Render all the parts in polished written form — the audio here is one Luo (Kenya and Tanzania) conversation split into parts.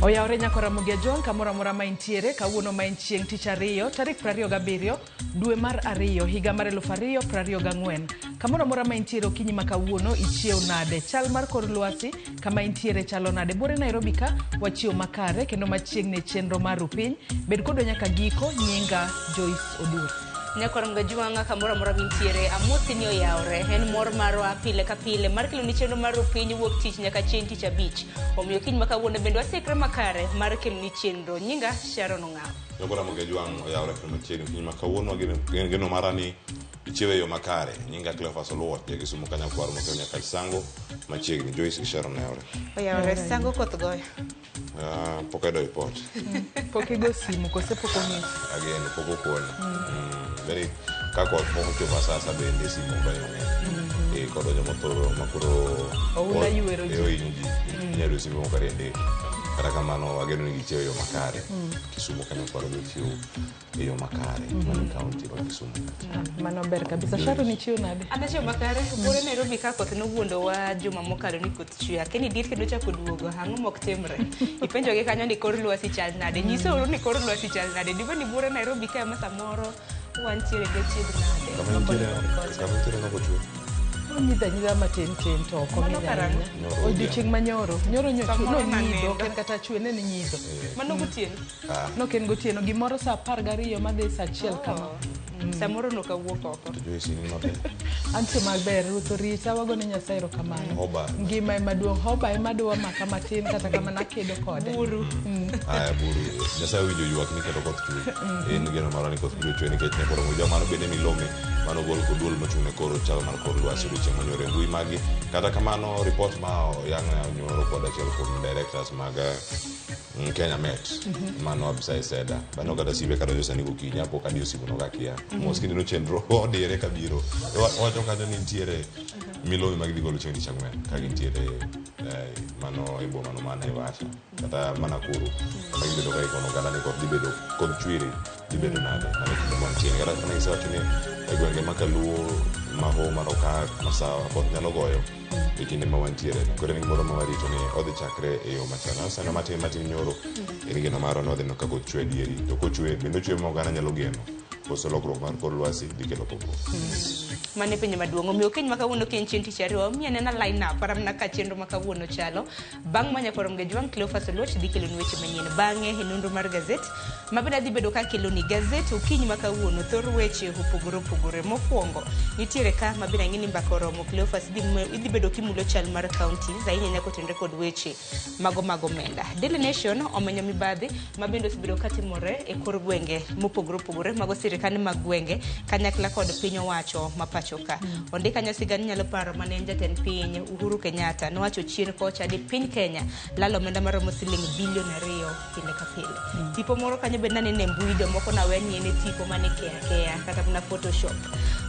Oyawore nyako Ramogi Ajwang' kamoro amora ma intiere kawuono ma en chieng' tich ariyo tarik 27 dwe mar ariyo higa mar 2024. Kamoro amora ma intiere okinyi ma kawuono ichiew nade? Chal mar kor lwasi kama intiere chalo nade? Buore Nairobi ka wachiew makare kendo machiegni e chenro mar Rupiny. Bed kodwa nyaka giko, nyinga Joyce Odur. Nyakwar Mgajwang'a kamoro amora mintiere, amosi ni oyawre. En mor marwa pile ka pile mar keloni chenro mar Rupiny wuok tich nyaka chieng' tich abich. Omiyo kiny ma kawuono bende wasikre makare mar keloni chenro. Nyinga Sharon Ong'awo. Nyakwar Ramogi Ajwang' oyawre kendo machiegni okinyi ma kawuono geno mara ni ichiew e yo makare. Nyinga Cleophas Oluoch, ja Kisumu ka nyakwar Mokelo nyaka Sango machiegni. Joyce gi Sharon oyawre. Oyawre, Sango koth goyo. Ah, pok ayudo report. Pok igo simu kose pok ong'isi? Ageno pok okona. Very ka koth pok ochopo asasa bende simu ok donjo mang'eny. Eh, koth donjo mothoro ma koro Oula ywero ji. Eh, ohinyo ji. Inyalo yudo simbe moko ariyo ndiko. Kata kamano wageno ni gichiew e yo makare. Kisumu kanyo kwaro gichiew e yo makare mano kaunti ma Kisumu kacha. Mano ber kabisa. Sharon ichiew nade? An achiew makare, buore Nairobi ka koth nowuondowa juma mokalo ni koth chwe. Akia ni dier kendo ochako duogo, ang'o mok timre? Ipenjogi kanyo ni kor lwasi chal nade? Nyisouru ni kor lwasi chal nade? Dibe ni buore Nairobi ka ema samoro wantiere gi achiedh nade? Kama intiere kama intiere nokochwe. Onyidho anyidha matin tin to ok Mano ong'eny karang'o? ahinya. Nyoro Odiochieng' ma nyoro. Nyoro nyochwe Samoro nonyidho, nanindo. ok en kata chwe, ne ni nyidho. Mano gotieno. Ah. Nok en gotieno, gimoro saa 12 madhi saa 1 kama. Samoro nok awuok oko. To Joyce in maber. Antie maber, Ruoth orita, wagone Nyasaye erokamano. Hoba. Ngima ema duong', hoba ema dwa maka matin kata kamano akedo kode. Buru. Aya buru. Nyasaye owinjo ywak ni kendo koth chwe. En geno marwa ni koth biro chwe nikech ne koro ng'uja mano bende milome mano gol kod duol mochung' ne koro chal mar kor lwasi odiochieng' manyoro e mbui magi. Kata kamano ripot ma oyang nyoro kod achiel kuom directors mag Kenya Met mano Abisai Seda mano kata simbe kadonjo sani gokinyi apo kadiyo simu no kakia mos kineno chenro odire kabiro wacho kanyo ni nitiere milome ma gidhi golo chieng' tich ang'wen ka gintiere mano e boma no ma Naivasha kata ma Nakuru kama gibedo ka ikono oganda ni koth dhi bedo kodh chwiri dhi bedo nade mano e kinde mwantiere kata mana gisewacho ni e gwenge ma Kaluo Maho mar Okak Masawa koth nyalo goyo e kinde ma wantiere ni. Koro en gimoro ma warito ni odhi chakre e yo machal. Sano matin matin nyoro en geno marwa ni odhi neno ka koth chwe adieri. To kochwe bende ochwe ma oganda nyalo geno. Koso lokruok mar kor lwasi dhi kelo pogruok. Mano e penjo maduong'. Omiyo okinyi ma kawuono ka en chieng' tich ariyo, wamiyi anena line up para mana ka chenro ma kawuono chalo. Bang' ma nyakwar Mgejwang' Cleophas Oluoch dhi kelonu weche manyien. Bang'e e nonro mar gazet ma bende adhi bedo ka akeloni gazet okinyi ma kawuono thor weche opogore opogore. Mokwongo nitiere ka ma bende ang'e ni mbaka oromo Cleophas idhi bedo kimulo chal mar counties ahinya ahinya kotenore kod weche mago mag omenda. Daily Nation omenyo mibadhi ma bende osebedo katimore e kor gwenge mopogore opogore mago sirikande mag gwenge kanyakla kod piny owacho ma pacho ka. Ondik kanyo sigand nyalo paro mane en jatend piny Uhuru Kenyatta nowacho chien kocha ni piny Kenya lalo omenda maromo siling bilion 2 pile ka pile. Tipo moro kanyo bende naneno e mbui jomoko nawe ni en e tipo mane keya keya kata mana Photoshop.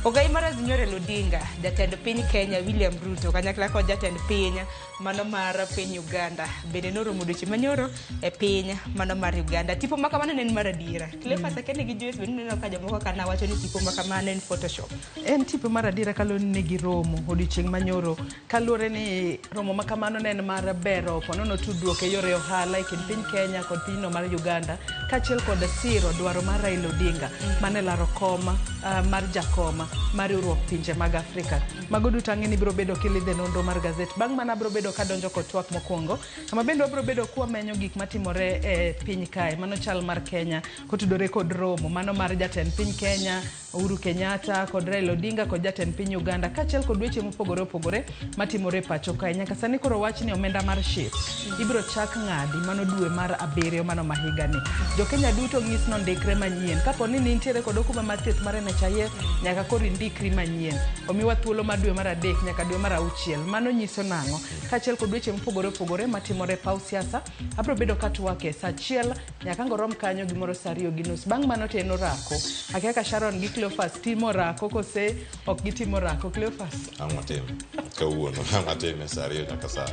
Ogai mar Azimio Raila Odinga, jatend piny Kenya William Ruto kanyakla kod jatend piny mano mar piny Uganda bende noromo odiochieng' manyoro e piny mano mar Uganda. Tipo ma kamano ne en mar adiera. Cleophas Akene gi Joyce bende neno ka jomoko ka nawacho ni tipo ma kamano en Photoshop. En tipo mar adiera kaluwore ni ne giromo odiochieng' manyoro kaluwore ni romo ma kamano ne en mar bero ponono tudruok e yore ohala e kind piny Kenya kod pinyno mar Uganda kaachiel kod siro dwaro mar Raila Odinga mane laro kom mar jakoma mar riwruok pinje mag Afrika. Mago duto ang'e ni biro bedo kilidhe nonro mar gazet. Bang' mano abiro bedo kadonjo kod twak mokwongo kama bende wabiro bedo kwamenyo gik matimore e piny kae mano chal mar Kenya kotudore kod romo mano mar jatend piny Kenya Uhuru Kenyatta kod Raila Odinga kod jatend piny Uganda kaachiel kod weche mopogore opogore matimore e pacho kae. Nyaka sani koro wach ni omenda mar SHIF ibiro chak ng'adi mano dwe mar abiriyo mano ma higani. Jo Kenya duto ng'is nondikre manyien. Kapo ni nintiere kod okumba mar thieth mar NHIF nyaka koro indikri manyien. Omiwa thuolo mar dwe mar adek nyaka dwe mar auchiel. Mano nyiso nang'o? Kaachiel kod weche mopogore opogore matimore e paw siasa abiro bedo katwake saa achiel Nyaka ang' orom kanyo gimoro saa ariyo gi nus. Bang' mano to en orako. Akia ka Sharon gi Cleophas timo orako kose ok gitimo orako. Cleophas. Ang' watim kawuono. Ang' watim e saa ariyo nyaka saa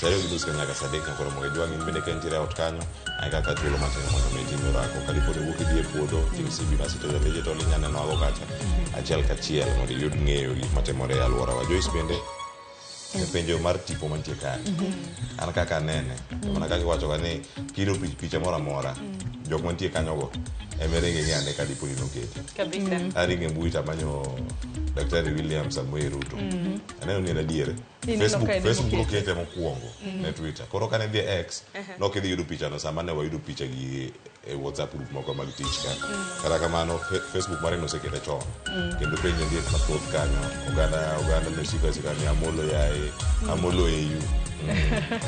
ariyo gi nus ka nyaka saa adek nyaka oromo gi jwang'. In bende ka intiere e ot kanyo, ang' kaka thuolo matin mondo mi itim orako. Ka dipo ni iwuok idhi e puodho, ting' simbi mar Citizen Digital inya neno ago kacha achiel kachiel mondo iyud ng'eyo gik matimore e alworawa. Joyce bende. E penjo mar tipo mantie kae. An kaka anene, to mana kaka iwacho ga ni kiyudo picha moro amora, jok mantie kanyogo ema ringe ng'i ane ka dipo ni nokete. Kabisa. Aringo e mbui tamanyo Daktari William Samoei Ruto. Aneno ni en adier. Ineno Facebook, ka en Facebook emokete. nokete mokwongo ne Twitter. Koro kane idhi e X, nok idhi yudo pichano sama ne wayudo picha gi e WhatsApp group moko mag tich ka. Kata kamano, Facebook mare nosekete chon. Kendo penjo ndiek mathoth kanyo. Oganda ne siko asika ni Amolo yaye, Amolo AU.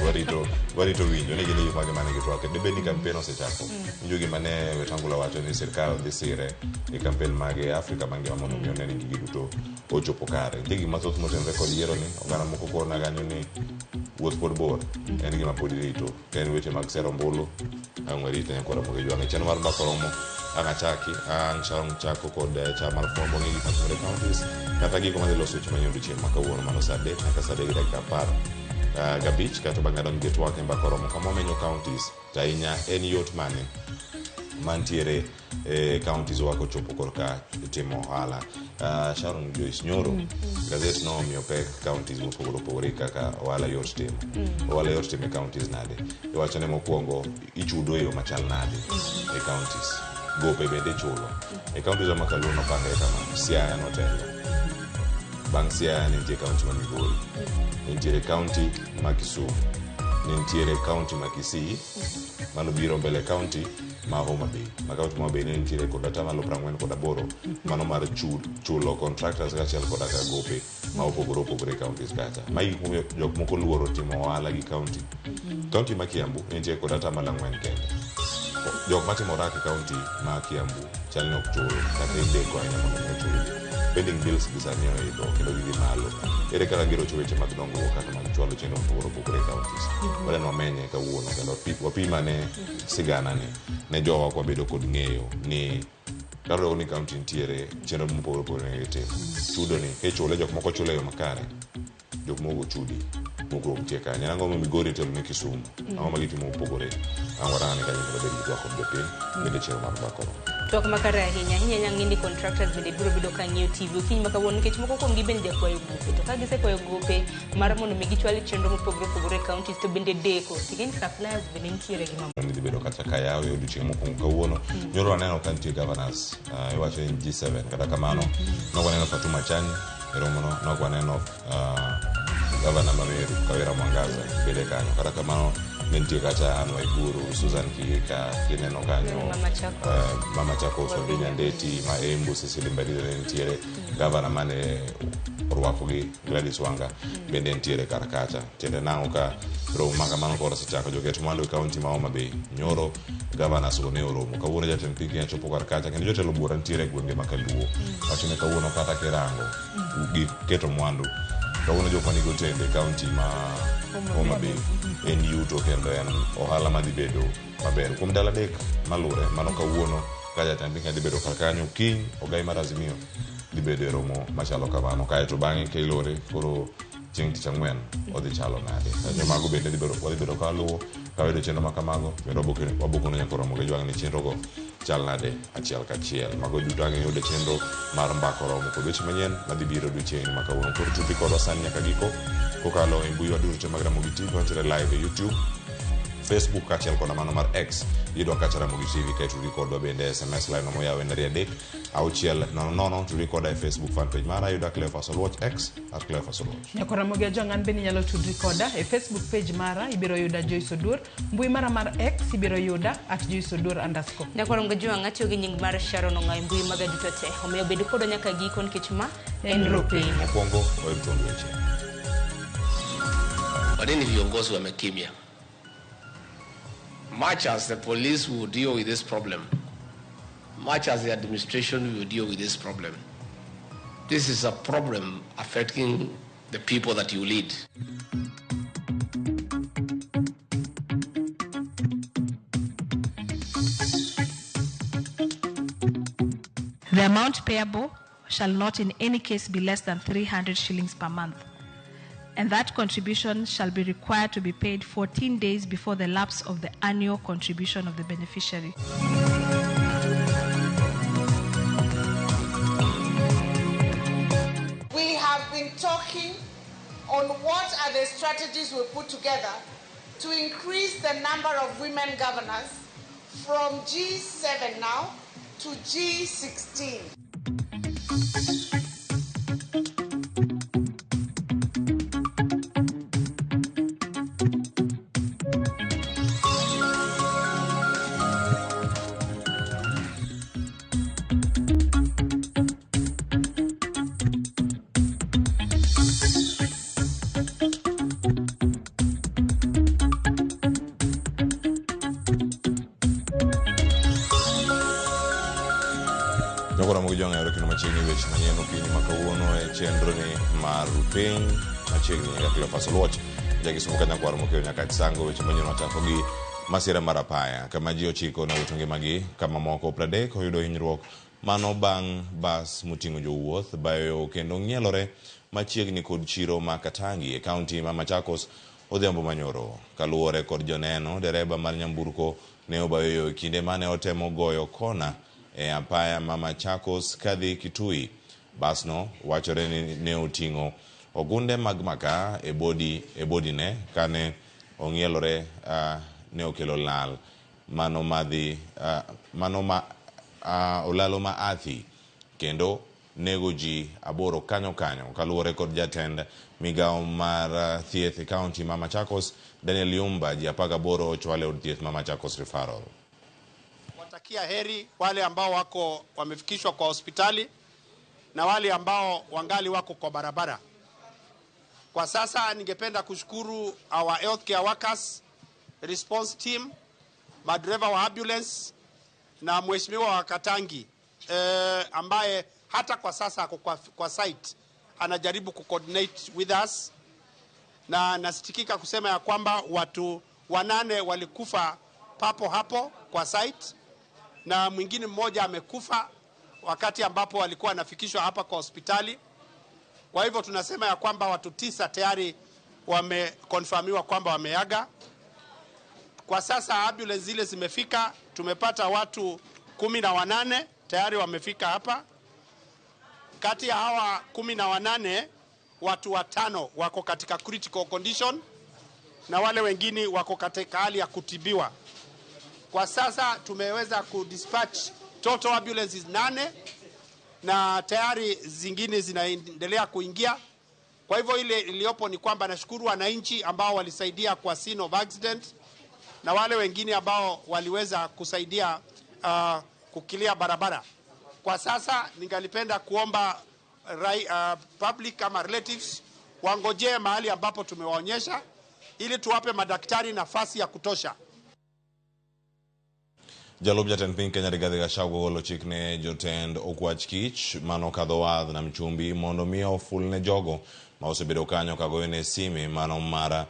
Warito winjo ni gin e yo mage mane gitwake. Dibed ni campaign osechako. Winjo gima ne Wetangula wacho ni sirkal dhi sire e campaign mage Afrika mangima mondo mi one ni gigi duto ochopo kare. Nitie gik mathoth motenore kod yiero ni oganda moko kona kanyo ni wuoth pod bor. En gima pod irito. Ka en weche mag sero ombulu, ang' warito nyaka Ramogi Jwang'. E chenro mar mbaka romo ang' achaki, ang' Sharon chako kod chama mar fwambo ng'e gik matimore e counties kata gigo madhi loso weche manyien odiochieng' ma kawuono mano saa 3 nyaka saa 3:15 kato bang'e adonjo gi twak e mbaka romo kama wamenyo counties to ahinya en yot mane mantiere e counties wa kochopo korka timo ohala. Sharon Joyce Nyoro, gazet no omiyo pek counties mopogore opogore kaka ohala yot timo. Ohala yot timo e counties nade? Iwacho ne mokwongo ichudo e yo machal nade e counties. Gope bende ichulo. E counties wa ma Kaluo nopangre kama, Siaya notelo. Bang' Siaya ne nitie county ma Migori. Ne nitiere county ma Kisumu. Ne nitiere county ma Kisii. Mano biro mbele county ma Homa Bay. Ma county ma Homa Bay ne nitiere kod atamalo 48 mano mar chulo contractors kaachiel koda ka gope ma opogore opogore e counties kacha. Magi gik momiyo jok moko luoro timo ohala gi county. County ma Kiambu ne nitie kod atamalo 4 kende. Jok matimo orak e county ma Kiambu chal ni ok chul kata ideko ahinya mondo mi ochulgi. Pending bills gi sani oidho kendo gidhi malo. Ere kaka girocho weche mag dongruok kata mag chwalo chenro mopogore opogore e counties. Wadwa ni wamenye kawuono kendo wapimane sigana ni ne jowa ok wabedo kod ng'eyo ni kaluwore ni county nitiere chenro mopogore opogore ne gitimo. Chudo ni kichule jok moko chulo e yo makare, jok moko chudi mokruok nitie kanyo. Ang'o ma Migori otelo ne Kisumu? Ang'o ma gitimo mopogore? Ang' warang'ane kanyo kendo wabed gi twak kod jopiny bende chenro mar mbaka oromo. Twak makare ahinya ahinya nyang'e ni contractors bende biro bedo ka ng'iyo TV okinyi ma kawuono nikech moko kuomgi bende jakwayo gope to ka gisekwayo gope mar mondo mi gichwal chenro mopogore opogore e counties to bende deko ting'e ni suppliers bende nitiere gi mamoko. Ni dhi bedo kata ka yaw e odiochieng' mokwongo kawuono. Nyoro waneno ka nitie governors, iwacho ni G7 kata kamano nok waneno Fatuma Chani e romono, nok waneno governor ma Meru Kawira Mwangaza bende kanyo. Kata kamano ne nitie kacha Anne Waiguru, Susan Kihika kineno kanyo, Mama Chako. Mama Chako Wavinya Ndeti ma Embu, Cecily Mbarire ne nitiere, governor mane orwakogi Gladys Wanga bende nitiere kar kacha. Tiende nang'o ka romo ma kamano koro osechako joket mwandu e county ma Homa Bay. Nyoro governors go ne oromo. Kawuono jatend piny Kenya chopo kar kacha kendo jotelo buora nitiere e gwenge ma Kaluo. Wacho ni kawuono kata kirango gi keto mwandu kawuono jok manigi otende e county ma Homa Bay en yuto kendo en ohala madhi bedo maber. Kuom ndalo 3 malure mano kawuono ka jatend piny Kenya dhi bedo kar kanyo kiny ogai mar Azimio dhi bedo e romo machalo kamano. Kaeto bang'e kilore koro chieng' tich ang'wen odhi chalo nade. Kanyo mago bende wadhi bedo ka waluwo ka wayudo chenro ma kamago kendo wabokono nyaka romo gi jwang' ni chenro go chal nade achiel kachiel. Mago duto ang' iyud e chenro mar mbaka oromo kod weche manyien madhi biro odiochieng' ma kawuono. Koro tudri kodwa sani nyaka giko kokalo e mbui wa duto te mag Ramogi TV wantiere live e YouTube, Facebook kaachiel koda mano mar X. Yudwa kacha Ramogi TV kae tudri kodwa bende SMS line moyaw en 3 6 0 0. Tudri koda e Facebook fan page mara yuda Cleophas Oluoch, X at Cleophas Oluoch. Nyako Ramogi Ajwang' an bende inyalo tudri koda e Facebook page mara ibiro yuda Joyce Oduor, mbui mara mar X ibiro yuda at Joyce Oduor underscore. Nyako Ramogi Ajwang' atiyo gi nying mar Sharon Ong'ayo e mbui maga duto te. Omiyo bed kodwa nyaka giko nikech ma en Ropiny. Mokwongo wayud thuond weche. Kwa nini viongozi wamekimya? Much as the police will deal with this problem, much as the administration will deal with this problem, this is a problem affecting the people that you lead. The amount payable shall not in any case be less than 300 shillings per month. And that contribution shall be required to be paid 14 days before the lapse of the annual contribution of the beneficiary. We have been talking on what are the strategies we put together to increase the number of women governors from G7 now to G16. Nyakora mogi jwang' ayudo kendo machiegni weche manyien okinyi ma kawuono e chenro ni mar piny machiegni nyaka Cleophas Oluoch jakisumu ka nyakwar mokeyo nyaka Chisango. Weche manyien wachako gi masira mar apaya kama ji 9 nowito ngimagi kama moko 30 oyudo hinyruok mano bang' bas moting'o jowuoth bayo kendo ng'ielore machiegni kod chiro ma Katangi e kaunti ma Machakos odhiambo manyoro. Kaluwore kod joneno, dereba mar nyamburko ne obayo yo e kinde mane otemo goyo kona e apaya ma Machakos kadhi Kitui. Basno wachore ni ne oting'o ogunde mag makaa e bodine kane ong'ielore ne okelo lal mano madhi mano ma olalo ma athi kendo nego ji 8 kanyo kanyo. Kaluwore kod jatend migawo mar thieth e kaunti ma Machakos Daniel Yumba, ji 18 ochwal e od thieth ma Machakos Referral. Watakia heri wale ambao wako wamefikishwa kwa hospitali na wale ambao wangali wako kwa barabara. Kwa sasa ningependa kushukuru our healthcare workers, response team, madereva wa ambulance na mheshimiwa wa Katangi ambaye hata kwa sasa ako kwa site anajaribu kucoordinate with us, na nasitikika kusema ya kwamba watu 8 walikufa papo hapo kwa site na mwingine mmoja amekufa wakati ambapo walikuwa wanafikishwa hapa kwa hospitali. Kwa hivyo tunasema ya kwamba watu 9 tayari wamekonfirmiwa kwamba wameaga. Kwa sasa ambulance zile zimefika, tumepata watu 18 tayari wamefika hapa. Kati ya hawa 18 watu 5 wako katika critical condition na wale wengine wako katika hali ya kutibiwa. Kwa sasa tumeweza kudispatch total ambulances 8 na tayari zingine zinaendelea kuingia. Kwa hivyo ile iliyopo ni kwamba nashukuru wananchi ambao walisaidia kwa scene of accident na wale wengine ambao waliweza kusaidia kukilia barabara. Kwa sasa ningalipenda kuomba public ama relatives wangojee mahali ambapo tumewaonyesha ili tuwape madaktari nafasi ya kutosha. Jalup jatend piny Kenya Rigathi Gachagua ogolo chik ne jotend okwach kich mano kadho wadh nam chumbi mondo mi oful ne jogo ma osebedo kanyo kagoyone sime mano mar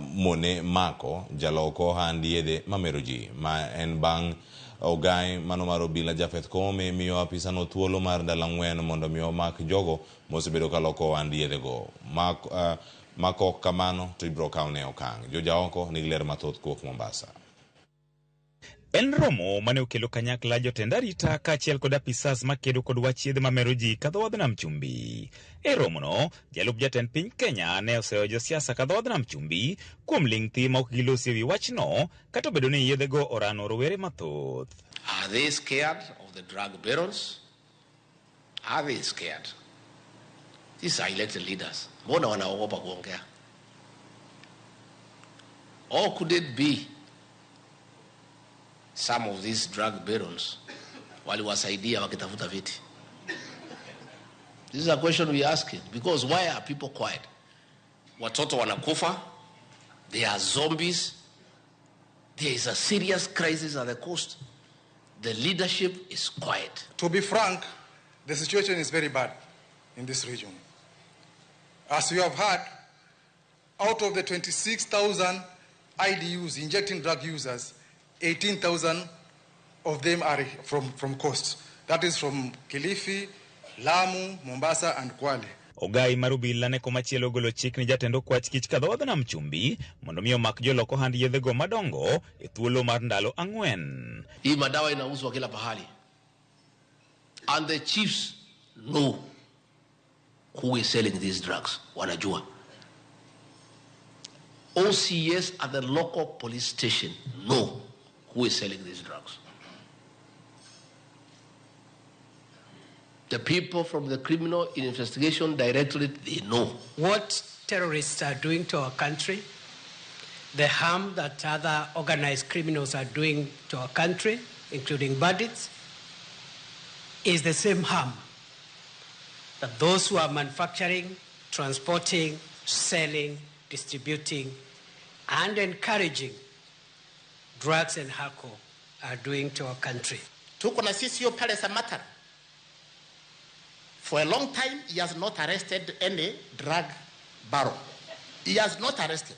mone mako jalok ohand yedhe mamero ji ma en bang' ogai mano mar obila Japheth Koome miyo apisano thuolo mar ndalo 4 mondo mi omak jogo mosebedo kaloko ohand yedhego. Mako kamano to ibiro kawne okang'. Jojaoko nigi ler mathoth kowuok Mombasa. En romo mane okelo kanyakla jotend arita kaachiel kod apisas makedo kod wach yedhe mamero ji kadho wadh nam chumbi. E romono, jalup jatend piny Kenya ne oseyo josiasa kadho wadh nam chumbi kuom ling' thi ma ok gilosi ewi wachno kata obedo ni yedhego orano rowere mathoth. Are they scared of the drug barons? Are they scared? These are elected leaders. Mbona wanaogopa kuongea? Or could it be some of these drug barons waliwasaidia wakitafuta viti? This is a question we are asking, because why are people quiet? Watoto wanakufa, they are zombies. There is a serious crisis at the coast. The leadership is quiet. To be frank, the situation is very bad in this region. As you have heard, out of the 26,000 IDUs, injecting drug users, 18,000 of them are from coast. That is from Kilifi, Lamu, Mombasa, and Kwale. Ogai mar obila ne komachielo ogolo chik ni jatend okwach kich kadho wadh nam chumbi mondo mi omak jolok ohand yedhego madongo e thuolo mar ndalo 4. Hii madawa inauzwa kila pahali. And the chiefs know who is selling these drugs. Wanajua. OCS at the local police station know who is selling these drugs. The people from the Criminal Investigation Directorate, they know. What terrorists are doing to our country, the harm that other organized criminals are doing to our country, including bandits, is the same harm that those who are manufacturing, transporting, selling, distributing, and encouraging drugs and alcohol are doing to our country. Tuko na CCO pale Samatar. For a long time, he has not arrested any drug baron. He has not arrested.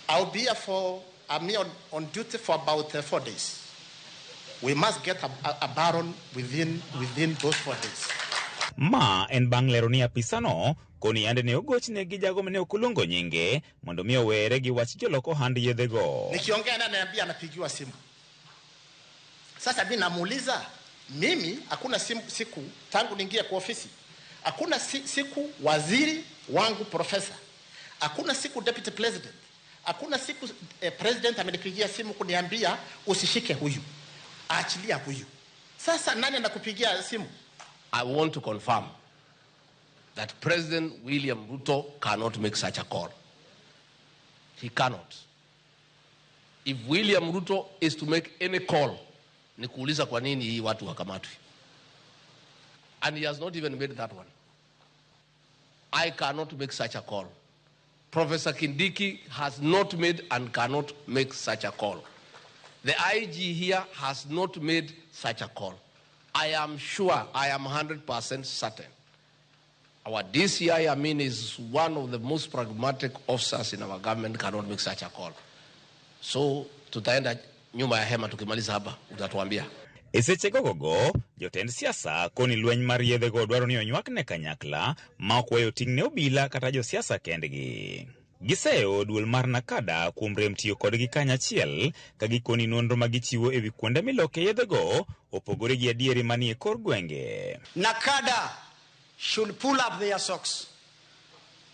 I'll be here for, I'm here on duty for about 4 days. We must get a baron within those 4 days. Ma en bang' lero ni apisano koni yande ne ogochne gi jago mane ok oluongo nyinge mondo mi owere gi wach jolok ohand yedhego. Nikiongea naye ananiambia anapigiwa simu. Sasa mimi namuuliza, mimi hakuna siku tangu niingie kwa ofisi, hakuna siku waziri wangu profesa, hakuna siku deputy president, hakuna siku president amenipigia simu kuniambia usishike huyu, aachilia huyu. Sasa nani anakupigia simu? I want to confirm that President William Ruto cannot make such a call. He cannot. If William Ruto is to make any call, ni kuuliza kwa nini hii watu wakamatwe. And he has not even made that one. I cannot make such a call. Professor Kindiki has not made and cannot make such a call. The IG here has not made such a call. I am sure, I am 100% certain. Our DCI, I mean, is one of the most pragmatic officers in our government, cannot make such a call. So, tutaenda nyuma ya hema tukimaliza hapa, utatuambia. E seche gogogo, jotend siasa koni lweny mar yedhego dwaro ni onywakne kanyakla ma ok weyo ting' ne obila kata josiasa kendgi. Giseyo duol mar Nakada kuom rem tiyo kodgi kanyachiel ka gikoni nonro ma gichiwo ewi kuonde miloke yedhego opogore gi adieri manie kor gwenge. Nakada should pull up their socks.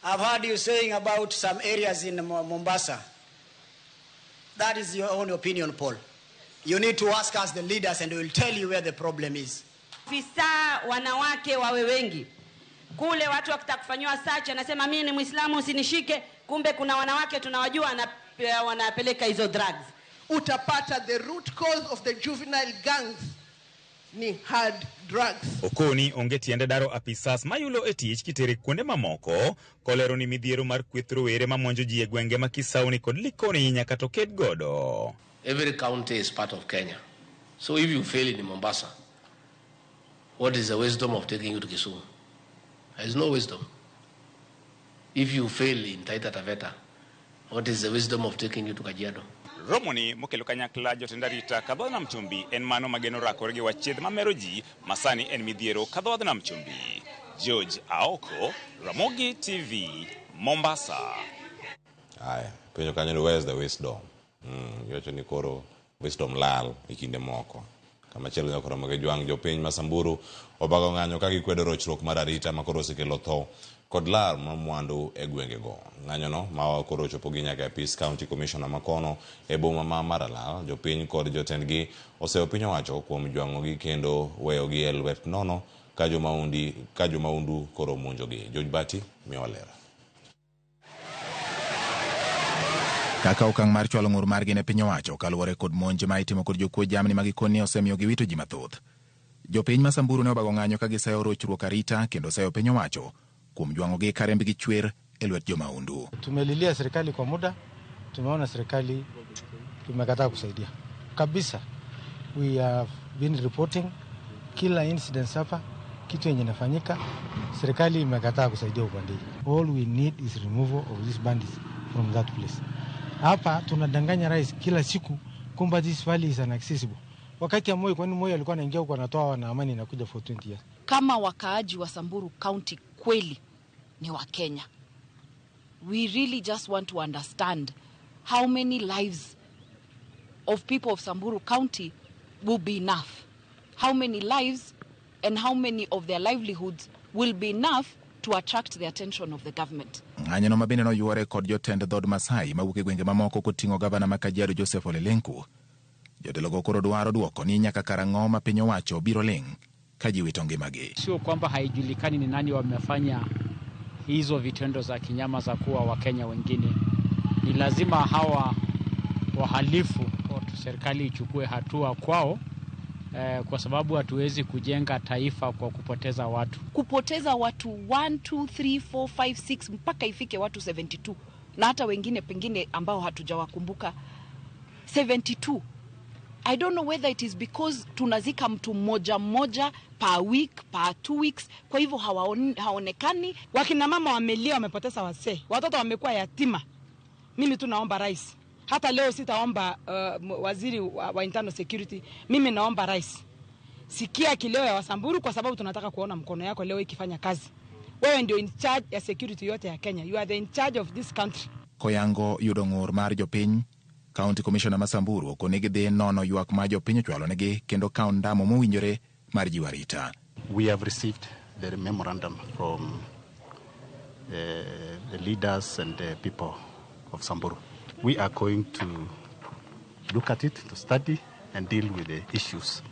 I've heard you saying about some areas in Mombasa. That is your own opinion, Paul. You need to ask us, the leaders, and we will tell you where the problem is. Afisa wanawake wawe wengi. Kule watu wakitaka kufanywa search anasema mimi ni Muislamu usinishike, kumbe kuna wanawake tunawajua wanapeleka hizo drugs. Utapata the root cause of the juvenile gangs ni hard drugs. Okoni onge tiende daro apisas mayulo e tich kitere kuonde mamoko kolero ni midhiero mar kweth rowere mamonjo ji e gwenge ma Kisauni kod Likoni nyaka to ked godo. Every county is part of Kenya. So if you fail in Mombasa, what is the wisdom of taking you to Kisumu? There is no wisdom. If you fail in Taita Taveta, what is the wisdom of taking you to Kajiado? Romoni mokelo kanyakla jotend arita kadho nam chumbi en mano mageno rakore gi wach chiedh mamero ji masani en midhiero kadho nam chumbi. George Aoko, Ramogi TV, Mombasa. Aya, penjo kanyo, where is the wisdom? Iwacho ni koro wisdom lal e kinde moko. Kamachielo nyaka Ramogi Jwang' jopiny ma Samburu obago ng'anyo ka gikwedo rochruok mar arita ma koro osekelo tho kod lar mar mwandu e gwengego. Ng'anyono ma koro ochopo gi nyaka e apis County Commissioner makono e boma ma Maralal, jopiny kod jotendgi oseyo piny owacho kuom jwang'ogi kendo weyogi e lwet nono ka jomaundu koro monjogi. George Bati miyowa ler. Kaka okang' mar chwalo ng'ur margi ne piny owacho kaluwore kod monj ma itimo kod jokuo jamni ma gikoni osemiyo giwito ji mathoth. Jopiny ma Samburu ne obago ng'anyo ka giseyo rochruok arita kendo seyo piny owacho kuom jwang'ogi ka rembgi chwer e lwet jomaundu. Tumelilia serikali kwa muda, tumeona serikali imekataa kusaidia kabisa. We have been reporting kila incident hapa, kitu yenye inafanyika, serikali imekataa kusaidia upande hii. All we need is removal of these bandits from that place. Hapa tunadanganya rais kila siku kumba this valley is inaccessible. Wakati ya Moi, kwani Moi alikuwa anaingia huko anatoa na amani inakuja for 20 years. Kama wakaaji wa Samburu County kweli ni wa Kenya, we really just want to understand how many lives of people of Samburu County will be enough. How many lives and how many of their livelihoods will be enough to attract the attention of the government. Ng'anyono ma bende noywore kod jotend dhood Masai mawuok e gwenge mamoko koting'o gavana ma Kajiado Joseph Ole Lenku. Jotelogo koro dwaro dwoko ni nyaka karang'o ma piny owacho biro ling' ka ji wito ngimagi. Sio kwamba haijulikani ni nani wamefanya hizo vitendo za kinyama za kuwa Wakenya wengine. Ni lazima hawa wahalifu serikali ichukue hatua kwao, kwa sababu hatuwezi kujenga taifa kwa kupoteza watu. Kupoteza watu 1, 2, 3, 4, 5, 6 mpaka ifike watu 72 na hata wengine pengine ambao hatujawakumbuka 72. I don't know whether it is because tunazika mtu mmoja mmoja per week, per 2 weeks, kwa hivyo haonekani. Wakina mama wamelia, wamepoteza wazee, watoto wamekuwa yatima. Mimi tu naomba rais. Hata leo sitaomba waziri wa internal security, mimi naomba rais. Sikia kilio ya Wasamburu kwa sababu tunataka kuona mkono yako leo ikifanya kazi. Wewe ndio in charge ya security yote ya Kenya. You are the in charge of this country. Koyango yudo ng'ur mar jopiny, County Commissioner ma Samburu okone gidhi nono ywak ma jopiny ochwalonegi kendo kawo ndamo mowinjore mar jiwo arita. We have received the memorandum from the leaders and the people of Samburu. We are going to look at it, to study and deal with the issues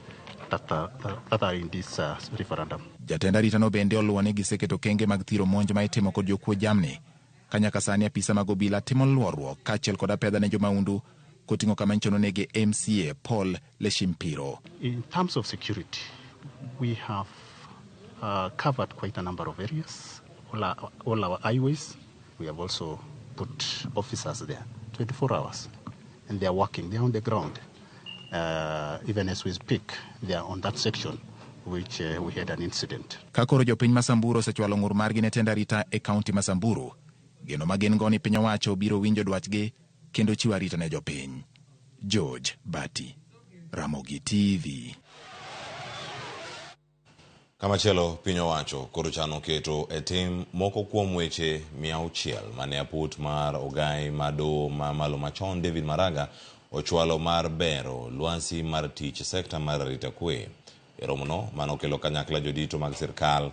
that are in this referendum. Jatend aritano bende oluwo ni giseketo kenge mag thiro monj ma itimo kod jokuo jamni. Ka nyaka sani apisa mag obila timo luorruok kaachiel kod apedha ne jomaundu koting'o kama nyocha nonege MCA Paul Leshimpiro. In terms of security, we have covered quite a number of areas, all our highways. We have also put officers there 24 hours, and they are working, they are on the ground. Even as we speak, they are on that section which we had an incident. Ka koro jopiny ma Samburu osechwalo ng'ur margi ne tend arita e kaunti ma Samburu, geno ma gin go ni piny owacho biro winjo dwachgi kendo chiwo arita ne jopiny. George Bati, Ramogi TV. Kamachielo, piny owacho koro chano keto e tim moko kuom weche 600 mane aput mar ogai ma doho ma malo machon David Maraga ochwalo mar bero lwasi mar tich e sekta mar arita kwe. E romono manokelo kanyakla jodito mag sirkal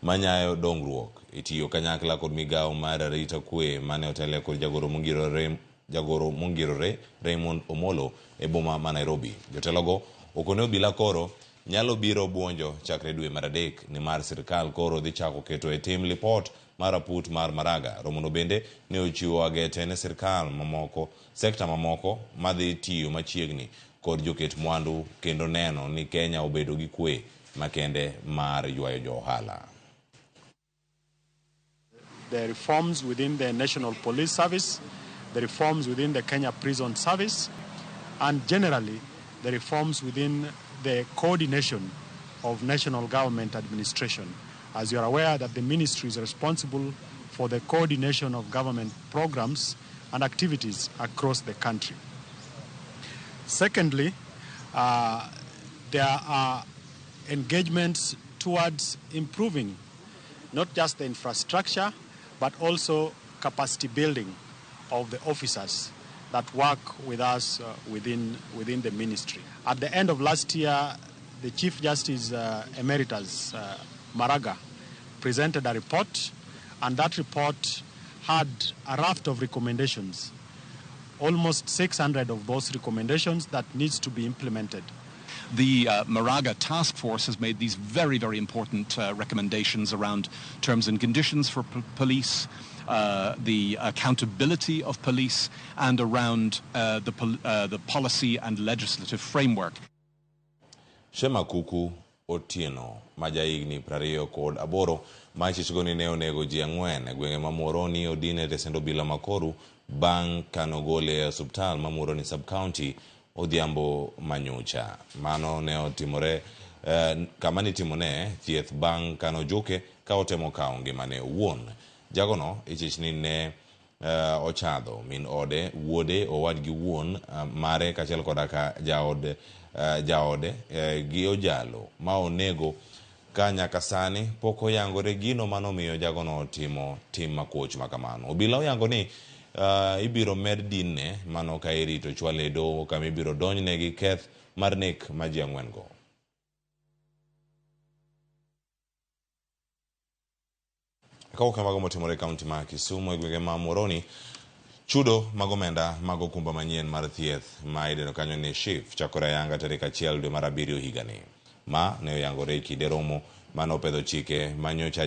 manyayo dongruok itiyo kanyakla kod migawo mar arita kwe mane otele kod jagoro mongirore Raymond Omolo e boma ma Nairobi. Jotelogo okone obila koro nyalo biro buonjo chakre dwe mar 3 nimar sirkal koro dhi chako keto e tim lipot mar aput mar Maraga. Romono bende ne ochiwo agete ne sirkal mamoko, sekta mamoko madhi tiyo machiegni kod joket mwandu kendo neno ni Kenya obedo gi kwe makende mar ywayo jo ohala. The reforms within the National Police Service, the reforms within the Kenya Prison Service, and generally the reforms within the coordination of national government administration. As you are aware that the ministry is responsible for the coordination of government programs and activities across the country. Secondly, there are engagements towards improving not just the infrastructure, but also capacity building of the officers that work with us within the ministry. At the end of last year, the Chief Justice Emeritus Maraga presented a report, and that report had a raft of recommendations, almost 600 of those recommendations that needs to be implemented. The Maraga Task Force has made these very, very important recommendations around terms and conditions for police, the accountability of police, and around the policy and legislative framework. Shema Kuku Otieno ma jahigni 28 ma ichichgo ni ne onego ji 4 e gwenge ma Muhoroni odine tesend obila Makoru bang' kanogole e osiptal ma Muhoroni sub-county odhiambo manyocha. Mano ne otimore kama nitimone thieth bang' kanojuke ka otemo kawo ngimane owuon. Jagono ichich ni ne ochadho min ode, wuode, owadgi wuon mare kaachiel koda ka jaode gi ojalo ma onego ka nyaka sani pok oyangore gino manomiyo jagono otimo tim makoch makamano. Obila oyango ni ibiro med dinne mano ka irito chwale e doho kama ibiro donjne gi keth mar nek ma ji 4 go. Kawuok e mago motimore e kaunti ma Kisumu e gwenge ma Muhoroni, chudo mag omenda mag okumba manyien mar thieth ma idendo kanyo ni SHIF chakore ayanga tarik 1 dwe mar 7 higani. Ma ne oyangore e kinde romo mane opedho chike ma nyocha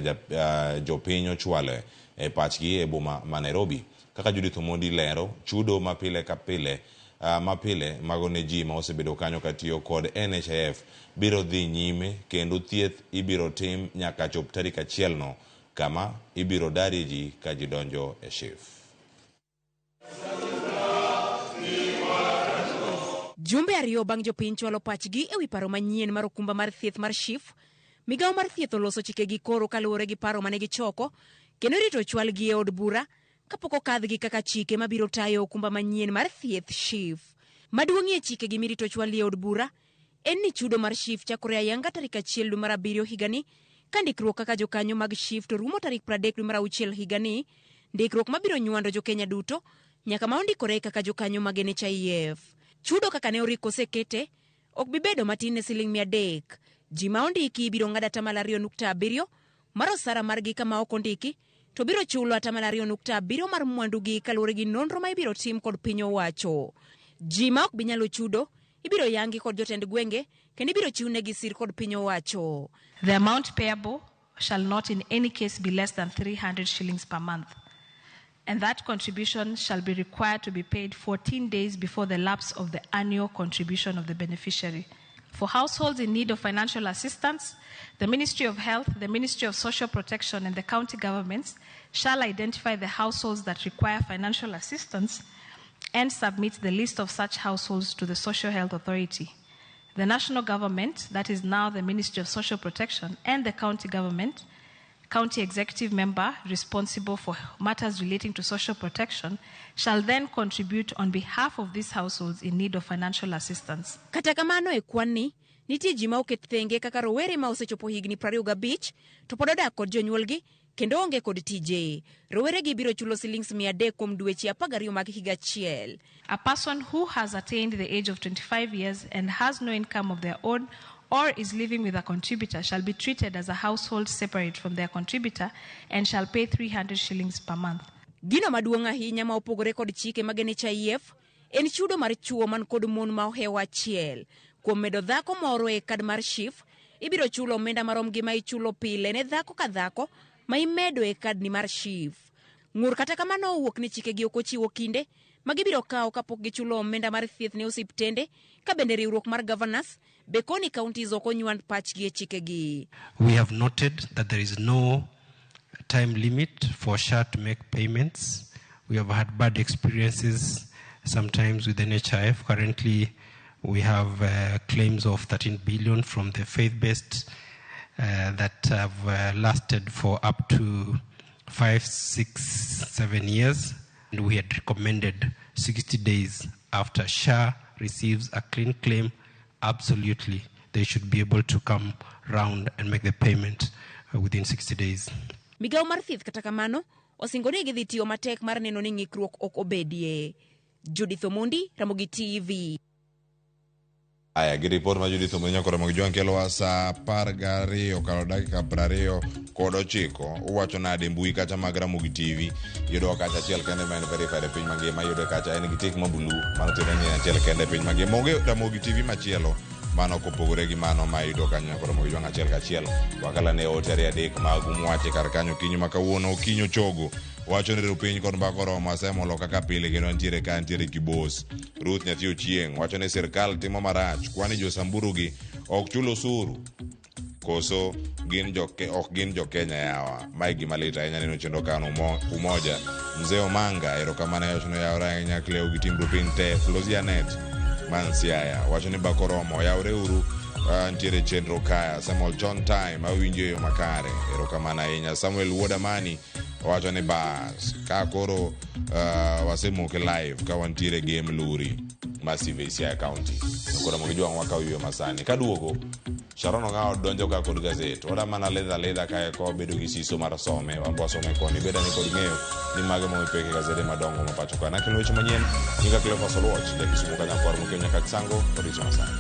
jopiny ochwalo e pachgi e boma ma Nairobi. Kaka Judith Omondi lero, chudo ma pile ka pile mapile mago ne ji ma osebedo kanyo katiyo kod NHIF biro dhi nyime kendo thieth ibiro tim nyaka chop tarik 1 no kama ibiro darie ji ka ji donjo e SHIF. Jumbe ariyo bang' jopiny chwalo pachgi ewi paro manyien mar okumba mar thieth mar SHIF, migawo mar thieth oloso chikegi koro kaluwore gi paro mane gichoko kendo irito chwalgi e od bura kapok okadhgi kaka chike mabiro tayo okumba manyien mar thieth SHIF. Maduong'ie chikegi mirito chwali e od bura en ni chudo mar SHIF chakore ayanga tarik 1 dwe mar 7 higani, ka ndikruok kaka jokanyo mag SHIF to rumo tarik 30 dwe mar 6 higani, ndikruok mabiro nywando jokenya duto nyaka ma ondikore kaka jokanyo mag NHIF. Chudo kaka ne orik osekete ok bi bedo matin ne siling 300. Ji ma ondiki biro ng'ado 2.7% mar osara margi kama ok ondiki to biro chulo 2.7% mar mwandugi kaluwore gi nonro ma ibiro tim kod piny owacho. Ji ma ok bi nyalo chudo ibiro yangi kod jotend gwenge kendo ibiro chiwnegi sir kod piny owacho. The amount payable shall not in any case be less than 300 shillings per month, and that contribution shall be required to be paid 14 days before the lapse of the annual contribution of the beneficiary. For households in need of financial assistance, the Ministry of Health, the Ministry of Social Protection, and the county governments shall identify the households that require financial assistance and submit the list of such households to the Social Health Authority. The national government, that is now the Ministry of Social Protection, and the county government, county executive member responsible for matters relating to social protection, shall then contribute on behalf of these households in need of financial assistance. Kata kamano e kwan ni, nitie ji ma oket thenge kaka rowere ma osechopo higni 25 to pod odak kod jonyuolgi kendo onge kod tije. Rowere gi biro chulo silings 300 kuom dweche 12 mag higa achiel. A person who has attained the age of 25 years and has no income of their own or is living with a contributor shall be treated as a household separate from their contributor and shall pay 300 shillings per month. Gino maduong' ahinya ma opogore kod chike mag NHIF en chudo mar chuo man kod mon ma ohewo achiel. Kuom medo dhako moro e kad mar SHIF, ibiro chulo omenda marom gi ma ichulo pile ne dhako ka dhako ma imedo e kadni mar SHIF. Ng'ur kata kamano owuok ni chikegi ok ochiwo kinde ma gibiro kawo kapok gichulo omenda mar thieth ne osiptende, ka bende riwruok mar governors be koni counties ok onywand pachgi e chikegi. We have noted that there is no time limit for SHA to make payments. We have had bad experiences sometimes with NHIF. Currently, we have claims of 13 billion from the faith-based that have lasted for up to 5, 6, 7 years. And we had recommended 60 days after SHA receives a clean claim, absolutely, they should be able to come round and make the payment within 60 days. Migawo mar thieth kata kamano osingo ni gidhi tiyo matek mar neno ni ng'ikruok ok obedie. Judith Omondi, Ramogi TV. Aya, gi ripot ma Judith Omondi nyakoro mag Jwang' kelowa saa 12:29. Uwacho nade mbui kacha mag Ramogi TV? Yudowa kacha achiel kende ma en verified e piny mangima. Iyude kacha en gi tik ma blue, mano tiende ni en achiel kende e piny mangima. Onge Ramogi TV machielo mano ok opogore gi mano ma iyudo kanyo nyakoro mag Jwang' achiel kachiel. Wakala ne ote ariyo adek mag mwache kar kanyo okinyi ma kawuono. Okinyi ochogo wacho ni riw piny kod mbaka oromo asemolo kaka pile kendo antiere ka antiere kibos. Ruth Nyathi Ochieng' wacho ni sirkal timo marach kwani jo Samburu gi ok chul osuru koso gin ok gin jo Kenya yawa. Mae gima lit ahinya neno chenro kano umoja. Mzee Omanga erokamano wacho ni oyawore ahinya Cleo gi tim Rupin te. Flosianet man Siaya wacho ni mbaka oromo oyawre uru ntiere chenro kaya. Samuel John Time awinjo e yo makare erokamano ahinya. Samuel Wuodamani wacho ni bas ka koro wasemoke live ka wantiere game luri massive e Siaya County. Koro mondo gijuang' wakaw yweyo masani. Kaduogo Sharon Ong'awo donjo ka kod gazet. Oda mana ledha ledha kae ko bedo gi siso mar some. Wan bo wasome koni. Beda ni kod ng'eyo ni mage ma peke gazede madongo ma pacho ka. Nakelo weche manyien nyinga Cleophas Oluoch, ja Kisumu ka nyakwar Mokeo nyaka Sango, odiechieng' masani.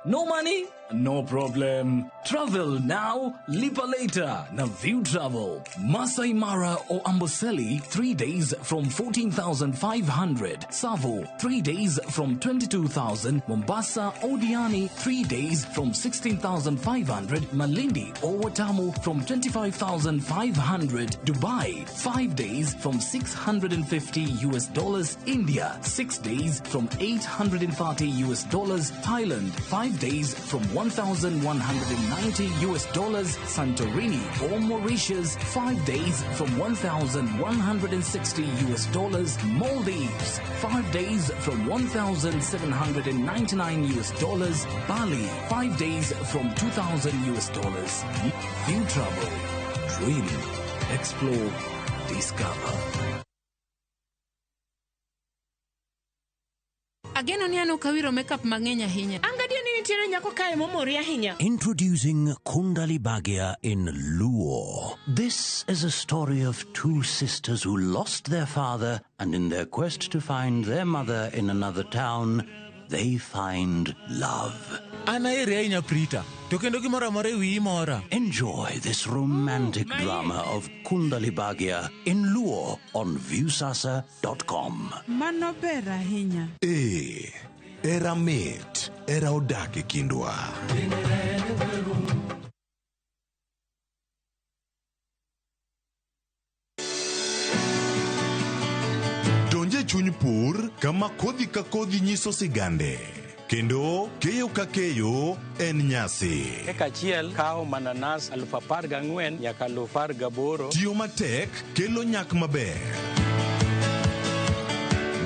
No money? No problem. Travel now, lipa later. Na View Travel. Masai Mara or Amboseli, 3 days from 14,500. Savo, 3 days from 22,000. Mombasa or Diani, 3 days from 16,500. Malindi or Watamu from 25,500. Dubai, 5 days from $650. India, 6 days from $830. Thailand, 5 days from $1,190. Santorini or Mauritius, 5 days from $1,160. Maldives, 5 days from $1,799. Bali, 5 days from $2,000. View Travel. Dream, explore, discover. Ageno ni an ok awiro makeup mang'eny ahinya. An gadier ni nitiere nyako kae momori ahinya. Introducing Kundali Bhagya in Luo. This is a story of two sisters who lost their father, and in their quest to find their mother in another town, they find love. An aheri ahinya Prita, to kendo gimoro amora e wiyi mora. Enjoy this romantic drama of Kundali Bhagya in Luo on Viusasa.com. Mano ber ahinya. Ee, era mit, era odak e kindwa. Donje chuny pur kama kodhi ka kodhi nyiso sigande. Kendo keyo ka keyo en nyasi. Eka achiel kawo mananas 14,000 nyaka 18,000. Tiyo matek kelo nyak maber.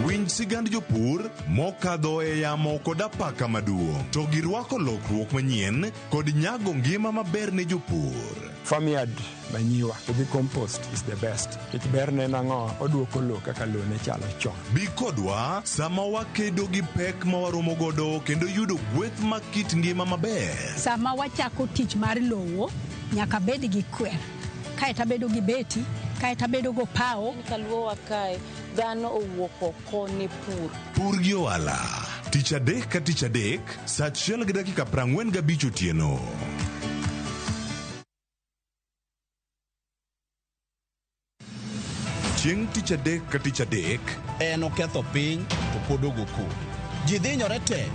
Winj sigand jopur mokadho e yamo kod apaka maduong' to girwako lokruok manyien kod nyago ngima maber ne jopur. Farmyard manyiwa to gi compost is the best. Nikech berne en ang'o? Oduoko lowo kaka lowo ne chalo chon. Bi kodwa sama wakedo gi pek ma waromo godo kendo yudo gweth mag kit ngima maber. Sama wachako tich mar lowo, nyaka bed gi kwer. Kaeto abedo gi beti, kaeto abedo go pawo. Kaluowa kae, dhano owuok oko ne pur. Pur gi ohala. Tich adek ka tich adek, saa 1:45 otieno. Chieng' tich adek ka tich adek, en oketho piny to pod ogo koko. Ji dhinyore te,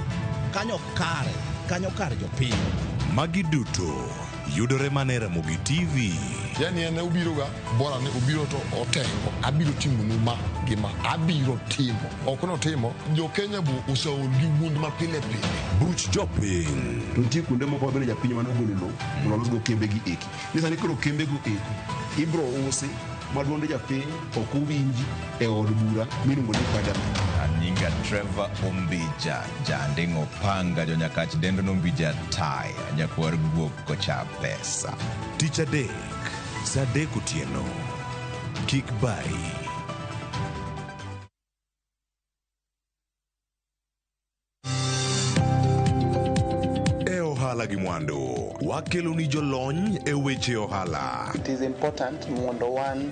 kanyo kare, kanyo kar jopiny. Magi duto yudore mana e Ramogi TV. Yani en obiroga bora ni obiro to otengo abiro timonu ma gi ma abiro timo ok notimo jo Kenya bu oseol gi wuond ma pile pile. Buch jopiny. To nitie kuonde moko mabende japiny mane ogolo lowo mondo olosgo kembe gi eki. Ni sani koro kembe go eko ibro usi ma duond japiny ok owinji e od bura miluongo ni parliament. Anyinga Trevor Ombija, janding'o panga jonyakach dendo nombija taya, nyakwar guok kocha pesa. Tich adek, saa 3 otieno. Kik bayi. E ohala gi mwandu, wakelo ni jolony e weche ohala. It is important mondo wan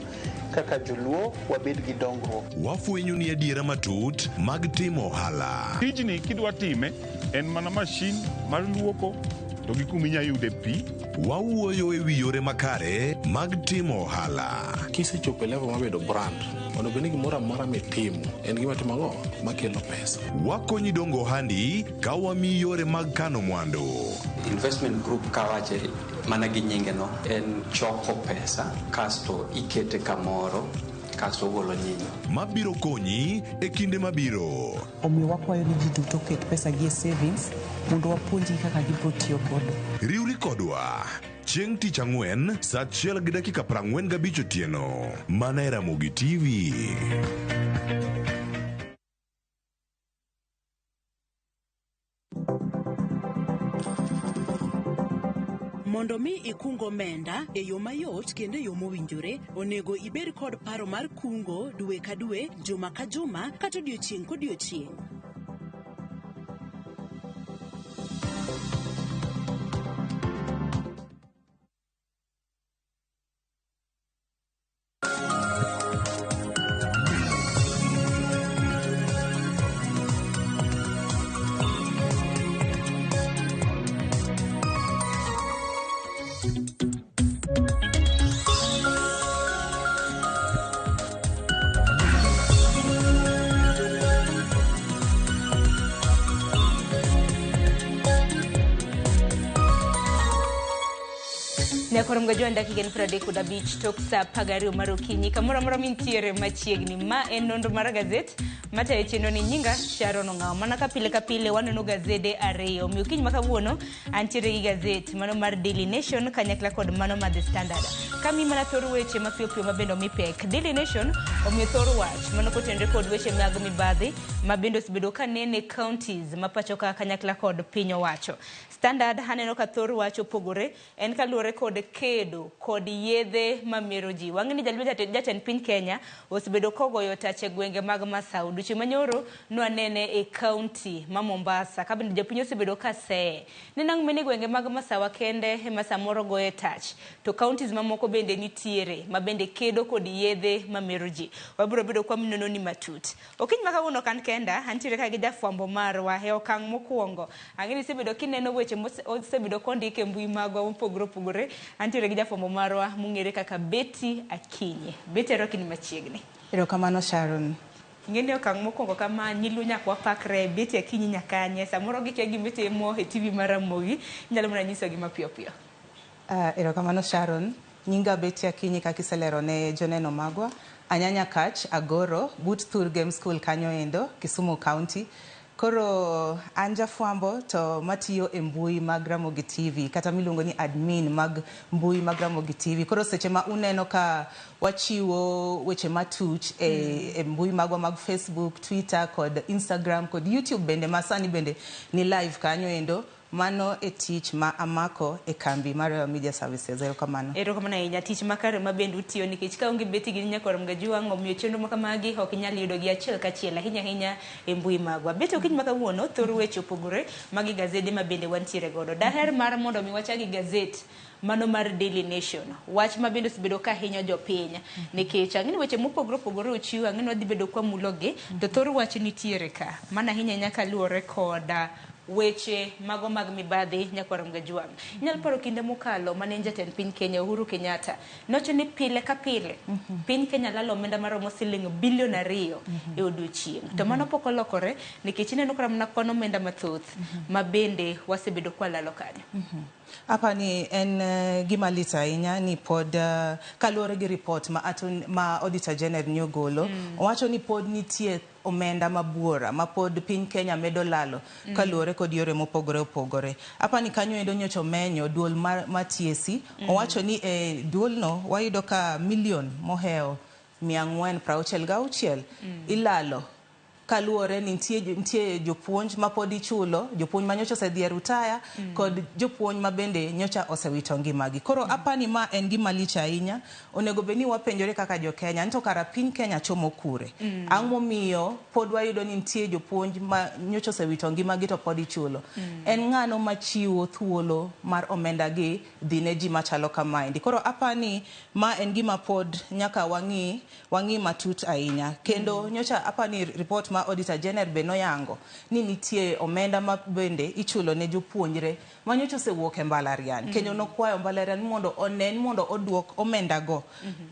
kaka joluo wabed gi dongruok. Wafwenyo ni adiera matut mag timo ohala. Tijni kidwa time en mana mashin mar luoko to gi kuma inyalo yude pi. Wawuoyo e wi yore makare mag timo ohala. Kisechopo e level mar bedo brand, onego bed ni gimoro amora mitimo en gima timo ang'o makelo pesa. Wakonyi dongo ohandi ka wamiyi yore mag kano mwandu. Investment group kawache mana gi nyinge no en choko pesa kasto ikete kamoro kasto ogolo nyinyo. Mabiro konyi e kinde mabiro. Omiyo wakwayo ni ji duto oket pesa gi e savings mondo wapuonjgi kaka gibiro tiyo godo. Riwri kodwa chieng' tich ang'wen saa 1:45 otieno mana e Ramogi TV. Mondo mi ikung omenda e yo mayot kendo e yo mowinjore, onego ibed kod paro mar kungo dwe ka dwe, juma ka juma, kata odiochieng' kodiochieng'. Nyakorom ga jwan dakika en 35 tok saa 12 mar okinyi kamoro amora mintiere machiegni. Ma en nonro mar gazet matayo chenro ni nyinga Sharon Ong'awo. Mana ka pile ka pile waneno gazede ariyo. Omiyo okinyi ma kawuono antiere gi gazet mano mar Daily Nation kanyakla kod mano mar The Standard. Kami mana thor weche mapiyo piyo ma bende omi pek. Daily Nation omiyo thor wach mano kotenore kod weche mag mibadhi ma bende osebedo ka nene counties ma pacho ka kanyakla kod piny owacho. Standard aneno ka thor wach opogore en kaluwore kod kedo kod yedhe mamero ji. Wang'e ni jalup jatend piny Kenya osebedo kogoyo tach e gwenge mag Masawa. Odiochieng' manyoro nwanene e kaunti ma Mombasa ka bende jopiny osebedo ka seye. Ni nang' mine gwenge mag Masawa kende ema samoro goye tach to counties mamoko bende nitiere ma bende kedo kod yedhe mamero ji. Wabiro bedo kwa mnono ni matut. Okinyi ma kawuono ok an kenda, antiere ka gi jafwambo marwa e okang' mokwongo. Ang'e ni isebedo kineno weche mosebedo kondik e mbui magwa mopogore opogore. Antiere gi jafwambo marwa mong'ere kaka Betty Akinyi. Betty arwaki ni machiegni. Erokamano Sharon. Ing'e ni okang' mokwongo kama nyiluo nyaka wapakre Betty Akinyi nyakanye. Samoro gikia gima itimo e TV mar Ramogi. Inyalo mana nyisogi mapiyo piyo. Erokamano Sharon. Nyinga Betty Akinyi kaka iselero ne joneno magwa. Anyanya Kach, Agoro, but Thur Game School kanyo endo, Kisumu County. Koro an jafwambo to matiyo e mbui mag Ramogi TV kata miluongo ni admin mag mbui mag Ramogi TV. Koro seche ma uneno ka wachiwo weche matuch e mbui magwa mag Facebook, Twitter kod Instagram kod YouTube bende ma sani bende ni live kanyo endo. Mano e tich ma amako e kambi mar Royal Media Services. Erokamano. Erokamano ahinya. Tich makare ma bende utiyo nikech ka onge Betty gi Nyakwar Mgajwang' omiyo chenro ma kamagi ok inyal yudo gi achiel kachiel ahinya ahinya e mbui magwa. Betty okinyi ma kawuono thor weche opogore magi gazede ma bende wantiere godo. Daher mar mondo mi wachak gi gazet mano mar Daily Nation. Wach ma bende osebedo ka hinyo jopiny nikech ang'e ni weche mopogore opogore ochiw ang'e ni wadhi bedo kwamulogi to thor wach nitiere ka. Mana ahinya ahinya kaluwore kod weche mago mag mibadhi Nyakwar Mgajwang'. Inyalo paro kinde mokalo mane en jatend piny Kenya Uhuru Kenyatta nowacho ni pile ka pile piny Kenya lalo omenda maromo siling bilion 2 e odiochieng'. To mano pok olokore nikech ineno kata mana kwan omenda mathoth ma bende wasebedo kwalalo kanyo. Apani en gima lit ahinya ni pod kaluwore gi report ma Auditor General nyogolo owacho ni pod nitie omenda mabuora ma pod piny Kenya medo lalo kaluwore kod yore mopogore opogore. Apani kanyo endo nyocha omenyo duol ma TSC owacho ni e duolno wayudo ka milion mohewo 466 ilalo kaluwore ni nitie jopuonj ma pod ichulo, jopuonj ma nyocha osedhi e rutaya kod jopuonj ma bende nyocha osewito ngimagi. Koro apani ma en gima lich ahinya, onego bed ni wapenjore kaka jo Kenya, to kara piny Kenya chomo kure? Ang'o momiyo pod wayudo ni nitie jopuonj ma nyocha osewito ngimagi to pod ichulo? En ng'ano machiwo thuolo mar omenda gi dhi ne ji machalo kamaendi? Koro apani ma en gima pod nyaka wang'i matut ahinya. Kendo nyocha apani report ma Auditor General be noyango ni nitie omenda ma bende ichulo ne jopuonjre ma nyocha osewuok e mbalariany. Kendo nokwayo mbalariany mondo onen mondo oduok omenda go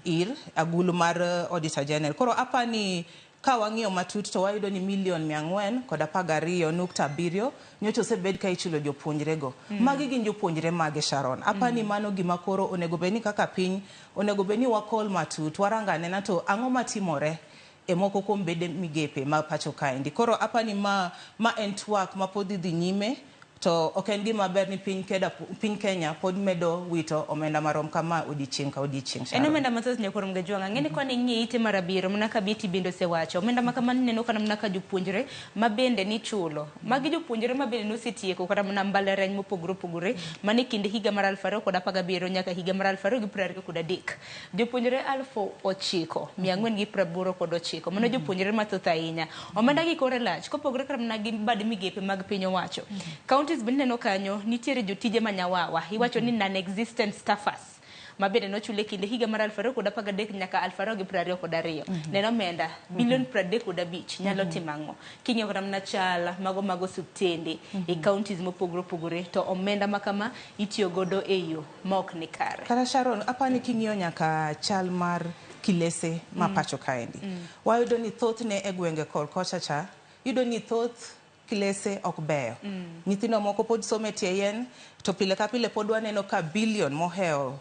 ir agulu mar Auditor General. Koro apani ka wang'iyo matut to wayudo ni milion 412.7 nyocha osebed ka ichulo jopuonjre go. Magi gin jopuonjre mage Sharon. Apani mano gima koro onego bed ni kaka piny onego bed ni wakol matut warang anena to ang'o matimore e moko kuom bede migepe ma pacho kaendi. Koro apani ma en twak ma pod dhi nyime to ok en gima ber ni piny Kenya pod medo wito omenda marom kama odiechieng' ka odiechieng'. En omenda mathoth Nyakwar Mgajwang'. Ang'e ni koni ing'iye ite mar abiriyo mana ka Betty bende osewacho. Omenda ma kamano ineno kata mana ka jopuonjre ma bende nichulo. Magi jopuonjre ma bende nosetieko kata mana mbalariany mopogore opogore mane kind higa mar 2017 nyaka higa mar 2023. Jopuonjre 9,489. Mano jopuonjre mathoth ahinya. Omenda gi kore lach kopogore kata mana gi bad migepe mag piny owacho. Counties bende neno kanyo nitiere jotije manyawawa. Iwacho ni non-existent staffers ma bende nochule kinde higa mar 2013 nyaka 2022. Neno omenda bilion 35 nyalo timo ang'o? King'iyo kata mana chal mago mag osiptende e counties mopogore opogore to omenda ma kama itiyo godo e yo ma ok ni kare. Kata Sharon, apani king'iyo nyaka chal mar kilese ma pacho kaendi. Wayudo ni thothne e gwenge kor kocha cha, yudo ni thoth kilese ok beyo. Nyithindo moko pod somo e tie yien, to pile ka pile pod waneno ka bilion mohewo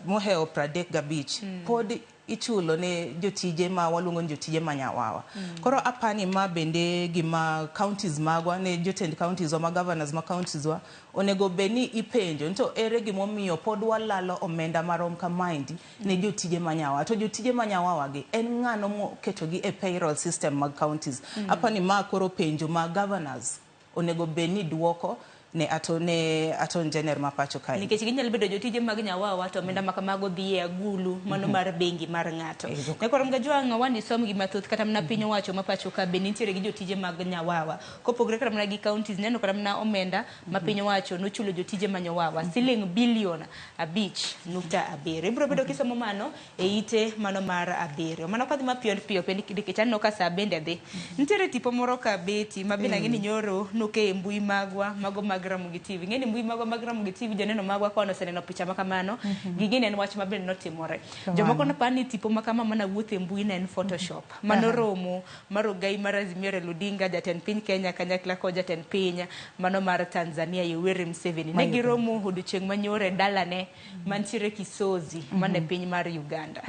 Mohewo 35 pod ichulo ne jotije ma waluongo ni jotije ma nyawawa. Koro apani ma bende gima counties magwa ne jotend counties wa ma governors ma counties wa onego bed ni ipenjo ni to ere gimomiyo pod walalo omenda marom kamaendi ne jotije ma nyawawa. To jotije ma nyawawa gi en ng'ano moketogi e payroll system mag counties? Apani ma koro penjo ma governors onego bed ni duoko ne ato ne Attorney General ma pacho kae. Nikech ginyalo bedo jotije mag nyawawa to omenda ma kamago dhi e agulu mano mar bengi mar ng'ato. Nyakwar Mgajwang' wani som gi mathoth kata mana piny owacho ma pacho ka be nitiere gi jotije mag nyawawa. Kopogore kata mana gi counties neno kata mana omenda ma piny owacho nochulo jotije ma nyawawa siling bilion 5.7. Ibiro bedo kisomo mano e ite mano mar 7. Mano kadhi mapiyo piyo nikech aneno ka saa bende dhi. Nitiere tipo moro ka Beti ma bende ang'e ni nyoro noke e mbui magwa mago mag Ramogi TV. Ng'eni mbui magwa mag Ramogi TV joneno magwa kono oseneno picha ma kamano, ging'e ni en wach ma bende notimore. Jomoko noparo ni tipo ma kama mana wuotho e mbui ne en Photoshop. Mano romo mar ogai mar Azimio Raila Odinga, jatend piny Kenya kanyakla kod jatend piny mano mar Tanzania Yoweri Museveni. Ne giromo odiochieng' manyoro e dalane mantiere Kisozi mane piny mar Uganda.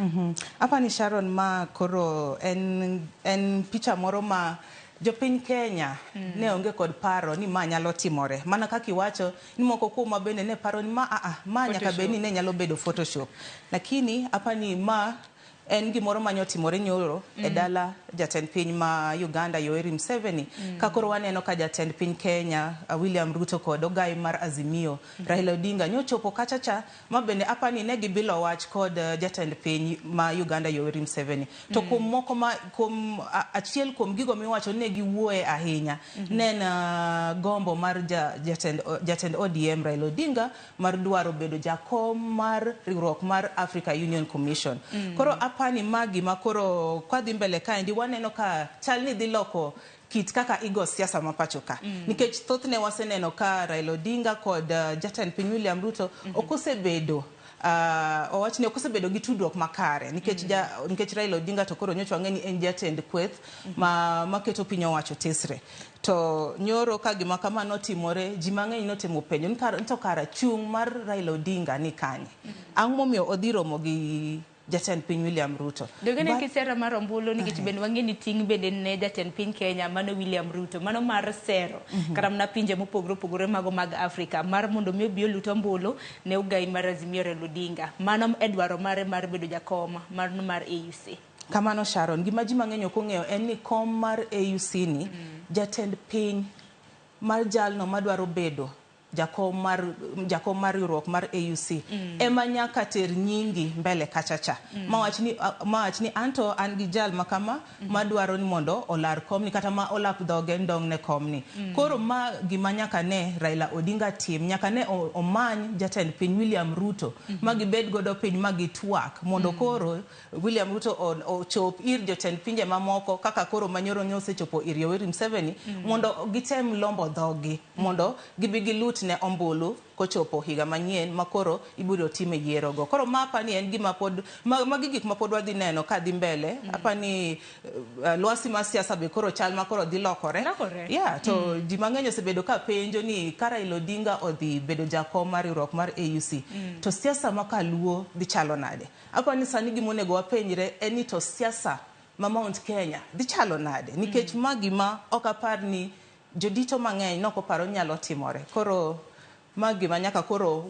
Apani Sharon ma koro en picha moro ma jopiny Kenya ne onge kod paro ni ma nyalo timore. Mana kaka iwacho ni moko kuomwa bende ne paro ni ma ma nyaka bed ni ne nyalo bedo Photoshop. Lakini apani ma en gimoro mane otimore nyoro e dala jatend piny ma Uganda Yoweri Museveni. Ka koro waneno ka jatend piny Kenya William Ruto kod ogai mar Azimio Raila Odinga nyochopo kacha cha ma bende apani ne gibilo wach kod jatend piny ma Uganda Yoweri Museveni. To kuom moko ma kuom achiel kuom gigo miwacho ne giwuoye ahinya ne en gombo mar jatend ODM Raila Odinga mar dwaro bedo jakom mar riwruok mar Africa Union Commission. Koro apani magi ma koro kwadhi mbele kaendi waneno ka chal ni dhi loko kit kaka igo siasa ma pacho ka. Nikech thothne waseneno ka Raila Odinga kod jatend piny William Ruto ok osebedo owach ni ok osebedo gi tudruok makare nikech nikech Raila Odinga to koro nyocha wang'e ni en jatend kweth ma keto piny owacho tesre. To nyoro ka gima kama notimore, ji mang'eny notemo penjo ni to kara chung' mar Raila Odinga ni kanye? Ang'o momiyo odhi romo gi jatend piny William Ruto? Donge ne kisera mar ombulu nikech bende wang'e ni ting' bende ne jatend piny Kenya mano William Ruto mano mar sero kata mana pinje mopogore opogore mago mag Afrika mar mondo mi obi olut ombulu ne ogai mar Azimio Raila Odinga. Mano e dwaro mare mar bedo jakom mar AUC. Kamano Sharon, gima ji mang'eny ok ong'eyo en ni kom mar AUC ni jatend piny mar jalno madwaro bedo jakom mar riwruok mar AUC ema nyaka ter nyingi mbele kachacha. Mawach ni anto an gi jal makama madwaro ni mondo olar komni kata ma olap dhoge ndong' ne komni. Koro ma gima nyaka ne Raila Odinga tim, nyaka ne omany jatend piny William Ruto ma gibed godo piny ma gitwak mondo koro William Ruto ochop ir jotend pinje mamoko kaka koro manyoro ne osechopo ir Yoweri Museveni mondo gitem lombo dhogi mondo gibi gilut ne ombulu kochopo higa manyien makoro ibiro time yiero go. Koro ma apani en gima pod magi gik ma pod wadhi neno ka dhi mbele. Apani lwasi mar siasa be koro chal ma koro dhi lokore. Yeah, to ji mang'eny osebedo ka penjo ni ka Raila Odinga odhi bedo jakom mar riwruok mar AUC to siasa ma kaluo dhi chalo nade? Apani sani gima onego wapenjre en ni to siasa ma Mount Kenya dhi chalo nade? Nikech ma gima ok apar ni jodito mang'eny nok oparo nyalo timore. Koro ma gima nyaka koro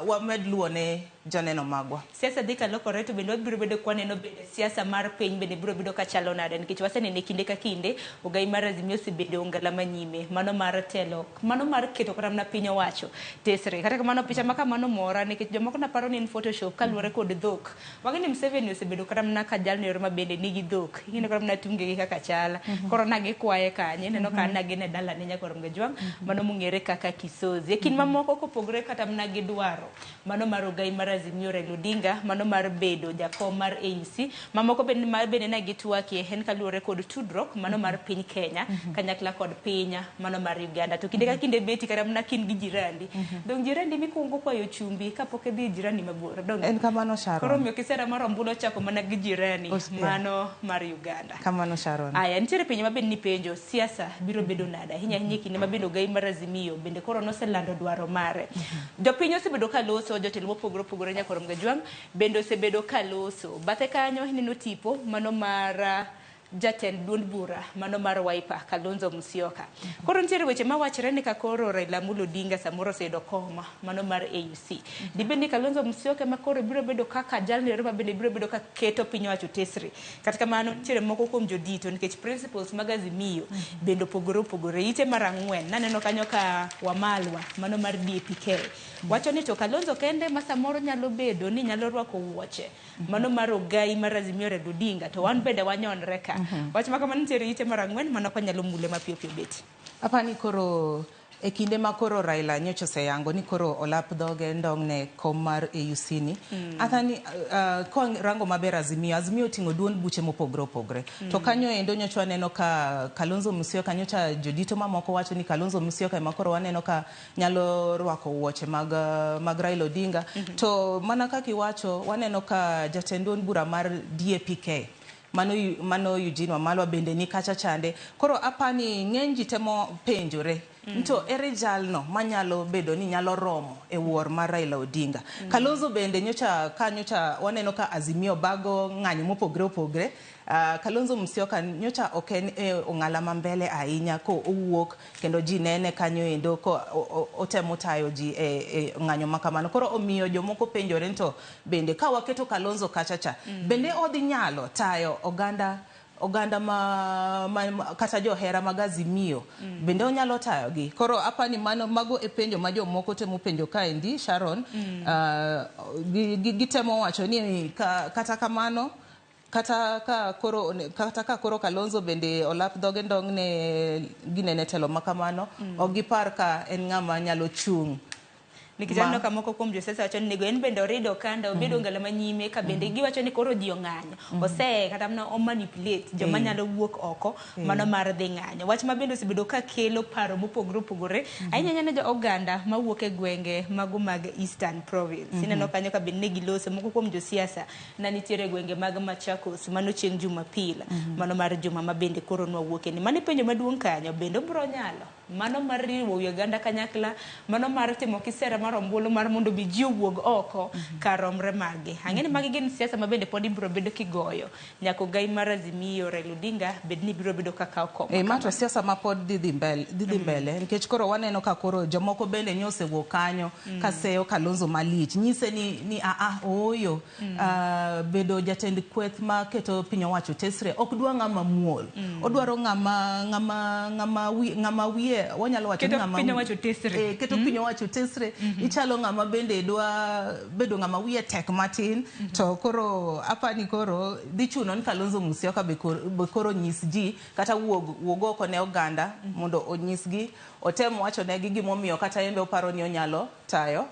wamed luwo ne joneno magwa. Siasa dhi kalokore to bende wabiro bedo kwaneno bende siasa mar piny bende biro bedo kachalo nade nikech wasenene kinde ka kinde ogai mar Azimio osebedo ongala manyime mano mar telo mano mar keto kata mana piny owacho tesre. Kata kamano picha ma kamano mora nikech jomoko naparo ni en Photoshop kaluwore kod dhok. Wang'e ni Museveni osebedo kata mana ka jalno ero ma bende nigi dhok. Ing'e kata mana tungegi kaka chala. Koro nagikwaye kanye ineno ka nagin e dalane Nyakwar Mgajwang' mano mong'ere kaka Kisozi. E kind mamoko kopogore kata mana gi dwaro mano mar ogai mar Azimio Raila Odinga mano mar bedo jakom mar AUC mamoko bende ne gitwakie en kaluwore kod tudruok mano mar piny Kenya kanyakla kod piny mano mar Uganda. To kinde ka kinde beti kata mana kin gi jirandi dong jirandi mikwongo kwayo chumbi kapok idhi jirandi mabor dong en kamano Sharon. Koro miyo kisera mar ombulu ochako mana gi jirani mano mar Uganda. Kamano Sharon. Aya nitiere penjo ma bende nipenjo siasa biro bedo nade ahinya ahinya kinde ma bende ogai mar Azimio bende koro noselando dwaro mare. Jopiny osebedo ka loso jotelo mopogore opogore opogore nyaka Rom Gajwang' bende osebedo ka loso. Bathe kanyo ineno tipo mano mar jatend duond bura mano mar Wiper Kalonzo Musyoka. Koro nitiere weche mawachore ni ka koro Raila Amolo Odinga samoro oseyudo kom mano mar AUC. Dibed ni Kalonzo Musyoka ema koro biro bedo kaka jalno ero ma bende biro bedo ka keto piny owacho tesre. Kata kamano nitiere moko kuom jodito nikech principles mag Azimio bende opogore opogore. Ite mar ang'wen naneno kanyo ka Wamalwa mano mar DAP-K wacho ni to Kalonzo kende ma samoro nyalo bedo ni nyalo rwako wuoche mano mar ogai mar Azimio Raila Odinga to wan bende wanyonre ka. Wach ma kamano nitiere ite mar ang'wen mano ok wanyalo mule mapiyo piyo bet. Apani koro e kinde ma koro Raila nyocha oseyango ni koro olap dhoge ndong' ne kom mar AUC ni. Athani kwa rango maber Azimio, Azimio oting'o duond buche mopogore opogore. To kanyo endo nyocha waneno ka Kalonzo Musyoka nyocha jodito mamoko wacho ni Kalonzo Musyoka ema koro waneno ka nyalo rwako wuoche mag Raila Odinga. To mana kaka iwacho waneno ka jatend duond bura mar DAP-K mano Eugene Wamalwa bende ni kacha chande. Koro apani ng'eny ji temo penjore to ere jalno manyalo bedo ni nyalo romo e wuor mar Raila Odinga. Kalonzo bende nyocha ka nyocha waneno ka Azimio bago ng'anyo mopogore opogore. Kalonzo Musyoka nyocha ok en e ong'ala ma mbele ahinya ko owuok kendo ji nene kanyo endo ko otemo tayo ji e ng'anyo ma kamano. Koro omiyo jomoko penjore ni to bende ka waketo Kalonzo kacha cha bende odhi nyalo tayo oganda ma kata johera mag Azimio bende onyalo tayogi. Koro apani mano mago e penjo ma jomoko temo penjo kaendi Sharon. Gitemo wacho ni kata kamano kata ka koro Kalonzo bende olap dhoge ndong' ne ginene telo ma kamano ok gipar ka en ng'ama nyalo chung' Nikech aneno ka moko kuom josiasa wacho ni onego en bende orid okanda obed ongala manyime ka bende giwacho ni koro ji ong'anyo ose kata mana o manipulate joma nyalo wuok oko mano mar dhi ng'anyo. Wach ma bende osebedo ka kelo paro mopogore opogore ahinya ahinya ne jo oganda mawuok e gwenge mago mag Eastern Province. Ineno kanyo ka bende ne giloso moko kuom josiasa na nitiere e gwenge mag Machakos mano chieng' Jumapil mano mar juma ma bende koro nwawuoke ni. Mano e penjo maduong' kanyo bende obiro nyalo mano mar riwo wi oganda kanyakla mano mar timo kisera mar ombulu mar mondo mi ji owuog oko kar romre margi. Ang'e ni magi gin siasa ma bende pod ibiro bedo kigoyo nyaka ogai mar Azimio Raila Odinga bed ni biro bedo kaka kom. E, ma to siasa ma pod dhi mbele nikech koro waneno ka koro jomoko bende nyo osewuok kanyo ka seyo Kalonzo malich nyise ni aa ooyo bedo jatend kweth ma keto piny owacho tesre ok dwa ng'ama muol odwaro ng'ama wiye wanyalo wacho ni Keto ng'ama piny owacho tesre. Eh, keto piny owacho tesre ichalo ng'ama bende dwa bedo ng'ama wiye tek matin to koro apani koro dhi chuno ni Kalonzo Musyoka be koro nyis ji kata wuog oko ne oganda mondo onyisgi otem wacho negi gimomiyo kata en be oparo ni onyalo tayo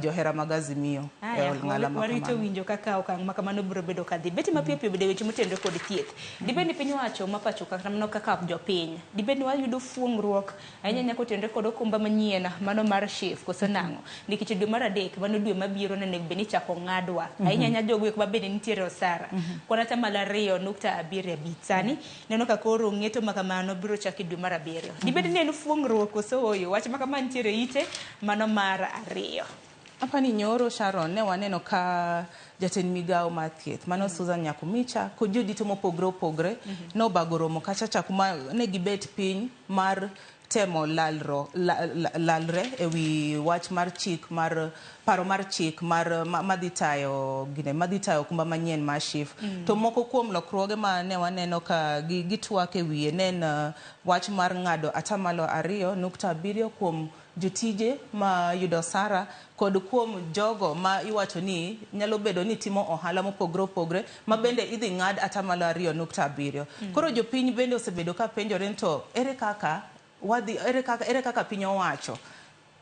johera mag Azimio e Aya, ong'ala ma warito kamano. winjo kaka okang' ma kamano biro bedo kadhi. Beti mapiyo piyo bende weche motenore kod thieth. Dibed ni piny owacho ma pacho ka kata mana kaka jopiny, dibed ni wayudo fuong'ruok ahinya ahinya kotenore kod okumba manyien mano mar SHIF koso nang'o? Nikech e dwe mar adek mano dwe mabiro onego bed ni ichako ng'adwa. Ahinya ahinya jogo eko ma bende nitiere osara. Kwan atamalo 2.75. Sani neno ka koro ng'eto ma kamano biro chako e dwe mar abiriyo. Dibed ni en fuong'ruok koso ooyo? Wach ma kama nitiere ite mano mar ariyo. Apani nyoro Sharon ne waneno ka jatend migawo mar thieth mano Susan Nyakumicha kod jodito mopogore opogore nobago romo kacha cha kuma ne gibet piny mar temo lalre ewi wach mar chik mar paro mar chik mar madhi tayo gine madhi tayo okumba manyien mar SHIF. To moko kuom lokruoge ma ne waneno ka gitwak e wiye ne en wach mar ng'ado 2.7% kuom jotije ma yudo osara kod kuom jogo ma iwacho ni nyalo bedo ni timo ohala mopogore opogore ma bende idhi ng'ad 2.7%. Koro jopiny bende osebedo ka penjore ni to ere kaka piny owacho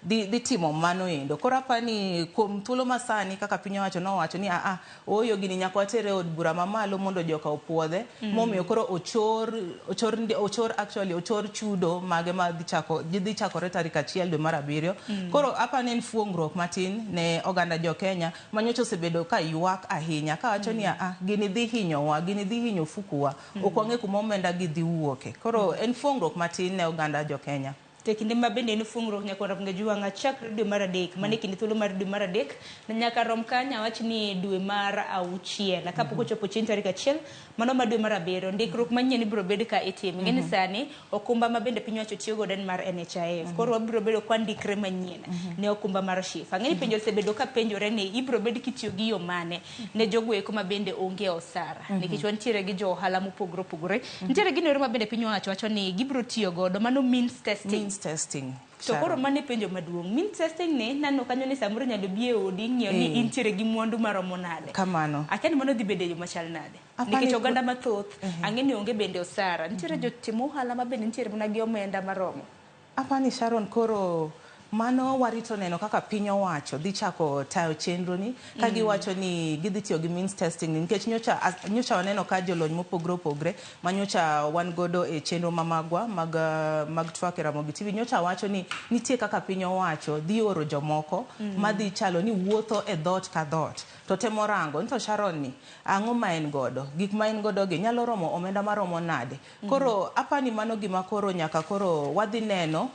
dhi timo mano endo. Koro apani kuom thuolo masani kaka piny owacho nowacho ni aa ooyo gini nyaka watere e od bura mamalo mondo joka opuodhe momiyo koro ochor actually ochor chudo mage ma dhi chakore tarik 1 dwe mar abiriyo. Koro apani en fuong'ruok matin ne oganda jo Kenya ma nyocha osebedo ka ywak ahinya kawacho ni aa gini dhi hinyowa gini dhi hinyo ofukuwa ok wang'e kuma omenda gi dhi wuoke. Koro en fuong'ruok matin ne oganda jo Kenya. To e kinde ma bende en fungruok nyaka Ramogi Ajwang' chakre dwe mar 3, mano e kinde thuolo mar dwe mar 3 nyaka rom kanyo awach ni dwe mar 6 kapok ochopo chieng' tarik 1 mano ma dwe mar 7 ndikruok manyien ibiro bed ka itimo. Ing'e ni sani okumba ma bende piny owacho tiyo godo en mar NHIF. Koro wabiro bedo kwa ndikre manyien ne okumba mar SHIF. Ang'e ni penjo osebedo ka penjore ni ibiro bed kitiyo gi yo mane ne jogo eko ma bende onge osara. Nikech wantiere gi jo ohala mopogore opogore. Nitiere gino ero ma bende piny owacho wacho ni gibiro tiyo godo mano means testing. Means testing. To koro mano e penjo maduong'. Means testing ni naneno kanyo ni samoro inyalo bi e odi ing'iyo ni intiere gi mwandu maromo nade. Kamano. Akia ni mano dhi bedo e yo machal nade. Nikech oganda mathoth ang'e ni onge bende osara. Nitiere jotim ohala ma bende nitiere mana gi omenda maromo. Apani Sharon koro mano warito neno kaka piny owacho dhi chako tayo chenro ni ka giwacho ni gidhi tiyo gi means testing ni nikech nyocha waneno ka jolony mopogore opogore ma nyocha wan godo e chenro ma magwa mag twak e Ramogi TV nyocha wacho ni nitie kaka piny owacho dhi oro jomoko madhi chalo ni wuotho e dhoot ka dhoot to temo rango ni to Sharon ni ang'o ma en godo, gik ma en godo gi nyalo romo omenda maromo nade. Koro apani mano gima koro nyaka koro wadhi neno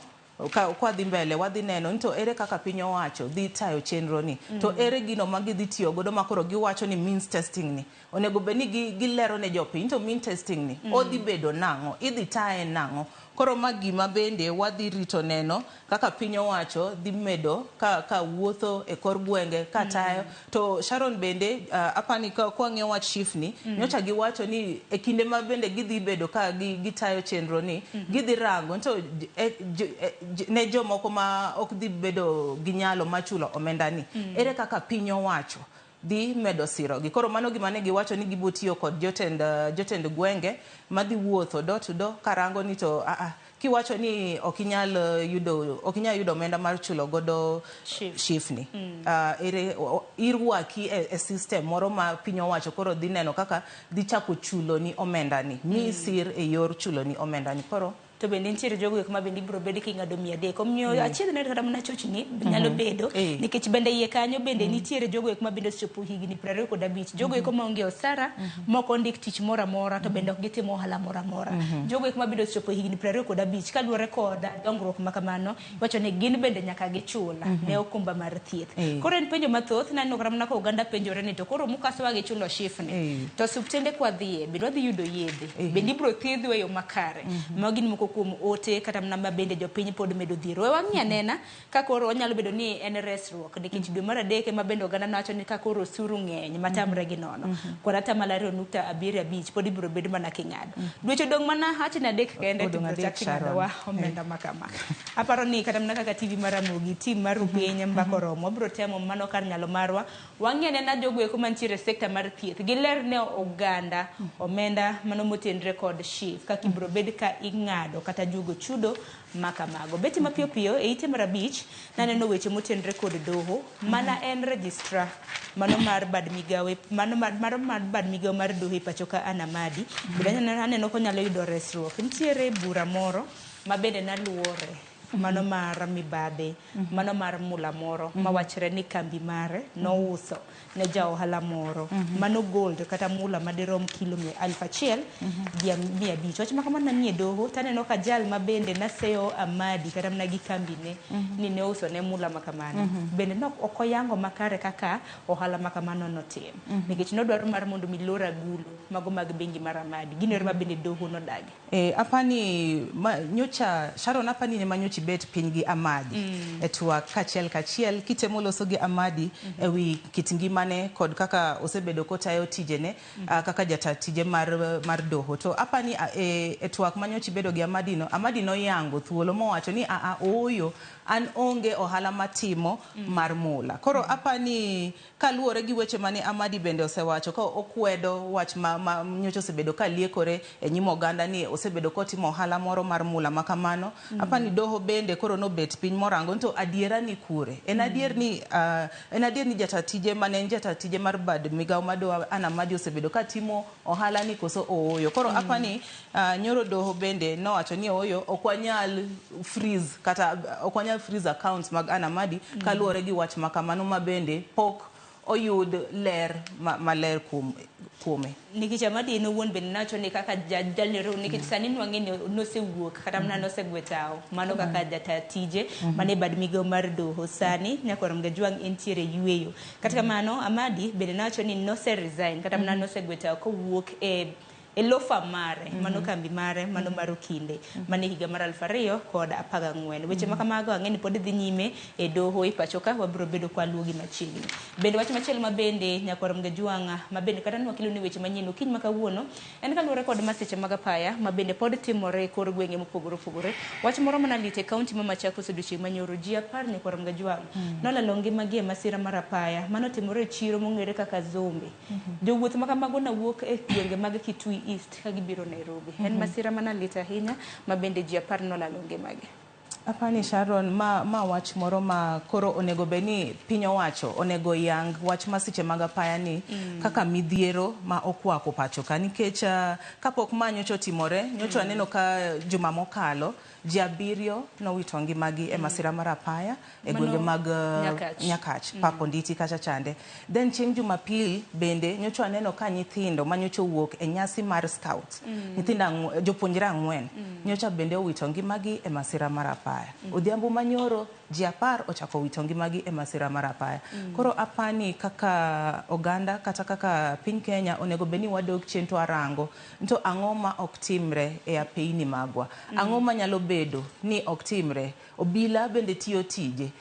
ka wadhi mbele wadhi neno ni to ere kaka piny owacho dhi tayo chenro ni to ere gino ma gidhi tiyo godo ma koro giwacho ni means testing ni onego bed ni gilero ne jopiny to means testing ni odhi bedo nang'o, idhi taye nang'o. Koro ma gima bende wadhi rito neno kaka piny owacho dhi medo ka wuotho e kor gwenge ka tayo. To Sharon bende apani ka kwang'iyo wach SHIF ni nyocha giwacho ni e kinde ma bende gidhi bedo ka gitayo chenro ni gidhi rango to ne jomoko ma ok dhi bedo gi nyalo mar chulo omenda ni ere kaka piny owacho dhi medo sirogi. Koro mano gima ne giwacho ni gibo tiyo kod jotend gwenge madhi wuotho door to door karango ni to kiwacho ni ok inyal yudo omenda mar chulo godo SHIF ni ere irwaki e system moro ma piny owacho koro dhi neno kaka dhi chako chulo ni omenda ni mi sir e yor chulo ni omenda ni. Koro to bende nitiere jogo eko ma bende ibiro bed king'ado 300. Omiyo achiel ne kata mana chochni nyalo bedo nikech bende iye kanyo bende nitiere jogo eko ma bende osechopo higni 25. Jogo eko maonge osara, mok ondik tich moro amora to bende ok gitimo ohala moro amora. Jogo eko ma bende osechopo higni 25 kaluwore kod dongruok ma kamano, iwacho ni gin bende nyaka gichul ne okumba mar thieth. Koro en penjo mathoth naneno kata mana ka oganda penjore ni to koro mukasowa gi chulo SHIF ni to osiptende kwadhiye bende wadhi yudo yedhe, bende ibiro thiedhwa e yo makare. Mago gin moko kuom ote kata mana ma bende jopiny pod medo dhier. We wang'i anena ka koro onyalo bedo ni en resruok nikech dwe mar 3 ema bende oganda nowacho ni ka koro osuru ng'eny matamre gi nono. Kod 2.75 pod ibiro bed mana king'ado. Dweche odong' mana achni 3 kende to ibiro chak ing'ado wa omenda ma kama. Aparo ni kata mana kaka TV mar Ramogi, team mar Rupiny mbaka oromo, wabiro temo mano kar nyalo marwa. Wang'i anena jogo eko mantiere e sekta mar thieth, giler ne oganda omenda mano motenre kod SHIF kaka ibiro bed ka ing'ado kata juogo chudo makamago. Beti mapiyo piyo e ite mar 5 naneno weche motenre kod doho mana en registrar mano mar bad migawo mano mar bad migawo mar doho e pacho ka Anna Amadi. Bende aneno konyalo yudo resruok. Nitiere bura moro ma bende naluore mano mar mibadhi, mano mar mula moro mawachre ni kambi mare nouso ne ja ohala moro mano gold kata mula madirom kilo 1500. Wach ma kamano nanie doho taneno ka jal ma bende naseyo Amadi kata mana gi kambine ni ne ouso ne mula ma kamano bende nok ok oyango makare kaka ohala ma kamano notim nikech nodwaro mar mondo mi lor agulu mago mag bengi mar Amadi. Gino ero ma bende doho nodagi. Apani nyocha Sharon apani ne manyochi bet piny gi Amadi e twak kachiel kachiel kitemo loso gi Amadi e wi kit ngimane kod kaka osebedo kotayo tijene kaka jata tije mar doho. To apani e twak manyochi bedo gi Amadi no, Amadi noyango thuolo mowacho ni ooyo an onge ohala matimo mar mula. Koro apani kaluwore gi weche mane Amadi bende osewacho ka okwedo wach ma nyocha osebedo ka liekore e nyim oganda ni osebedo kotimo ohala moro mar mula ma kamano. Apani doho bende koro nobet piny morango to adiera ni kure. En adier ni jata tije mane en jata tije mar bad migawo mar doho Anna Amadi osebedo ka timo ohala ni koso ooyo. Koro apani nyoro doho bende nowacho ni ooyo ok wanyal freeze kata ok wanyal freeze accounts mag Anna Amadi kaluwore gi wach ma kamano ma bende pok oyud ler maler kuome. Nikech Amadi en owuon bende nawacho ni kaka jalero nikech sani nwang'e ni nosewuok kata mana nosegwe tawo mano kaka jata tije mane bad migawo mar doho sani Nyakwar Mgajwang' entiere yueyo. Kata kamano Amadi bende nawacho ni nose resign kata mana nosegwe tawo kowuok e law firm mare mano kambi mare mano mar okinde mane higa mar 2014. Weche ma kamago ang'e ni pod dhi nyime e doho e pacho ka wabiro bedo kwa luwogi machiegni. Bende wach machielo ma bende Nyakwar Mgajwang' ma bende kata nwakelo ni weche manyien okinyi ma kawuono en kaluwore kod masiche mag apaya ma bende pod timore e kor gwenge mopogore opogore. Wach moro mana lit e kaunti ma Machakos odiochieng' manyoro ji 10 Nyakwar Mgajwang' nolalo ngimagi e masira mar apaya manotimore e chiro mong'ere kaka Zombe. Jowuoth ma kamago nawuok e gwenge mag Kitui East ka gibiro Nairobi. En masira mana lit ahinya ma bende ji 10 nolalo ngimagi. Apani Sharon, ma wach moro ma koro onego bed ni piny owacho onego yang wach masiche mag apaya ni kaka midhiero ma okwako pacho ka nikech kapok ma nyocha otimore nyocha aneno ka juma mokalo ji 7 nowito ngimagi e masira mar apaya e gwenge mag Nyakach Pap Onditi kacha chande. Then chieng' Jumapil bende nyocha aneno ka nyithindo ma nyocha owuok e nyasi mar scouts nyithindo jopuonjre 4 nyocha bende owito ngimagi e masira mar apaya. Odhiambo manyoro ji 10 ochako wito ngimagi e masira mar apaya. Koro apani kaka oganda kata kaka piny Kenya onego bed ni wadok chien to arango to ang'o ma ok timre e apeyni magwa, ang'o manyalo bedo ni ok timre. Obila bende tiyo tije,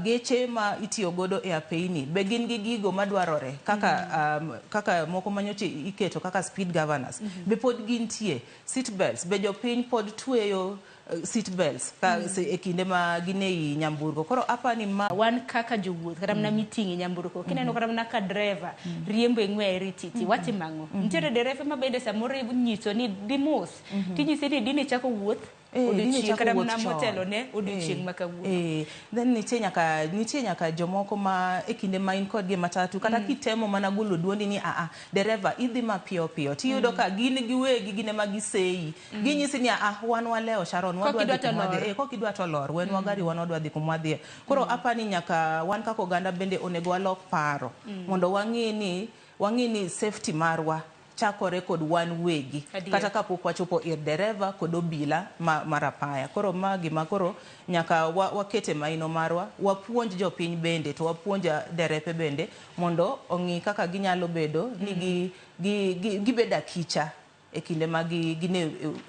geche ma itiyo godo e apeyni be gin gi gigo madwarore kaka kaka moko manyocha iketo kaka speed governors be pod gintie, seat belts be jopiny pod tweyo seat belts ka e kinde ma gin ei nyamburko. Koro apani ma wan kaka jowuoth kata mana miting'e nyamburko kineno kata mana ka driver riembo e ng'we rititi watimo ang'o? Nitiere derefe ma bende samoro nyiso ni dhi mos tinyise ni dine chako wuoth odiochieng' kata mana motelo ne odiochieng' ma kawuono. Then nitie nyaka jomoko ma e kinde ma in kodgi matatu kata kitemo mana golo duondi ni a dereva idhi mapiyo piyo tiyudo ka gin giwegi gin ema giseyi ginyisi ni a wan walewo Sharon wadwa dhi kuma wadhiye kok idwa to lor wenwa gari wan wadwa dhi kuma wadhiye. Koro apani nyaka wan kaka oganda bende onego walok paro mondo wang'i ni safety marwa chakore kod wan wegi kata kapok wachopo ir dereva kod obila mar apaya. Koro ma gima koro nyaka wakete maino marwa, wapuonj jopiny bende to wapuonj derepe bende mondo ong'i kaka ginyalo bedo ni gibedo akicha e kinde ma gin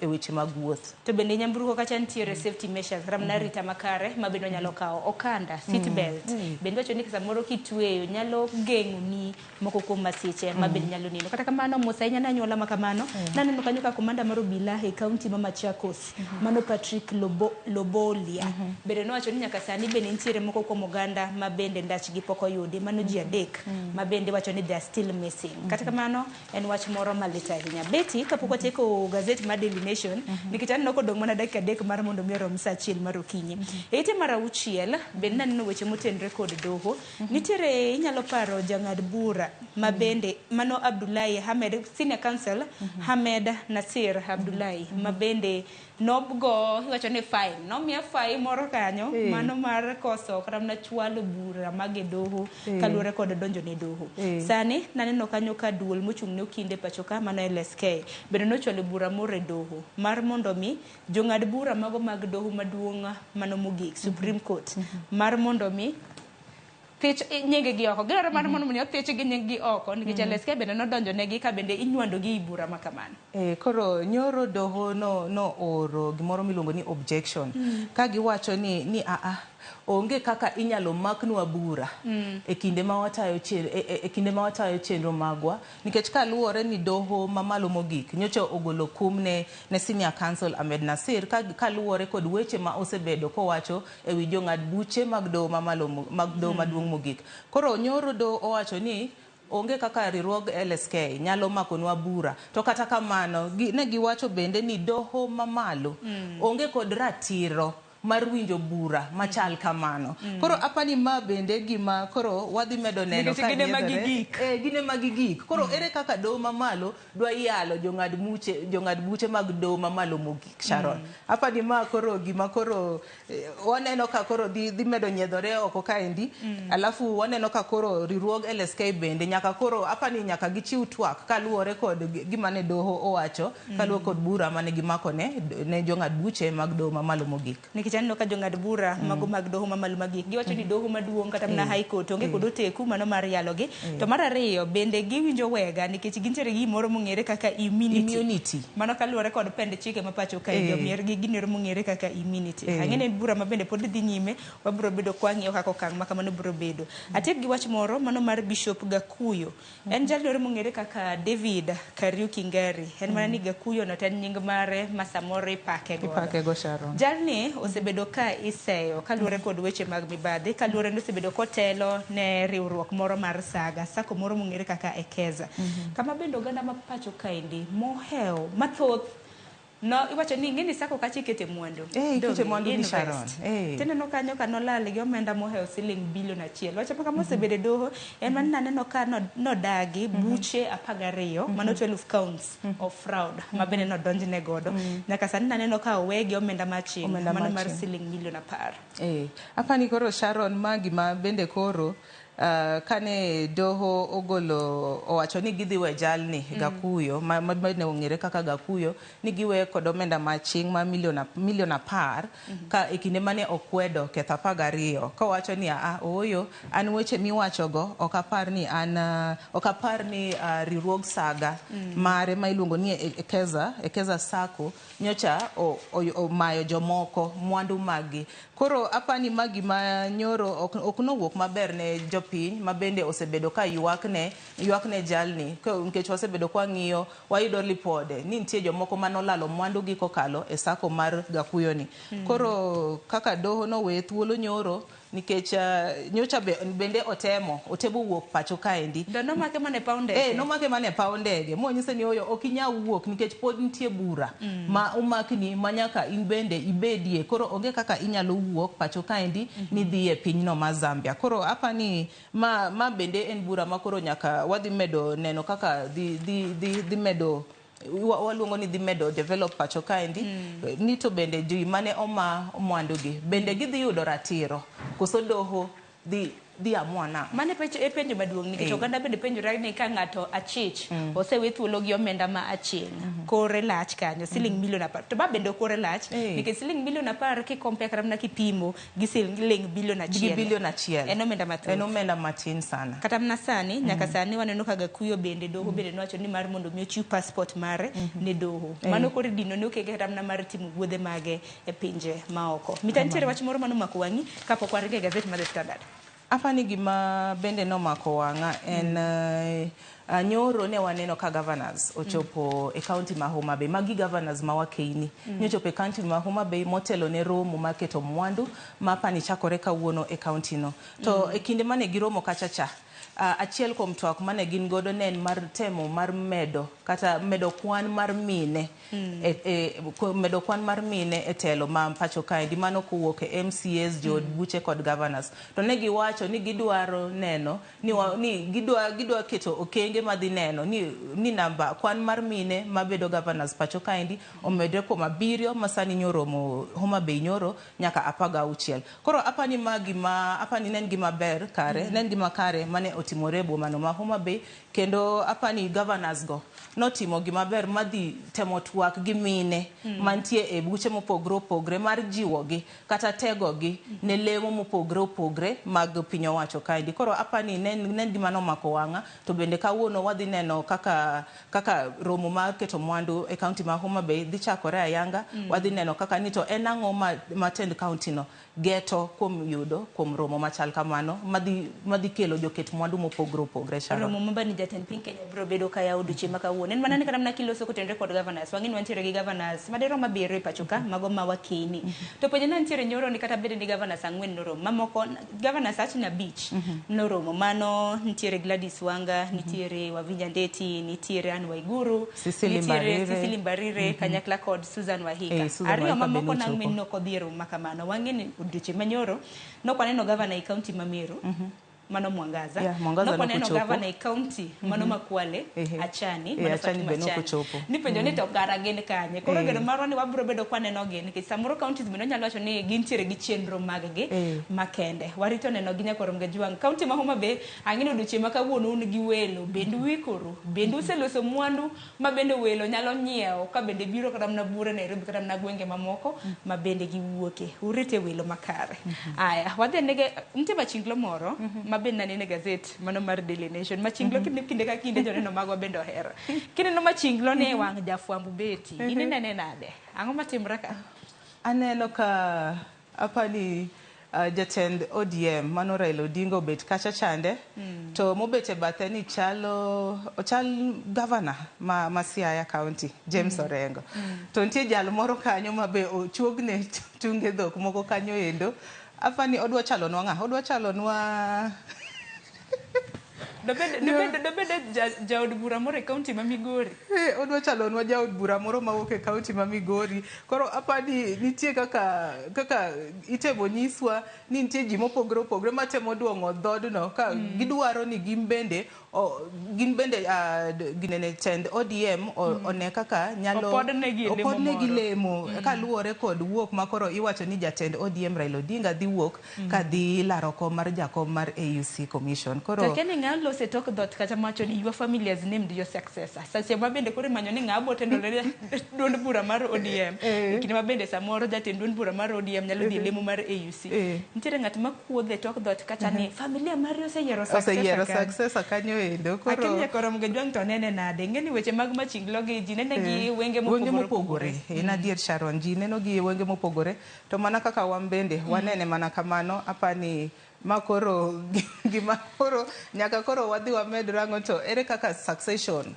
e weche mag wuoth. To bende nyamburko kacha nitiere safety measures kata mana arita makare ma bende onyalo kawo okanda, seat belt. Bende wacho ni samoro kitweyo nyalo geng'oni moko kuom masiche ma bende nyalo neno. Kata kamano mos ahinya ne anyuola ma kamano. Naneno kanyo ka komanda mar obila e kaunti ma Machakos mano Patrick Lobolia bende nowacho ni nyaka sani bende nitiere moko kuom oganda ma bende ndachgi pok oyudi, mano ji 3 ma bende wacho ni they are still missing. Kata kamano en wach moro malit ahinya. Betty, kapok watieko gazet mar Daily Nation nikech aneno kodong' mana dakika 3 mar mondo mi orom sa 1 mar okinyi. E ite mar 6 bende naneno weche motenore kod doho. Nitiere inyalo paro jang'ad bura ma bende mano Abdullahi Ahmed, senior counsel Ahmed Nasir Abdullahi ma bende nogo iwacho ni fine, nomiye fine moro kanyo mano mar koso kata mana chwalo bura mag e doho kaluwore kod donjo ne doho. Sani naneno kanyo ka duol mochung' ne okinde pacho ka mano LSK bende nochwalo bura moro e doho mar mondo mi jong'ad bura mago mag doho maduong' mano mogik Supreme Court mar mondo mi thich nying gi oko. Gidwaro mar mondo mi othich gi nying gi oko nikech LSK bende nodonjo negi ka bende inywando gi bura ma kamano. Koro nyoro doho no oro gimoro miluongo ni objection ka giwacho ni a onge kaka inyalo maknwa bura e kinde ma watayo e kinde ma watayo chenro magwa nikech kaluwore ni doho mamalo mogik nyocha ogolo kum ne senior counsel Ahmed Nasir kaluwore kod weche ma osebedo kowacho e wi jong'ad buche mag doho mamalo mag doho maduong' mogik. Koro nyoro doho owacho ni onge kaka riwruog LSK nyalo makonwa bura to kata kamano ne giwacho bende ni doho mamalo onge kod ratiro mar winjo bura machal kamano. Koro apani ma bende gima koro wadhi medo neno Nikech gin ema nyiedhore. gigik. Gin ema gigik. Koro ere kaka doho mamalo dwa yalo jong'ad buche mag doho mamalo mogik, Sharon. Apani ma koro gima koro waneno ka koro dhi medo nyiedhore oko kaendi. Alafu waneno ka koro riwruog LSK bende nyaka koro apani nyaka gichiw twak kaluwore kod gima ne doho owacho, kaluwore kod bura mane gimako ne jong'ad buche mag doho mamalo mogik. Nikech aneno ka jong'ad bura mago mag doho mamalo mogik giwacho ni doho maduong' kata mana High Court onge kod oteku mano mar yalogi. To mar ariyo bende giwinjo wega nikech gintiere gi gimoro mong'ere kaka immunity. Immunity. Mano kaluwore kod pend chike ma pacho kae omiergi gimoro mong'ere kaka immunity. Ang'e ni en bura ma bende pod dhi nyime, wabiro bedo kwang'iyo kaka okang' ma kamano biro bedo. Atiek gi wach moro mano mar Bishop Gakuyo. En jalno mong'ere kaka David Kariuki Ngari. En mana ni Gakuyo no to en nying mare ma samoro ipake godo. Ipake go, Sharon. Jalni osebedo ka iseyo kaluwore kod weche mag mibadhi, kaluwore ni osebedo kotelo ne riwruok moro mar saga, sako moro mong'ere kaka Ekeza. Kama bende oganda ma pacho kaendi mohewo mathoth no iwacho ni ing'e ni sako kacha ikete mwandu. Ikete Donge, mwandu ni invest. Sharon. Tineno kanyo ka nolal gi omenda mohewo siling bilion 1. Wach ma kama osebedo e doho en mana naneno ka nodagi buche 12 mano 12 counts of fraud ma bende nodonjne godo. Nyaka sani naneno ka owe gi omenda maching' Omenda mano mar maching'. siling milion 10. Apani koro Sharon ma gima bende koro kane doho ogolo owacho ni gidhi we jalni Gakuyo ma bende ong'ere kaka Gakuyo ni giwe kod omenda maching' ma milion 10 ka e kinde mane okwedo ketho 12 kowacho ni a ooyo an weche miwachogo ok apar ni an ok apar ni riwruog saga mare ma iluongo ni Ekeza Sacco nyocha omayo jomoko mwandu maggi. Koro apani ma gima nyoro ok nowuok maber ne jopiny ma bende osebedo ka ywak ne jalni nikech wasebedo kwa ng'iyo wayudo lipode ni nitie jomoko manolalo mwandu gi kokalo e sako mar Gakuyo ni. Koro kaka doho nowe thuolo nyoro nikech nyocha bende otemo wuok pacho kaendi. To nomake mana e paw ndege. Nomake mana e paw ndege monyise ni oyo ok inyal wuok nikech pod nitie bura ma omakni ma nyaka in bende ibedie. Koro onge kaka inyalo wuok pacho kaendi ni dhi e pinyno ma Zambia. Koro apani ma bende en bura ma koro nyaka wadhi medo neno kaka dhi medo waluongo ni dhi medo develop pacho kaendi. Ni to bende ji mane oma mwandugi bende gidhi yudo ratiro koso doho dhi amua nang'o? Mano e penjo maduong' nikech oganda bende penjore ni ka ng'ato achich osewe thuolo gi omenda ma aching' kore lach kanyo siling milion 10 to ba bende kore lach nikech siling milion 10 kikompea kata mana kipimo gi siling bilion 1 Gi bilion 1. En omenda mathoth. En omenda matin sana. Kata mana sani nyaka sani waneno ka Gakuyo bende doho bende nowacho ni mar mondo mi ochiw passport mare ne doho. Mano koro dino ne okenge kata mana mar timo wuodhe mage e pinje maoko. Mita nitiere wach moro manomako wang'i kapok waringo e gazet mar The Standard. Apani gima bende nomako wang'a en nyoro ne waneno ka governors ochopo e county ma Homa Bay. Magi governors ma wakeini. Nyochopo e county ma Homa Bay motelo ne romo mar keto mwandu ma apani chakore kawuono e county no. To e kinde mane giromo kacha cha, achiel kuom twak mane gin godo ne en mar temo mar medo kata medo kwan mar mine medo kwan mar mine e telo ma pacho kaendi mano kowuok e MCAs, jood buche kod governors. To ne giwacho ni gidwaro neno ni gidwa keto okenge madhi neno ni namba kwan mar mine mabedo governors pacho kaendi omedre kuom 7 ma sani nyoromo Homa Bay nyoro nyaka 16. Koro apani ma gima apani ne en gima ber kare ne en gima kare mane otimore e bomano ma Homa Bay kendo apani governors go notimo gima ber madhi temo twak gi mine mantie e buche mopogre opogre mar jiwogi kata tegogi ne lemo mopogre opogre mag piny owacho kaendi. Koro apani ne en gima nomako wang'a to bende kawuono wadhi neno kaka romo mar keto mwandu e county ma Homa Bay dhi chakore ayanga. Wadhi neno kaka ni to en ang'o ma tend county no geto kuom yudo kuom romo machal kamano madhi kelo joket mwandu mopogore opogore, Sharon. Romo mabani jatend piny Kenya biro bedo ka yawo odiochieng' ma kawuono. En mana ni kata mana kiloso kotenore kod governors, wang'e ni wantiere gi governors madirom 7 e pacho ka, mago ma wakeni. To penjo ne nitiere nyoro ni kata bed ni governors 4 noromo, mamoko governors achni 5 noromo. Mano nitiere Gladys Wanga, nitiere Wavinya Ndeti, nitiere Anne Waiguru, Cecily nitiere Mbarire. Cecily Mbarire kanyakla kod Susan Wahika. Susan Ariyo Wahika be mamoko nochopo. nang'wen nok odhi e romo ma kamano. Wang'e ni odiochieng' manyoro nok waneno governor e county ma Meru, mano Mwangaza. Yeah, Mwangaza Nok waneno nokochopo. governor e county mano ma Kwale, Achani, mano Achani Fatuma be Achani. nokochopo. Nipenjo ni to kara gin kanye. Koro geno marwa ni wabiro bedo kwaneno gi nikech samoro counties bende onyalo wacho ni gintiere gi chenro mag gi makende. Warito neno gi nyaka rom Gajwang'. County ma Homa Bay ang'e ni odiochieng' ma kawuono un gi welo, bende uikoru, bende useloso mwandu ma bende welo nyalo nyiewo ka bende biro kata mana buore Nairobi kata mana gwenge mamoko ma bende giwuoke. Urite welo makare. Aya, wadhi nege nitie machinglo moro ma bende naneno e gazet mano mar Daily Nation. Machinglo kinde ka kinde joneno magwa bende ohero. Kineno machinglo ni e wang' jafwambo beti, in inene nade? Ang'o matimre ka? Aneno ka apani jatend ODM mano Raila Odinga obet kacha chande to mobet e bathe ni chalo ochal governor ma Siaya County James Orengo. To nitie jal moro kanyo ma be ochuogne tunge dhok moko kanyo endo. Apani odwa chalonwa ng'a? Odwa chalonwa Dobed jaod bura moro e county ma Migori. Odwa chalonwa jaod bura moro mawuok e county ma Migori. Koro apani nitie kaka itemo nyiswa ni nitie ji mopogore opogore matemo duong'o dhoodno ka gidwaro ni gin bende ginene tend ODM one kaka nyalo Opodnegi lemo kaluwore kod wuok makoro iwacho ni jatend ODM Raila Odinga dhi wuok ka dhi laro kom mar jakom mar AUC Commission. Koro to kene ng'a lose tok dhoot kata mawacho ni your family has named your successor. Seche ma bende koro imanyo ni ng'a bo tendo ne duond bura mar ODM. E kinde ma bende samoro jatend duond bura mar ODM nyalo dhi lemo mar AUC. Nitiere ng'at ma kuodhe tok dhoot kata ni familia mari oseyiero successor kanyo endo. Koro Akin koro Mgejwang' to nene nade? Ng'eni weche mag machinglo gi ji nene gi wenge mopogore. En adier Sharon, ji neno gi wenge mopogore to mana kaka wan bende wanene mana kamano apani ma koro gima koro nyaka koro wadhi wamed rango to ere kaka succession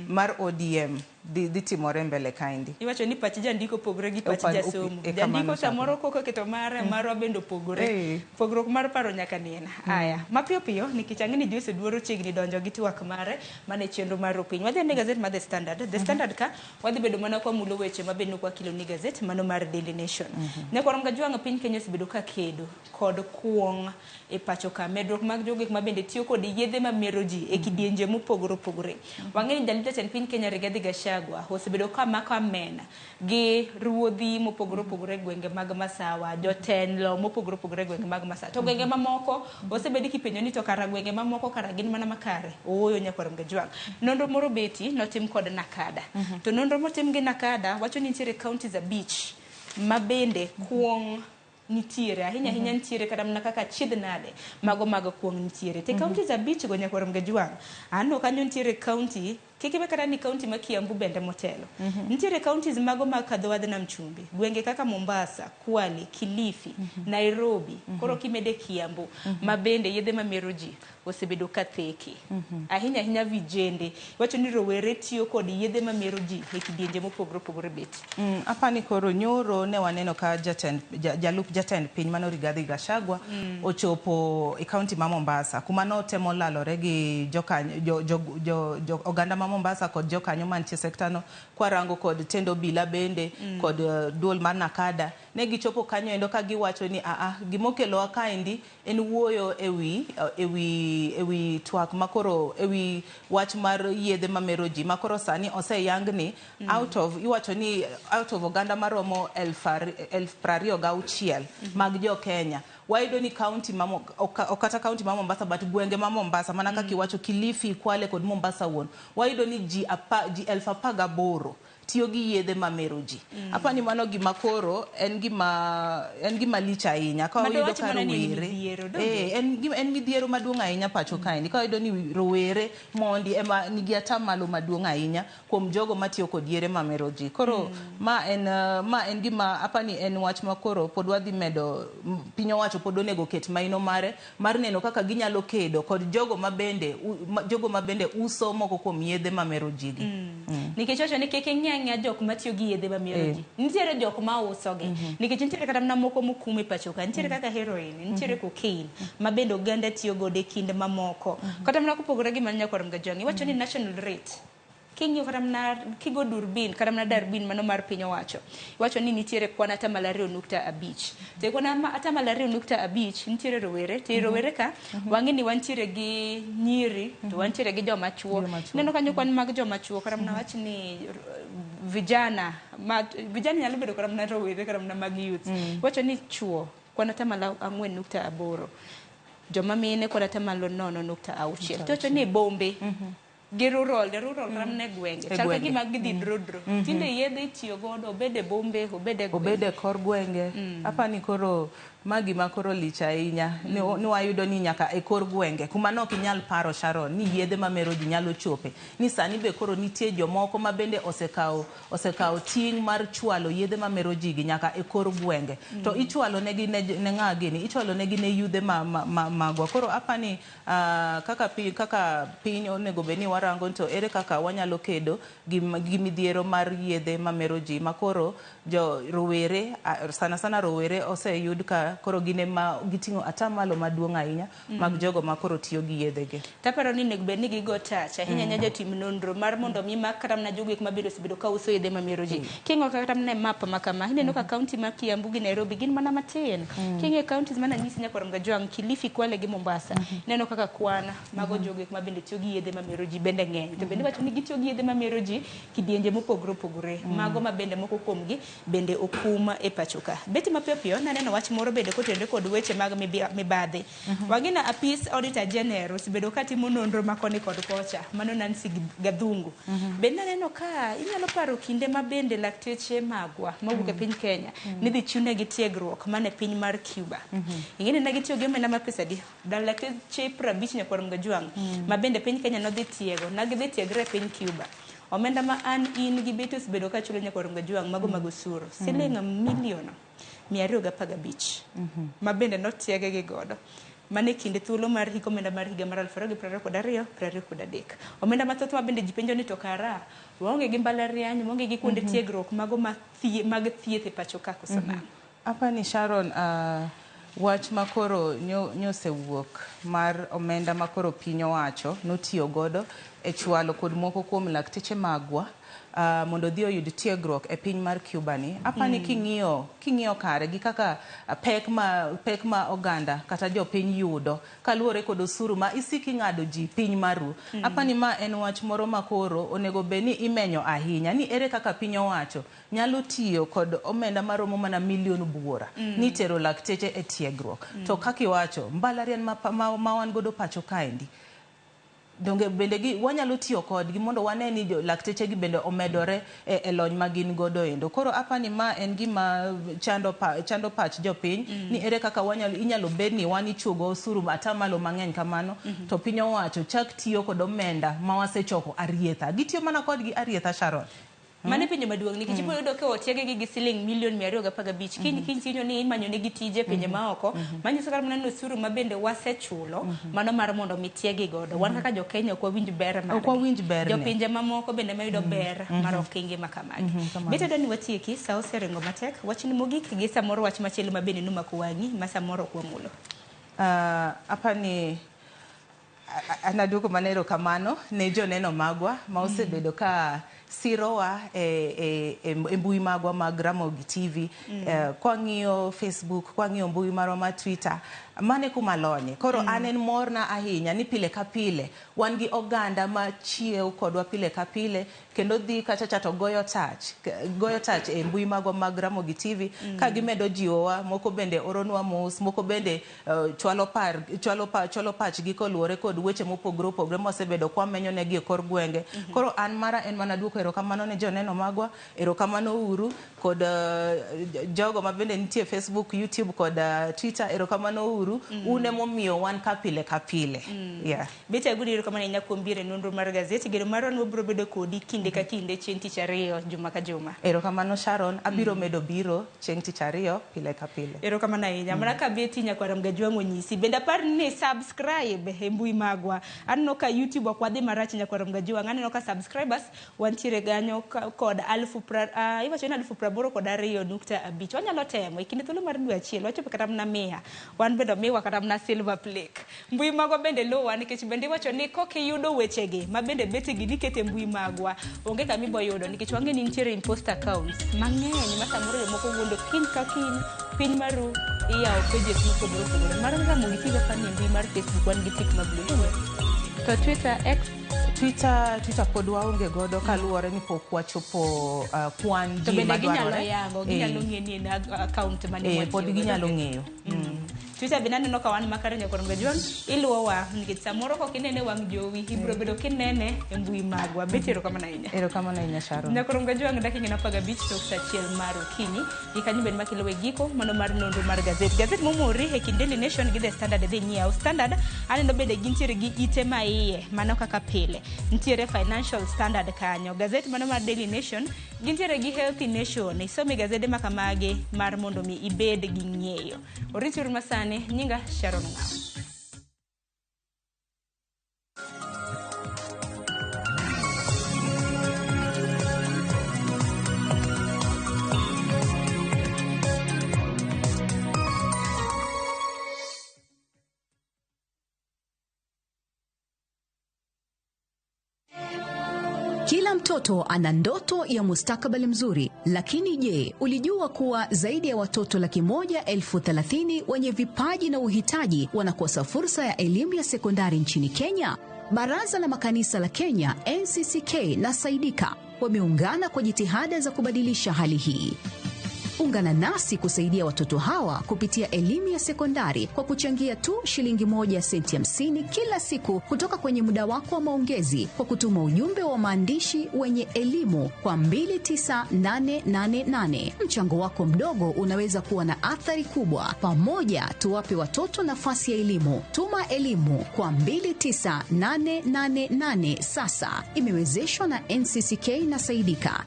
mar ODM dhi timore mbele kaendi. Iwacho ni pach jandiko opogore gi pach jasomo. Jandiko samoro koko keto mare marwa bende opogore. Pogruok mar paro nyaka nena. Aya, mapiyo piyo nikech ang'e ni Joyce Oduor chiegni donjo gi twak mare mane chenro mar opiny. Wadhi ne gazet mar The Standard. The Standard ka wadhi bedo mana kwa mulo weche mabende ok wakilo ni gazet mano mar Daily Nation. Nyakwar Mgajwang' piny Kenya osebedo ka kedo kod kuong' e pacho ka. Medruok mag jogweng' ma bende tiyo kod yedhe mamero ji e kidienje mopogore opogore. Wang'e ni jalup jatend piny Kenya Rigathi Gachagua osebedo ka mako amena gi ruodhi mopogore opogore e gwenge mag Masawa, jotelo mopogore opogore e gwenge mag Masawa. To gwenge mamoko osebedi kipenjo ni to kara gwenge mamoko kara gin mana makare. Ooyo nyakwar Mgajwang'. Nonro moro beti notim kod Nakada. To nonro motim gi Nakada wacho ni nitiere counties 5 ma bende kuong' nitiere ahinya ahinya nitiere kata mana kaka chiedh nade mago mag kuong' nitiere. Te counties 5 go nyakwar Mgajwang' aneno kanyo nitiere county kik iwe kata ni county ma Kiambu bende motelo. Nitiere counties mago mag kadho wadh nam chumbi, gwenge kaka Mombasa, Kwale, Kilifi, Nairobi, koro kimede Kiambu ma bende yedhe mamero ji osebedo ka theke. Ahinya ahinya vijende. Iwacho ni rowere tiyo kod yedhe mamero ji e kidienje mopogore opogore bet. Apani koro nyoro ne waneno ka jalup jatend piny mano Rigathi Gachagua ochopo e county ma Mombasa kuma notemo lalore gi jo oganda ma Mombasa kod jokanyo mantie sekta no kwarango kod tendo bila bende kod duol mar Nakada ne gichopo kanyo endo ka giwacho ni gimokelowa kaendi en wuoyo ewi twak makoro ewi wach mar yedhe mamero ji makoro sani oseyang ni out of iwacho ni out of oganda maromo 26,000 mag jo Kenya wayudo ni county ma okata county ma Mombasa but gwenge ma Mombasa mana kaka iwacho Kilifi, Kwale kod Mombasa wuon wayudo ni ji 18,000 tiyo gi yedhe mamero ji. Apani mano gima koro en gima lich ahinya ka wayudo ka rowere en midhiero maduong' ahinya pacho kaendi, ka wayudo ni rowere mondi ema nigi atamalo maduong' ahinya kuom jogo matiyo kod yedhe mamero ji. Koro ma en gima apani en wach ma koro pod wadhi medo, piny owacho pod onego ket maino mare mar neno kaka ginyalo kedo kod jogo mabende uso moko kuom yedhe mamero ji gi. Nikech wacho ni kik ing'i ang'iya jok matiyo gi yedhe mamero ji, nitiere jok ma usogi, nikech nitiere kata mana moko mokum e pacho ka, nitiere kaka heroin, nitiere cocaine ma bende oganda tiyo godo e kinde mamoko. Kata mana kopogore gi mano Nyakwar Mgajwang', iwacho ni national rate king'iyo kata mana kigo durbin kata mana darbin mano mar piny owacho, iwacho ni nitiere kwan 2.5. To e kwan 2.5 nitiere rowere, to e rowere ka wang'e ni wantiere gi nyiri to wantiere gi joma chuo. Ineno kanyo kwan mag joma chuo, kata mana wach ni vijana, vijana nyalo bedo kata mana rowere kata mana mag youth. Iwacho ni chuo kwan 4.8, joma mine kwan 0.6. To iwacho ni bombe gi rural kata mana e gwenge chal ka gima gidhi drodro. Tinde yedhe itiyo godo, obed e bombe, obed e gwenge, obed e kor gwenge. Apani koro ma gima koro lich ahinya ni wayudo ni nyaka e kor gwenge kuma ne ok inyal paro Sharon ni yedhe mamero ji nyalo chope, ni sani be koro nitie jomoko ma bende osekawo ting' mar chwalo yedhe mamero ji gi nyaka e kor gwenge. To ichwalo negi ne ng'a gini, ichwalo negi ne yudhe magwa. Koro apani kaka piny onego bed ni warango to ere kaka wanyalo kedo gi midhiero mar yedhe mamero ji ma koro jo rowere, sana sana rowere oseyud ka koro gin ema giting'o atamalo maduong' ahinya mag jogo ma koro tiyo gi yedhe gi. Taparo ni onego bed ni gigo tach ahinya nya jotim nonro mar mondo mi mak kata mana jogo ma bende osebedo ka uso yedhe mamero ji. King'iyo kata mana e map ma kama, ineno ka kaunti ma Kiambu gi Nairobi gin mana matin. King'iyo kauntis mana nyisi Nyakwar Mgajwang', Kilifi, Kwale gi Mombasa, ineno kaka kwan mago jogo ma bende tiyo gi yedhe mamero ji bende ng'eny. To bende wacho ni gitiyo gi yedhe mamero ji kidienje mopogore opogore, mago ma bende moko kuomgi bende okum e pacho ka. Beti mapiyo piyo naneno wach moro bende kotenore kod weche mag mibadhi. Wang'ina apis Auditor General osebedo ka timo nonro ma koni kod kocha, mano Nancy Gathungu. Bende naneno ka inyalo paro kinde ma bende lakteche magwa mawuok e piny Kenya nidhi chiwnegi tiegruok mane piny mar Cuba. Ing'eni ne gitiyo gi omenda mar pesa adi? Lakteche 50 Nyakwar Mgajwang' ma bende piny Kenya nodhi tiego, na gidhi tiegre e piny Cuba. Omenda ma an in gi Beto osebedo ka chulo Nyakwar Mgajwang' mago mag osuru siling milion 215 ma bende notiege gi godo. Mane kinde thuolo mar hik omenda mar higa mar 2022 23. Omenda mathoth ma bende ji penjo ni to kara waonge gi mbalariany, waonge gi kuonde tiegruok mago mag thieth e pacho ka koso nang'o? Apani Sharon, wach makoro nyosewuok mar omenda makoro piny owacho notiyo godo e chwalo kod moko kuom lakteche magwa mondo odhi oyud tiegruok e piny mar Cuba ni. Apani king'iyo kare gi kaka pek ma oganda kata jopiny yudo kaluwore kod osuru ma isiki ng'ado ji piny maru. Apani ma en wach moro makoro onego bed ni imenyo ahinya ni ere kaka piny owacho nyalo tiyo kod omenda maromo mana milion buora ni tero lakteche e tiegruok. To kaka iwacho mbalariany ma wan godo pacho kaendi, donge bende gi wanyalo tiyo kodgi mondo wane ni lakteche gi bende omedore e lony ma gin godo endo. Koro apani ma en gima chando pach jopiny ni ere kaka inyalo bed ni wan ichuogo osuru atamalo mang'eny kamano to piny owacho chak tiyo kod omenda ma wasechoko arietha. Gitiyo mana kodgi arietha Sharon. Mane penjo maduong' nikech ibo yudo ka otiegegi gi siling milion 215. Kiny kiny ni imanyo negi tije pinje maoko, manyiso kata mana ni osuru ma bende wasechulo mano mar mondo mi tiegi godo. Wan kaka jo Kenya ok wawinj ber mar. Ok wawinj ber. Jopinje mamoko bende mayudo ber mar okenge ma kamagi. Bete dani watieki, sa oseringo matek. Wachni mogik gi samoro wach machielo ma bende nomako wang'i ma samoro ok wamulo. Apani anaduoko mana erokamano ne joneno magwa ma osebedo ka sirowa e mbui magwa mag Ramogi TV, kwang'iyo Facebook, kwang'iyo mbui marwa mar Twitter, mane kuma lonye. Koro an en morna ahinya ni pile ka pile wan gi oganda ma chiew kodwa pile ka pile kendo dhi kacha cha to goyo touch e mbui magwa mag Ramogi TV ka gimedo jiwowa, moko bende oronwa mos, moko bende chwalo pachgi koluwore kod weche mopogore opogore mosebedo kwamenyo negi e kor gwenge. Koro an mara en mana duoko Aduoko erokamano ne joneno magwa, erokamano uru kod jogo ma bende nitie Facebook, YouTube kod Twitter, erokamano uru. Un emomiyo wan ka pile ka pile. Yeah. Betty Agundi, erokamano ahinya kuom biro e nonro mar gazet. Geno marwa ni wabiro bedo kodi kinde ka kinde chieng' tich ariyo, juma ka juma. Erokamano Sharon, abiro medo biro chieng' tich ariyo pile ka pile. Erokamano ahinya. Mana ka Betty nyakwara Mgajwang' onyisi. Bende apar ni subscribe e mbui magwa. Aneno ka YouTube ok wadhi marach nyakwara Mgajwang'. Aneno ka subscribers wantiere ganyo kod iwacho ni 82.5. Wanyalo temo e kinde thuolo mar dwe achiel wachopo kata mana 100. Wan bende omiwa kata mana silver plate. Mbui magwa bende luwa nikech bende iwacho ni kokiyudo wechegi ma bende Betty gi nikete mbui magwa onge kama ibo yudo nikech wang'e ni nitiere imposter accounts mang'eny ma samoro jomoko wuondo kiny ka kiny piny maru iyawo pages mopogore opogore. Mar Ramogi TV apani e mbui mar Facebook wan gi tik ma blue. To Twitter X Twitter pod waonge godo kaluwore ni pok wachopo kwan to ji bende ginyalo madwarore. yango, ginyalo ng'e ni en account mane mwatiyo Pod godo. ginyalo ng'eyo. Twitter bende aneno ka wan makare nyakwar Mgajwang' iluwowa nikech samoro kok inene wang' jowi ibiro bedo kinene e mbui magwa. Betty erokamano ahinya. Erokamano ahinya Sharon. Nyakwar Mgajwang' dakika 15 tok saa 1 mar okinyi. Gi kanyo bende makelo e giko mano mar nonro mar gazet. Gazet momori e kind Daily Nation gi The Standard dhi nyiew. Standard aneno bende gintiere gi ite ma iye mano kaka pile. Nitiere Financial Standard kanyo. Gazet mano mar Daily Nation gintiere gi Healthy Nation. Isome gazede ma kamagi mar mondo mi ibed gi ng'eyo. Oriti uru masani, nyinga Sharon Ng'aw. Kila mtoto ana ndoto ya mustakabali mzuri, lakini je, ulijua kuwa zaidi ya watoto 130,000 wenye vipaji na uhitaji wanakosa fursa ya elimu ya sekondari nchini Kenya? Baraza la Makanisa la Kenya NCCK na Saidika wameungana kwa jitihada za kubadilisha hali hii. Ungana nasi kusaidia watoto hawa kupitia elimu ya sekondari kwa kuchangia tu shilingi 1 senti 50 kila siku kutoka kwenye muda wako wa maongezi kwa kutuma ujumbe wa maandishi wenye elimu kwa 29888. Mchango wako mdogo unaweza kuwa na athari kubwa. Pamoja tuwape watoto nafasi ya elimu. Tuma elimu kwa 29888 sasa. Imewezeshwa na NCCK na Saidika.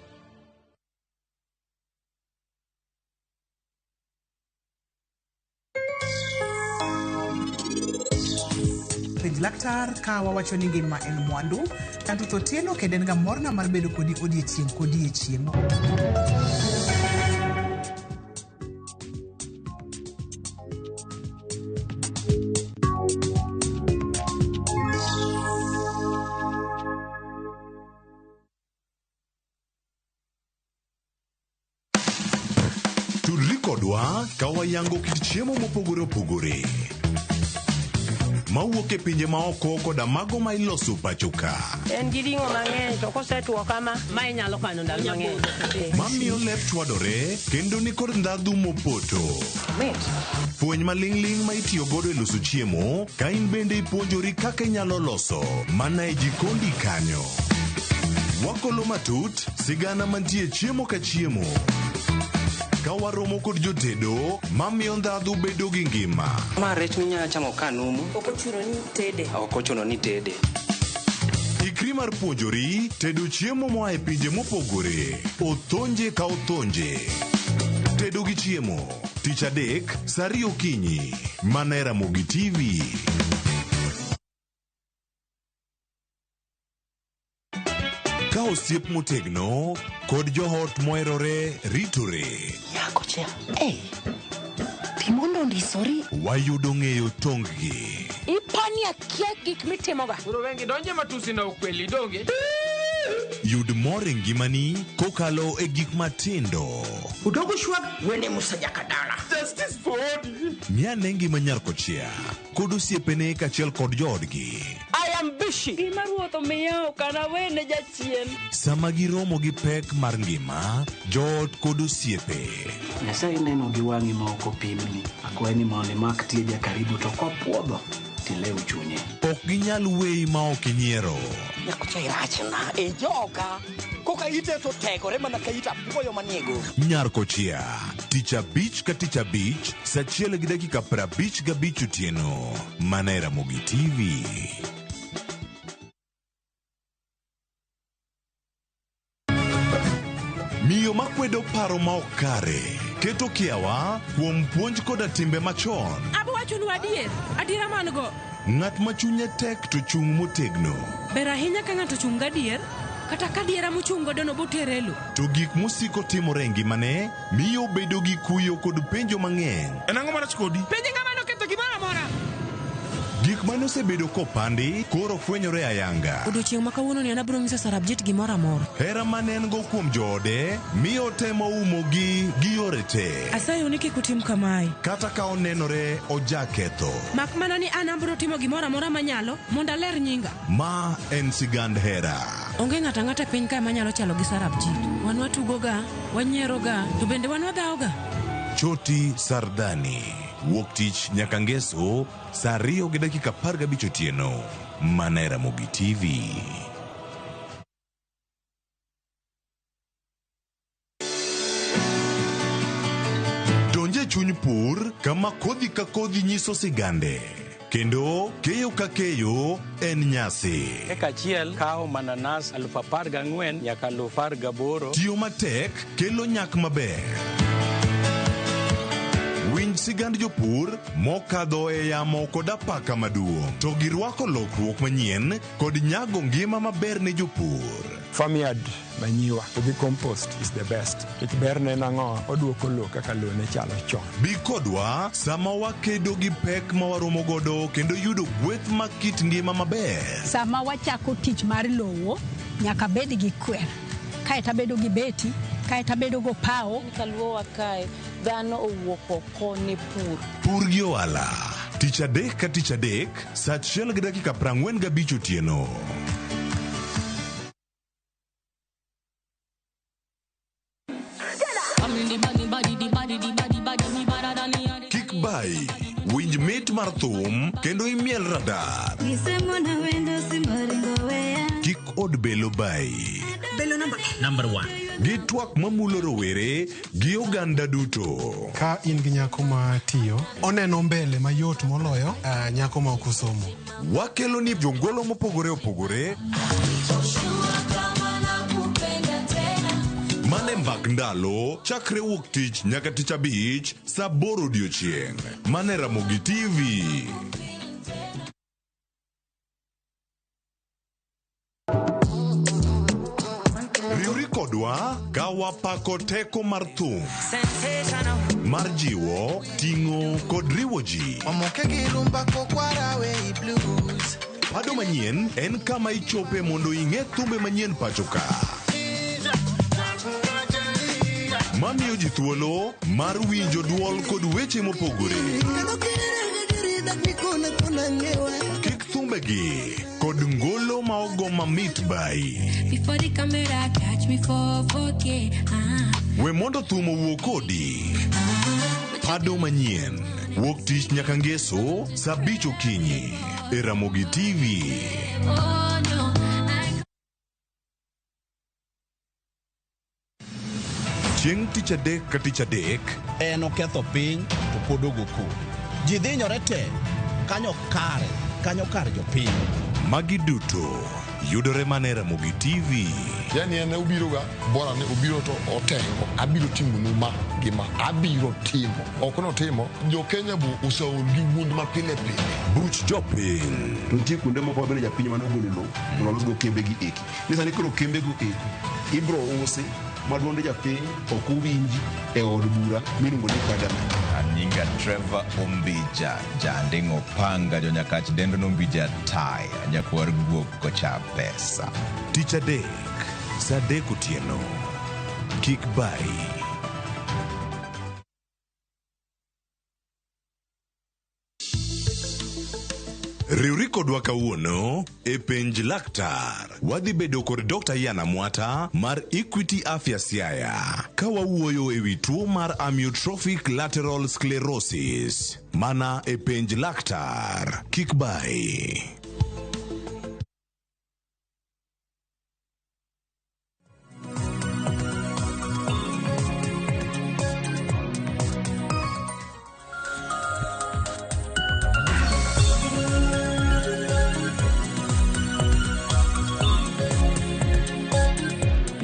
Penj laktar ka wawacho ni ngima en mwandu Tanto Otieno kendo en ga morna mar bedo kodi odiechieng' kodiechieng'. Tudri kodwa ka wayango kit chiemo mopogore opogore mawuok e pinje maoko koda mago ma iloso pacho ka. En gi ring'o mang'eny to kosetwo kama ma inyalo kano ndalo mang'eny. Mamiyo lep chwadore kendo nikod ndhadhu mopoto. Fweny maling'ling' ma itiyo godo e loso chiemo ka in bende ipuonjori kaka inyalo loso mana e jikondi kanyo. Wakolo matut sigana mantie chiemo ka chiemo. Ka waromo kod jotedo mamiyo ndhadhu bedo gi ngima. Ma rech minyalo chamo ka numu. Ok ochuno ni tede. Ok ochuno ni tede. Ikri mar puonjori tedo chiemo moa e pinje mopogore. Othonje ka othonje. Tedo gi chiemo. Tich adek, sa 2 okinyi. Mana e Ramogi TV. Ka osiep motegno kod joot moherore ritore. Nyako cha, hey, timondo ondisori. Wayudo ng'eyo tong-gi. Ipani akia gik mitimoga. Koro wengi donje matusi na ukweli donge. Yud mor e ngimani kokalo e gik matindo. Udogo shwag wene Musa Jakadala. Justice for Odi. Ng'ane ngima nyar kochia kod osiepene kaachiel kod joodgi. I am busy. Gima ruoth omiya ok anawene jachien. Sama giromo gi pek mar ngima, joot kod osiepe. Nyasaye neno gi wang'i ma ok opimni. Akwayi ni mondo imak tieja karibu to kopuodho tilew chunye. Ok ginyal weyi ma ok inyiero. Nyako cha irachna, e joka. Koka ite to tegore mana ka it apuoyo manie go. Nyarkochia, tich abich ka tich abich, sa achiel gi dakika 55 otieno, mana e Ramogi TV. Miyo makwedo paro ma ok kare, keto kiawa kuom puonj koda timbe machon. Abo wachonu adier, adiera man go. Ng'at ma chunye tek to chung' motegno. Ber ahinya ka ng'ato ochung' gadier, kata ka adiera mochung' godono botere e lo. To gik mosiko timore e ngimane miyo obedo gi kuyo kod penjo mang'eny. En ang'o marach kodi? Penj ng'ama noketho gimoro amora. Gik mane osebedo kopandi koro fwenyore ayanga. Odiochieng' ma kawuononi an abiro nyiso Sarabjit gimoro amora. Hera mane en go kuom joode miyo otemo umogi gi yore te. Asayou ni kik utim kamae. Kata ka onenore ojaketho. Mak mana ni an abiro timo gimoro amora manyalo mondo aler nyinga. Ma en sigand hera. Onge ng'ato ang'ata e piny kae manyalo chalo gi Sarabjit. Wan watugoga, wanyieroga, to bende wan wadhawoga. Choti Sardani. Wuok tich nyaka ngeso saa 2 gi dakika 15 otieno. Mana e Ramogi TV. Donj e chuny pur kama kodhi ka kodhi nyiso sigande. Kendo keyo ka keyo en nyasi. Eka achiel kawo mananas 14,000 nyaka 18,000. Tiyo matek kelo nyak maber. Winj sigand jopur mokadho e yamo kod apaka maduong' to girwako lokruok manyien kod nyago ngima maber ne jopur. Farmyard manyiwa to gi compost is the best. Nikech berne en ang'o? Oduoko lowo kaka lowo ne chalo chon. Bi kodwa sama wakedo gi pek ma waromo godo kendo yudo gweth mag kit ngima maber. Sama wachako tich mar lowo, nyaka bed gi kwer. Kaeto abedo gi beti, kaeto abedo go pawo. Kaluowa kae, dhano owuok oko ne pur. Pur gi ohala. Tich adek ka tich adek, saa achiel gi dakika 45 otieno. Kik bayi, winj mit mar thum kendo imiel radar. Kik od belo bayi. Belo namba Number one. Gi twak mamulo rowere gi oganda duto. Ka in gi nyako ma tiyo, oneno mbele mayot moloyo nyako ma ok osomo. Wakelo ni jongolo mopogore opogore mane mbak ndalo chakre wuok tich nyaka tich abich saa aboro odiochieng'. Mane Ramogi TV. Riwri kodwa ka wapako teko mar thum mar jiwo, ting'o kod riwo ji. Omoke gi rumba kokwara we blues. Pado manyien en kama ichope mondo ing'e thumbe manyien pacho ka. Mamiyo ji thuolo mar winjo duol kod weche mopogore. Kik thumbegi kod ngolo ma ogo mamit bai. Before the camera catch me for 4K. Ah. We mondo thum owuo kodi. Pado manyien. Wuok tich nyaka ngeso saa abich okinyi e Ramogi TV. Oh no. I Chieng' tich adek ka tich adek En oketho piny to pod ogo koko. Ji dhinyore te kanyo kare, kanyo kar jopiny. Magi duto yudore mana e Ramogi TV. Yani en obiro ga bora ni obiro to otengo. Abiro timonu ma gi ma. Abiro timo. Ok notimo. Jo Kenya bo oseol gi wuond ma pile pile. Buch jopiny. To nitie kuonde moko ma bende japiny mane ogolo lowo mondo olosgo kembe gi eki. Ni sani koro kembe go eko ibro usi ma duond japiny ok owinji e od bura miluongo ni parliament. Anyinga Trevor Ombija, Janding' Opanga, Jonyakach dendo Nombija Taya, nyakwar guok kocha pesa. Tich adek, saa adek otieno. Kik bayi. Riwri kodwa kawuono e penj laktar. Wadhi bedo kod Dr. Ian Amwata mar Equity Afya Siaya ka wawuoyo e wi tuo mar amyotrophic lateral sclerosis. Mana e penj laktar. Kik bayi.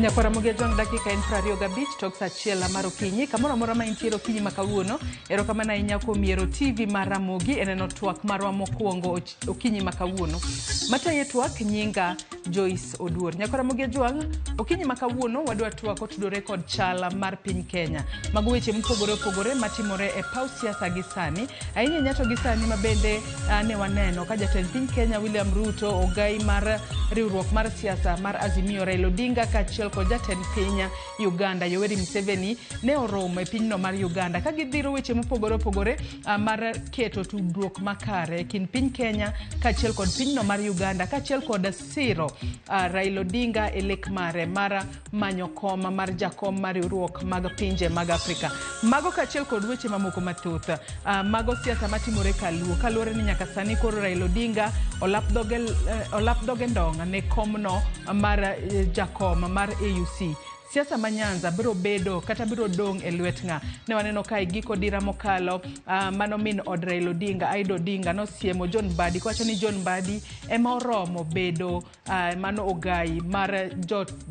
Nyakwara Ramogi Ajwang' dakika en 25 tok saa achiel mar okinyi kamoro amora ma intiere okinyi ma kawuono erokamano ahinya kuom yiero TV mar Ramogi e neno twak marwa mokwongo okinyi ma kawuono mataye twak nyinga Joyce Oduor. Nyakwara Ramogi Ajwang' okinyi ma kawuono wadwa twak otudore kod chal mar piny Kenya. Mago weche mopogore opogore matimore e paw siasa gi sani ahinya ahinya to gi sani ma bende ne waneno ka jatend piny Kenya William Ruto ogai mar riwruok mar siasa mar Azimio Raila Odinga kaachiel kod jatend piny Uganda Yoweri Museveni ne oromo e pinyno mar Uganda ka gidhiro weche mopogore opogore mar keto tudruok makare e kind piny Kenya kaachiel kod pinyno mar Uganda kaachiel kod siro Raila Odinga e lek mare mar manyo kom mar jakom mar riwruok mag pinje mag Afrika. Mago kaachiel kod weche mamoko mathoth. Mago siasa matimore kaluo kaluwore ni nyaka sani koro Raila Odinga olap dhoge ndong' ne komno mar jakom mar AUC. Siasa ma Nyanza biro bedo kata biro dong' e lwet ng'a? Ne waneno ka e giko dira mokalo mano min od Raila Odinga, Aida Odinga nosiemo John Mbadi kowacho ni John Mbadi ema oromo bedo mano ogai mar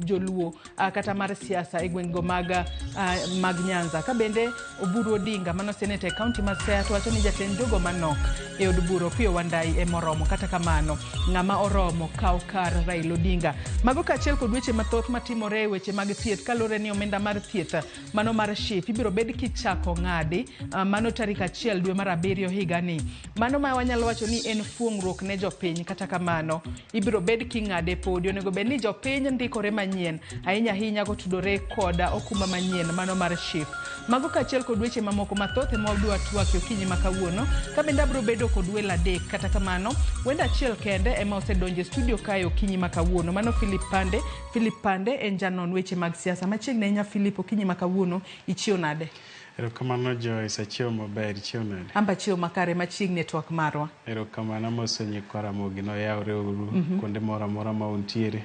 joluo kata mar siasa e gwengego mag Nyanza. Ka bende Oburu Odinga mano seneta e kaunti ma Siaya to wacho ni jatend jogo manok e od bura Opiyo Wandayi ema oromo. Kata kamano ng'ama oromo kawo kar Raila Odinga. Mago kaachiel kod weche mathoth matimore e weche mag thieth kaluwore ni omenda mar thieth mano mar SHIF ibiro bed kichako ng'adi mano tarik 1 dwe mar 7 higani. Mano ma wanyalo wacho ni en fuong'ruok ne jopiny. Kata kamano ibiro bed king'ade podi. Onego bed ni jopiny ndikore manyien ahinya ahinya kotudore kod okumba manyien mano mar SHIF. Mago kaachiel kod weche mamoko mathoth ema wadwa twak e okinyi ma kawuono. Ka bende abiro bedo kod welo adek. Kata kamano wendo achiel kende ema osedonjo e studio kae okinyi ma kawuono, mano Philip Pande. Philip Pande en janon weche mag siasa. Machiegni ahinya Philip, okinyi ma kawuono ichiew nade? Erokamano Joyce, achiew maber, ichiew nade? Amba chiew makare machiegni e twak marwa. Erokamano amoso nyikwa Ramogi noyawre uru kuonde moro amora ma untiere.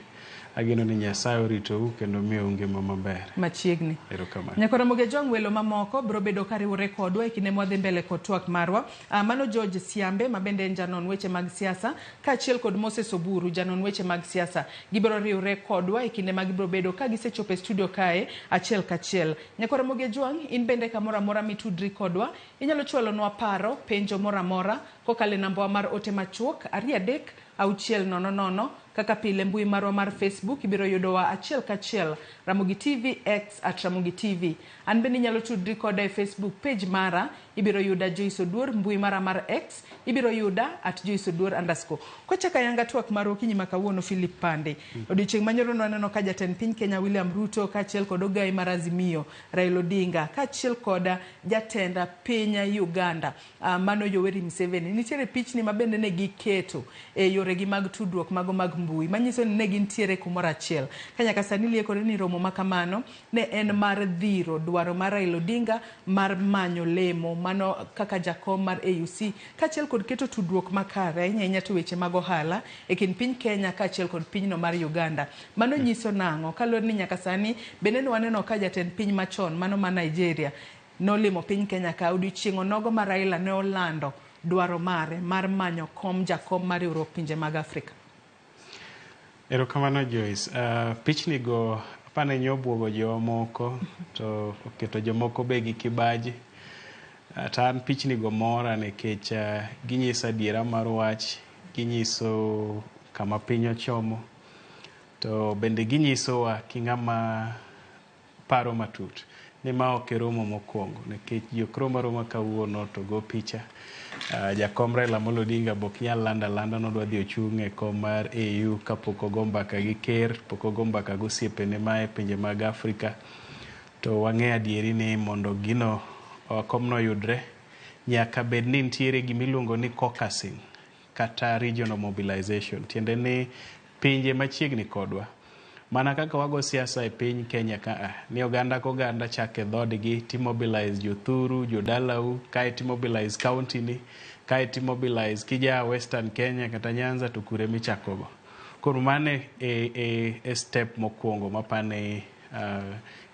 Ageno ni Nyasaye oritou kendo miyou ngima maber. Machiegni. Erokamano. Nyakwa Ramogi Ajwang' welo mamoko biro bedo kariwore kodwa e kinde mwadhi mbele kod twak marwa. Mano George Siambe ma bende en janon weche mag siasa kaachiel kod Moses Oburu janon weche mag siasa. Gibiro riwre kodwa e kinde ma gibiro bedo ka gisechopo e studio kae achiel kachiel. Nyakwa Ramogi Ajwang' in bende kamoro amora mitudri kodwa inyalo chwalonwa paro, penjo moro amora kokalo e nambawa mar ote machuok 23 6 0 0. Kaka pile mbui marwa mar Facebook ibiro yudowa achiel kachiel Ramogi TV X @Ramogi TV. An bende inyalo tudri koda e Facebook page mara, ibiro yuda Joyce Oduor. Mbui mara mar X ibiro yuda @JoyceOduor_. Kochaka yanga twak marwa okinyi ma kawuono Philip Pande. Odiochieng' manyoro nwaneno ka jatend piny Kenya William Ruto kaachiel kod ogai mar Azimio Raila Odinga kaachiel kod jatend piny Uganda mano Yoweri Museveni. Nitiere pichni ma bende ne giketo e yoregi mag tudruok mago mag mbui manyiso ni ne gintiere kumoro achiel. Ka nyaka sani liekore ni romo ma kamano ne en mar dhiro dwaro mar Raila Odinga mar manyo lemo mano kaka jakom mar AUC kaachiel kod keto tudruok makare ahinya ahinya to weche mag ohala e kind piny Kenya kaachiel kod pinyno mar Uganda. Mano nyiso nang'o? Kaluwore ni nyaka sani bende ne waneno ka jatend piny machon mano ma Nigeria nolimo piny Kenya ka odiochieng' onogo ma Raila ne olando dwaro mare mar manyo kom jakom mar riwruok pinje mag Afrika. Erokamano Joyce. Pichni go apani nyobuogo jomoko to oketo jomoko be gi kibaji. To an pichni go mora nikech ginyiso adiera mar wach, ginyiso kama piny ochomo, to bende ginyisowa ki ng'ama paro matut ni ma ok e romo mokwongo nikech ji ok rom aroma kawuono to go picha. Jakom Raila Amolo Odinga be ok nyal lando alanda nodwa dhi ochung' e kom mar AU kapok ogo mbaka gi ker, pok ogo mbaka gi osiepene mae pinje mag Afrika. To wang'eyo adieri ni mondo gino komno oyudre nyaka bed ni nitiere gimiluongo ni caucusing kata regional mobilization. Tiende ni pinje machiegni kodwa. Mana kaka wago siasa e piny Kenya ka ni oganda koganda chake dhoodgi timobilize jothuru, jodalau, kae timobilize county ni, kae timobilize kija Western Kenya kata Nyanza to kure michakogo. Koro mano e step mokwongo mapani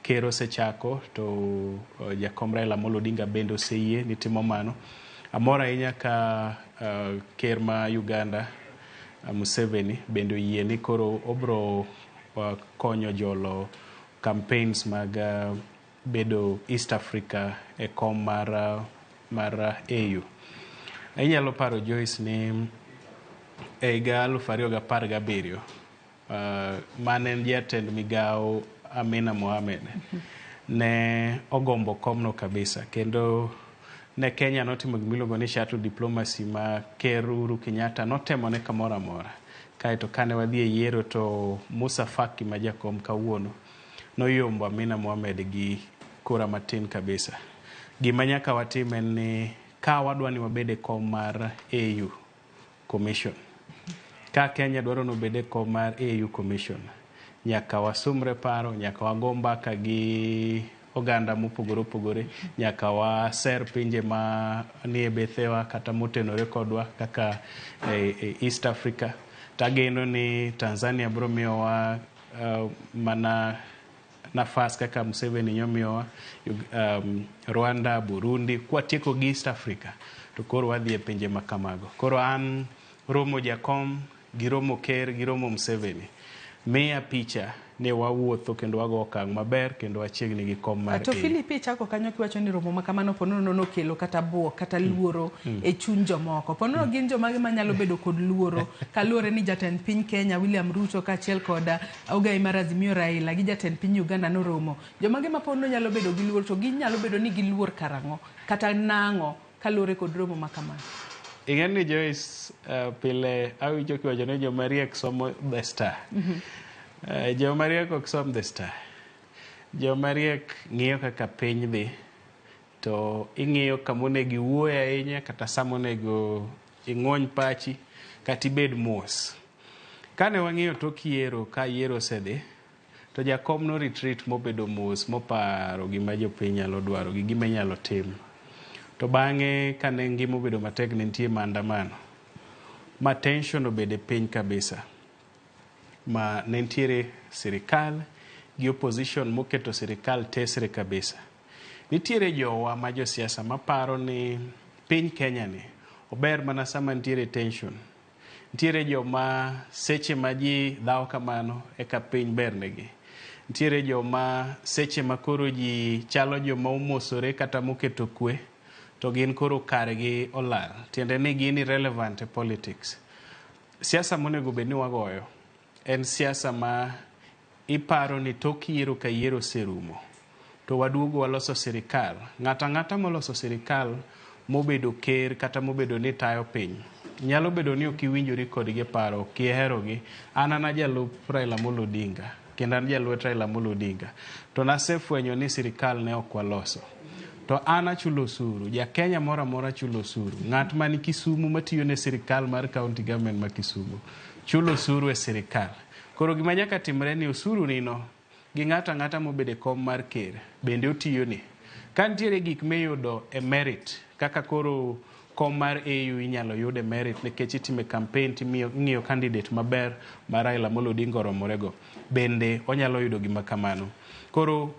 ker osechako to jakom Raila Amolo Odinga bende oseyie ni timo mano. Amor ahinya ka ker ma Uganda Museveni bende oyie ni koro obro konyo jolo campaigns mag bedo East Africa e kom mar AU. Inyalo paro Joyce ni e higa 2017 mane en jatend migawo Amina Mohamed ne ogombo komno kabisa, kendo ne Kenya notimo gimiluongo ni shuttle diplomacy ma Ker Uhuru Kenyatta notemone kamoro amora. Kaeto kane wadhi e yiero to Musa Faki ma jakom kawuono noyombo Amina Mohamed gi kura matin kabisa. Gima nyaka watim en ni ka wadwa ni wabed e kom mar AU Commission, ka Kenya dwaro ni obed e kom mar AU Commission, nyaka wasumre paro, nyaka wago mbaka gi oganda mopogore opogore, nyaka waser pinje ma nie bethewa kata motenore kodwa kaka East Africa. Tageno ni Tanzania biro miyowa mana nafas kaka Museveni nyomiyowa, Rwanda, Burundi, kwatieko gi East Africa to koro wadhi e pinje ma kamago. Koro an romo jakom gi romo ker gi romo Museveni miya picha ni wawuotho kendo wago okang' maber kendo wachiegni gi kom mar To AU. Philip, ichako kanyo kiwacho ni romo ma kamano ponono nokelo kata buok kata luoro e chuny jomoko. Ponono gin jomage manyalo bedo kod luoro kaluwore ni jatend piny Kenya William Ruto kaachiel kod ogai mar Azimio Raila gi jatend piny Uganda noromo. Jomage ma ponono nyalo bedo gi luoro to ginyalo bedo ni giluor karang'o kata nang'o kaluwore kod romo ma kamano? Ing'e ni Joyce, pile awinjo kiwacho ni joma riek somo The Star. Joma riek ok som The Star. Joma riek ng'iyo kaka piny dhi, to ing'iyo kama onego iwuoye ahinya kata sama onego ing'wony pachi kata ibed mos. Kane wang'iyo tok yiero ka yiero osedhi, to jakom no retreat mobedo mos moparo gima jopiny nyalo dwaro gi gima inyalo tim. To bang'e kane ngima obedo matek ne nitie maandamano ma tension obedo e piny kabisa, ma ne nitiere sirikal gi opposition moketo sirikal tesre kabisa. Nitiere jowa ma josiasa maparo ni piny Kenya ni ober mana sama nitiere tension. Nitiere joma seche ma ji dhawo kamano eka piny bernegi. Nitiere joma seche ma koro ji chalo joma omosore kata moketo kwe to gin koro kargi olal. Tiende ni gin irrelevant e politics. Siasa monego bed ni wagoyo en siasa ma iparo ni tok yiero ka yiero oserumo to waduogo waloso sirikal. Ng'ato ang'ata moloso sirikal mobedo ker kata mobedo ni tayo piny nyalo bedo ni ok iwinjori kodgi e paro, ok iherogi. An ajalup Raila Amolo Odinga kendo an jalwet Raila Amolo Odinga. To nasefwenyo ni sirikal ne ok waloso. To an achulo osuru, ja Kenya moro amora chulo osuru. Ng'at man Kisumu matiyo ne sirikal mar county government ma Kisumu chulo osuru e sirikal. Koro gima nyaka timre ni osuru nino gi ng'ato ang'ata mobedo e kom mar ker bende otiyoni. Ka nitiere gik miyudo e merit kaka koro kom mar AU inyalo yud e merit nikech itime campaign timiyo ing'iyo candidate maber ma Raila Amolo Odinga oromorego, bende onyalo yudo gima kamano. Koro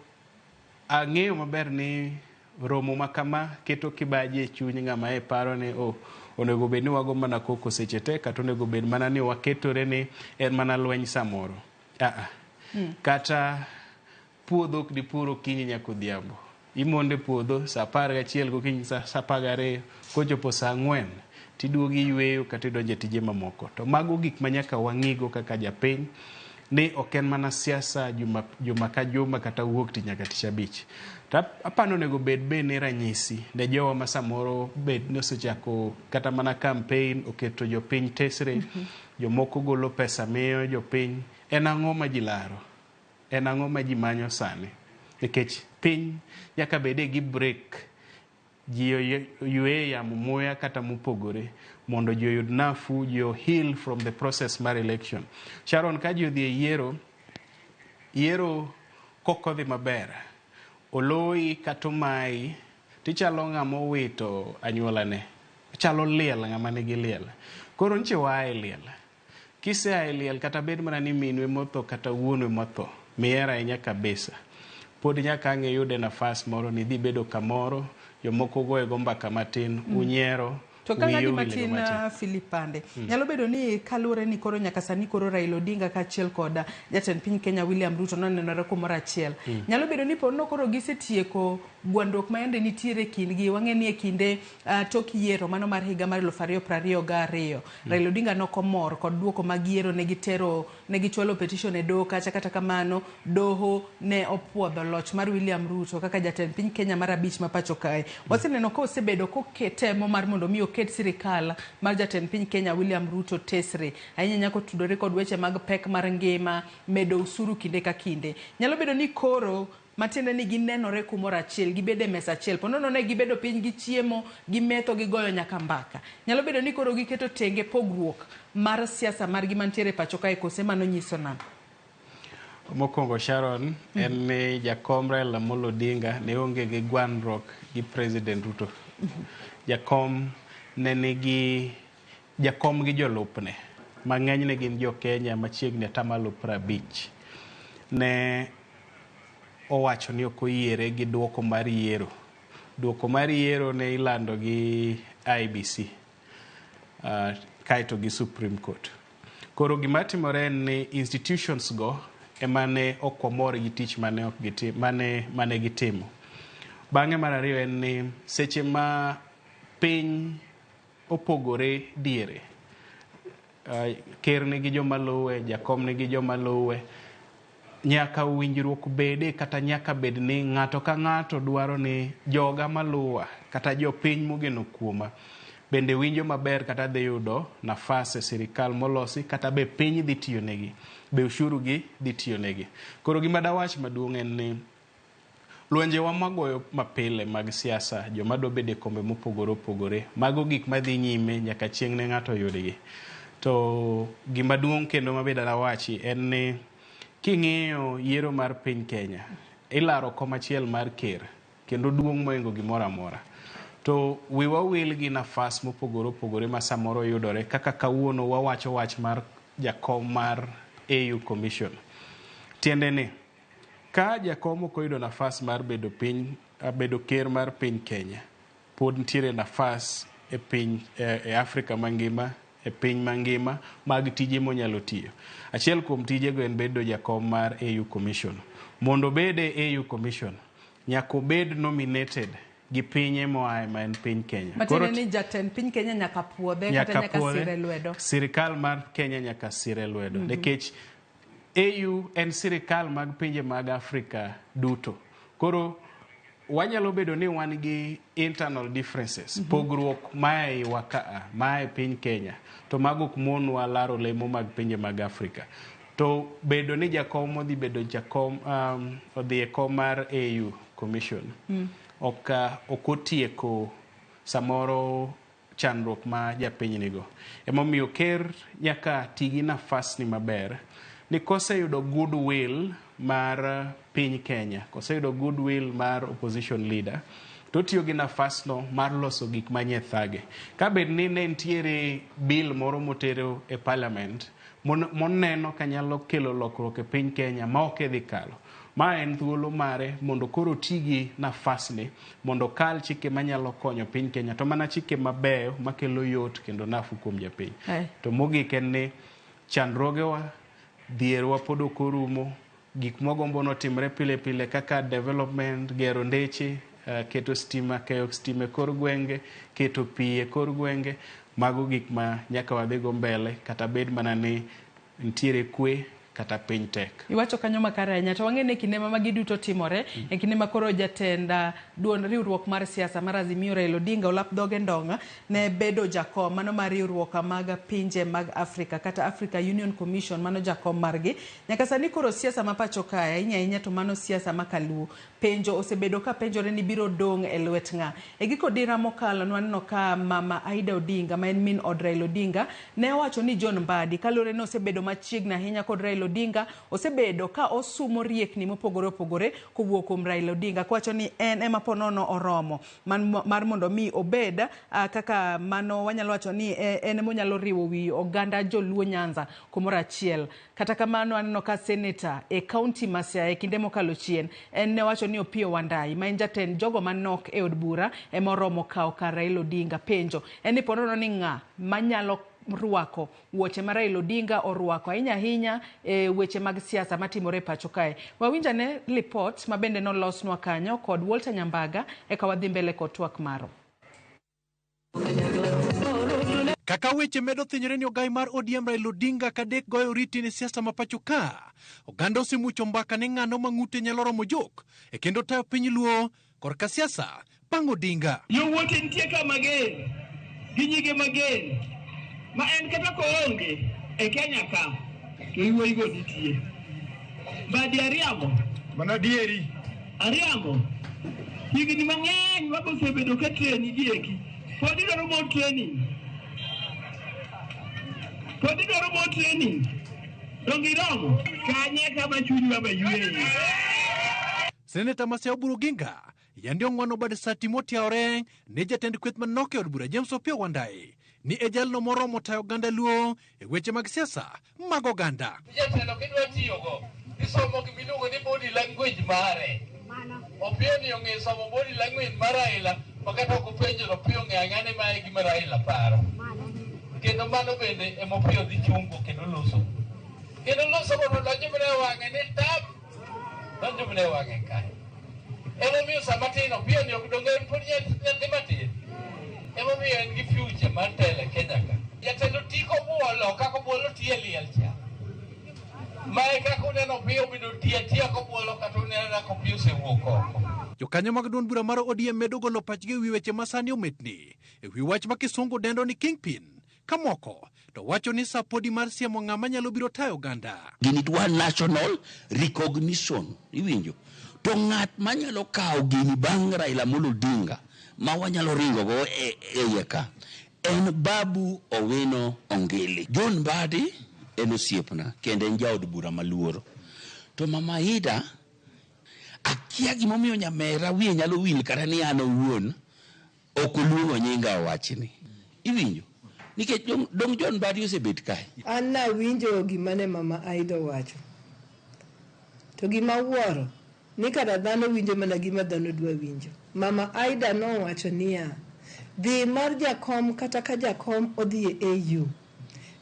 ang'eyo maber ni romo ma kama keto kibaji e chuny ng'ama e paro ni oh, onego bed ni wago mana koko seche te kata onego bed mana ni waketore ni en mana lweny samoro. Kata puodho ok dipur okinyi nyaka odhiambo. Imondo e puodho saa 11 gokinyi saa 12 kochopo saa 4 tiduogo iyweyo kata idonjo e tije mamoko. To mago gik ma nyaka wang'igo kaka japiny ni ok en mana siasa juma ka juma kata wuok tich nyaka tich abich. To apani onego bed bende ranyisi ne jowa ma samoro bed ni osechako kata mana campaign oketo jopiny tesre, jomoko golo pesa miyo jopiny. En ang'o ma ji laro? En ang'o ma ji manyo sani? Nikech piny nyaka bede gi break. Ji oywe yamo muya kata mopogore mondo ji oyud nafuu, ji o heal from the process mar election. Sharon, ka ji odhi e yiero, yiero kokodhi maber, oloyi kata omayi, tichalo ng'ama owito anyuolane. Chalo liel ng'ama nigi liel. Koro nche waa e liel. Kisea e liel kata bed mana ni minwe motho kata wuonwe motho, mihero ahinya kabisa. Pod nyaka ang' iyude nafas moro ni idhi bedo kamoro, jomoko goye go mbaka matin, unyiero. To ka Wiyi ng'adi owil gi matin matin. Philip Pande, nyalo bedo ni kaluwore ni koro nyaka sani koro Raila Odinga kaachiel kod jatend piny Kenya William Ruto nonenore kumoro achiel. Nyalo bedo ni ponono koro gisetieko gwandruok ma yande nitiere e kindgi. Wang'e ni e kinde tok yiero mano mar higa mar 2022, Raila Odinga nokomor kod duoko mag yiero ne gitero ne gichwalo petition e doho kacha kata kamano doho ne opuodho loch mar William Ruto kaka jatend piny Kenya mar abich ma pacho kae. Waseneno ka osebedo koketemo mar mondo mi oket sirikal mar jatend piny Kenya William Ruto tesre ahinya ahinya kotudore kod weche mag pek mar ngima, medo usuru kinde ka kinde. Nyalo bedo ni koro matiende ni ginenore kumoro achiel, gibedo e mesa achiel. Po nono ne gibedo piny gichiemo, gimetho, gigoyo nyaka mbaka. Nyalo bedo ni koro giketo tenge pogruok mar siasa margi mantiere e pacho kae kose mano nyiso nang'o? Mokwongo Sharon, en ni jakom Raila Amolo Odinga ne onge gi gwandruok gi President Ruto. Jakom ne nigi jakom gi jolupne ma ng'enyne gin jo Kenya machiegni atamalo 50 ne owacho ni ok oyiere gi duoko mar yiero. Duoko mar yiero ne ilando gi IEBC kaeto gi Supreme Court. Koro gima timore en ni institutions go ema ne ok wamor gi tich mane ok giti, mane gitimo. Bang'e mar ariyo en ni seche ma piny opogore diere, ker nigi joma luwe, jakom nigi joma luwe, nyaka winjruok bede kata nyaka bed ni ng'ato ka ng'ato dwaro ni joga maluwa kata jopiny mogeno kuoma bende winjo maber kata dhi yudo nafas e sirikal molosi kata be piny dhi tiyo negi, be ushuru gi dhi tiyo negi. Koro gima dawach maduong' en ni lwenjewa magoyo mapile mag siasa, joma dwa bedo e kombe mopogore opogore, mago gik madhi nyime nyaka chieng' ne ng'ato yudgi. To gima duong' kendo mabende dawachi en ni king'iyo yiero mar piny Kenya, ilaro kom achiel mar ker kendo duong' mohingo gimoro amora. To wiwa wil gi nafas mopogore opogore ma samoro yudore kaka kawuono wawacho wach mar jakom mar AU Commission. Tiende ni ka jakom ok oyudo nafas mar bedo piny bedo ker mar piny Kenya, pod nitiere nafas e piny e Afrika mangima, e piny mangima mag tije monyalo tiyo. Achiel kuom tijego en bedo jakom mar AU Commission. Mondo obed e AU Commission, nyaka obed nominated gi pinye moaye ma en piny Kenya. Matiende ni jatend piny Kenya nyaka puodhe kata nyaka sire lwedo. Sirikal mar Kenya nyaka sire lwedo. Nikech AU en sirikal mag pinje mag Afrika duto. Koro wanyalo bedo ni wan gi internal differences, pogruok mae iwa kaa, mae piny Kenya, to mago ok monwa laro lemo mag pinje mag Afrika. To bedo ni jakom odhi bedo jakom odhi e kom mar AU Commission, ok otieko samoro chandruok ma japiny nigo. Emomiyo ker nyaka ti gi nafas ni maber ni koseyudo goodwill mar piny Kenya, koseyudo goodwill mar opposition leader, to otiyo gi nafasno mar loso gik manie thage. Ka bed ni ne nitiere bill moro motero e parliament moneno ka nyalo kelo lokruok e piny Kenya ma ok idhi kalo, ma en thuolo mare mondo koro oti gi nafasni mondo okal chike manyalo konyo piny Kenya, to mana chike mabeyo makelo yot kendo nafuu kuom japiny. To mogik en ni chandruogewa, dhierwa pod ok orumo, gik mwagombo notimre pile pile kaka development, gero ndeche, keto stima, keyo stima e kor gwenge, keto pi e kor gwenge, mago gik ma nyaka wadhigo mbele kata bed mana ni nitiere kwe kata piny tek. Iwacho kanyo makare ahinya to wang'e ni e kinde ma magi duto timore, e kinde ma koro jatend duond riwruok mar siasa mar Azimio Raila Odinga olap dhoge ndong' ne bedo jakom mano mar riwruok mag pinje mag Afrika kata Africa Union Commission mano jakom margi. Nyaka sani koro siasa ma pacho kae ahinya ahinya to mano siasa ma kaluo. Penjo osebedo ka penjore ni biro dong' e lwet ng'a. E giko dira mokalo nwaneno ka mama Aida Odinga ma en min od Raila Odinga ne owacho ni John Mbadi kaluwore ni osebedo machiegni ahinya kod Raila Odinga osebedo ka osumo riekni mopogore opogore kowuok kuom Raila Odinga kowacho ni en ema ponono oromo mar mondo mi obed kaka mano wanyalo wacho ni en ema onyalo riwo wi oganda joluo Nyanza kumoro achiel. Kata kamano aneno ka seneta e kaunti ma Siaya e kinde mokalo chien en ne owacho ni Opiyo Wandayi ma en jatend jogo manok e od bura ema oromo kawo kar Raila Odinga. Penjo en ni ponono ni ng'a manyalo rwako wuoche ma Raila Odinga orwako ahinya ahinya e weche mag siasa matimore e pacho kae. Wawinj ane lipot ma bende nolosnwa kanyo kod Walter Nyambaga eka wadhi mbele kod twak marwa. Kaka weche medo thinyore ni ogai mar ODM Raila Odinga kadek goyo oriti ne siasa ma pacho ka, oganda osemucho mbaka ni ng'ano ma ng'ute nyalo romo jok e kendo tayo piny Luo korka siasa bang' Odinga. Yowuote nitie ka mager gi nyige mager ma en kata koonge e Kenya ka to yowuoyigo nitie. Mbadi ariambo. Mano adieri. Ariambo. Higni mang'eny mago osebedo ka train gi eki. Pod idwaro more training. Pod idwaro more training. Donge iromo? Kanye kama chuny baba yweye. Seneta ma Siaya Oburu Oginga yande ong'wano bad sati motiawore ne jatend kweth manok e od bura James Opiyo Wandayi ni e jalno moromo tayo oganda Luo e weche mag siasa mag oganda. Jatelo kidwa tiyogo, isomo gimiluongo ni body language mare. Opiyo ni ong'e somo body language mar Raila, ma kata ok openjo to Opiyo ong'eyo ang'eya ni mae e gima Raila paro. Kendo mano bende ema Opiyo dhi chungo kendo loso. Kendo loso mondo donjo mana e wang'e ni tap, donjo mana e wang'e kae. Emomiyo sama tin Opiyo ni ok donge en pod nyathi matin. Emomiyo en gi future mar telo e Kenya ka. Jatelo ti kobuolo kaka obuolo ti e liel cha. Mae kaka uneno Opiyo obedo ti atiya kobuolo kata uneno kaka Opiyo osewuok oko. Jokanyo mag duond bura mar ODM medo golo pachgi e wi weche ma sani ometni e wi wach ma kisungu dendo ni kingpin ka moko to wacho ni sa podi mar siemo ng'ama nyalo biro tayo oganda. Gini dwa national recognition, iwinjo? To ng'at manyalo kawo gini bang' Raila Amolo Odinga ma wanyalo ringo go e iye ka en Babu Owino Ongili. John Mbadi en osiepna kendo en jaod bura maluoro. To Mama Ida akia gimomiyo nyamera wiye nyalo wil kata ni an owuon ok oluongo nyinga owachni. Iwinjo? Nikech dong John Mbadi osebet kae. An nawinjo gima ne Mama Aida owacho. To gima awuoro ni kara dhano winjo mana gima dhano dwa winjo. Mama Aida nowacho niya, dhi mar jakom kata ka jakom odhi e AU.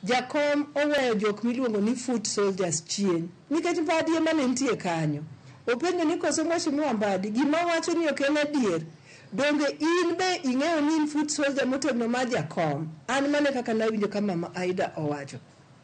Jakom oweyo jok miluongo ni foot soldiers chien nikech Mbadi ema ne nitie kanyo. Openjo ni koso Mheshimiwa Mbadi gima wacho ni ok en adier. Donge in be ing'eyo ni in foot soldier motegno mar jakom. An mane kaka nawinjo ka Mama Aida owacho.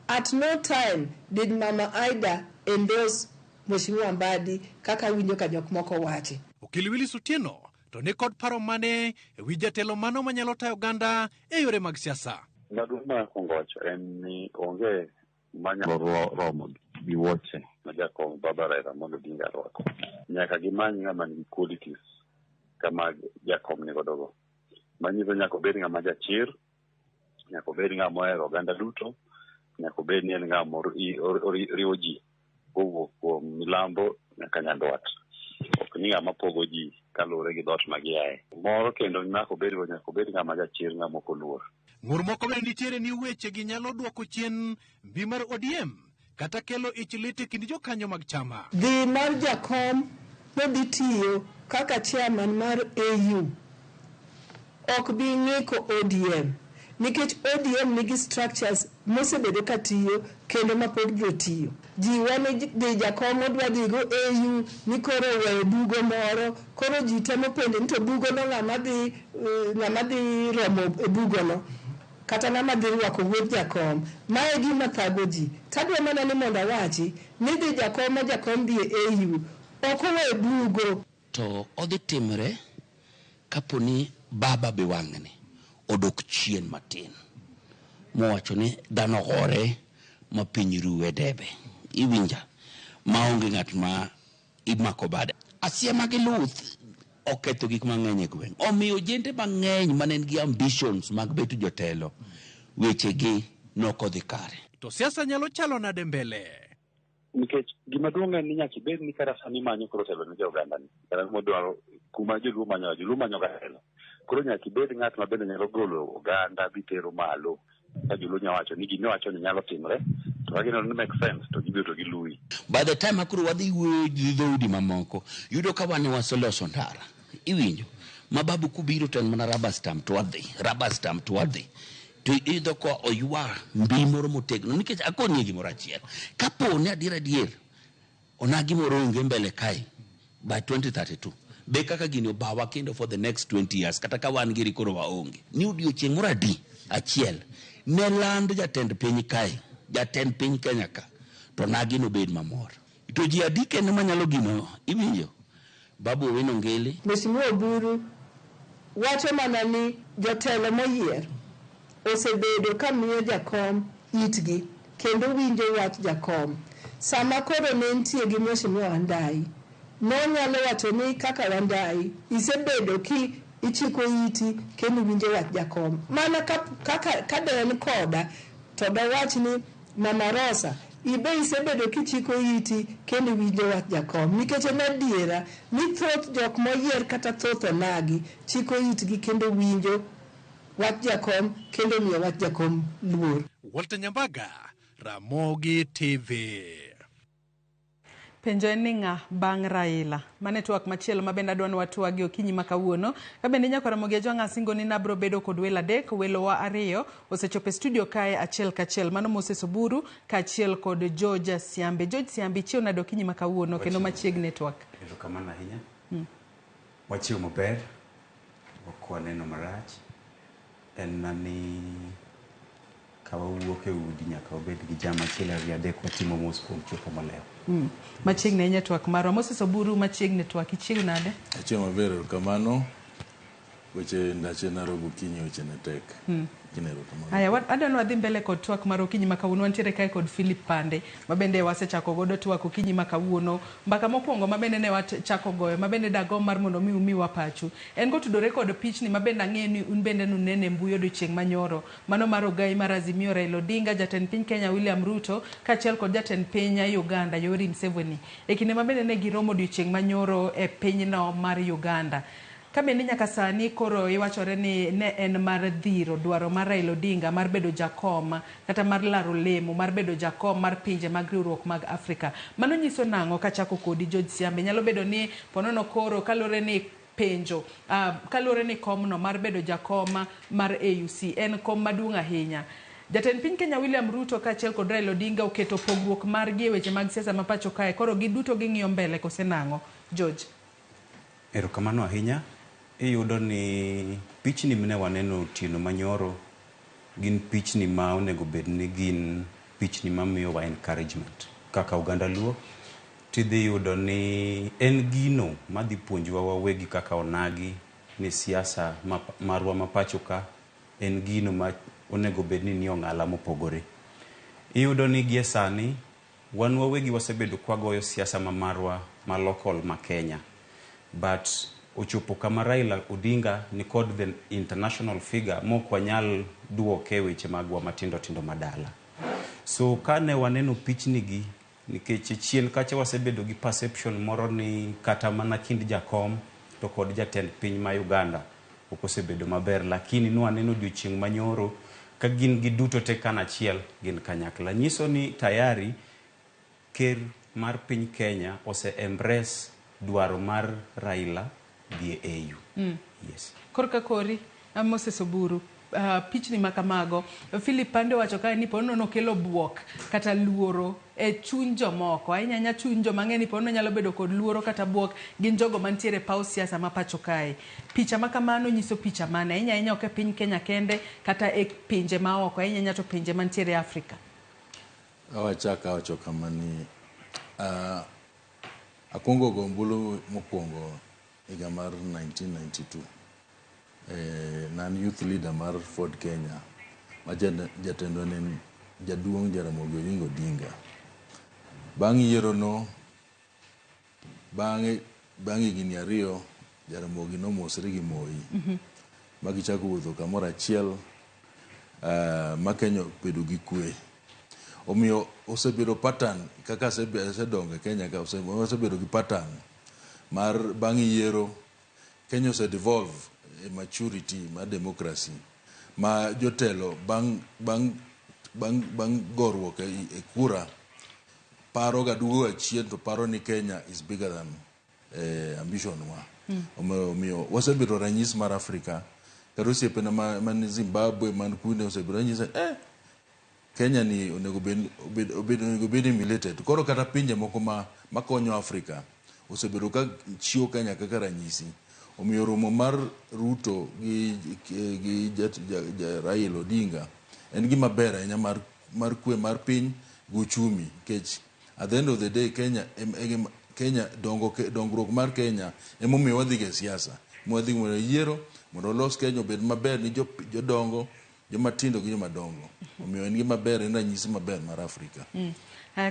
At no time did Mama Aida endorse Mheshimiwa Mbadi kaka awinjo ka jok moko wache. Okil Willis Otieno to ni kod paro mane e wi jatelo mano manyalo tayo oganda e yore mag siasa. Maduong' ma akwongo wacho en ni onge manyalo romo gi wuoche ma jakom Baba Raila Amolo Odinga rwako. Nyaka gimany ng'ama nigi qualities kama jakom nigodo go. Manyiso nyaka obed ng'ama jachir, nyaka obed ng'ama ohero oganda duto, nyaka obed ni en ng'ama oriwo ji kowuok kuom milambo nyaka nyandwat. Ok ni ng'ama pogo ji kaluwore gi dhoot ma giaye. Moro kendo nyaka obed go, nyaka obed ng'ama jachir, ng'ama ok oluor. Ng'ur moko bende nitiere ni weche gi nyalo duoko chien mbi mar ODM kata kelo ich lit e kind jokanyo mag chama. Dhi mar jakom nodhi tiyo kaka chairman mar AU ok bi ng'iko ODM nikech ODM nigi structures mosebedo ka tiyo kendo ma pod biro tiyo. Ji wane dhi jakom odwa dhi go AU ni koro oweyo bugo moro, koro ji temo penjo ni to bugo no ng'ama dhi romo e bugo no kata ng'ama dhi rwako wuod jakom. Mae gima thago ji. Tadwa mana ni mondo awachi ni dhi jakom ma jakom dhi e AU ok owe bugo. To odhi timre kapo ni baba be wang'ni odok chien matin mowacho ni dhano gore ma piny ruwe debe. Iwinja maonge ng'at ma imako bade. Asiema gi luth oketho gik mang'eny e gweng'. Omiyo ojende mang'eny mane nigi ambitions mag bet jotelo, wechegi nokodhi kare. To siasa nyalo chalo nade mbele? Nikech gima duong' en ni nyaka ibed ni kata sani imanyo koro telo ne jo-oganda ni. Kata modwaro kuma joluo manyo, joluo manyo ga telo. Koro nyaka ibed ng'at ma bende nyalo golo oganda bitero malo. Ka joluo nya wacho ni gima iwacho ni nyalo timre, to ka gineno ni make sense to gibiro to giluwi. By the time akoro wadhi wuoyo gi dhoudi mamoko, yudo ka wan waseloso ndara. Iwinjo? Ma babu kubiro to en mana rubber stamp to wadhi, rubber stamp to wadhi. To iyudo ka oywa mbi moro motegno nikech akonie gimoro achiel. Kapo ni adier adier onagi moro onge mbele kae by 2032 be kaka gini obawa kendo for the next 20 years kata ka wan giri koro waonge ni odiochieng' moro adi achiel ne land jatend piny kae jatend piny Kenya ka to nagi nobed mamor to ji adi kende manyalo gino iwinjo Babu Owino Ngili Mheshimiwa Oburu wacho mana ni jotelo moyier osebedo ka miyo jakom itgi kendo winjo wach jakom. Sama koro ne nitie gi Mheshimiwa Wandayi, nonyalo wacho ni kaka Wandayi, isebedo ki ichiko iti kendo iwinjo wach jakom. Mana kaka ka de en koda, to dowach ni Mama Rosa, ibe isebedo kichiko iti kendo iwinjo wach jakom. Nikech en adiera ni thoth jok moyier kata thoth onagi chiko itgi kendo winjo wach jakom kendo miyo wach jakom luor. Walter Nyambaga, Ramogi TV. Penjo en ni ng'a bang' Raila? Mano e twak machielo ma bende adwa ni watwagi okinyi ma kawuono. Ka bende nyako Ramogi Ajwang' asingo ni nabro bedo kod welo adek, welowa ariyo osechopo e studio kae achiel kachiel. Mano Moses Oburu kaachiel kod George Siambi. George Siambi, ichiew nade okinyi ma kawuono kendo machiegni e twak? Erokamano ahinya. Wachiew maber, ok waneno marach. En na ni ka wawuok e udi nyaka wabed gi jam achiel ariyo adek watimo mos kuom chopo molewo. Machiegni ahinya twak marwa. Moses Oburu machiegni twak. Ichiew nade? Achiew maber, erokamano. Weche ndache Nairobi okinyi weche ne tek. Lakini erokamano. Aya, adwa ni wadhi mbele kod twak mar okinyi ma kawuono. Wantiere kae kod Philip Pande, ma bende wasechako godo twak okinyi ma kawuono. Mbaka mokwongo ma bende ne wachako goyo, ma bende dagomb mar mondo mi umiwa pachu. En kotudore kod pichni ma bende ang'eyo ni un bende nunene e mbui odiochieng' manyoro. Mano mar ogai mar Azimio Raila Odinga, jatend piny Kenya William Ruto, kaachiel kod jatend piny Uganda Yoweri Museveni. E kinde ma bende ne giromo odiochieng' manyoro e pinyno mar Uganda. Ka bende nyaka sani koro iwachore ni ne en mar dhiro dwaro mar Raila Odinga mar bedo jakom kata mar laro lemo mar bedo jakom mar pinje mag riwruok mag Afrika. Mano nyiso nang'o kachako kodi George Siambe? Nyalo bedo ni ponono koro kaluwore ni penjo, kaluwore ni komno mar bedo jakom mar AUC en kom maduong' ahinya. Jatend piny Kenya William Ruto kaachiel kod Raila Odinga oketo pogruok margi e weche mag siasa ma pacho kae. Koro giduto ging'iyo mbele kose nang'o? George. Erokamano ahinya. Iyudo ni pichni mne waneno otieno manyoro gin pichni ma onego bed ni gin pichni mamiyowa encouragement kaka oganda Luo. Tidhi yudo ni en gino madhi puonjowa wawegi kaka onagi ni siasa marwa ma pacho ka en gino ma onego bed ni nie ong'ala mopogore. Iyudo ni gie sani wan wawegi wasebedo kwagoyo siasa ma marwa ma local ma Kenya. But ochopo kama Raila Odinga ni kod the international figure mok wanyal duoke weche magwa matindo tindo madala. So kane waneno pichni gi, nikech chien kacha wasebedo gi perception moro ni kata mana kind jakom to kod jatend piny ma Uganda ok osebedo maber, lakini nwaneno odiochieng' manyoro ka gin giduto te kanachiel gin kanyakla. Nyiso ni tayari ker mar piny Kenya ose embrace dwaro mar Raila dhi e AU. Yes. Korka kori, Moses Oburu, pichni makamago, Philip Pande owacho kae ni ponono nokelo buok kata luoro e chuny jomoko. Ahinya ahinya chuny joma ng'e ni ponono nyalo bedo kod luoro kata buok gin jogo mantiere e paw siasa ma pacho kae. Picha ma kamano nyiso picha mane? Ahinya ahinya ok e piny Kenya kende kata e pinje maoko, ahinya ahinya to pinje mantiere e Afrika. Awachak awacho kama ni akwongo go ombulu mokwongo higa mar 1992. Ne an youth leader mar Ford Kenya ma jatendwa ne en jaduong' Jaramogi Oginga Odinga. Bang' yiero no, bang'e bang' higni ariyo Jaramogi nomosre gi Moi ma gichako wuotho kamoro achiel, ma Kenya obedo gi kwe. Omiyo osebedo pattern kaka asedongo e Kenya ka osebedo gi pattern mar bang' yiero Kenya ose devolve e maturity mar democracy ma jotelo bang' bang' bang' bang' goruok e kura paro ga duogo ga chien to paro ni Kenya is bigger than ambition wa. Omiyo wasebedo ranyisi mar Afrika kata osiepena man Zimbabwe man kunde osebedo ranyisi Kenya ni onego bed emulated. Koro kata pinje moko makonyo Afrika osebedo ka chiwo Kenya kaka ranyisi. Omiyo romo mar Ruto gi Raila Odinga en gima ber ahinya mar kwe mar piny gi uchumi nikech at the end of the day Kenya Kenya dongruok mar Kenya emomiyo wadhi ga e siasa. Mwadhi mondo yiero mondo olos Kenya obed maber ni jodongo, joma tindo gi joma dongo. Omiyo en gima ber, en ranyisi maber mar Afrika.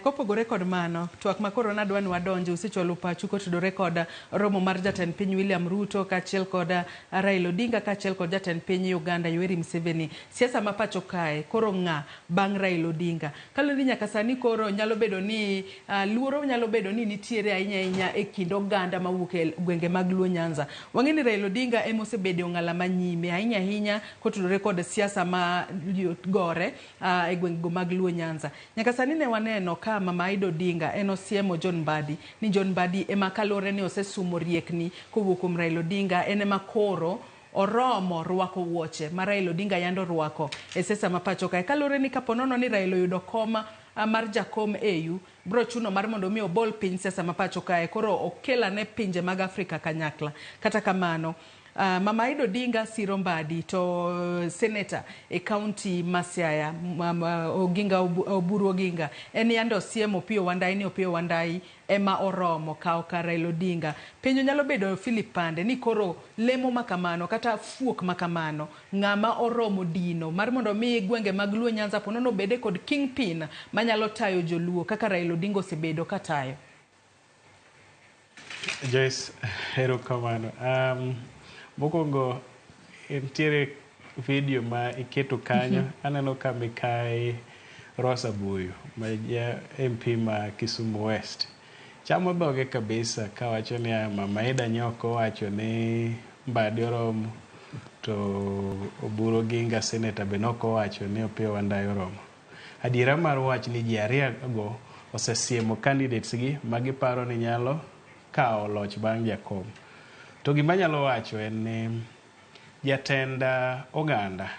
Kopogore kod mano, twak ma koro nadwa ni wadonje, usechwalo pachu kotudore kod romo mar jatend piny William Ruto kaachiel kod Raila Odinga kaachiel kod jatend piny Uganda Yoweri Museveni. Siasa ma pacho kae koro ng'a bang' Raila Odinga? Kaluwore ni nyaka sani koro nyalo bedo ni luoro nyalo bedo ni nitiere ahinya ahinya e kind oganda mawuok e gwenge mag Luo Nyanza. Wang'e ni Raila Odinga ema osebedo e ong'ala manyime ahinya ahinya kotudore kod siasa ma gore e gwengego mag Luo Nyanza. Nyaka sani ne waneno ka Mama Aida Odinga en osiemo John Mbadi ni John Mbadi ema kaluwore ni osesumo riekni kowuok kuom Raila Odinga en ema koro oromo rwako wuoche ma Raila Odinga yande orwako e siasa ma pacho kae. Kaluwore ni kapo nono ni Raila oyudo kom mar jakom AU bro chuno mar mondo mi obol piny siasa ma pacho kae koro okel ane pinje mag Afrika kanyakla. Kata kamano Mama Aida Odinga siro Mbadi to seneta e kaunti ma Siaya Oginga Oburu Oginga en yande osiemo Opiyo Wandayi ni Opiyo Wandayi ema oromo kawo kar Raila Odinga. Penjo nyalo bedo Philip Pande ni koro lemo makamano kata fuok makamano ng'ama oromo dino mar mondo mi gwenge mag Luo Nyanza po nono obede kod kingpin manyalo tayo joluo kaka Raila Odinga osebedo katayo. Joyce, erokamano. Mokwongo nitiere video ma iketo kanyo. Aneno ka Mikai Rosa Buyu ma ja MP ma Kisumu West chamo dhoge kabisa kawacho ni Mama Aida nyok owacho ni Mbadi oromo to Oburu Oginga seneta be nok owacho ni Opiyo Wandayi oromo. Adiera mar wach ni ji ariyo go osesiemo candidates gi ma giparo ni nyalo kawo loch bang' jakom. To gima anyalo wacho en ni jatend oganda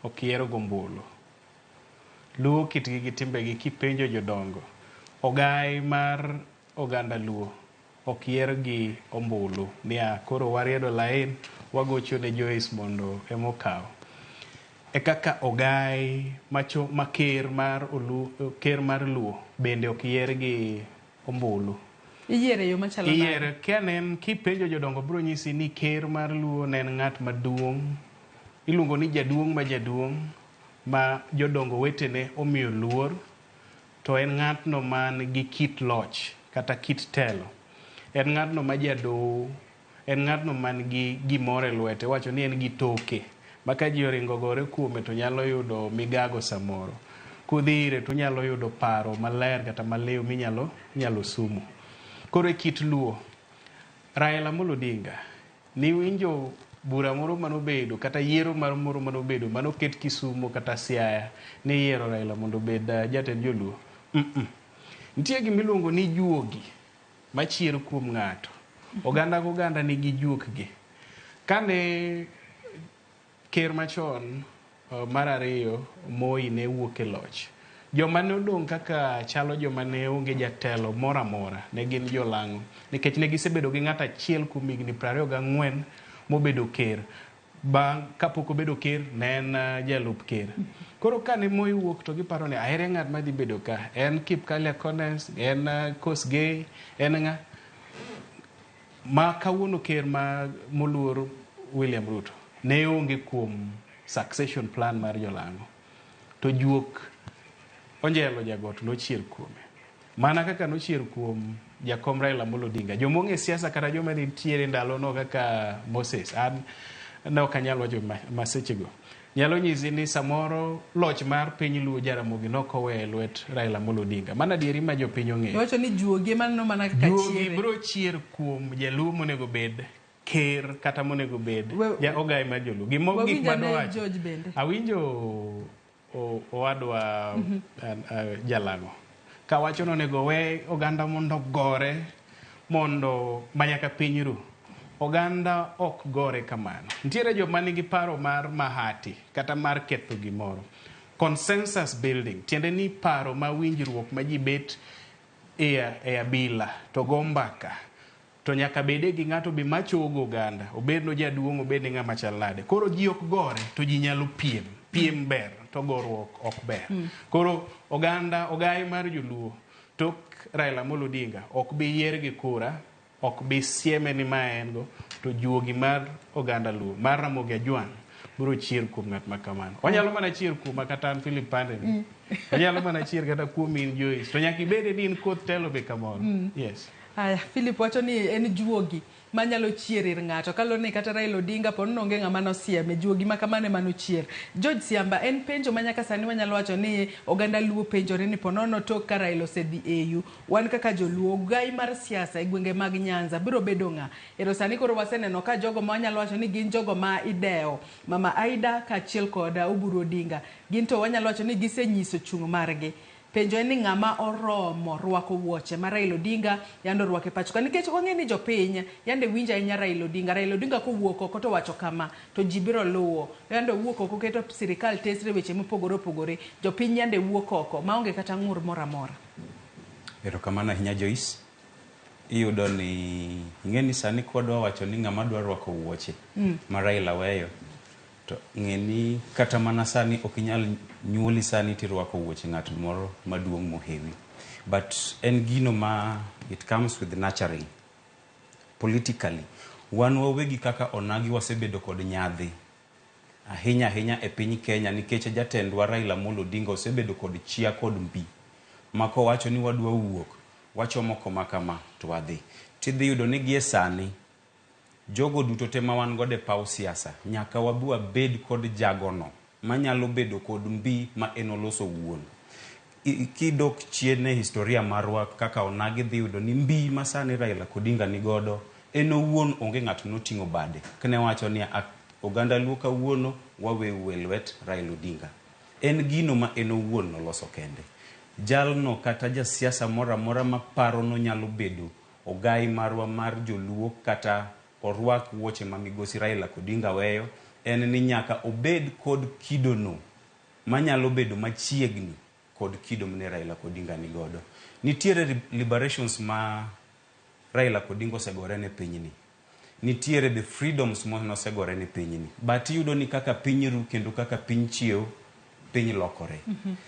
ok yiero gombulu. Luwo kitgi gi timbegi kipenjo jodongo. Ogai mar oganda Luo ok yier gi ombulu niya koro wariedo lain wagocho ne Joyce mondo ema okaw. E kaka ogai ma ker mar Luo bende ok yier gi ombulu. Iyiere yo machalo nade? Iyiere kanen kipenjo jodongo biro nyisi ni ker mar Luo ne en ng'at maduong', iluongo ni jaduong' ma jaduong' ma jodongo wetene omiyo luor, to en ng'atno man gi kit loch kata kit telo. En ng'atno ma jadoho, en ng'atno man gi gimoro e lwete, iwacho ni en gi toke ma ka ji oringo gore kuome to nyalo yudo migago samoro. Kudhi ire to unyalo yudo paro maler kata maliw minyalo nyalo sumo. Koro e kit Luo, Raila Amolo Odinga niwinjo bura moro manobedo kata yiero moro manobedo manoket Kisumu kata Siaya ni yiero Raila mondo obed jatend joluo. Nitie gima iluongo ni juogi machier kuom ng'ato. Oganda goganda nigi juokgi. Kane ker machon mar ariyo Moi ne wuok e loch, joma ne odong' kaka chalo joma ne onge jatelo moro amora ne gin jolang'o nikech ne gisebedo gi ng'ato achiel kuom higni 24 mobedo ker. Bang' kapok obedo ker ne en jalup ker. Koro kane Moi wuok to giparo ni ahere ng'at madhi bedo ka, en Kipkalya Kones, en Kosgei, en ng'a ma kawuono ker ma moluor William Ruto ne onge kuom succession plan mar jolang'o. To juok Onjelo Jagot nochier kuome. Mana kaka nochier kuom jakom Raila Amolo Odinga. Joma ong'e siasa kata joma nitiere ndalono kaka Moses. An Ne ok anyal wacho masechego. Nyalo nyisi ni samoro loch mar piny Luo Jaramogi nok oweyo e lwet Raila Amolo Odinga. Mano adieri ma jopiny ong'eyo. Iwacho ni juogi ema neno mana kaka Juogi chiere. biro chier kuom jaluo monego bed ker kata monego bed ja ogai mar joluo. Gimo gik Wawinj ane madowacho. George bende. Awinjo owadwa Jalang'o kawacho ni onego we oganda mondo gore mondo manyaka piny ru. Oganda ok gore kamano. Nitiere joma nigi paro mar mahati kata mar ketho gimoro. Consensus building, tiende ni paro ma winjruok ma ji bet e abila to go mbaka to nyaka bede gi ng'ato be machogo oganda, obed no jaduong', obed ni ng'ama chal nade. Koro ji ok gore to ji nyalo piem. Piem ber to goruok ok ber. Koro oganda ogai mar joluo tok Raila Amolo Odinga ok bi yier gi kura, ok bi sieme ni ma en go, to juogi mar oganda Luo mar Ramogi Ajwang' biro chier kuom ng'at ma kamano. Onyalo mana chier kuoma kata an Philip Pande ni. Onyalo mana chier kata kuom in Joyce. To nyaka ibede ni in koth telo be kamoro. Yes. Aya, Philip wacho ni en juogi manyalo chier ir ng'ato kaluwore ni kata Raila Odinga po ni onge ng'ama nosieme, juogi ma kamano ema nochier. George Siamba, en penjo ma nyaka sani wanyalo wacho ni oganda Luo penjore ni po nono tok ka Raila osedhi AU, wan kaka joluo, ogai mar siasa e gwenge mag Nyanza biro bedo ng'a? Ero sani koro waseneno ka jogo ma wanyalo wacho ni gin jogo ma idewo, Mama Aida kaachiel kod Oburu Odinga, gin to wanyalo wacho ni gisenyiso chung' margi. Penjo en ni ng'ama oromo rwako wuoche ma Raila Odinga yande orwako e pacho ka, nikech wang'e ni jopiny yande winjo ahinya Raila Odinga. Raila Odinga kowuok oko to wacho kama to ji biro luwo. Yande owuok oko oketo sirikal tesre weche mopogore opogore, jopiny yande wuok oko maonge kata ng'ur moro amora. Erokamano ahinya Joyce. Iyudo ni ing'e ni sani kwadwa wacho ni ng'ama dwa rwako wuoche ma Raila weyo to ng'e ni kata mana sani ok inyal nyuoli sani tirwako wuoche ng'at moro maduong' mohewi. But en gino ma it comes with nurturing. Politically, wan wawegi kaka onagi wasebedo kod nyadhi ahinya ahinya e piny Kenya nikech jatendwa Raila Amolo Odinga osebedo kod chia kod mbi ma kowacho ni wadwa wuok wachomo koma kama to wadhi. Tidhi yudo ni gie sani jogo duto te ma wan godo e paw siasa nyaka wabi wabed kod jagono manyalo bedo kod mbi ma en oloso owuon. Kidok chien e historia marwa kaka onagi dhi yudo ni mbi ma sani Raila Odinga ni godo en owuon onge ng'at noting'o bade kne wacho ni oganda Luo kawuono waweu e lwet Raila Odinga. En gino ma en owuon noloso kende. Jalno kata jasiasa moro amora maparo nonyalo bedo ogai marwa mar joluo kata orwak wuoche ma migosi Raila Odinga weyo en ni nyaka obed kod kidono manyalo bedo machiegni kod kido mane Raila Odinga ni godo. Nitiere liberations ma Raila Odinga osegore ne pinyni. Nitiere the freedoms ma nosegore ne pinyni. But iyudo ni kaka piny ru kendo kaka piny chiew, piny lokore.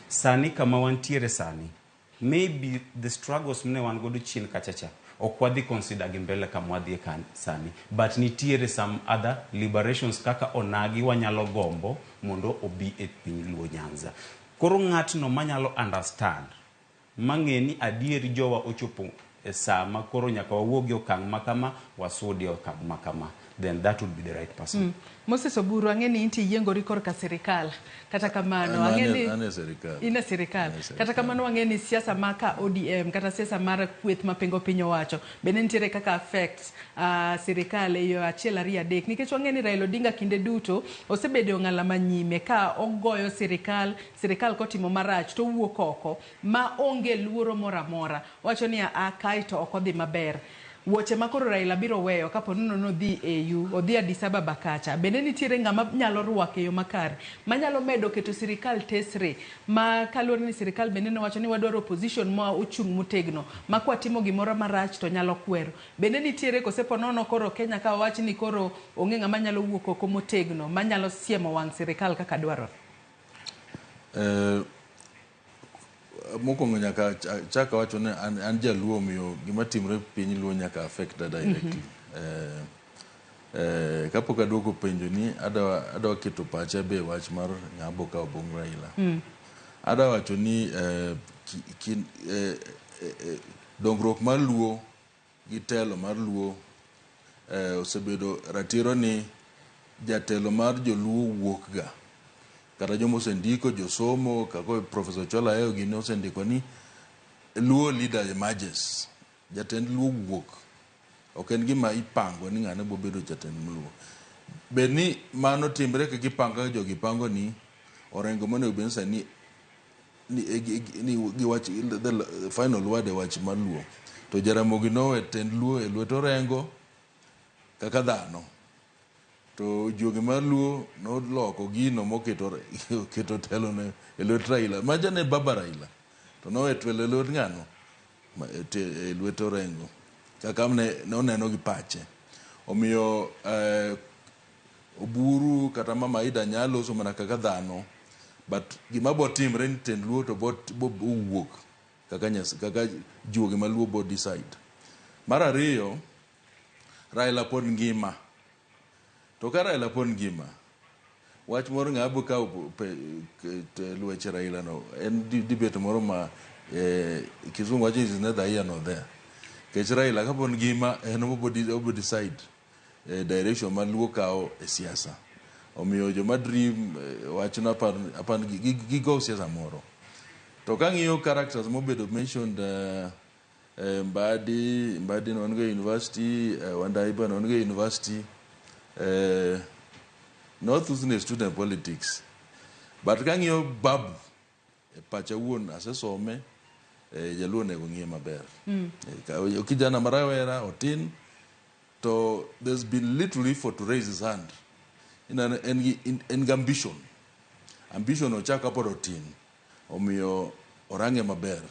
Sani kama wantiere sani, maybe the struggles mne wan godo chien kacha cha, ok wadhi consider gi mbele kama wadhie sani. But nitiere some other liberations kaka onagi wanyalo gombo mondo obi e piny Luo Nyanza. Koro ng'atno manyalo understand, mang'e ni adier jowa ochopo e saa ma koro nyaka wawuog e okang' ma kama, wasudi e okang' ma kama, then that would be the right person. Moses Oburu, ang'e ni intie yiengori korka sirikal. Kata kamano, ang'e ni An e sirikal. In e sirikal. An e sirikal. Kata kamano wang'e ni siasa ma ka ODM kata siasa mar kweth mapingo piny owacho bende nitiere kaka affect sirikal e yo achiel ariyo adek, nikech wang'e ni Raila Odinga kinde duto osebedo e ong'ala manyime ka ogoyo sirikal, sirikal kotimo marach to owuok oko ma onge luoro moro amora. Owacho ni a kae to ok odhi maber. Wuoche ma koro Raila biro weyo kapo ni nodhi AU, odhi Addis Ababa kacha, bende nitiere ng'ama nyalo rwake e yo makare, manyalo medo keto sirikal tesre, ma kaluwore ni sirikal bende nowacho ni wadwaro opposition ma ochung' motegno, ma kwatimo gimoro marach to nyalo kwero. Bende nitiere kose po nono koro Kenya ka owach ni koro onge ng'ama nyalo wuok oko motegno, manyalo siemo wang' sirikal kaka dwarore? Mokwongo nyaka chak awacho ni an jaluo, omiyo gima timore piny Luo nyaka affect directly. Kapok aduoko penjo ni adwa keto pacha be wach mar ng'abo kawo bong Raila. Adwa wacho ni dongruok mar Luo gi telo mar Luo osebedo ratiro ni jatelo mar joluo wuok ga. Kata joma osendiko, josomo, kaka Professor Ochola Ayo gini osendiko ni Luo leader emerges. Jatend Luo wuok. Ok en gima ipango ni ng'ane bobedo jatend Luo. Bed ni mano timre kaka ipango kaka jogi pango ni Orengo monego bed ni sani ni, ni, gi wach the final word e wach mar Luo. To Jaramogi nowe tend Luo e lwet Orengo kaka dhano. To juogi mar Luo noloko gino moketo oketo telo ne e lwet Raila. Macha ne baba Raila. To nowe telo e lwet ng'ano? E lwet Orengo. Kaka ne noneno gi pache. Omiyo Oburu kata Mama Ida nyalo loso mana kaka dhano. But gima bo timre ni tend Luo to bo, bo wuok kaka kaka juogi ma Luo bo decide. Mar ariyo, Raila pod ngima. To ka Raila pod ngima, wach moro ng'a bo kawo lweche Raila no en debate moro ma Kizungu wacho is neither here nor there. Nikech Raila kapod ngima en obo decide direction ma Luo kawo e siasa. Omiyo joma dream wachno apar gigo siasa moro. To kang'iyo characters mobedo mentioned Mbadi ne wan go e university, Wandaiba ne wan go e university, North ne student politics. But kang'iyo Babu, e pacha wuon asesome, Jaluo onego ng'iye maber. Kijana marawera, otin, to there's been little effort to raise his hand. Ineno en gi ambition. Ambition ochako kapod otin. Omiyo orange maber.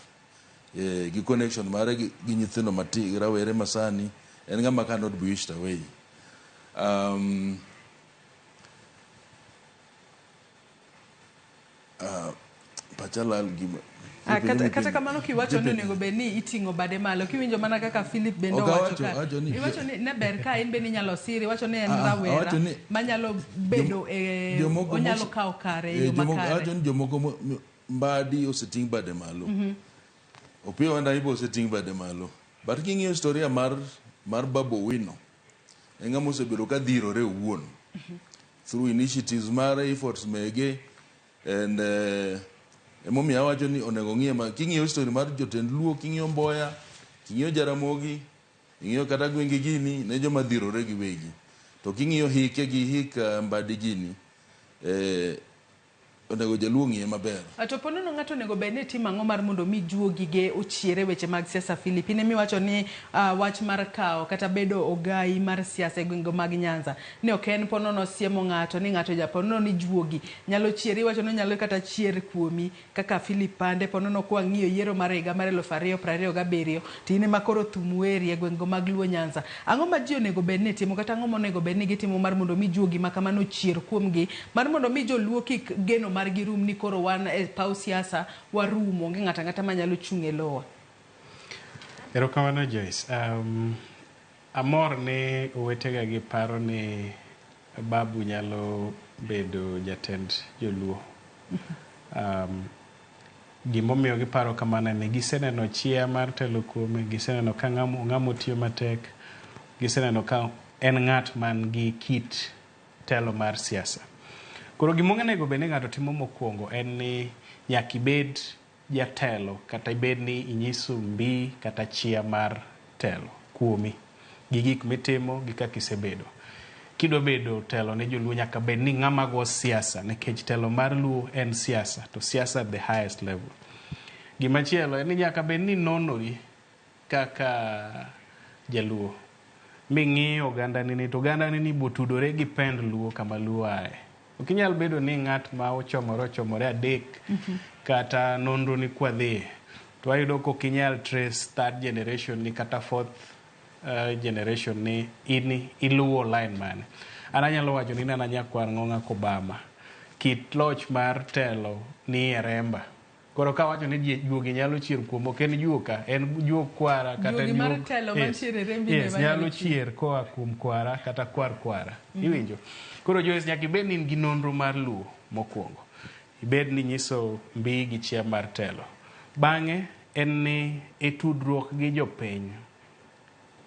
Gi connection mare gi nyithindo mati gi rawere masani en ng'ama cannot be wished away. Pacha lal gima. Kata kamano kiwacho ni onego bed ni iting'o bade malo kiwinjo mana kaka Philip bende owacho ka iwacho ni ne ber ka in bende inyalo siri iwacho ni en rawera manyalo bedo onyalo kawo kare e yo makare. Awacho ni jomoko Mbadi oseting' bade malo. Opiyo Wandayi oseting' bade malo. But king'iyo historia mar Babu Owino, en ng'ama osebedo ka dhirore owuon. Through initiatives mare, efforts mege, and emomiyo awacho ni onego ng'iye ma king'iyo history mar jotend Luo, king'iyo Mboya, king'iyo Jaramogi, ing'iyo kata gwenge gini, ne joma dhirore giwegi. To king'iyo hike gi hik Mbadi gini, onego Jaluo ng'iye maber. To po nono ng'ato onego bed ni timo ang'o mar mondo mi juogi ochiere weche mag siasa Philip? In emiwacho ni wach mar kawo kata bedo ogai mar siasa e gwenge mag Nyanza ne ok en po nono siemo ng'ato ni ng'ato japo nono ni juogi nyalo chieri, iwacho ni onyalo kata chier kuomi kaka Philip Pande po nono kwa ng'iyo yiero mar higa mar 2027 to in ema koro thum weri e gwenge mag Luo Nyanza. Ang'o ma ji onego bed ni timo kata ang'o monego bed ni gitimo mar mondo mi juogi ma kamano ochier kuomgi mar mondo mi joluo kik geno margi rum ni koro wan e paw siasa warumo, onge ng'ato ang'ata manyalo chung' e lowa? Erokamano Joyce. Amor ni owetega gi paro ni Babu nyalo bedo jatend joluo. Gimomiyo giparo kamano en ni giseneno chia mar telo kuome, giseneno ka ng'ama otiyo matek, giseneno ka en ng'at man gi kit telo mar siasa. Koro gima onego bed ni ng'ato timo mokwongo en ni nyaka ibed jatelo kata ibed ni inyiso mbi kata chia mar telo kuomi gi gik mitimo gi kaka isebedo. Kidwa bedo telo ne joluo nyaka bed ni ng'ama go siasa nikech telo mar Luo en siasa to siasa at the highest level. Gimachielo en ni nyaka bed ni nonori kaka jaluo ming'iyo ogandani ni to ogandani ni botudore gi pend Luo kama Luo ae. Ok inyal bedo ni ng'at ma ochomore adek kata nonro ni kwadhiye to wayudo ka ok inyal trace third generation ni kata fourth generation ni in iluwo line mane. An anyalo wacho ni an nyakwar Ng'ong'a Kobama. Kit loch mar telo ni e remba. Koro kawacho ni juogi nyalo chier kuom ok en juoka, en juog kwara kata juogi mar telo mantiere e rembi yes, nyalo chier koa kuom kwara kata kwar kwara. Iwinjo? Koro Joyce nyaka ibed ni in gi nonro mar Luo mokwongo. Ibed ni nyiso mbi gi chia mar telo. Bang'e en ni e tudruok gi jopiny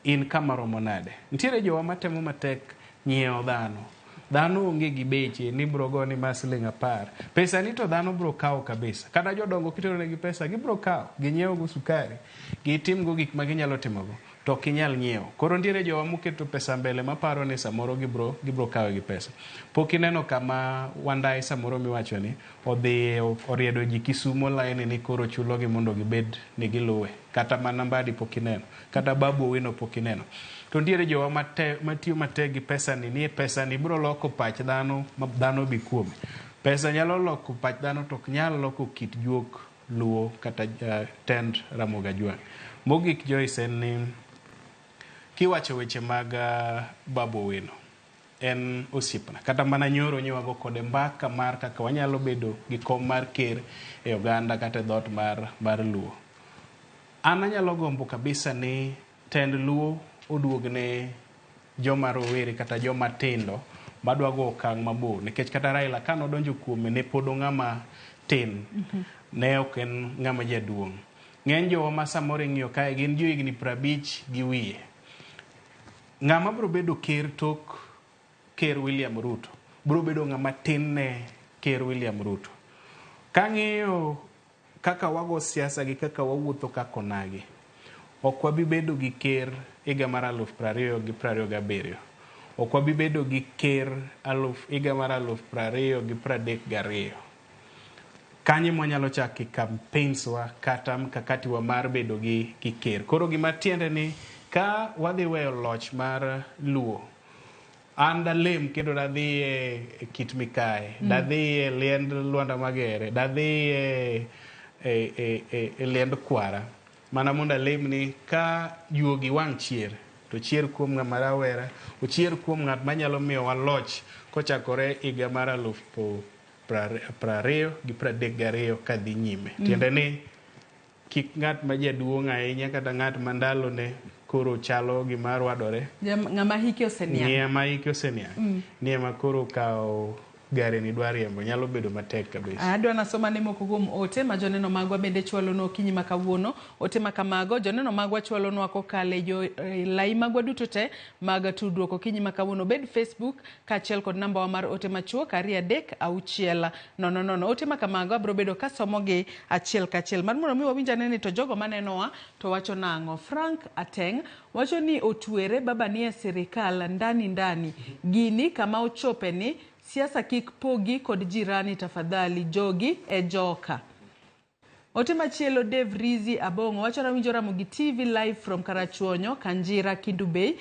in kama romo nade. Nitiere jowa matemo matek nyiewo dhano. Dhano onge gi beche ni bro go ni ma siling 10. Pesa ni to dhano bro kawo kabisa. Kata jodongo kitero negi pesa gibro kawo, ginyiew go sukari, gitim go gik ma ginyalo timogo. To ok inyal nyiewo. Koro nitiere jowa moketo pesa mbele maparo ni samoro gibro kawe gi pesa. Pok ineno kama Wandayi samoro miwacho ni odhi oriedo ji Kisumo laini ni koro chulogi mondo gibed ni giluwe. Kata mana Mbadi pok ineno. Kata Babu Owino pok ineno. To nitiere jowa matiyo matek gi pesa ni pesa ni biro loko pach dhano ma dhano bi kuome. Pesa nyalo loko pach dhano to ok nyal loko kit juok Luo kata tend Ramogi Ajwang'. Mogik Joyce en ni kiwacho weche mag Babu Owino en osiepna. Kata mana nyoro nyowago kode mbaka mar kaka wanyalo bedo gi kom mar ker e oganda kata e dhoot mar Luo. An anyalo gombo kabisa ni tend Luo oduogne joma rowere kata joma tindo madwa go okang' mabor. Nikech kata Raila kane odonjo kuome ne pod ong'ama tin. Ne ok en ng'ama jaduong'. Ng'eny jowa ma samoro ing'iyo kae gin johigni 50 gi wiye. Ng'ama biro bedo ker tok ker William Ruto biro bedo ng'ama tin ne ker William Ruto. Kang'iyo kaka wago siasa gi kaka wawuotho kaka onagi, ok wabi bedo gi ker higa mar 2027. Ok wabi bedo gi ker higa mar 2032. Kanyo mwanyalo chako campaigns wa kata mkakati wa mar bedo gi ker. Koro gima tiende ni ka wadhi weyo loch mar Luo, an dalem kendo dadhi e Kit Mikayi, dadhi e liend Lwanda Magere, dadhi e liend Kwara, mana mondo alem ni ka juogi wang' chier, to chier kuom ng'ama rawera, ochier kuom ng'at manyalo miyowa loch kochakore higa mar 2032 kadhi nyime. Tiende ni kik ng'at ma jaduong' ahinya kata ng'at ma ndalone koro chalo gima rwadore. Ng'ama hike oseniang'. Ng'ama hike oseniang'. Ni ema koro kawo gari ni dwa riembo, nyalo bedo matek kabisa. Adwa nasoma ne moko kuom ote ma joneno magwa bende chwalonwa okinyi ma kawuono. Ote ma kamago joneno magwa chwalonwa kokalo e lai magwa duto te mag tudruok okinyi ma kawuono. Bed Facebook kaachiel kod namba wa mar ote machuok 2 3 6 0 0. Ote ma kamago abiro bedo kasomogi achiel kachiel. Mar mondo mi wawinj ane ni to jogo manenowa to wacho nang'o. Frank Ateng wacho ni otwere baba ni e sirikal ndani ndani. Gini kama ochope ni siasa kik pogi kod jirani tafadhali, jogi e joka. Ote machielo Dave Rizi Abong'o wacho nawinjo Ramogi TV live from Karachuonyo, Kanjira, Kindu Bay.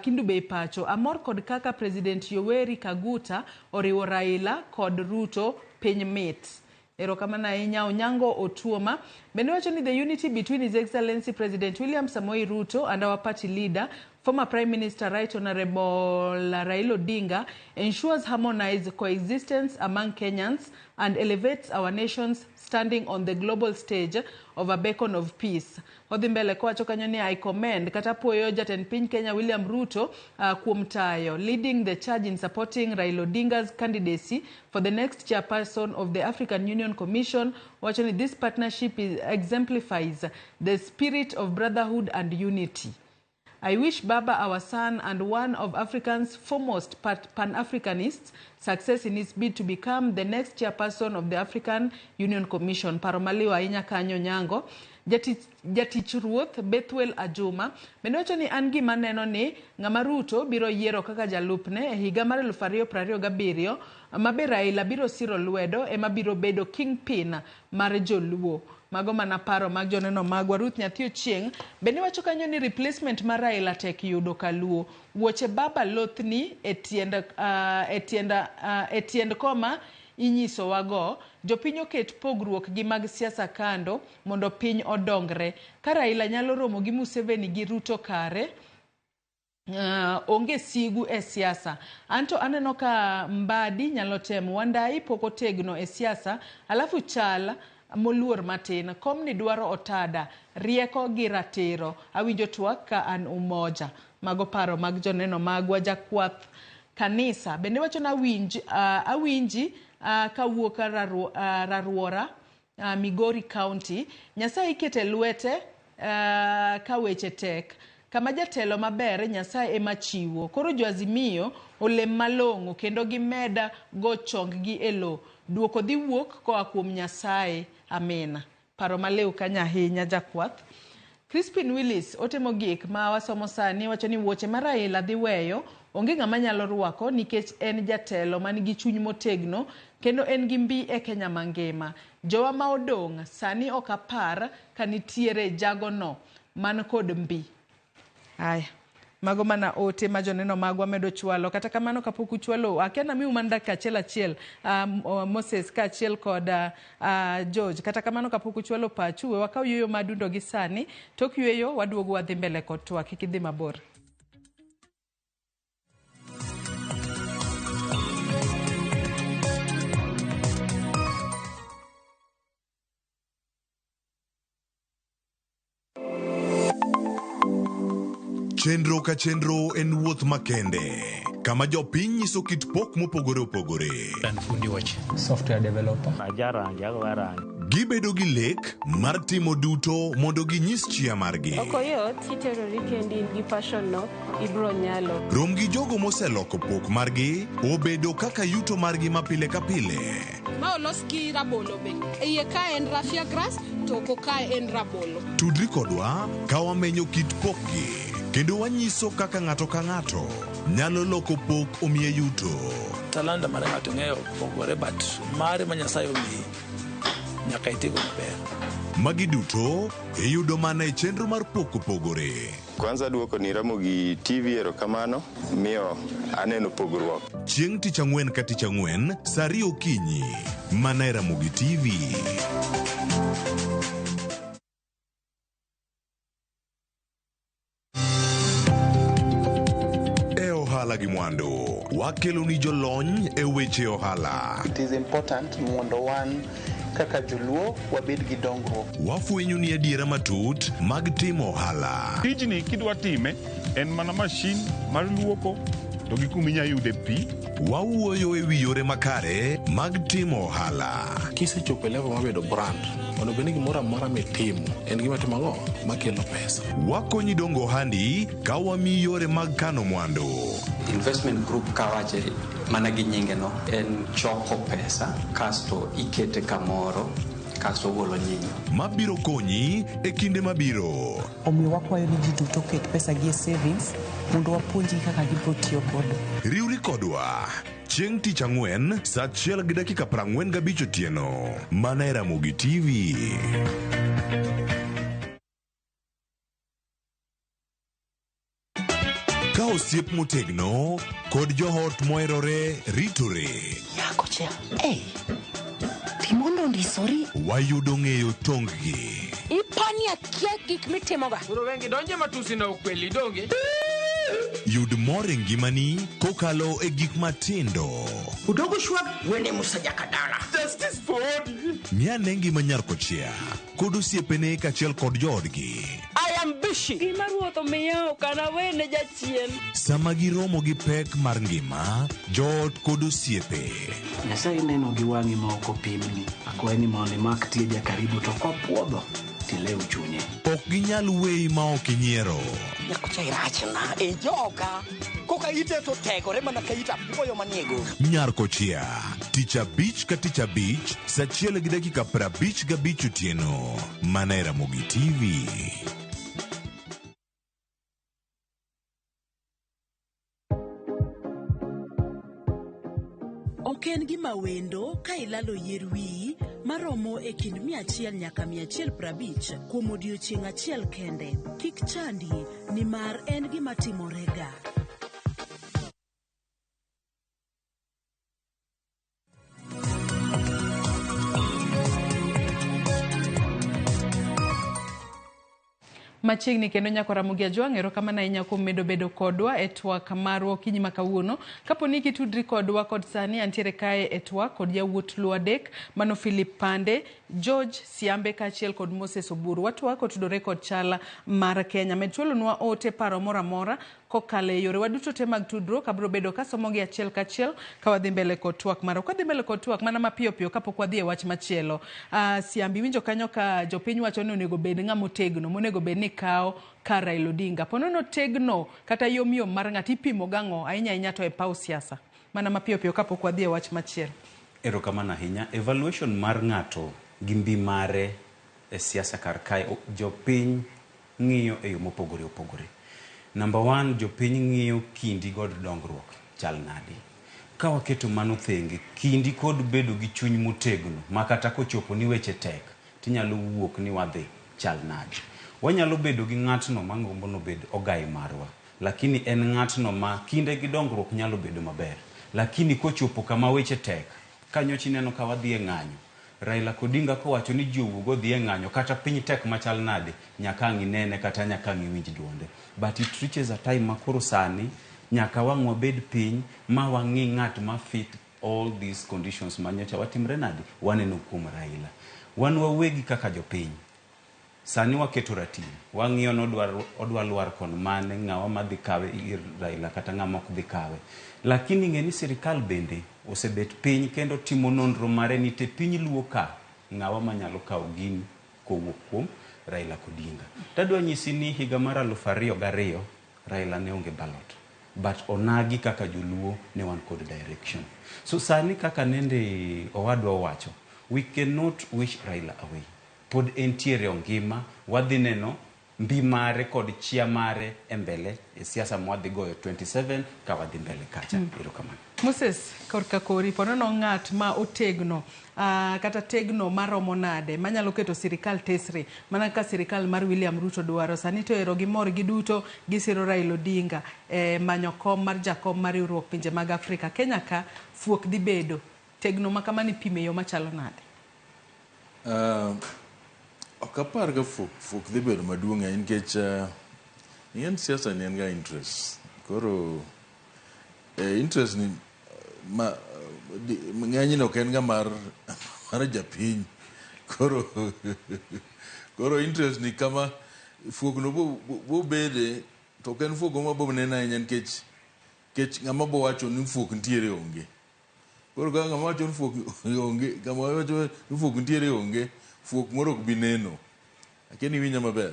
Kindu Bay pacho. Amor kod kaka President Yoweri Kaguta oriwo Raila kod Ruto piny mit. Erokamano ahinya Onyango Otuoma. Bende wacho ni the unity between His Excellency President William Samoei Ruto and our party leader, former Prime Minister Right Honorable Raila Odinga, ensures harmonized coexistence among Kenyans and elevates our nation's standing on the global stage of a beacon of peace. Odhi mbele kowacho kanyo ni I commend kata puoyo jatend piny Kenya William Ruto kuom tayo, leading the charge in supporting Raila Odinga's candidacy for the next chairperson of the African Union Commission. Wacho ni this partnership exemplifies the spirit of brotherhood and unity. I wish Baba, our son, and one of Africa's foremost Pan-Africanists, success in his bid to become the next chairperson of the African Union Commission. Paro maliw ahinya kanyo Nyango. Jatich ruoth Bethuel Ajuma bende wacho ni an gima neno ni ng'ama Ruto biro yiero kaka jalupne e higa mar 2027 mabe Raila biro siro lwedo ema biro bedo kingpin mar joluo. Mago mana paro mag joneno magwa. Ruth Nyathi Ochieng' bende wacho kanyo ni replacement mar Raila tek yudo kaluo. Wuoche baba lothni e tiend koma inyisowago. Jopiny oket pogruok gi mag siasa kando mondo piny odongre. Ka Raila nyalo romo gi Museveni gi Ruto kare, onge sigu e siasa. Anto aneno ka Mbadi nyalo temo. Wandayi pok otegno e siasa, alafu chal moluor matin. Komni dwaro otada, rieko gi ratiro. Awinjo twak ka an Umoja. Mago paro mag joneno magwa. Jakwath kanisa bende wacho ni awinji kawuok Raruora, Migori County. Nyasaye ikete lwete ka weche tek. Kama jatelo maber Nyasaye ema chiwo. Koro jo Azimio olem malong'o kendo gimeda go chonggi e lo. Duoko dhi wuok koa kuom Nyasaye. Amina. Paro maliw kanyo ahinya jakwath. Crispin Willis ote mogik ma wasomo sani wacho ni wuoche ma Raila dhi weyo onge ng'ama nyalo rwako nikech en jatelo man gi chuny motegno kendo en gi mbi e Kenya mangima. Jowa ma odong' sani ok apar ka nitiere jagono man kod mbi. Aya. Mago mana ote ma joneno magwa medo chwalo. Kata kamano kapok uchwalo, akia namiu mana dakika achiel achiel, Moses kaachiel kod George. Kata kamano kapok uchwalo pachu, we wakaw yueyo ma adundo gi sani. Tok yueyo, waduogo wadhi mbele kod twak. Kik idhi mabor. Chenro ka chenro en wuoth makende kama jopiny nyiso kit pok mopogore opogore. An fundi wach. Software developer. Ajarangi, agoyo rangi. Gibedo gi lek mar timo duto mondo ginyis chia margi. Ok oyot, kiterori kendi in gi passion no, ibro nyalo. Rom gi jogo moseloko pok margi obedo kaka yuto margi ma pile ka pile. Ma olos gi rabolo be. E iye kae en raffia grass to oko kae en rabolo. Tudri kodwa ka wamenyo kit pokgi kendo wanyiso kaka ng'ato ka ng'ato nyalo loko pok omiye yuto. Talanta mar ng'ato ing'eyo opogore but mari ma Nyasaye omiyi nyaka itigo maber. Magi duto iyudo mana e chenro mar Pok Opogore. Kwanza duoko ni Ramogi TV erokamano miyo aneno pogruok. Chieng' tich ang'wen ka tich ang'wen saa ariyo okinyi mana e Ramogi TV. E ohala gi mwandu, wakeloni jolony e weche ohala. It is important mondo wan kaka joluo wabed gi dongruok. Wafwenyoni adiera matut mag timo ohala. Tijni kidwa time en mana mashin mar luoko to gi kuma inya yude pi. Wawuoyo e wi yore makare mag timo ohala. Kisechopo e level mar bedo brand, onego bed ni gimoro amora mitimo en gima timo ang'o? Makelo pesa. Wakonyi dongo ohandi ka wamiyi yore mag kano mwandu. Investment group kawache mana gi nyinge no en choko pesa kasto ikete kamoro kasto ogolo nyinyo. Mabiro konyi e kinde mabiro. Omiyo wakwayo ni ji duto oket pesa gi e savings mondo wapuonjgi kaka gibiro tiyo godo. Riwri kodwa chieng' tich ang'wen saa achiel gi dakika 45 otieno mana e Ramogi TV. Ka osiep motegno kod joot moherore ritore. Nyako cha, ei, Timondo ondisori. Wayudo ng'eyo tonggi. Ipani akia gik mitimoga. Koro wengi donje matusi na ukweli donge. Yud mor e ngimani kokalo e gik matindo. Udogo shwag wene Musa Jakadala. Justice for Odi. Ng'i ane ngima nyar kochia kod osiepene kaachiel kod joodgi. I am busy. Gima ruoth omiya ok anawene jachien. Sama giromo gi pek mar ngima, joot kod osiepe. Nyasaye neno gi wang'i ma ok opimni. Akwayi ni mondo imak tie jakaribu to kopuodho tilew chunye. Ok ginyal weyi ma ok inyiero. Nyakocha irachna e joga. Koka ite to tegore mana ka it apuoyo manie goro. Nyar Kochia, tich abich ka tich abich, saa achiel gi dakika 55 otieno, mana e Ramogi TV. Ok en gima wendo ka ilalo yier wiyi maromo e kind 100 nyaka 150 kuom odiechieng' achiel kende. Kik chandi nimar en gima timorega. Machiegni kendo nyako Ramogi Ajwang', erokamano ahinya kuom medo bedo kodwa e twak marwa okinyi ma kawuono. Kapo ni kitudri kodwa kod sani, antiere kae e twak kod yawuot Luo adek, mano Philip Pande, George Siambe kaachiel kod Moses Oburu. Watwak otudore kod chal mar Kenya. Med chwalonwa ote paro moro amora kokalo e yorewa duto te mag tudruok. Abiro bedo kasomogi achiel kachiel ka wadhi mbele kod twak marwa. Kwadhi mbele kod twak mana mapiyo piyo kapok wadhi e wach machielo. Siambi winjo kanyo ka jopiny wacho ni onego bed ng'ama otegno, monego bed ni kawo kar Raila Odinga. Po nono tegno kata yom yom mar ng'ato ipimo gang'o ahinya ahinya to e paw siasa. Mana mapiyo piyo kapok wadhi e wach machielo. Erokamano ahinya. Evaluation mar ng'ato gi mbi mare e siasa kar kae jopiny ng'iyo e yo mopogore opogore. Number one, jopiny ng'iyo kindi kod dongruok chal nade. Ka waketo mano thenge, kindi kod bedo gi chuny motegno ma kata kochopo ni weche tek, tinyalo wuok ni wadhi chal nade. Wanyalo bedo gi ng'atno magombo nobed ogai marwa, lakini en ng'atno ma kinde gi dongruok nyalo bedo maber. Lakini kochopo kama weche tek, ka nyocha ineno ka wadhi e ng'anyo, Raila Odinga kowacho ni ji owuog odhi e ng'anyo kata piny tek machal nade, nyaka ang' inene kata nyaka ang' iwinj duonde. But it reaches a time ma koro sani nyaka wang' wabed piny ma wang'i ng'at ma fit all these conditions ma nyocha watimre nade, waneno kuom Raila. Wan wawegi kaka jopiny, sani waketo ratil, wang'iyo ni odwa lwar kon mane, ng'awa madhi kawe ir Raila kata ng'ama ok dhi kawe. Lakini ng'e ni sirikal bende osebet piny kendo timo nonro mare ni te piny luo ka ng'awa manyalo kawo gini kowuok kuom Raila Odinga. Tadwa nyisi ni higa mar 2002 Raila ne onge ballot. But onagi kaka joluo ne wan kod direction. So sani kaka nende owadwa owacho, we cannot wish Raila away. Pod entiere ongima, wadhi neno mbi mare kod chia mare e mbele e siasa mwadhi goyo 27 ka wadhi mbele kacha. Erokamano. Moses, korka kori, po nono ng'at ma otegno kata tegno maromo nade manyalo keto sirikal tesre mana ka sirikal mar William Ruto dwaro. Sani to ero gimor giduto gisiro Raila Odinga e manyo kom mar jakom mar riwruok pinje mag Afrika. Kenya ka fuok dhi bedo tegno ma kamani pime yo machalo nade? Ok apar ka fuok dhi bedo maduong' ahinya nikech ing'e ni siasa ni en ga interest. Koro interest ni ma ng'enyne ok en ga mar japiny. Koro interest ni kama fuok no bo bede to ok en fuok ma bo neno ahinya nikech ng'ama bo wacho ni fuok nitiere onge. Koro ka ng'ama wacho ni fuok onge, ng'ama wacho ni fuok nitiere onge, fuok moro ok bi neno. Akia ni iwinja maber.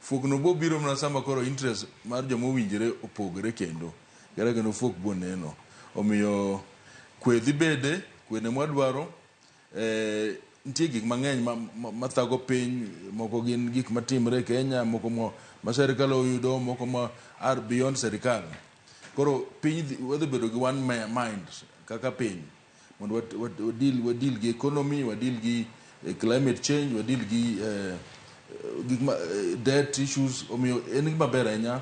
Fuok no bo biro mana sama koro interest mar joma owinjore opogore kendo. Kata kendo fuok bo neno. Omiyo kwe dhi bede, kwe ne mwadwaro. Nitie gik mang'eny mathago piny, moko gin gik matimre e Kenya, moko ma sirikal oyudo, moko ma are beyond sirikal. Koro piny wadhi bedo gi one mind kaka piny mondo wadeal gi economy, wadeal gi climate change, wadeal gi gik ma debt issues. Omiyo en gima ber ahinya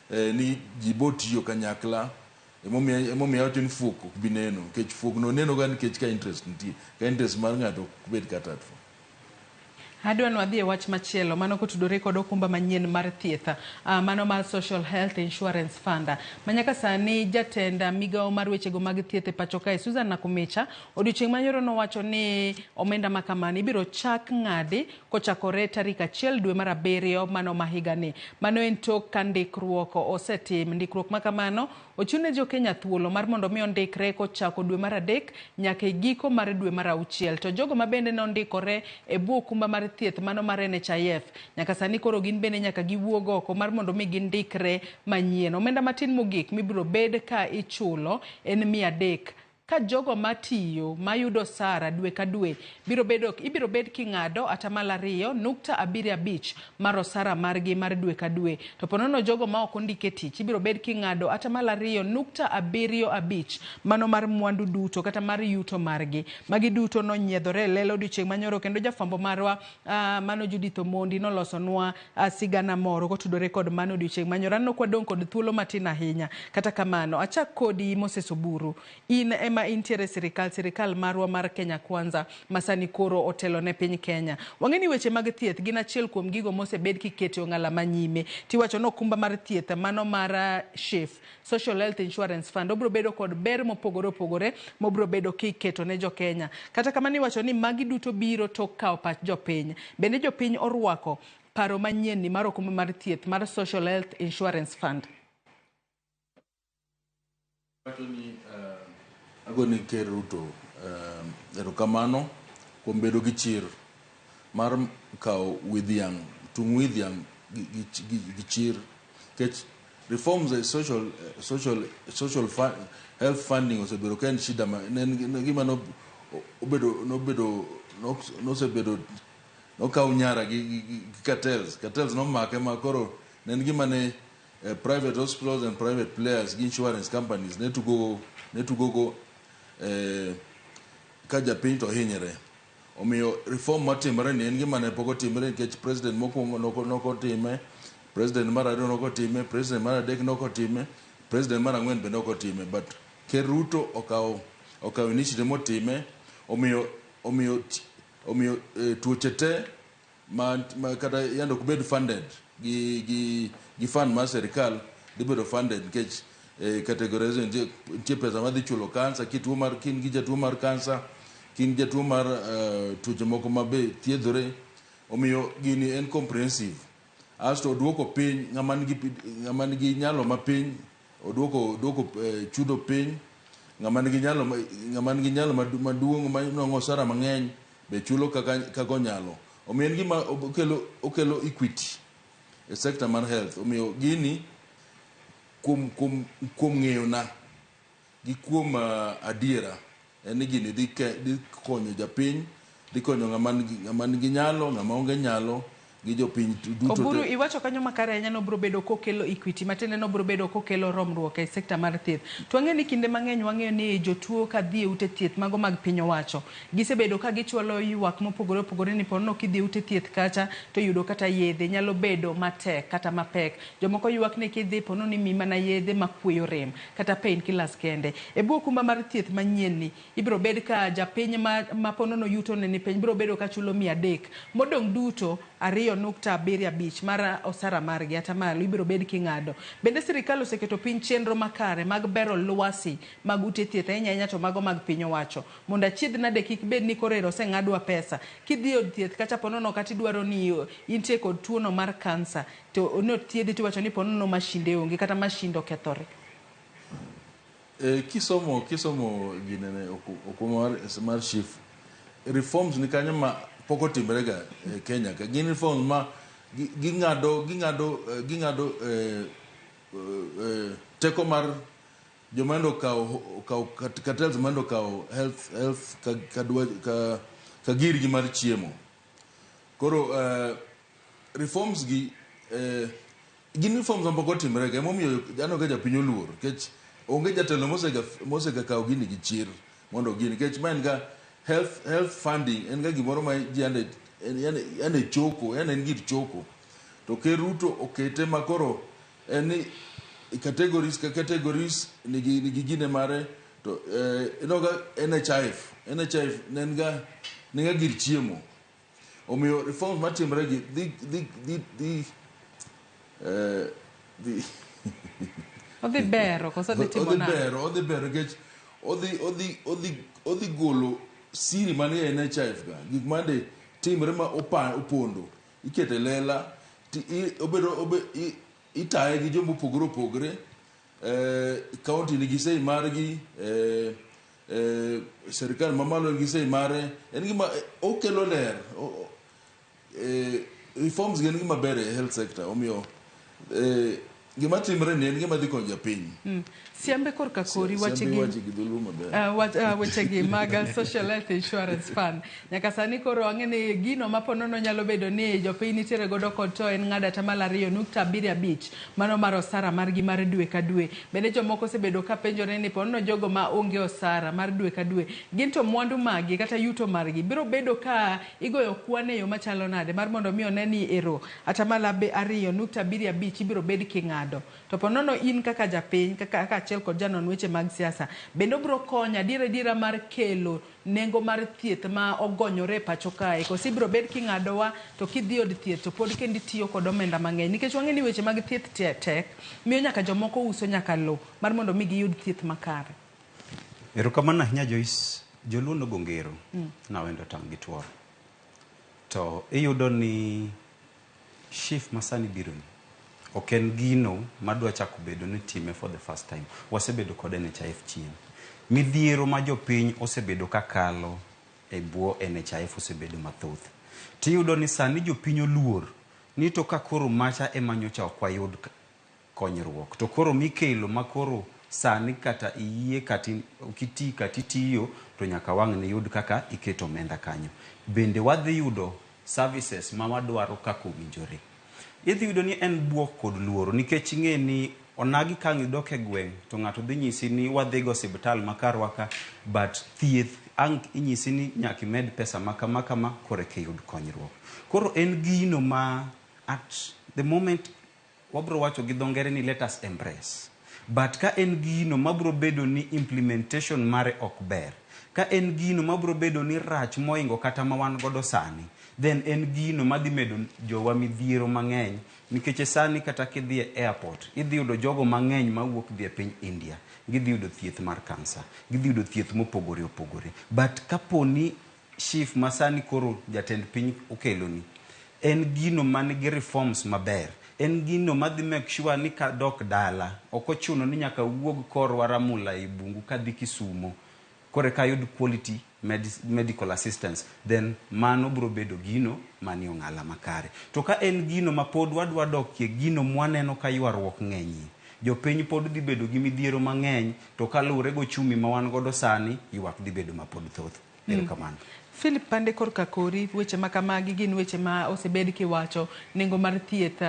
ni ji bo tiyo kanyakla. Emomiyo awacho ni fuok ok bi neno, nikech fuok no neno ga nikech ka interest nitie, ka interest mar ng'ato ok bed ka tatful. Adwa ni wadhi e wach machielo mano kotudore kod okumba manyien mar thieth, mano mar Social Health Insurance Fund. Ma nyaka sani jatend migawo mar wechego mag thieth e pacho kae Susan Nakhumicha odiochieng' manyoro nowacho ni omenda ma kamano ibiro chak ng'adi kochakore tarik 1 dwe mar 7 mano ma higani. Mano en tok ka ndikruok osetim. Ndikruok ma kamano ochiw ne jo Kenya thuolo mar mondo mi ondikre kochako dwe mar 3 nyaka e giko mar dwe mar 6. To jogo ma bende nondikore e bwo okumba mar thieth mano mar NHIF nyaka sani koro gin bende nyaka giwuog oko mar mondo mi gindikre manyien. Omenda matin mogik mibiro bed ka ichulo en 300. Ka jogo matiyo mayudo osara dwe ka dwe ibiro bed king'ado 2.75% mar osara margi mar dwe ka dwe. To ponono jogo ma ok ondik e tich ibiro bed king'ado 2.75% mano mar mwandu duto kata mar yuto margi. Magi duto nonyiedhore e lela odiochieng' manyoro kendo jafwambo marwa mano Judith Omondi nolosonwa sigana moro kotudore kod mano odiochieng' manyoro. Aneno kwadong' kod thuolo matin ahinya. Kata kamano achak kodi Moses Oburu. In ema intiere sirikal marwa mar Kenya Kwanza ma sani koro otelo ne piny Kenya. Wang'e ni weche mag thieth gin achiel kuom gigo mosebed kiketo e ong'ala manyime. Tiwacho ni okumba mar thieth mano mar SHIF, Social Health Insurance Fund, obiro bedo kod ber mopogore opogore mobiro bedo kiketo ne jo Kenya. Kata kamano iwacho ni magi duto biro tok kawo pach jopiny. Bende jopiny orwako paro manyien ni mar okumba mar thieth mar Social Health Insurance Fund. Wacho ni agoni Ker Ruto erokamano kuom bedo gi chir mar kawo wi dhiang' tung wi dhiang' gi chir nikech reforms e social health funding osebedo ka en shida ma ne en gima no obedo nobedo nosebedo nokaw nyara gi cartels nomake ma koro ne en gima ne private hospitals and private players gi insurance companies ne tugo go ka japiny to hinyre. Omiyo reform matimore ni en gima ne pok otimre nikech president mokwongo nokotime, president mar ariyo nokotime, president mar adek nokotime, president mar ang'wen be nokotime, but Ker Ruto okawo initiative motime. Omiyo tuoche te ma kata yande ok bed funded gi fund mar sirikal dhi bedo funded nikech categorization nitie pesa madhi chulo kansa kituo mar kin gi jatuo mar kansa, kin jatuo mar tuoche moko ma be thiedhore. Omiyo gini en comprehensive. Asto oduoko piny ng'ama nigi nyalo mapiny, oduoko chudo piny. Ng'ama nigi nyalo maduong' ma nwang'o osara mang'eny be chulo kaka onyalo. Omiyo en gima okelo equity e sector mar health. Omiyo gini kuom ng'eyo na gi kuom adiera en ni gini dhi konyo japiny, dhi konyo ng'ama nigi nyalo, ng'ama onge nyalo gi jopiny duto. Oburu, iwacho kanyo makare ahinya nobiro bedo kokelo equity, matiende nobiro bedo kokelo romruok e sekta mar thieth. To wang'eyo ni kinde mang'eny wang'eyo ni jotuo ka dhi e ute thieth mago mag piny owacho, gisebedo ka gichwalo ywak mopogore opogore ni ponono kidhi e ute thieth kacha to yudo kata yedhe nyalo bedo matek kata mapek. Jomoko ywak ni kidhi ponono ni miyi mana yedhe makweyo rem kata painkillers kende. E bwo okumba mar thieth manyien ni, ibiro bed ka japiny ma ponono yuto ne ni piny biro bedo ka chulo 300 modong' duto 2.75 mar osara margi atamalo ibiro bed king'ado. Bende sirikal oseketo piny chenro makare mag bero lwasi mag ute thieth, ahinya ahinya to mago mag piny owacho, mondo achiedh nade kik bed ni koro ero oseng'adwa pesa kidhi e od thieth kacha ponono kata idwaro ni intie kod tuono mar kansa to nothiedhi tiwacho ni ponono mashinde onge kata mashinde okethore. Kisomo ginene okumba mar SHIF reforms ni kanyo ma pok otimre ga e Kenya ka gin reforms ma ging'ado teko mar joma endo okawo cartels ma endo okawo health ka girgi mar chiemo. Koro reforms gi gin reforms ma pok otimre ga, emomiyo aneno ka japiny oluor nikech onge jatelo mosega kawo gini gi chir mondo gini, nikech ma en ga health funding, en ga gimoro ma ji yande choko, yani en gir choko, to Ker Ruto okete ma koro en ni categories ka categories nigi gine mare. To ineno ga NHIF ne en ga gir chiemo. Omiyo reforms matimre gi dhi Odhi bero koso odhi timo odhi nade? Bero, odhi bero nikech odhi golo siri manie NHIF ga, gik mande timre ma opondo ikete lela ti, obedo itaye gi joma opogore opogore. County nigi sei margi, sirikal mamalo nigi sei mare. En gima okelo ler. Reforms gin gima ber e health sector. Omiyo gima timre ni en gima dhi konyo japiny. Siembe korka kori Siembe wachegi wache gi dholuo maber. Wechegi mag Social Health Insurance Fund nyaka sani koro wang'e ni gino ma ponono nyalo bedo ni jopiny nitiere godo kod to en ng'ado atamalo 2.75 mano mar osara margi mar dwe ka dwe. Bende jomoko osebedo ka penjore ni ponono jogo ma onge osara mar dwe ka dwe gin to mwandu maggi kata yuto margi biro bedo ka igoyo kwan e yo machalo nade mar mondo mi one ni ero atamalo 2.75 ibiro bed king'ado. To ponono in kaka japiny kaka achiel kod janon weche mag siasa, bende obiro konyo adiera adiera mar kelo nengo mar thieth ma ogonyore e pacho kae, koso ibiro bed king'adowa to kidhi od thieth to pod kendo itiyo kod omenda mang'eny, nikech wang'e ni weche mag thieth tek miyo nyaka jomoko uso nyaka lo mar mondo mi giyud thieth makare. Erokamano ahinya, Joyce. Joluo nogo ngero nawendo tang' gi tuoro. To iyudo ni SHIF masani bironi ok en gino madwa chako bedo ni time for the first time. Wasebedo kod NHIF chien. Midhiero ma jopiny osebedo kakalo e bwo NHIF osebedo mathoth. Tiyudo ni sani jopiny oluor ni to ka koro macha ema nyocha ok wayud konyruok. To koro mikelo makoro sani kata iyie kata ok iti kata itiyo to nyaka wang' niyud kaka iketo omenda kanyo. Bende wadhi yudo services ma wadwaro kaka owinjore. Idhi yudo ni en buok kod luoro nikech ing'e ni onagi ka ang' idok e gweng' to ng'ato dhi nyisi ni wadhi go osiptal ma karwa ka but thieth ang' inyisi ni nyaka imed pesa ma kama kama koreka iyud konyruok. Koro en gino ma at the moment wabro wacho gi dho ngere ni let us embrace. But ka en gino mabro bedo ni implementation mare ok ber, ka en gino mabro bedo ni rach moingo kata ma wan godo sani, then en gino madhi medo jowa midhiero mang'eny nikech sani kata kidhi e airport, idhi yudo jogo mang'eny mawuok dhi e piny India, gidhi yudo thieth mar kansa, gidhi yudo thieth mopogore opogore. But kaponi SHIF masani koro jatend piny okeloni, en gino man gi reforms maber, en gino madhi make sure ni kadok dala, ok ochuno ni nyaka wuog korwa Ramula e bungu kadhi Kisumo, koro eka ayud quality medical assistance, then mano bro bedo gino manie ong'ala makare. To ka en gino ma pod wadwa dokie gino mwaneno ka ywaruok ng'enyie, jopiny pod dhi bedo gi midhiero mang'eny, to kaluwore gochumi ma wan godo sani, ywak dhi bedo mapod thoth. Erokamano. Philip Pande korka kori weche ma kamagi gin weche ma osebed kiwacho nengo mar thieth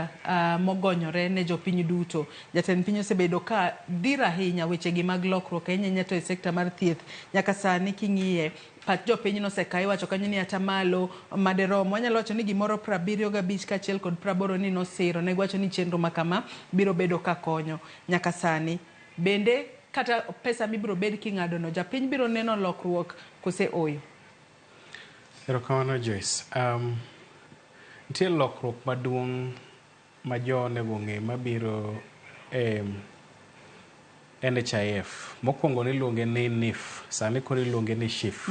mogonyore ne jopiny duto. Jatend piny osebedo ka dhir ahinya weche gi mag lokruok ahinya ahinya to e sekta mar thieth. Nyaka sani king'iye pach jopiny noseka iwacho kanyo ni atamalo maderom wanyalo wacho ni gimoro 75 kaachiel kod 80 ni nosiro ne giwacho ni chenro ma kama biro bedo ka konyo nyaka sani. Bende kata pesa mibiro bed king'ado no japiny biro neno lokruok kose oyo? Erokamano Joyce. Nitie lokruok maduong' ma jo onego ng'e mabiro e NHIF. Mokwongo niluonge ni NHIF, sani koro iluonge ni SHIF.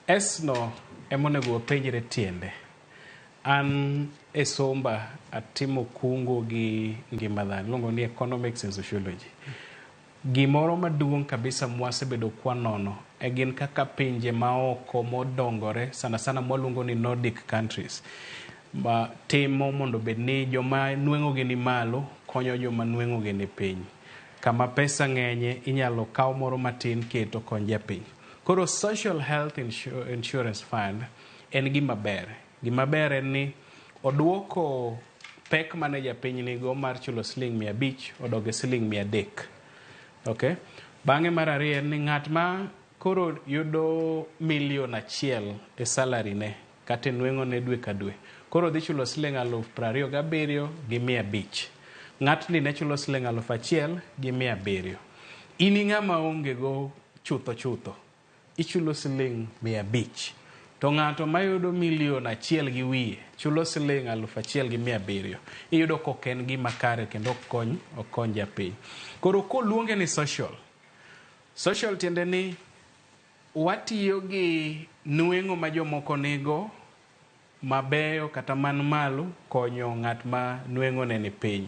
S no ema onego wapenjre tiende. An e somba atimo kungo gi ngima dhano, iluongo ni economics and sociology. Gimoro maduong' kabisa mwasebedo kwanono e gin kaka pinje maoko modongore sana sana mwaluongo ni Nordic countries ma timo mondo bed ni joma nweng'o gi ni malo konyo joma nweng'o gi ni piny. Kama pesa ng'enye inyalo kaw moro matin keto kony japiny. Koro Social Health Insurance Fund en gima ber. Gima ber en ni oduoko pek mane japiny nigo mar chulo siling 500 odok e siling 300. Okay? Bang'e mar ariyo en ni ng'at ma koro yudo milion 1 e salary ne kata e nweng'o ne dwe ka dwe koro dhi chulo siling 27,500. Ng'atni ne chulo siling 1,700. In ing'ama onge go chutho chutho, ichulo siling 500. To ng'ato mayudo milion 1 gi wiye chulo siling 1,700. Iyudo ka ok en gima kare kendo ok kony japiny. Koro koluonge ni social, social tiende ni watiyo gi nweng'o ma jomoko nigo mabeyo kata man malo konyo ng'at ma nweng'o ne ni piny.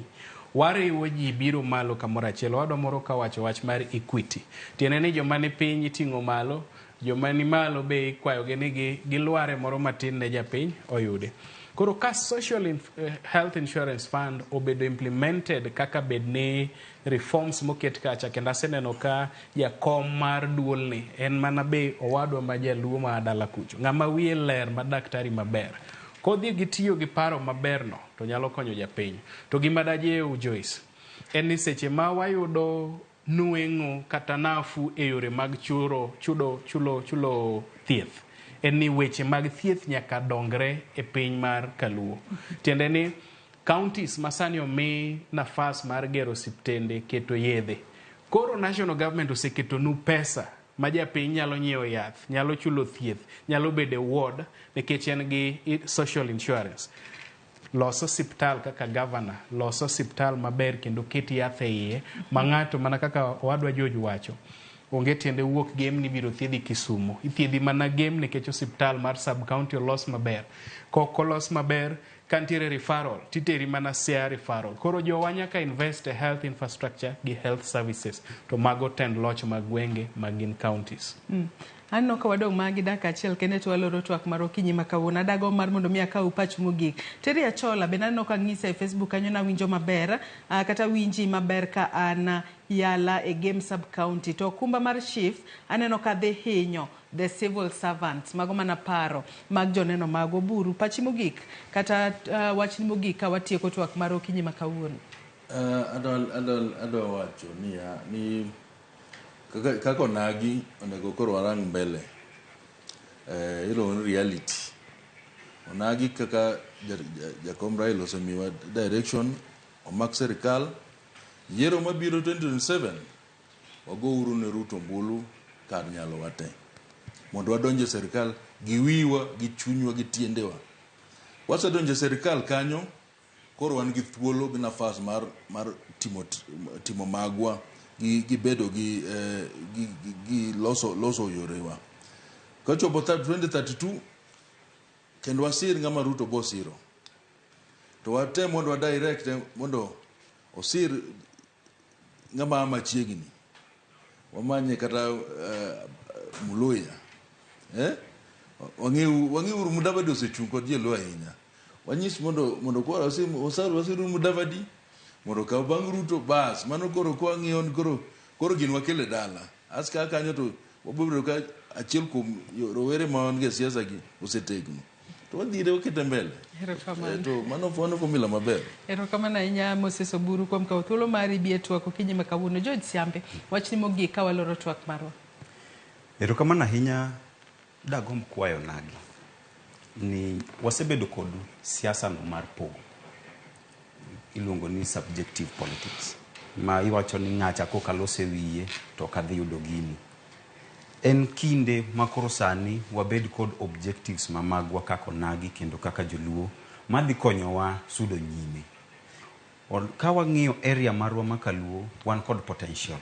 Wariwo ji biro malo kamoro achiel. Owadwa moro kawacho wach mar equity. Tiende ni joma ni piny iting'o malo, joma ni malo be ikwayogi ni gilware moro matin ne japiny oyudi. Koro ka Social Health Insurance Fund obedo implemented kaka bed ni reforms moket kacha, kendo aseneno ka jakom mar duolni en mana be owadwa ma jaluo ma dala kucho, ng'ama wiye ler ma daktari maber. Kodhi gi tiyo gi paro maber no to nyalo konyo japiny. To gima dajiw Joyce en ni seche ma wayudo nweng'o kata nafu e yore mag chulo thieth, en ni weche mag thieth nyaka dongre e piny mar Kaluo. Tiende ni counties masani omi nafas mar gero osiptende, keto yedhe. Koro national government oseketonu pesa ma japiny nyalo nyiewo yath, nyalo chulo thieth, nyalo bedo e ward nikech en gi social insurance. Los osiptal kaka governor, los osiptal maber kendo ket yath e iye ma ng'ato mana kaka owadwa George wacho. Onge tiende wuok Gem ni ibiro thiedhi Kisumo. Ithiedhi mana Gem nikech osiptal mar sub county olos maber. Kok olos maber, ka nitiere referral, titeri mana Siaya referral. Koro jowa nyaka invest e health infrastructure gi health services. To mago tend loch mag gwenge ma gin counties. Aneno ka wadong' mana gi dakika achiel kende to waloro twak mar okinyi ma kawuono. Adago mar mondo mi akaw pachu mogik. Terry Achola bende aneno ka ng'isa e Facebook kanyo nawinjo maber kata winji maber ka an Yala e Gem sub county. To okumba mar SHIF aneno ka dhi hinyo the civil servants. Mago mana paro mag joneno mag Oburu. Pachi mogik kata wachni mogik ka watieko twak mar okinyi ma kawuono. Adwa wacho niya ni kaka onagi onego koro warang mbele. Iluongo ni reality. Onagi kaka jakom Raila osemiwa direction omak sirikal yiero mabiro 2027 wagouru ne Ruto ombulu kar nyalowa te mondo wadonj e sirikal gi wiwa gi chunywa gi tiendewa. Wasedonjo e sirikal kanyo koro wan gi thuolo gi nafas mar timo magwa gi bedo gi loso yorewa. Kochopo 2032 kendo wasir ng'ama Ruto bosiro. To watem mondo wa direct mondo osir ng'ama machiegni. Wamanye kata Muluya. Wang'euru Mudavadi osechung' kod joluo ahinya. Wanyis mondo koro wasiru Mudavadi mondo okaw bang' Ruto bas mano koro kwang'iyo ni koro gin wakele dala. As ka kanyo to wabiro bedo ka achiel kuom rowere ma wan go e siasa gi osetegno. To wadhire wakete mbele. Erokamano. To mano formula maber. Erokamano ahinya Moses Oburu kuom kawo thuolo mari bi e twak okinyi ma kawuono. George Siambe, wachni mogik ka waloro twak marwa. Erokamano ahinya dagomb kwayo nagi ni wasebedo kod siasa no mar pogo. Iluongo ni subjective politics. Ma iwacho ni ng'acha koka lose wiye to ok adhi yudo gini. En kinde ma koro sani wabed kod objectives ma magwa kaka onagi kendo kaka joluo madhi konyowa sudo nyime. Ka wang'iyo area marwa ma kaluo, wan kod potential.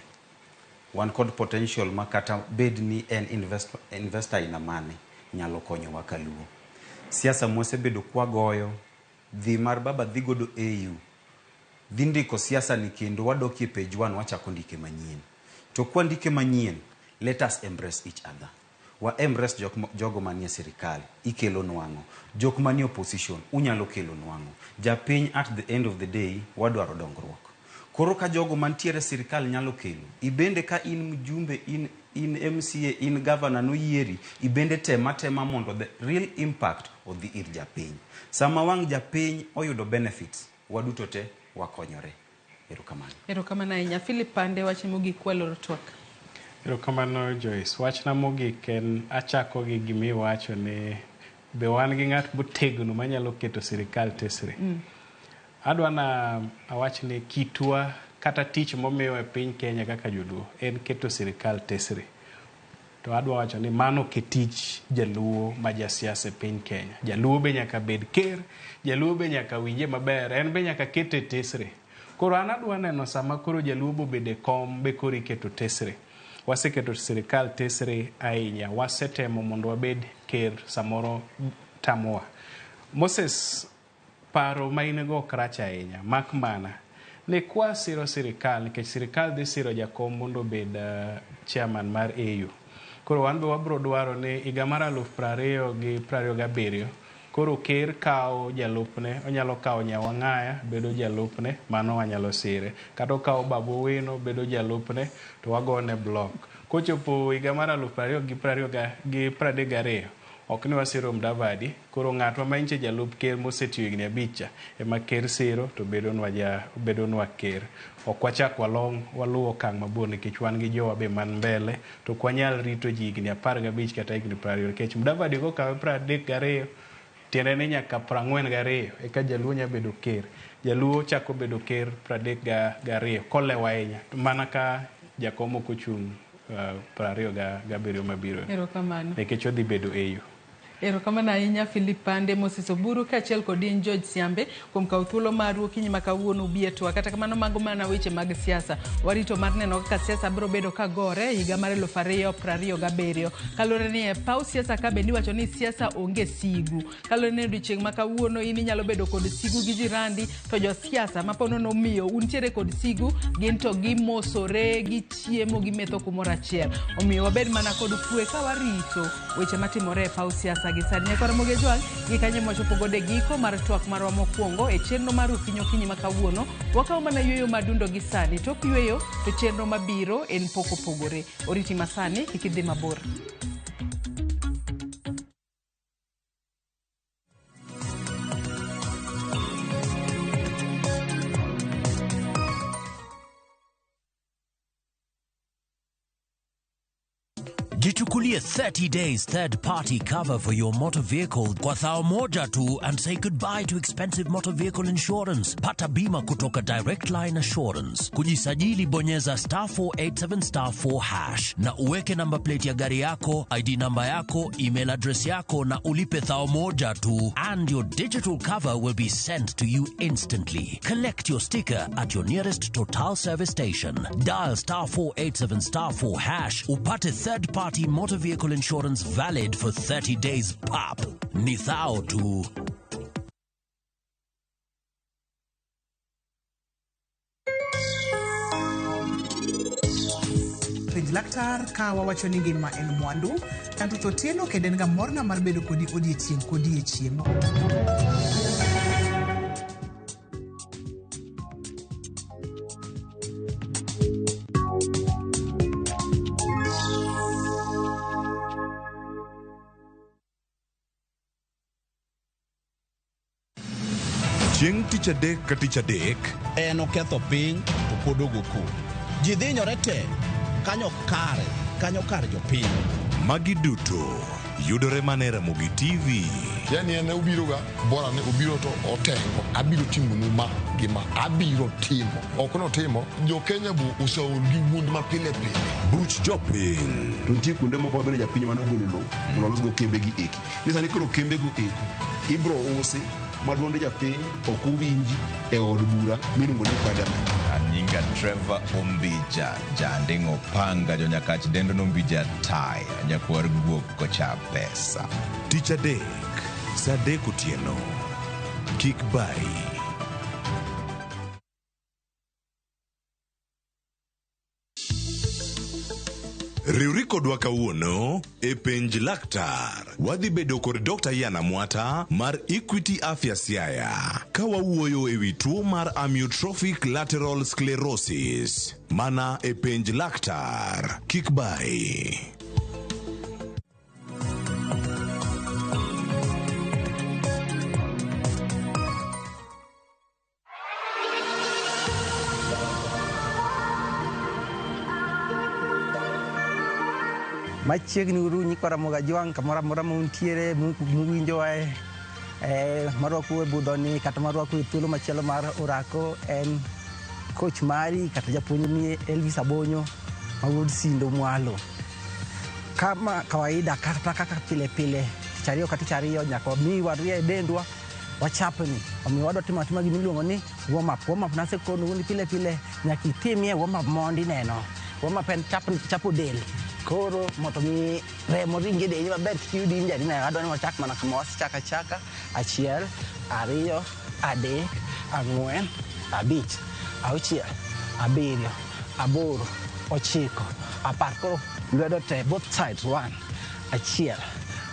Wan kod potential ma kata bed ni en investor aina mane nyalo konyowa kaluo. Siasa mwasebedo kwagoyo, dhi mar baba dhi godo AU, dhi ndiko siasa ni kendo wadokie page 1 wachako ndike manyien. To kwandike manyien, let us embrace each other. Wa embrace jogo manie sirikal, ikelo nwang'o. Jok manie opposition, unyalo kelo nwang'o. Japiny at the end of the day, wadwaro dongruok. Koro ka jogo mantiere sirikal nyalo kelo, ibende ka in mjumbe, in MCA, in governor noyieri, ibende tema tema mondo the real impact odhi ir japiny. Sama wang' japiny oyudo benefits, waduto te wakonyore. Erokamano. Erokamano ahinya. Philip Pande, wach mogik waloro twak. Erokamano Joyce. Wachna mogik en achako gi gimiwacho ni be wan gi ng'at motegno manyalo keto sirikal tesre. Adwa na awach ni kitwa kata tich momiyo e piny Kenya kaka joluo en keto sirikal tesre. To adwa wacho ni mano ok e tich jaluo ma jasiasa e piny Kenya. Jaluo be nyaka bed ker, jaluo be nyaka winje maber, en be nyaka kete tesre. Koro an adwa neno sama koro jaluo bobedo e kom be koro iketo tesre. Waseketo sirikal tesre ahinya, wasetemo mondo wabed ker samoro tamowa. Moses, paro ma in go ok rach ahinya, mak mana ni kwasiro sirikal, nikech sirikal dhi siro jakom mondo obed chairman mar AU. Koro wan be wabro dwaro ni higa mar 2027 koro ker kawo jalupne, onyalo kawo Nyawang'aya bedo jalupne, mano wanyalo sire. Kata okawo Babu Owino bedo jalupne, to wagone block. Kochopo higa mar 2032, ok ni wasiro Mudavadi, koro ng'atwa ma nche jalup ker mosetiyo higni 5 cha ema ker siro to bedonwa ker. Ok wachak waluw okang' mabor nikech wan gi jowa be man mbele, to ok wanyal rito ji higni 15 kata higni 20 nikech Mudavadi kokawe 32 tiende ni nyaka 42 eka jaluo nyalo bedo ker. Jaluo chako bedo ker 32 kolewo ahinya, to mana ka jakom ok ochung' 27 mabiro. Erokamano. Nikech odhi bedo AU. Erokamano ahinya Philip Pande, Moses Oburu kaachiel kod in George Siambe kuom kawo thuolo maru okinyi ma kawuono ubi e twak. Kata kamano mago mana weche mag siasa. Warito mar neno kaka siasa biro bedo ka gore e higa mar 2027. Kaluwore ni e paw siasa ka bende iwacho ni siasa onge sigu. Kaluwore ni odiochieng' ma kawuono in inyalo bedo kod sigu gi jirandi to josiasa ma po nono omiyo untiere kod sigu gin to gimosore, gichiemo, gimetho kumoro achiel. Omiyo wabed mana kod kwe ka warito weche matimore e paw siasa gi sani. Nyakwar Ramogi Ajwang' gi kanyo ema wachopo godo e giko mar twak marwa mokwongo e chenro mar okinyi okinyi ma kawuono. Wakawo mana yueyo madundo gi sani. Tok yueyo to chenro mabiro en pok opogore. Oriti masani kik idhi mabor. Jichukulie 30 days third party cover for your motor vehicle kwa thao moja tu and say goodbye to expensive motor vehicle insurance. Pata bima kutoka Direct Line Assurance. Kujisajili bonyeza star 487 star 4 hash na uweke number plate ya gari yako, ID namba yako, email address yako na ulipe thao moja tu and your digital cover will be sent to you instantly. Collect your sticker at your nearest Total service station. Dial star 487 star 4 hash upate third party motor vehicle insurance valid for 30 days pap. Ni thao tu. Penj laktar ka wawacho ni ngima en mwandu. An Ruth Otieno kendo en ga morna mar bedo kodi odiechieng' kodiechieng'. Chieng' tich adek ka tich adek. En oketho piny to pod ogo koko. Ji dhinyore te kanyo kare, kanyo kar jopiny. Magi duto yudore mana e Ramogi TV. Yani en obiroga bora ni obiro to otengo abiro timonu ma gi ma abiro timo ok notimo jo Kenya bu oseol gi wuond ma pile pile. Buch jopiny. To nitie kuonde moko mabende japiny mane ogolo lowo mondo olosgo kembe gi eki. Ni sani koro kembe go eko ibro usi ma duond japiny ok owinji e od bura miluongo ni parliament. Anyinga Trevor Ombija, Janding'o Panga, Jonyakach dendo Nombija Tai, nyakwar guok kocha pesa. Tich adek, saa adek otieno. Kik bayi. Riwri kodwa kawuono e penj laktar. Wadhi bedo kod Dr. Ian Amwata mar Equity Afya Siaya ka wawuoyo e wi tuo mar amyotrophic lateral sclerosis. Mana e penj laktar. Kik bayi. Machiegni uru nyikwa Ramogi Ajwang' kamoro amora ma untiere muwinjowae marwakou e budhoni kata marwakou e thuolo machielo mar orako en coach mari kata japuonjni Elvis Abonyo ma wuod Sindo Mwalo. Kama kawaida kata kaka pile pile tich ariyo ka tich ariyo nyaka wami warie dendwa wachapni. Omiyo wadwa timo atima gima iluongo ni warm up. Warm up nasekonou ni pile pile nyaka itimie warm up mondi neno. Warm up en chapo del. Koro mondo mi remo ring e dendi maber kik iyud injury ne adwa ni wachak mana kama wasechako achaka. 1, 2, 3, 4, 5, 6, 7, 8, 9, 10. Koro lwedo te both sides. 1, 1, 2,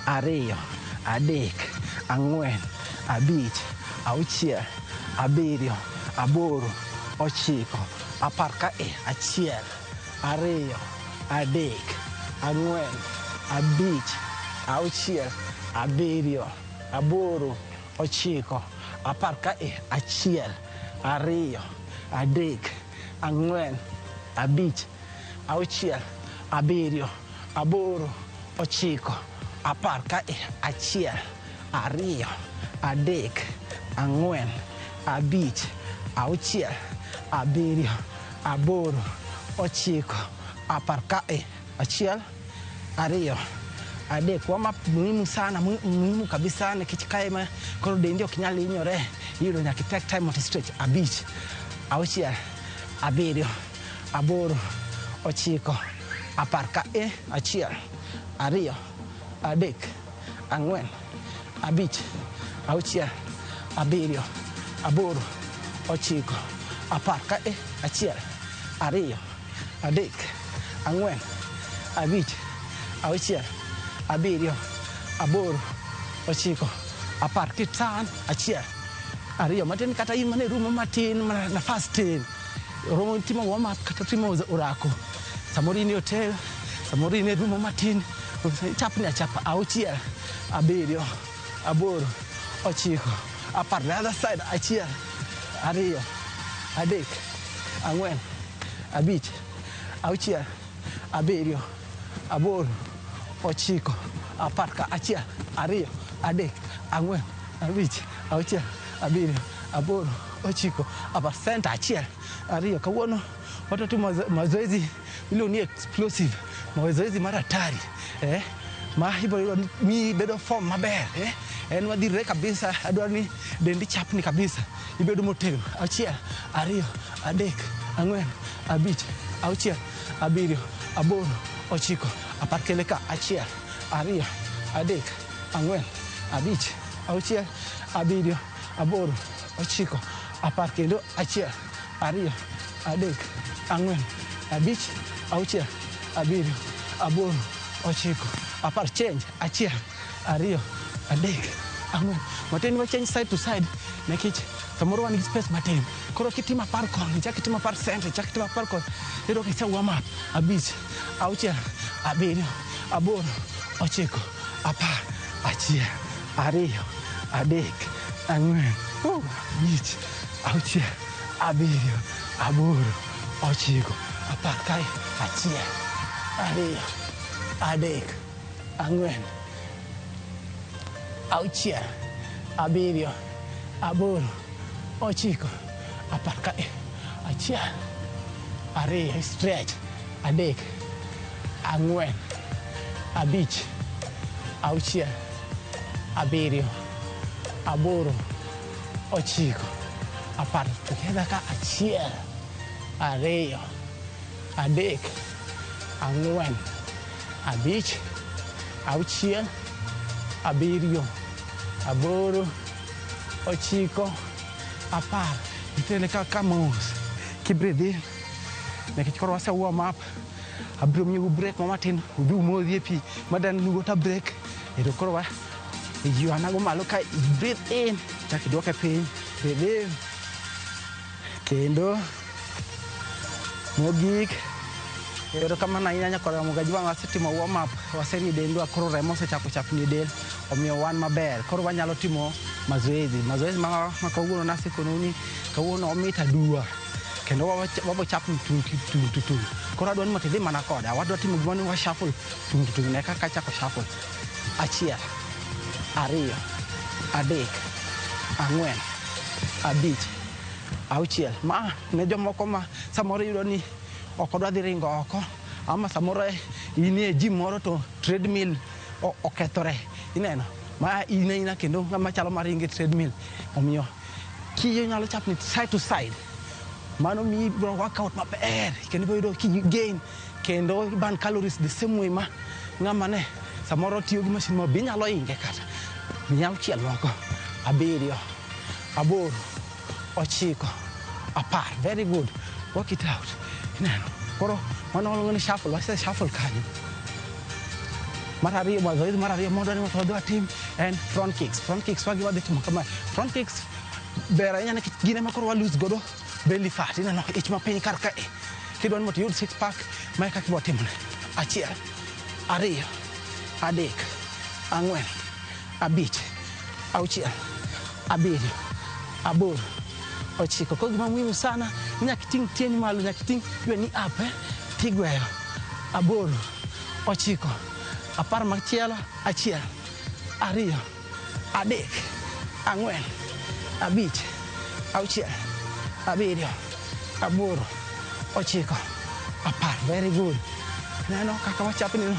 3, 4, 5, 6, 7, 8, 9, 10. Ka e 1, 2, 3, 4, 5, 6, 7, 8, 9, 10. Ka e 1, 2, 3, 4, 5, 6, 7, 8, 9, 10. Ka e 1, 2, 3, 4, 5, 6, 7, 8, 9, 10. Ka e 1, 2, adek. Warm up muhimu sana, muhimu kabisa nikech kae ma koro dendi ok nyal hinyore. Iyudo nyaka i take time mondo i stretch. 5, 6, 7, 8, 9, 10 ka e 1, 2, 3, 4, 5, 6, 7, 8, 9, 10 ka e 1, 2, 3, 4, 5, 6, 7, 8, 9, 10 kitan 1, 2 matin kata in mane room matin nafas tin romo timo warm up kata timo orako samoro in e hotel samoro in e room matin chapni achapa 6, 7, 8, 9, 10 the other side 1, 2, 3, 4, 5, 6, 7, 8, 9, 10 ka 1, 2, 3, 4, 5, 6, 7, 8, 9, 10 center 1, 2 kawuono watotimo mazoezi iluongo ni explosive, mazoezi mar hatari ma ibiro yudo ni bedo form maber en wadhire kabisa, adwaro ni dendi chapni kabisa, ibedo motegno. 1, 2, 3, 4, 5, 6, 7, 8, 9, 10 kele ka 1, 2, 3, 4, 5, 6, 7, 8, 9, 10 kendo 1, 2, 3, 4, 5, 6, 7, 8, 9, 10 change 1, 2, 3, 4 matin wa change side to side nikech samoro wan gi space matin koro kitimo 10 koni chak itimo 10 center chak itimo 10 koni iyudo ka ise warm up 5, 6, 7, 8, 9, 10 1, 2, 3, 4, 5, 6, 7, 8, 9, 10 kae 1, 2, 3, 4, 6, 7, 8, 9, 10 kae 1, 2 stretch 3, 4, 5, 6, 7, 8, 9, 10 together ka 1, 2, 3, 4, 5, 6, 7, 8, 9, 10 itele ka mos kibreathe in nikech koro wase warm up abiro miyou break mo matin udhi umodhie pi madan water break ero koro wa iyuanago malo ka breathe in chak idwoke piny breathe in kendo mogik. Erokamano ahinya nyakora Ramogi Ajwang', wasetimo warm up, waserie dendwa, koro remo osechako chapni e del, omiyo wan maber. Koro wanyalo timo mazoezi. Mazoezi ma kawuono nasekonou ni kawuono omit aduwa kendo wabo chapni tung tung tung tung. Koro adwa ni mondo idhi mana koda, wadwa timo gimoro ni wa shuffle tung tung ne kaka achako shuffle. 1, 2, 3, 4, 5, 6. Ma ne jomoko ma samoro iyudo ni ok odwa dhi ringo oko ama samoro in e gym moro to treadmill okethore ineno ma in aina kendo ng'ama chalo maringo e treadmill omiyo kiyo nyalo chapni side to side mano miyi ibiro workout maber kendo ibiro yudo ki gain kendo i burn calories the same way ma ng'ama ne samoro tiyo gi masin moro be inyalo inge kata 6 moko 7, 8, 9, 10 very good work it out ineno koro mano waluongo ni shuffle wase shuffle kanyo mar ariyo mazoezi mar ariyo mondo ni wadhi watim en front kicks. Front kicks wagi wadhi timo kamae. Front kicks ber ahinya nikech gin ema koro wa lose godo belly fat ineno ich mapiny kar kae kidwa ni mondo iyud six pack mae kaka ibiro timone 1, 2, 3, 4, 5, 6, 7, 8, 9. Koro gima muhimu sana ni nyaka iting' tiendi malo, nyaka iting' your knee up tigweyo 8, 9, 10 machielo 1, 2, 3, 4, 5, 6, 7, 8, 9, 10. Very good. Neno kaka wachapni no.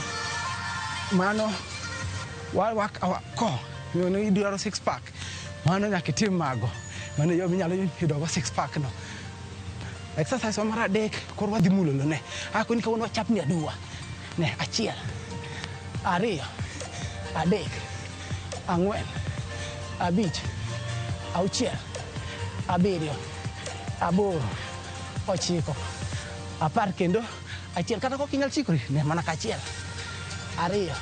Mano Wa work our core. Idwaro six pack. Mano nyaka itim mago. Mano e yo minyalo yudogo six pack no. Exercise wa mar adek koro wadhi mulo lo ne. Akoni kawuono wachapni aduwa. Ne, achiel, ariyo, adek, ang'wen, abich, auchiel, abiriyo, aboro, ochiko, apar kendo achiel. Kata kok inyal chikori, ne mana kachiel, ariyo,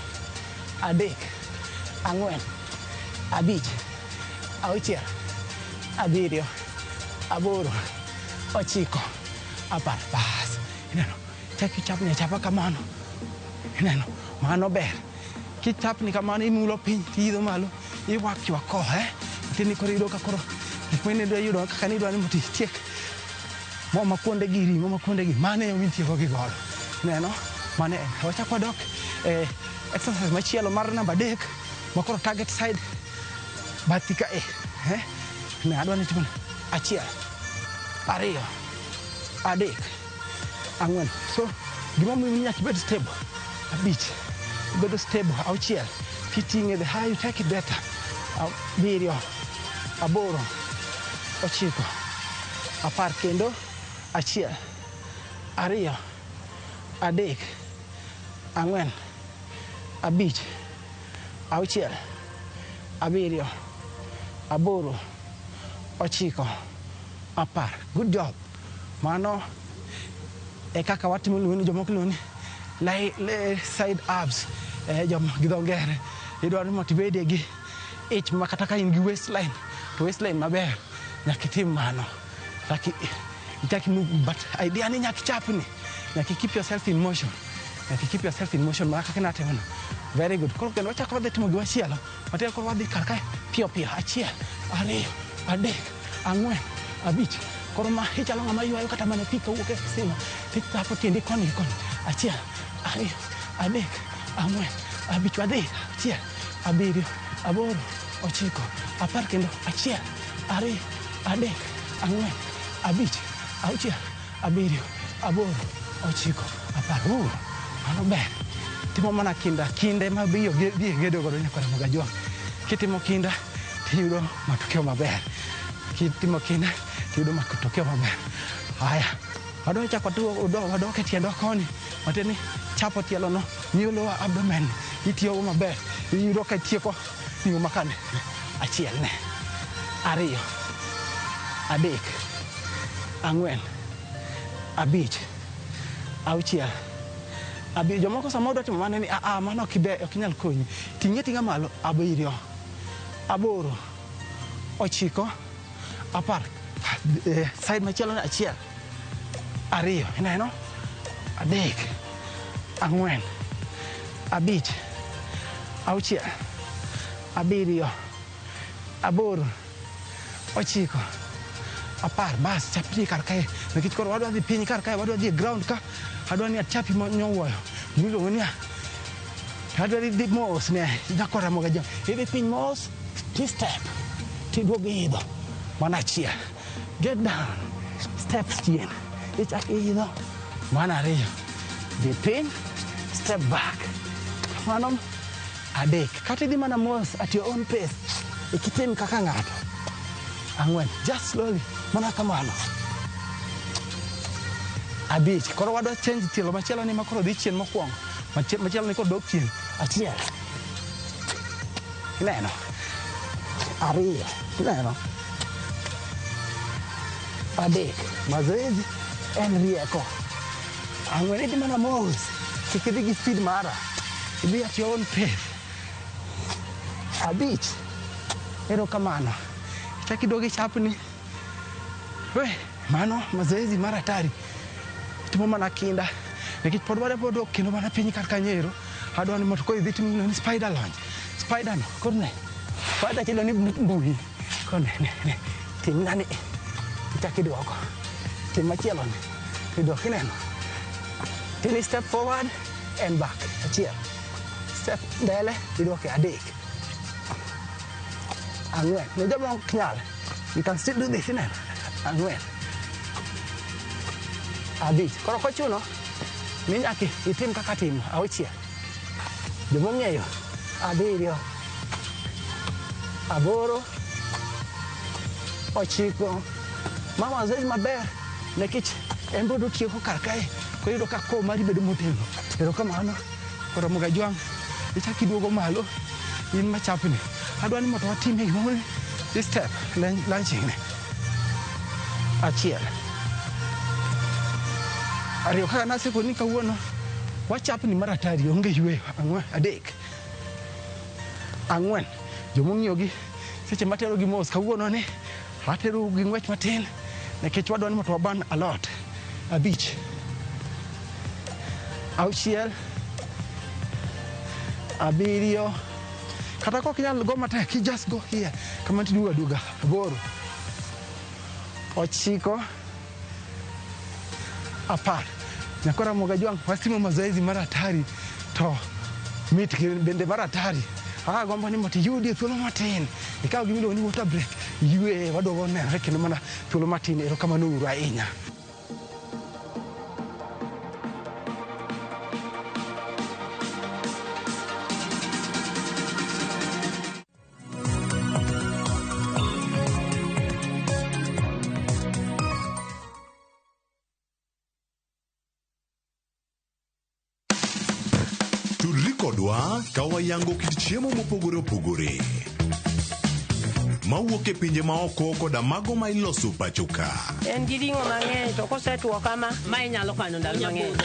adek, ang'wen, abich, auchiel, abiriyo, aboro, ochiko, apar. Bas. Ineno, chak ichapni achapa kamano. Ineno, mano ber. Kichapni kamano imulo piny tiidho malo, iwak ywak ko, eh? Matin koro iyudo ka koro gik ma yudo kaka nidwa ni mondo itiek mo ma kuonde gi ring'o ma kuonde gi mano e yo mitieko gi godo. Ineno, mano en. Wachak wadok e exercise machielo mar namba adek ma koro target side bathi ka e. Eh? Ne adwa ni itimo achiel, ariyo, adek, ang'wen. So gimomiyo nyaka ibed stable. Abich, ibedo stable. Auchiel, kiting'e the higher you take it better. Abiriyo, aboro, ochiko, apar kendo achiel, ariyo, adek, ang'wen, abich, auchiel, abiriyo, aboro, ochiko, apar. Good job. Mano e kaka watimo luongo ni jomoko luongo ni side abs jom gi dho ngere. Idwaro ni mondo ibedie gi ich ma kata ka in gi waistline to waistline maber nyaka itim mano. Nyaka ichak move but idea ni nyaka ichapni. Nyaka keep yourself in motion. Nyaka keep yourself in motion mana kaka natimo no. Very good. Koro kendo wachako wadhi timo gimachielo. Matin koro wadhi kar kae piyo piyo. Achiel, ariyo, adek, ang'wen, abich. Koro ma ichalo ng'ama ywayo kata mana pi kawuok e kisima. Tichapo tiendi koni gi koni. Achiel, ariyo, adek, ang'wen, abich. Wadhi. Achiel, abiriyo, aboro, ochiko, apar kendo. Achiel, ariyo, adek, ang'wen, abich, auchiel, abiriyo, aboro, ochiko, apar. Mano ber. Timo mana kinda, kinde ma biyo dhi gedo godo nyaka Ramogi Ajwang'. Kitimo kinda tiyudo matokeo maber. Kitimo kinda tiyudo matokeo maber. Haya, wadwa chako wadok e tiendwa koni. Matiende ni chapo tielo no miyo lower abdomen itiyo maber. Iyudo ka itieko ting'o makane. Achiel ne, ariyo, adek, ang'wen, abich, auchiel, abiriyo. Jomoko sama odwa timo mano ni a mano ok iber, ok inyal konyi. Ting'e ating'a malo, abiriyo, aboro, ochiko, apar. Side machielo ni achiel, ariyo, ineno, adek, ang'wen, abich, auchiel, abiriyo, aboro, ochiko, apar. Bas, chapni kar kae. Nikech koro wadwa dhi piny kar kae, wadwa dhi e ground ka. Adwa ni achapi nyowuoyo. Miluongo ni adwa ni dhi mos ne nyako Ramogi Ajwang'. Idhi piny mos, ti step, tiduogo idho. Mano achiel. Get down, steps chien. Ichak idho. Mano ariyo. Dhi piny, step back. Mano adek. Kata idhi mana mos at your own pace. Ikitim kaka ng'ato. Ang'wen. Just slowly. Mana kamano. Abich. Koro wadwa change tielo machielo ni ma koro dhi chien mokwongo. Machielo ni koro dok chien. Achiel. Ineno. Ariyo. Ineno. Adek. Mazoezi en rieko. Ang'wen. Idhi mana mos. Kik idhi gi speed mara. Idhi at your own pace. Abich. Erokamano. Ichak iduogo ichapni. We, mano mazoezi mar hatari. Timo mana kinda. Nikech pod wadwa dok kendo mana piny kar kanyo ero. Adwa ni mondo koro idhi timo ni spider lunge. Spider no, koro ne. Spider chalo ni mbui. Koro ne, ne, ne. Tim nani. Ichak iduoko. Tim machielo ni. Iduoko ineno. Tini step forward and back. Achiel. Step mbele, iduoke adek. Ang'wen. Ne joma ok nyal. You can still do this, ineno. Ang'wen. Abich. Koro kochuno ni nyaka itim kaka timo. Auchiel. Joma ong'eyo. 7, 8, 9. Ma mazoezi maber nikech en bodo tieko kar kae koro iyudo ka ko mari bedo motegno. Erokamano. Koro Ramogi Ajwang' ichak iduogo malo in machapni. Adwa ni mondo watime gimoro ni step launching ni. 1, 2, kaka nasekoni kawuono wachapni mar atari onge yweyo. 3, 4. Jomong'iyogi seche matero gi mos kawuono ni atero gi ng'wech matin nikech wadwa ni mondo waban alot. 5, 6, 7. Kata kok inyal go matek, you just go here. Kama tiduogo aduoga. 8, 9, 10. Nyakora Ramogi Ajwang' watimo mazoezi mar hatari to mit bende mar hatari. Agombo ni mondo iyudie thuolo matin. Ikaw gima iluongo ni water break. Ywe waduogo nenore kendo mana thuolo matin. Erokamano uru ahinya. Tudri kodwa ka wayango kit chiemo mopogore opogore mawuok e pinje maoko koda mago ma iloso pacho ka. En gi ring'o mang'eny to kosetuo kama, ma inyalo kano ndalo mang'eny.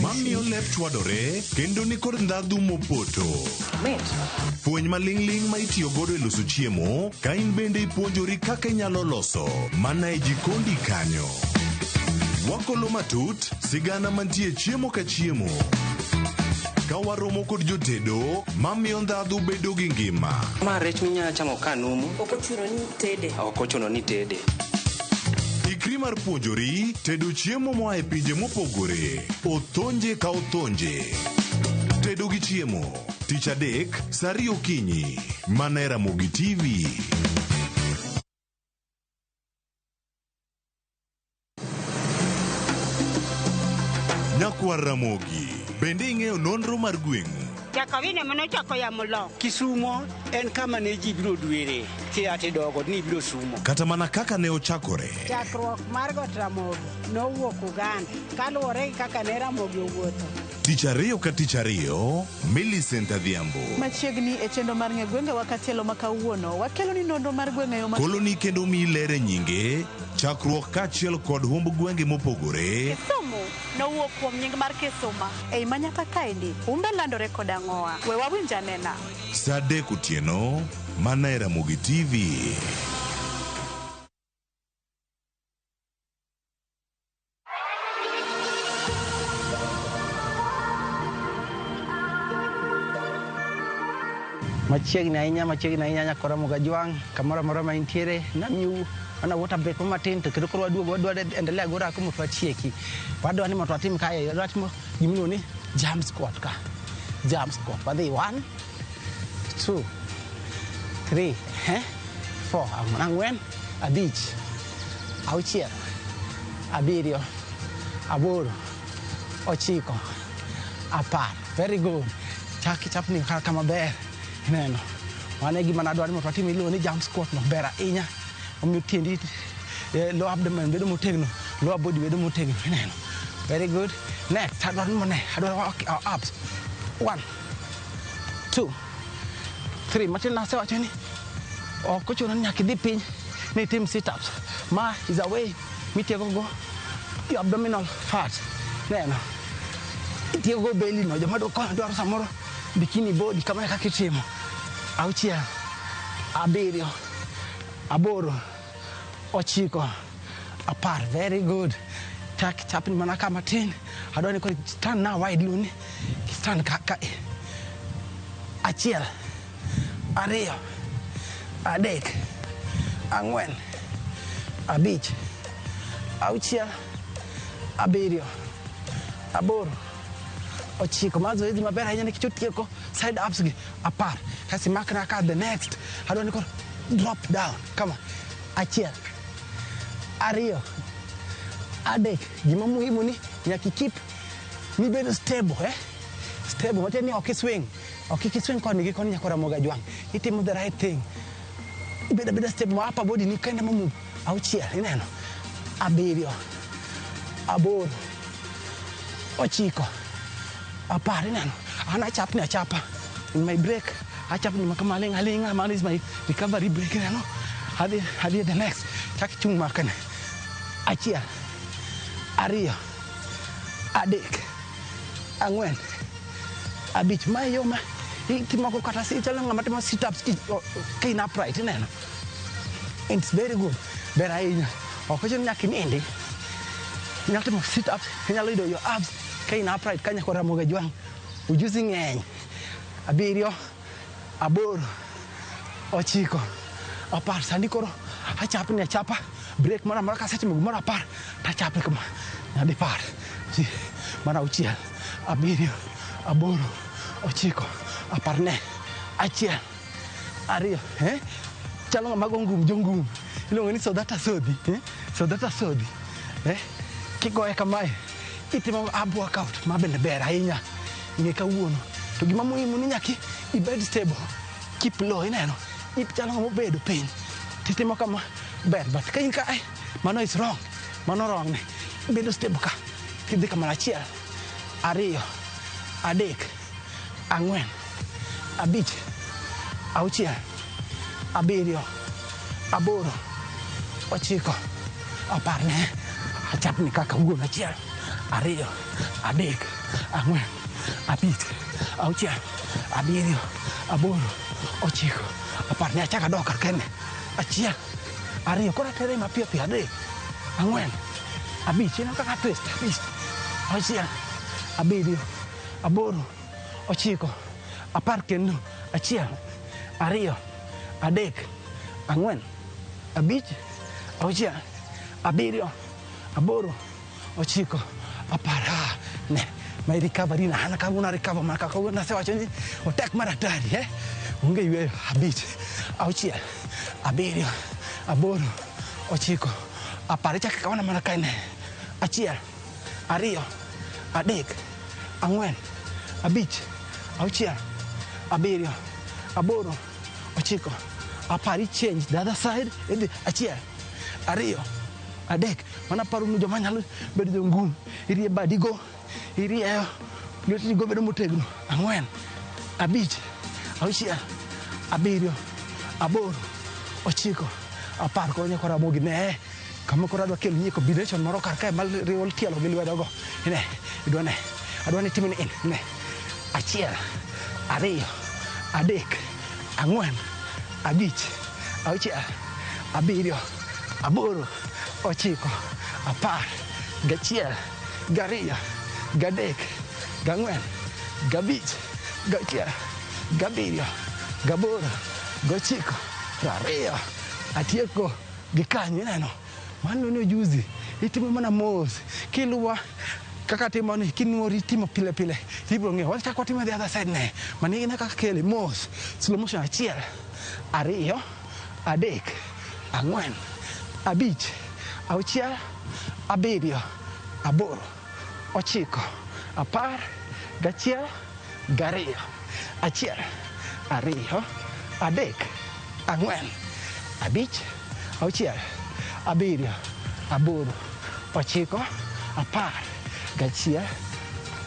Mamiyo lep chwadore kendo ni kod ndhadhu mopoto. Mit. Fweny maling'ling' ma itiyo godo e loso chiemo ka in bende ipuonjori kaka inyalo loso mana e jikondi kanyo. Wakolo matut sigana mantie chiemo ka chiemo. Ka waromo kod jotedo mamiyo ndhadhu bedo gi ngima. Ma rech minyalo chamo ka numu. Ok ochuno ni tede. Ok ochuno ni tede. Ikri mar puonjori tedo chiemo moa e pinje mopogore. Othonje ka othonje. Tedo gi chiemo. Tich adek, saa 2 okinyi. Mana e Ramogi TV. Nyakwar Ramogi, bende ing'eyo nonro mar gweng'u? Jakawine manochako yamo lok. Kisumo en kama ne ji biro dwere kia tidogo ni biro sumo. Kata mana kaka ne ochakore. Chakruok mar got Ramogi nowuok Uganda kaluwore gi kaka ne Ramogi owuotho. Tich ariyo ka tich ariyo, Millicent Adhiambo. Machiegni e chenro mar ng'e gwenge wa katielo ma kawuono, wakelo ni nonro mar gwenge yo ma Koloni kendo miyi ler e nyinge, chakruok kaachiel kod humb gwenge mopogore. Kisumu nowuok kuom nying mar Kisuma. Ei manyaka kaendi, humbe landore kod ang'owa. We wawinj anena. Saa 3 otieno, mana e Ramogi TV. Machiegni ahinya nyakora Ramogi Ajwang' kamoro amora ma intiere namiu mana water break matin to kendo koro waduogo wadwa endelea gi orako mondo watieki. Wadwa ni mondo watim kae, wadwa timo gimiluongo ni jump squat ka. Jump squat. Wadhi 1, 2, 3, 4, 4, 5, 6, 7, 8, 9, 10. Very good. Chak chapni kaka maber. Ineno. Mano e gima nadwaro ni mondo watim iluongo ni jump squat no ber ahinya. Omiyo tiendi lower abdomen bedo motegno, lower body bedo motegno. Ineno. Very good. Next, adwaro ni mondo adwaro our abs. 1, 2, 3. Matin nasewacho ni ok ochuno ni nyaka idhi piny ni itim sit ups. Ma is a way mitiego go your abdominal fat. Neno. Itiego go belly no. Joma dwaro samoro bikini body kama kaka itimo. 6, 7, 8, 9, 10. Very good. Chak chapni mana ka matin. Adwa ni koro stand now wide luni. Stand ka 1, 2, 3, 4, 5, 6, 7, 8, 9. Ma zoezi maber ahinya nikech otieko side ups gi 10. Kasi makna ka the next. Adwa ni koro drop down. Kama 1, 2, 3. Gima muhimu ni nyaka keep ni bedo stable, Stable. Matiende ni ok swing. Ok kik iswing koni gi koni nyaka Ramogi Ajwang'. Itimo the right thing. Ibedo abeda step ma upper body ni kende ma move. Auchiel, ineno. 7, 8, 9, 10, ineno. An achapni achapa. In my break, achapni ma kama aling' aling'a, mano is my recovery break, ineno. Adhi the next. Chak chung' makane. 1, 2, 3, 4, 5. Mae yo ma itimo go kata ichalo ng'ama timo sit ups ka in upright, ineno. It's very good. Ber ahinya. Ok ochuno ni nyaka inindi. Inyalo timo sit ups, inyalo yudo your abs ka in upright ka nyaka Ramogi Ajwang'. Ujuzi ng'eny. 7, 8, 9, 10. Sani koro achapni achapa break moro amora kasetimo gimoro 10 tachapni kama nyadi 10. Mar 6, 7, 8, 9, 10 ne 1, 2, Chalo ng'ama go ngum, jongum. Iluongo ni sodhata sodhi, Sodhata sodhi. Kigoye kamae, itimo ab workout ma bende ber ahinya. Ng'e kawuono. To gima muhimu ni nyaka ibed stable. Keep low, ineno. Ichalo ng'ama obedo piny. Titimo kama ber, but ka in ka, mano is wrong. Mano wrong ne. Ibedo stable ka. Kidhi kamano 1, 2, 3, 4, 5, 6, 7, 8, 9, 10 ne. Achapni kaka wuon 1, 2, 3, 4, 5, 6, 7, 8, 9, 10 ne. Achako adok kar kende. 1, 2, koro atere mapiyo piyo. 3, 4, 5, ineno kaka twist. 5, 6, 7, 8, 9, 10 kendo. 1, 2, 3, 4, 5, 6, 7, 8, 9, 10. Ne, my recovery na an kawuono recover mana kaka kawuono asewacho ni otek mar hatari, Onge yweyo. 5, 6, 7, 8, 9, 10. Ichako ikawana mana kae ne. 1, 2, 3, 4, 5, 6, 7, 8, 9, 10. Change the other side. Idhi 1, 2, 3. Mano aparo ni joma nyalo bedo jongum. Irie badigo, irieyo lweteni go bedo motegno. 4, 5, 6, 7, 8, 9, 10. Koro nyaka Ramogi ne. Kama koro adwa kelo nyie combination moro kar kae mar riwo tielo gi lwedo go. Ne, idwa ne. Adwa ni itim ni in. Ne. 1, 2, 3, 4, 5, 6, 7, 8, 9, 10, 11, 12, 13, 14, 15, 16, 17, 18, 20. Atieko gi kanyo, ineno. Mano ne ujuzi. Itimo mana mos. Kiluwa kaka timo ni, kinuori timo pile pile. Ibiro ng'eyo. Wachako watimo the other side ne. Mani ine kaka kele mos. Slow motion 1, 2, 3, 4, 5, 6, 7, 8, 9, 10, 11, 12, 1, 2, 3, 4, 5, 6, 7, 8, 9, 10, 11.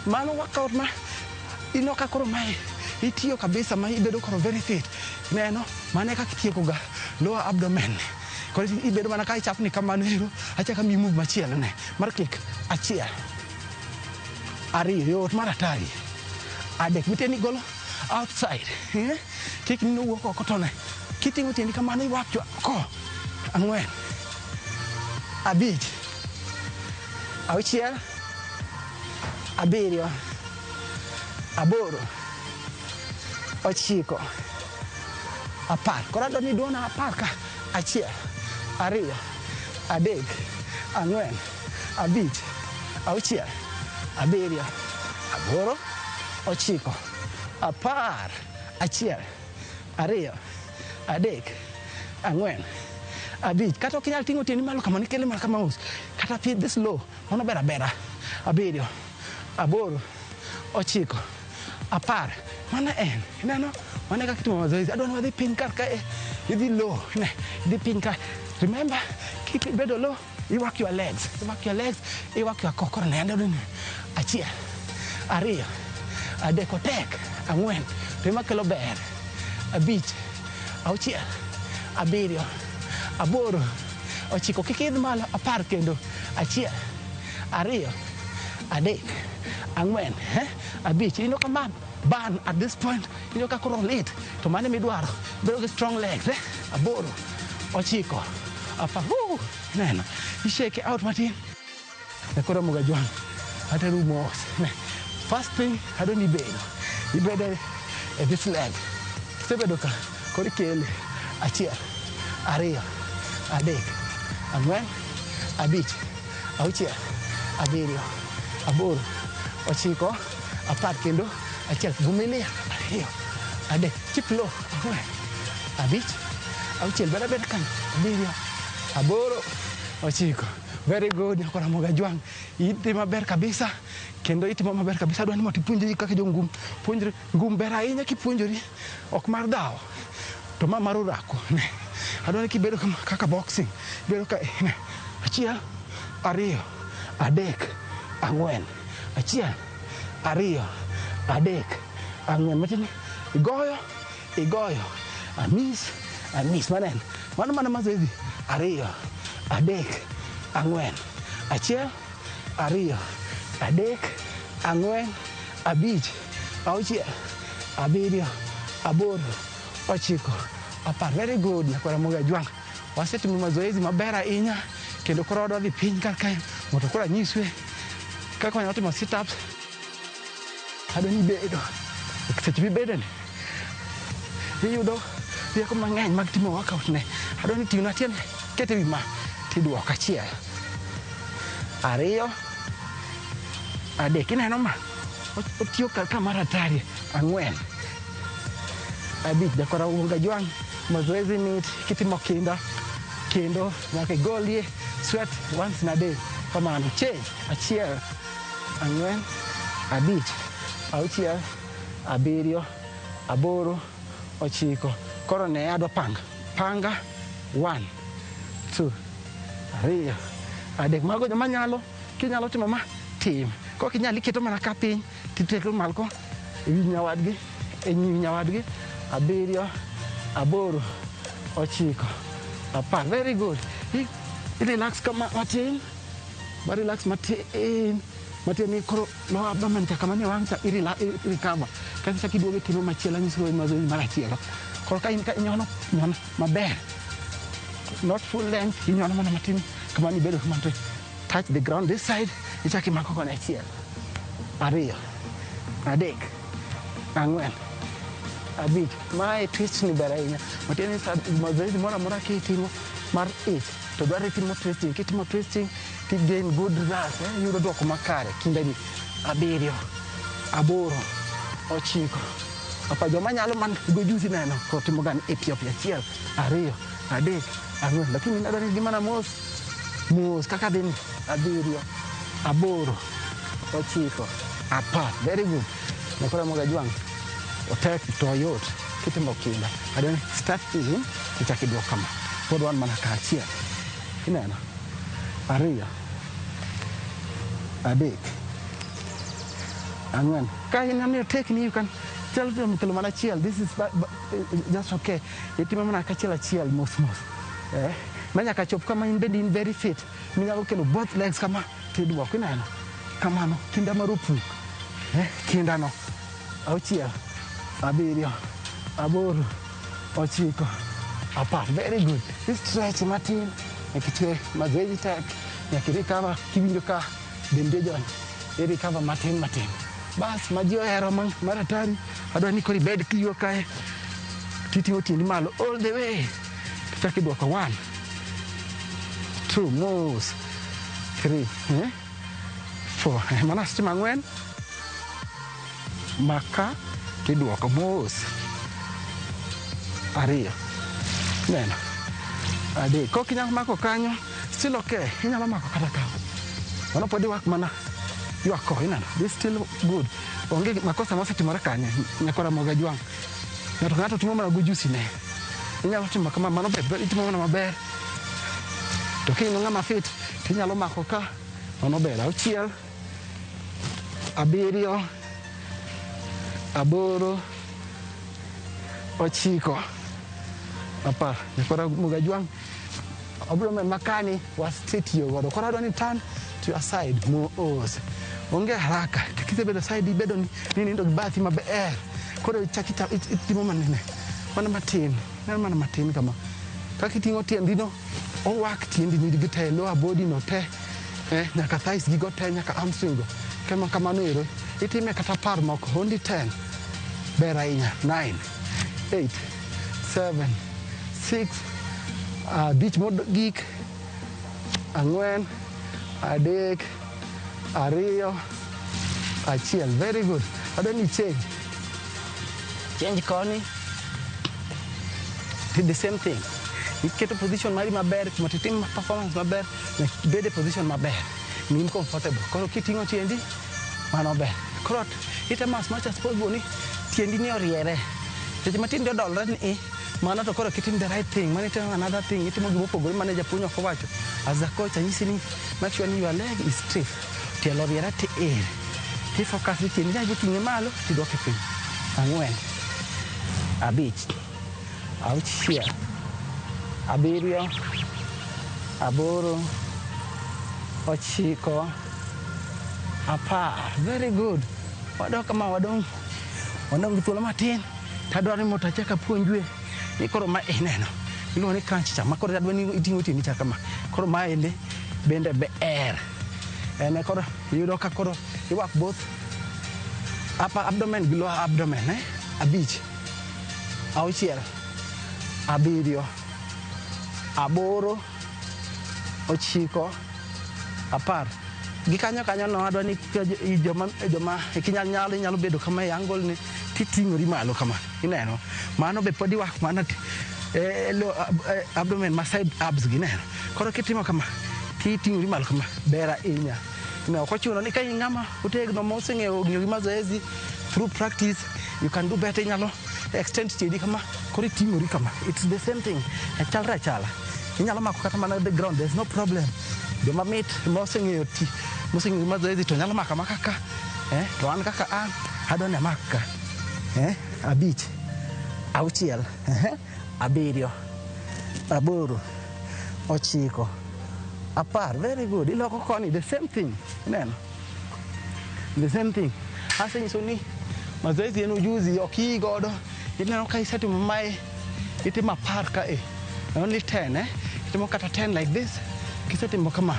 Mano workout ma ineno ka koro mae itiyo kabisa ma ibedo koro very fit. Ineno, mano e kaka itieko ga lower abdomen. Koro ibedo mana ka ichapni kamano ero, achako amiyi move machielo ne. Mar click, 1, 2, yot mar hatari. 3, mitieni golo outside. Kik nowuok oko to ne. Kiting'o tiendi kamano iwacho oko. 4, 5, 6, 7, 8, 9, 10. Koro adwa ni iduona 10 ka. 1, 2, 3, 4, 5, 6, 7, 8, 9, 10. 1, 2, 3, 4, 5. Kata ok inyal ting'o tiendi malo kamano, ikele mana kama mos. Kata pidhe slow, mano ber abera. 7, 8, 9, 10. Mano en, ineno? Mano e kaka itimo mazoezi. Adwa ni wadhi piny kar kae, idhi low, ne, idhi piny ka. Remember, kibedo low, you work your legs, you work your legs, you work your core. Koro ne, adwa ni achiel, ariyo, adek, otek, ang'wen, to ema kelo ber, abich, auchiel, abiriyo, aboro, ochiko, kik idh malo, apar kendo, achiel, ariyo, adek, ang'wen, abich. Ineno kama burn at this point, ineno ka koro lit, to mano emidwaro, bedo gi strong legs, aboro, ochiko, apar, woo, neno, i shake out matin. Koro Ramogi Ajwang', ateru mos. First thing, adwa ni ibedo, ibedo e this leg. Kisebedo ka, koro ikele, achiel, ariyo, adek, ang'wen, abich, auchiel, abiriyo, aboro, ochiko, apar kendo, achiel, vumilia, ariyo, adek, keep low, ang'wen, abich, auchiel, bed abeda kanyo, abiriyo, aboro, ochiko. Very good, nyako Ramogi Ajwang', idhi maber kabisa, kendo itimo maber kabisa. Adwa ni mondo ipuonjri kaka jo ngum, puonjri ngum ber ahinya kipuonjori, ok mar dhawo, to ma mar orako. Ne, adwa ni kibedo kama kaka boxing, ibedo ka, ne, achiel, ariyo, adek, ang'wen, achiel, ariyo, adek, ang'wen. Matiende ni igoyo, igoyo, amis, amis, mano en, mano mana mazoezi, ariyo, adek, ang'wen, achiel, ariyo, adek, ang'wen, abich, auchiel, abiriyo, aboro, ochiko, apar. Very good, nyako Ramogi Ajwang'. Wasetimo mazoezi maber ahinya, kendo koro wadwa dhi piny kar kae mondo koro anyisue kaka wanyalo timo sit ups. Adwa ni ibedo, seche mibedo ni, iyudo rieko mang'eny mag timo workout ne. Adwa ni ting'na tiende, kete ewi ma, tiduoko achiel, ariyo, adek. Ineno ma? Otiyo kar ka mar hatari. Ang'wen, abich. Jakora Ramogi Ajwang', mazoezi mit kitimo kinda, kendo nyaka igolie sweat once in a day. Kamano, change, achiel, ang'wen, abich, auchiel, abiriyo, aboro, ochiko. Koro ne adwa panga. Panga, 1, 2, ariyo, adek. Mago joma nyalo, kinyalo timo ma, tim. Kok inyal iketo mana ka piny, titeko malo ko, ewi nyawadgi, e nyim nyawadgi, abiriyo, aboro, ochiko, apar. Very good. I relax kama matin, ba relax matin, matin ni koro lower abdomen cha kama ni wang' cha, i recover. Kasto ichako iduogo itimo machielo, anyiso mazoezi mar achielo. Koro ka in ka inyono, nyono maber. Not full length, inyono mana matin, kama ni bedo kama to touch the ground this side, ichako imako koni achiel, ariyo, adek, ang'wen, abich. Mae twist ni ber ahinya. Matiende ni mazoezi moro amora kitimo mar ich, to dwarore itimo twisting. Kitimo twisting, ti gain good results, iyudo duoko makare. Kindeni, abiriyo, aboro, ochiko, apar. Joma nyalo man gojuzi neno, koro timo ga e piyo piyo, achiel, ariyo, adek, ang'wen. Lakini adwa ni idhi mana mos, mos kaka dhi ni, abiriyo, aboro, ochiko, apar. Very good. Nyako Ramogi Ajwang', otek to oyot kitimo kinda. Adwa ni start in, ichako iduok kama. Pod wan mana ka achiel. Ineno? Ariyo, adek, ang'wen. Ka ineno ni otekni, you can tell them kelo mana achiel. This is just okay. Itimo mana kachiel achiel, mos mos. Ma nyaka chop kama in bende in very fit. Minyalo kelo both legs kama tiduoko. Ineno? Kamano, kinda mar opuk. Kinda no. Auchiel, abiriyo, aboro, ochiko, apar. Very good. I stretch matin, nyaka itwe mazoezi tek, nyaka i recover kiwinjo ka dendi ojony. I recover matin matin. Bas, ma ji ohero mar hatari, adwa ni koro ibed kiyuo kae, titing'o tiendi malo all the way. Tichako iduoko 1, 2, mos, 3, 4, mana seche ang'wen, maka tiduoko mos, ariyo, neno, adek. Kok inyalo mako kanyo, still okay, inyalo mako kata ka. Mano pod iwak mana ywak ko, ineno, this still good. Onge makosa mosetimore kanye, nyakwara Ramogi Ajwang'. Ng'ato ka ng'ato timo mana gojusi ne. Inyalo timo kama, mano ber, itimo mana maber. To ka in ng'ama fit, tinyalo mako ka, mano ber. 6, 7, 8, 9, 10. Nyakwara Ramogi Ajwang', abdomen makani wasetiyo godo. Koro adwa ni turn to your side mos. Onge haraka. Kisebedo side ibedo ni nindo gi bathi maber. Koro ichak itimo manene. Mana matin. Neno mana matin kama. Kaka iting'o tiendi no, owak tiendi ni gi te, lower body no te. Nyaka thighs gigo te, nyaka hamstring go. Kama kamano ero. Itime kata 10 moko, only 10. Ber ahinya. 9, 8, 7, 6, 5 mogik, 4, 3, 2, 1. Very good. Adwa ni change. Change koni. Did the same thing. Iketo position mari maber, mondo itim performance maber, nyaka ibed e position maber. Min comfortable. Koro kiting'o tiendi, mano ber. Koro itemo as much as possible ni tiendi ni oriere. Seche ma tiendi odolre ni, mano to koro kitim the right thing, mano itimo another thing, itimo gima opogore mane japuonj ok owacho. As a coach, anyisi ni make sure ni your leg is stiff. Tielo oriere tir. Tifocus ni tiendi nyalo ting'e malo, tiduoke piny. 4, 5, 6, 7, 8, 9, 10. Very good. Wadok kama wadong' gi thuolo matin. Tadwaro ni mondo achak apuonjue ni koro ma ineno. Iluongo ni crunch cha. Ma koro adwa ni iting'o tiendi cha kama. Koro maendi bende ber. En koro iyudo ka koro iwak both upper abdomen gi lower abdomen, 5, 6, 7, 8, 9, 10. Gi kanyo kanyo no adwa ni joma ikinyal nyalo inyalo bedo kama e angle ni titing'ori malo kama. Ineno? Mano be pod iwak mana abdomen ma side abs gi ineno. Koro kitimo kama titing'ori malo kama ber ahinya. No, ok ochuno ni ka in ng'ama otegno moseng'eyo ng'iyo gi mazoezi through practice you can do better. Inyalo extend tiendi kama koro iting'ori kama. It's the same thing. Chalre achala. Inyalo mako kata mana the ground, there's no problem. Joma mit moseng'eyo ti moseng'eyo mazoezi to nyalo mako amaka ka. To an kaka an adwa ni amak ka. 5, 6, 7, 8, 9, 10. Very good. Iloko koni the same thing. Ineno? The same thing. Asenyiso ni mazoezi en ujuzi ok ii godo. Ineno ka isetimo mae itimo 10 ka e. Only 10, Itimo kata 10 like this. Kisetimo kama,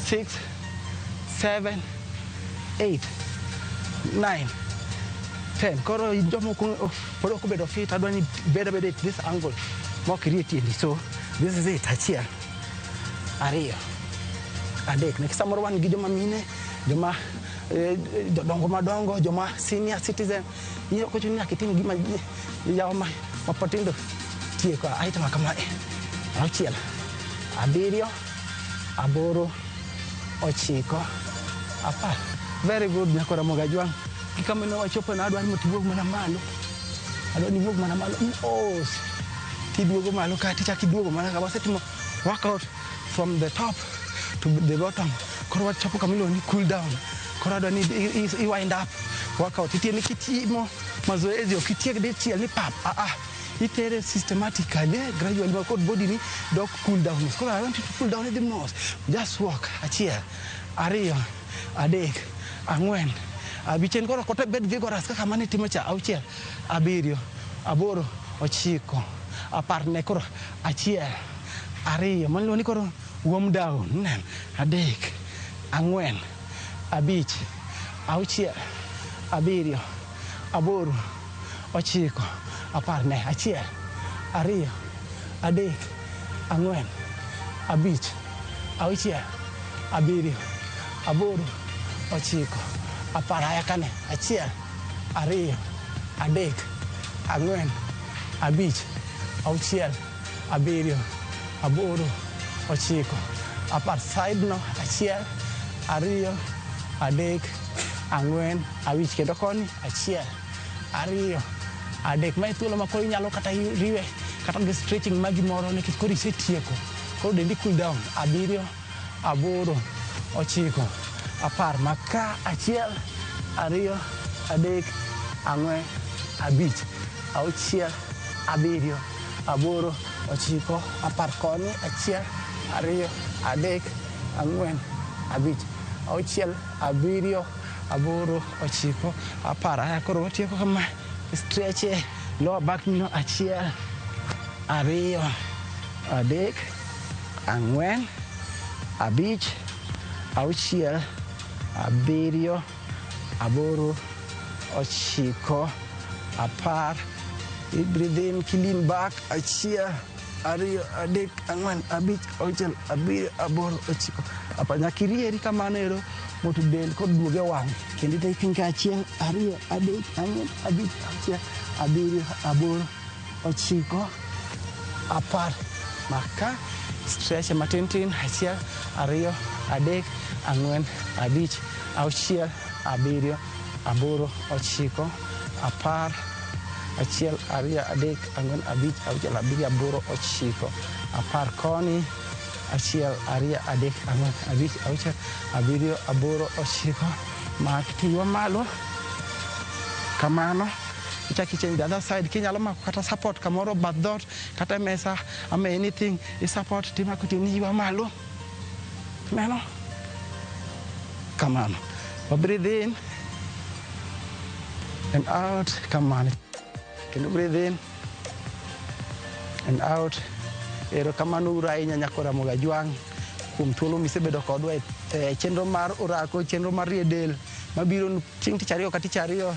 6, 7, 8, 9, 10. Koro jomoko pod ok obedo fit, adwa ni bed abeda at this angle mok irie tiendi. So this is it. 1, 2, 3. Nikech samoro wan gi joma mine, joma jodongo madongo, joma senior citizen. Ok ochuno ni nyaka itim gima yawa ma pod tindo tieko. Aitimo kama 6, 7, 8, 9, 10. Very good, nyakwara Ramogi Ajwang'. Gi kama ne wachopo no adwa ni mondo iwuog mana malo. Adwa ni iwuog mana malo mos. Tiduogo malo ka tichako iduogo mana ka wasetimo workout from the top to the bottom. Koro wachopo kama iluongo ni cool down. Koro adwa ni i wind up workout. Itiende kitimo mazoezi ok itiek dichiel ni pap. Itere systematically, gradually, ma kod body ni dok cool down. Koro I want you to cool down the mos. Just walk. 1, 2, 3, 4, 5. Koro ok bed vigorous kaka mane itimo cha. 6, 7, 8, 9, 10. Ne koro 1, 2, mano iluongo ni koro warm down. 3, 4, 5, 6, 7, 8, 9, 10. Ne 1, 2, 3, 4, 5, 6, 7, 8, 9, 10. Aya kane 1, 2, 3, 4, 5, 6, 7, 8, 9, 10. Side no 1, 2, 3, 4, 5 kendo koni 1, 2, 3. Mae thuolo ma koro inyalo kata riwe kata gi stretching ma gimoro nikech koro isetieko. Koro dendi cool down. 7, 8, 9, 10. Maka 1, 2, 3, 4, 5, 6, 7, 8, 9, 10. Koni 1, 2, 3, 4, 5, 6, 7, 8, 9, 10. Aya koro watieko kama. Stretch lower back mino 1, 2, 3, 4, 5, 6, 7, 8, 9, 10. Breathe in, lean back. 1, 2, 3, 4, 5, 6, 7, 8, 9, 10. Nyaka irieri kamano ero mondo del kod duoge wang'. Kendo idhi piny ka 1, 2, 3, 4, 5, 6, 7, 8, 9, 10. Maka stretch matin tin. 1, 2, 3, 4, 5, 6, 7, 8, 9, 10. 1, 2, 3, 4, 5, 6, 7, 8, 9, 10. Koni 1, 2, 3, 4, 5, 6, 7, 8, 9. Mak ting'wa malo kamano. Ichak ichange the other side. Kinyalo mako kata support kamoro, bath dhoot kata mesa ama anything i support timako tini ywa malo. Meno kamano. Wa breathe in and out kamano. Kendo breathe in and out. Erokamano uru ahinya nyako Ramogi Ajwang' kuom thuolo misebedo kodwa e chenro mar orako, chenro mar rie del mabiro chieng' tich ariyo ka tich ariyo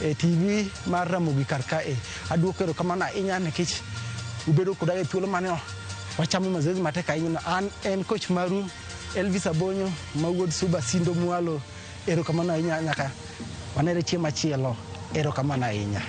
e TV mar Ramogi kar kae. Aduoko erokamano ahinya nikech ubedo koda e thuolo mane wachamo mazoezi matek ahinya. An en coach maru Elvis Abonyo mawuod Suba Sindo Mwalo. Erokamano ahinya nyaka wanere chieng' machielo. Erokamano ahinya.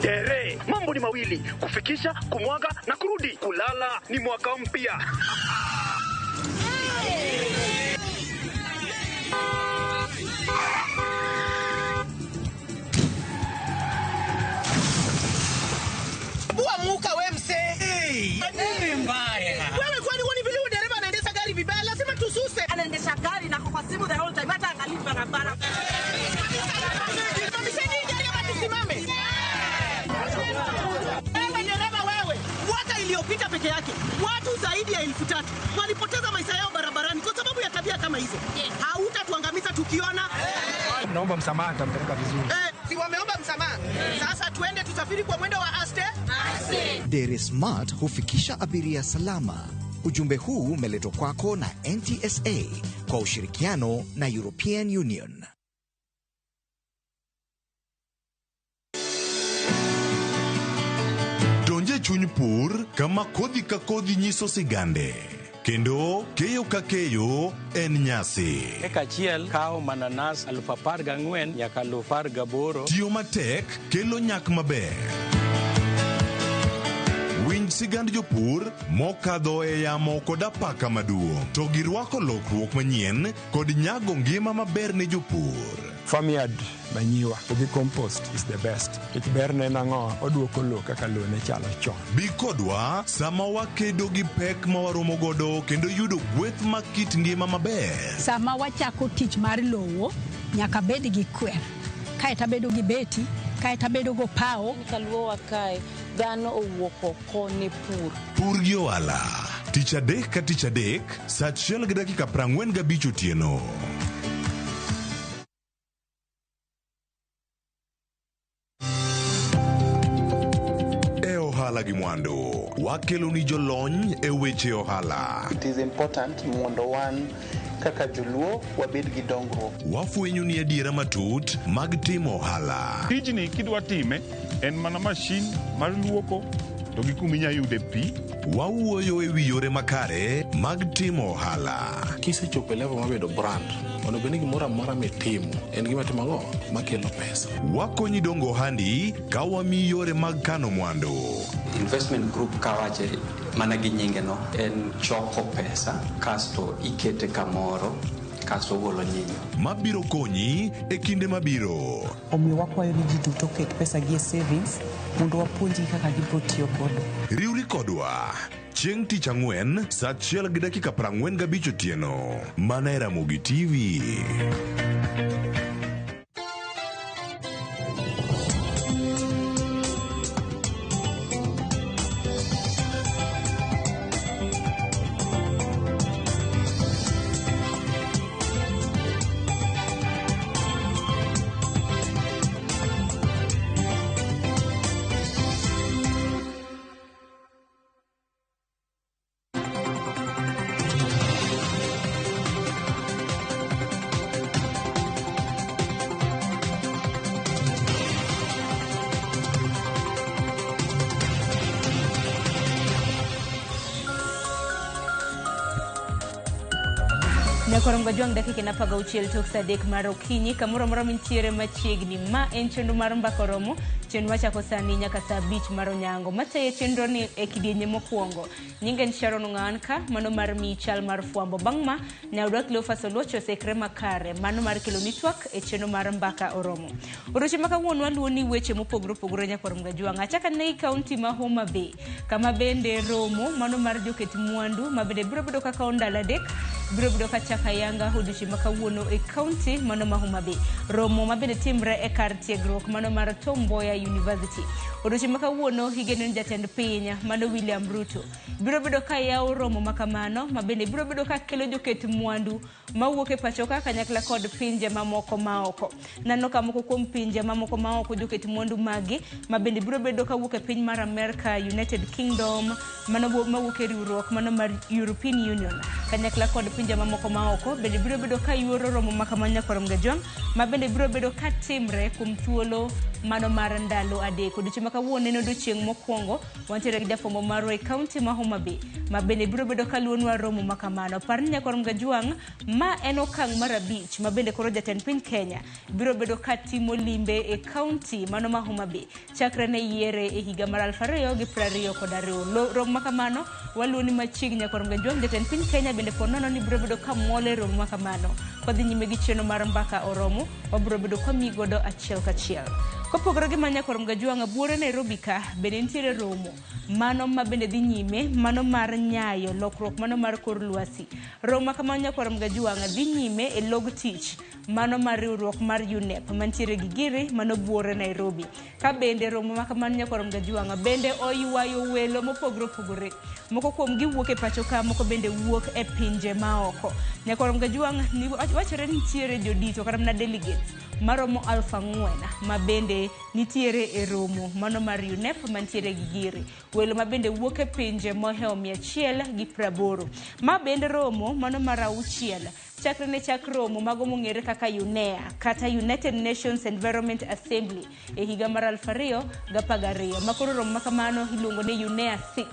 Tere, mambo ni mawili, kufikisha, kumwaga na kurudi. Kulala ni mwaka mpya. Buamuka we msee. Nini mbaya? Wewe kwani huoni vile dereva anaendesha gari vibaya? Lazima tususe. Anaendesha gari na kwa simu the whole time, hata angalii barabara. Simamisheni gari ama tusimame. Wewe dereva wewe, mwaka iliyopita peke yake watu zaidi ya 3000 walipoteza maisha yao barabarani kwa sababu ya tabia kama hizo. Hautatuangamiza tukiona. Naomba msamaha, nitampeleka vizuri. Si wameomba msamaha. Sasa tuende tusafiri kwa mwendo wa aste. Dere Smart hufikisha abiria salama. Ujumbe huu umeletwa kwako na NTSA kwa ushirikiano na European Union. Donje chuny pur kama kodhi ka kodhi nyiso sigande kendo keyo ka keyo en nyasi. Eka achiel kawo mananas 14,000 nyaka 18,000. Tiyo matek kelo nyak maber. Winj sigand jopur mokadho e yamo kod apaka maduong' to girwako lokruok manyien kod nyago ngima maber ne jopur. Farmyard manyiwa to gi compost is the best. Nikech berne en ang'o? Oduoko lowo kaka lowo ne chalo chon. Bi kodwa sama wakedo gi pek ma waromo godo kendo yudo gweth mag kit ngima maber. Sama wachako tich mar lowo, nyaka bed gi kwer, kaeto abedo gi beti, kaeto abedo gopawo. Kaluowa kae, dhano owuok oko ne pur. Pur gi ohala. Tich adek ka tich adek, saa 1:45 otieno. E ohala gi mwandu, wakelo ni jolony e weche ohala. It is important mondo wan kaka joluo wabed gi dongruok. Wafwenyo ni adiera matut mag timo ohala. Tijni kidwa time en mana mashin mar luoko to gi kuma inya yude pi. Wawuoyo e wi yore makare mag timo ohala. Kisechopo e level mar bedo brand, onego bed ni gimoro amora mitimo en gima timo ang'o makelo pesa. Wakonyi dongo ohandi ka wamiyi yore mag kano mwandu. Investment group kawache mana gi nyinge no en choko pesa kasto ikete kamoro kasto ogolo nyinyo. Mabiro konyi e kinde mabiro. Omiyo wakwayo ni ji duto oket pesa gi e savings mondo wapuonjgi kaka gibiro tiyo godo. Riwri kodwa chieng' tich ang'wen saa 1:45 otieno mana e Ramogi TV. Nyakorom Gajwang' dakika en 16 tok saa 3 mar okinyi kamoro amora mintiere machiegni. Ma en chenro mar Mbaka Oromo, chenro machako sani nyaka saa 5 mar onyango. Matayo chenro ni e kidienje mokwongo. Nyinga en Sharon Ong'anka, mano mar miyi chal mar fwambo. Bang' ma, nyaodwa Cleophas Oluoch osekre makare, mano mar kelo ni twak e chenro mar Mbaka Oromo. Odiochieng' ma kawuono waluwo ni weche mopogore opogore Nyakorom Gajwang'. Achako ne i kaunti ma Homa Bay, kama bende romo mano mar joket mwandu ma bende biro bedo kaka ndalo 3 biro bedo kachako ayanga odiochieng' ma kawuono e kaunti mano ma Homa Bay. Romo ma bende timre e kar tiegruok mano mar Tom Mboya University. Odiochieng' ma kawuono igeno ni jatend piny mano William Ruto biro bedo ka yawo romo ma kamano ma bende biro bedo ka kelo joket mwandu mawuok e pacho ka kanyakla kod pinje mamoko maoko. Nano ka moko kuom pinje mamoko maoko joket mwandu magi ma bende biro bedo ka wuok e piny mar America, United Kingdom, mano mawuok e riwruok mano mar European Union kanyakla kod pinje mamoko maoko bende biro bedo ka yuoro romo ma kamano Nyakorom Gajwang' ma bende biro bedo ka timre kuom thuolo mano mar ndalo 3. Odiochieng' ma kawuono en odiochieng' mokwongo wantiere gi jafwambo marwa e kaunti ma Homa Bay ma bende biro bedo ka luonwa romo ma kamano. Par ni Nyakorom Gajwang' ma en okang' mar 5 ma bende koro jatend piny Kenya biro bedo ka timo limbe e kaunti mano ma Homa Bay chakre ne yiere e higa mar 2022. Romo ma kamano waluwo ni machiegni Nyakorom Gajwang' jatend piny Kenya bende po nono ni biro bedo ka mol e romo ma kamano. Kodhi nyime gi chenro mar Mbaka Oromo wabiro bedo ka miyi godo achiel kachiel. Kopogore gi mano Nyakorom Gajwang' buore Nairobi ka bende nitiere romo mano ma bende dhi nyime mano mar nyayo lokruok mano mar kor lwasi. Romo ma kamano Nyakorom Gajwang' dhi nyime e log tich mano mar riwruok mar UNEP mantiere gi giri mano buore Nairobi. Ka bende romo ma kamano nyakwar Mgajuang'a bende oywayo welo mopogore opogore. Moko kuom gi wuok e pacho ka, moko bende wuok e pinje maoko. Nyakwar Mgajuang' wachore ni nitiere jodito kata mana delegates maromo 4,000 ma bende nitiere e romo mano mar UNEP mantiere gi giri. Welo ma bende wuok e pinje mohewo 180. Ma bende romo mano mar 6 chakre ne chak romo mago mong'ere kaka UNEA kata United Nations Environment Assembly e higa mar 2012. Makoro romo makamano iluongo ni UNEA 6.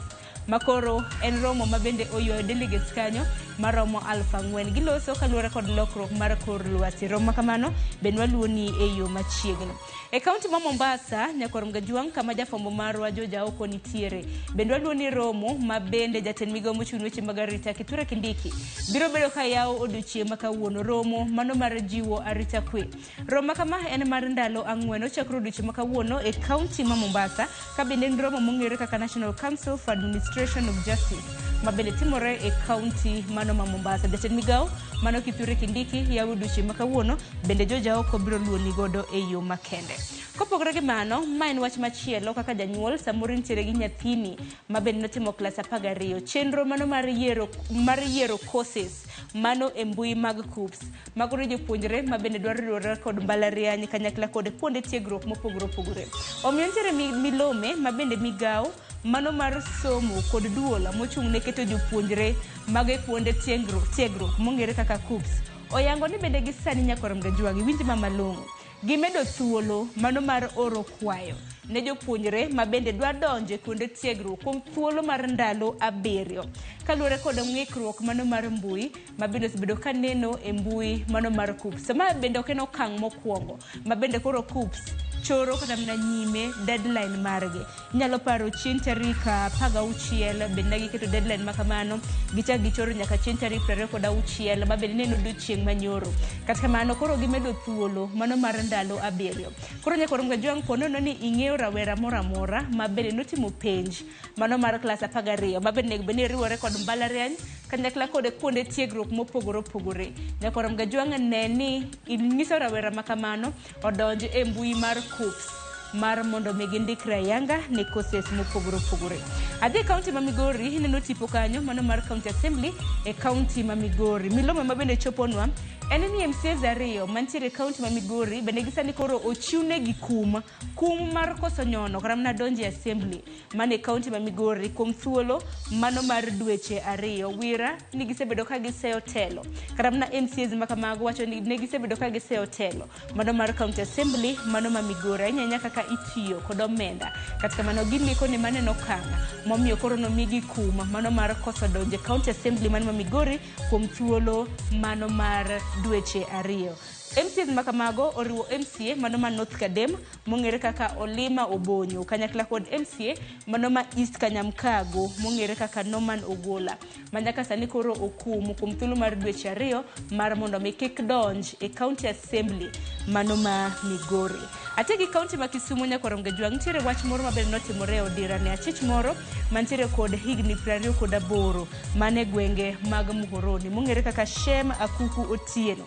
Makoro en romo ma bende oywayo delegates kanyo maromo 4,000. Giloso kaluwore kod lokruok mar kor lwasi. Romo makamano bende waluwo ni e yo machiegni. E kaunti ma Mombasa, nyakwar Mgajuang' kama jafwambo marwa Joja Oko nitiere. Bende waluwo ni romo ma bende jatend migawo mochung' weche mag arita Kithure Kindiki biro bedo ka yawo odiochieng' ma kawuono. Romo mano mar jiwo arita kwe. Romo ma kama en mar ndalo 4 ochakre odiochieng' ma kawuono e kaunti ma Mombasa ka bende en romo mong'ere kaka National Council for Administration of Justice ma bende timore e kaunti mano ma Mombasa. Jatend migawo mano Kithure Kindiki yawo odiochieng' ma kawuono bende Joja Oko biro luwoni godo e yo makende. Kopogore gi mano, ma en wach machielo kaka janyuol samoro intiere gi nyathini ma bende notimo klas 12. Chenro mano mar yiero courses mano e mbui mag KUCCPS. Mago ne jopuonjre ma bende dwaro riwore kod mbalariany kanyakla kod kuonde tiegruok mopogore opogore. Omiyo nitiere milome ma bende migawo mano mar somo kod duol mochung' ne keto jopuonjre mago e kuonde tiegruok mong'ere kaka KUCCPS. Oyango ni bende gi sani nyakwar Mgajuang' iwinj ma malong'o. Gimedo thuolo mano mar oro kwayo ne jopuonjre ma bende dwa donjo e kuonde tiegruok kuom thuolo mar ndalo 7. Kaluwore kod ng'ikruok mano mar mbui ma bende osebedo ka neno e mbui mano mar KUCCPS. Ma bende ok en okang' mokwongo ma bende koro KUCCPS choro kata mana nyime deadline margi. Inyalo paro chieng' tarik 16 bende ne giketo deadline ma kamano, gichak gichoro nyaka chieng' tarik 26 ma bende ne en odiochieng' manyoro. Kata kamano koro gimedo thuolo mano mar ndalo 7. Koro nyakwar Mgajuang' po nono ni ing'eyo rawera moro amora ma bende notimo penj mano mar klas 12 ma bende onego bed ni riwore kod mbalariany kanyakla kod kuonde tiegruok mopogore opogore. Nyakwar Mgajuang' ne ni inyiso rawera ma kamano odonj e mbui mar KUCCPS mar mondo mi gindikre ayanga ne courses mopogore opogore. Adhi e kaunti ma Migori, ineno tipo kanyo mano mar County Assembly e kaunti ma Migori. Milome ma bende choponwa en ni MCAs 2 mantiere e kaunti ma Migori bende gisani koro ochiwnegi kum mar koso nyono kata mana donjo e assembly mane kaunti ma Migori kuom thuolo mano mar dweche 2. Wira ni gisebedo ka giseyo telo kata mana MCAs ma kamago wacho ni ne gisebedo ka giseyo telo mano mar County Assembly mano ma Migori ahinya ahinya kaka itiyo kod omenda. Kata kamano gimiko ni maneno okang' momiyo koro nomigi kum mano mar koso donjo e County Assembly mano ma Migori kuom thuolo mano mar dweche 2. MCAs ma kamago oriwo MCA mano ma North Kadem mong'ere kaka Olima Obonyo kanyakla kod MCA mano ma East Kanyamkago mong'ere kaka Norman Ogola ma nyaka sani koro okum kuom thuolo mar dweche 2 mar mondo mi kik donj e County Assembly mano ma Migori. Ate gi kaunti ma Kisumu nyakwar Mgajuang' nitiere wach moro maber notimore e odira ne achich moro mantiere kod higni 28 mane gwenge mag Muhoroni mong'ere kaka Shem Akuku Otieno.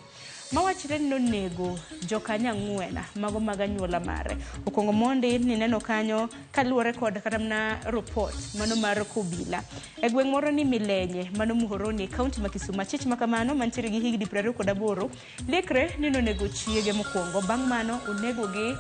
Mawachre ni nonego jokanyo 4 mago mag anyuola mare. Okwongo mondi ni neno kanyo kaluwore kod kata mana report mano mar Kobila. E gweng' moro ni Milenye mano Muhoroni e kaunti ma Kisumu. Achich ma kamano mantiere gi higni 28 lekre ni nonego chiege mokwongo, bang' mano onego gi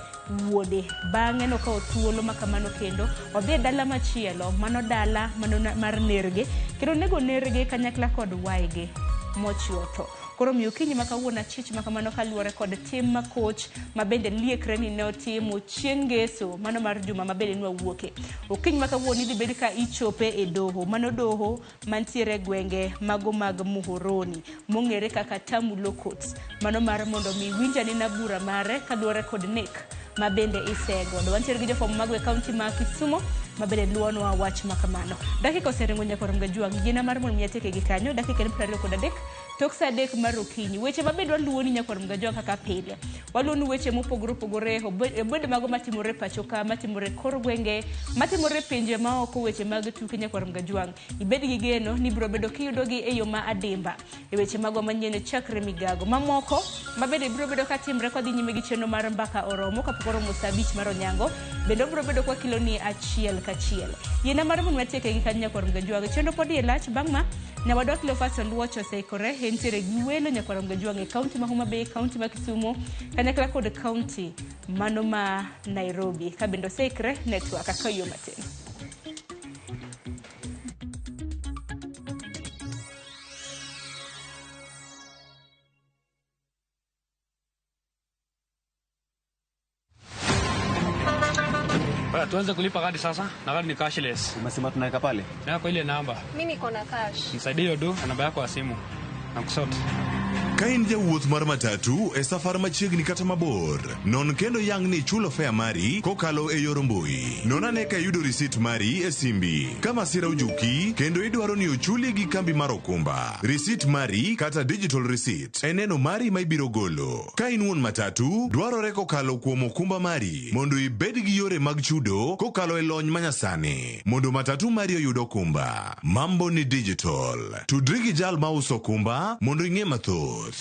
wuode. Bang'e nokawo thuolo ma kamano kendo odhi e dala machielo mano dala mano mar nergi kendo onego nergi kanyakla kod waygi mochiwo tho. Koro miyo okinyi ma kawuono achich ma kamano kaluwore kod tim ma koch ma bende liekre ni ne otimo chieng' ngeso mano mar juma ma bende nwawuoke. Okinyi ma kawuono idhi bed ka ichope e doho mano doho mantiere e gwenge mago mag Muhoroni mong'ere kaka Tamu Law Courts mano mar mondo mi winj anena bura mare kaluwore kod nek ma bende isegodo. Wantiere gi jofwambo mago e kaunti ma Kisumu ma bende luwonwa wach ma kamano. Dakika oseringo nyakwar Mgajuang' yiena mar mondo mi ateke gi kanyo dakika en 23 tok saa 3 mar okinyi. Weche ma bende waluwoni nyakwar Mgajuang' kaka pile. Waluwoni weche mopogore opogore obed mago matimore pacho ka, matimore kor gwenge, matimore pinje maoko, weche mag tuke nyakwar Mgajuang'. Ibed gi geno ni ibiro bedo kiyudogi e yo ma adimba e weche magwa manyien chakre migago. Mamoko Ma bende biro bedo ka timre kodhi nyime gi chenro mar Mbaka Oromo kapok oromo saa abich mar onyango. Bende obiro bedo kwa kiloni achiel kachiel. Yiena mar mondo watieke gi kanyo nyakwar Mgajwang'. Chenro pod iye lach bang' ma nyawadwa Cleophas Oluoch oseikore entiere gi welo nyakwar Mgajwang' e kaunti ma Homa Bay, kaunti ma Kisumu kanyakla kod kaunti mano ma Nairobi. Ka bende oseikre ne twak kaka yo matin. Bwana, tuanze kulipa kadi sasa na kadi ni cashless. Umesema tunaweka pale? Na kwa ile namba. Mimi niko na cash. Nisaidie hiyo do na namba yako ya simu. Na kusort. Ka in jawuoth mar matatu e safar machiegni kata mabor, non kendo yang ni ichulo fare mari kokalo e yor mbui. Non ane ka iyudo risit mari e simbi. Ka masira ojuki kendo idwaro ni ochuli gi kambi mar okumba, risit mari kata digital receipt e neno mari ma ibiro golo. Ka in wuon matatu, dwarore kokalo kuom okumba mari mondo ibed gi yore mag chudo kokalo e lony manyasani mondo matatu mari oyud okumba. Mambo ni digital. Tudri gi jal mauso okumba mondo ing'e mathoth.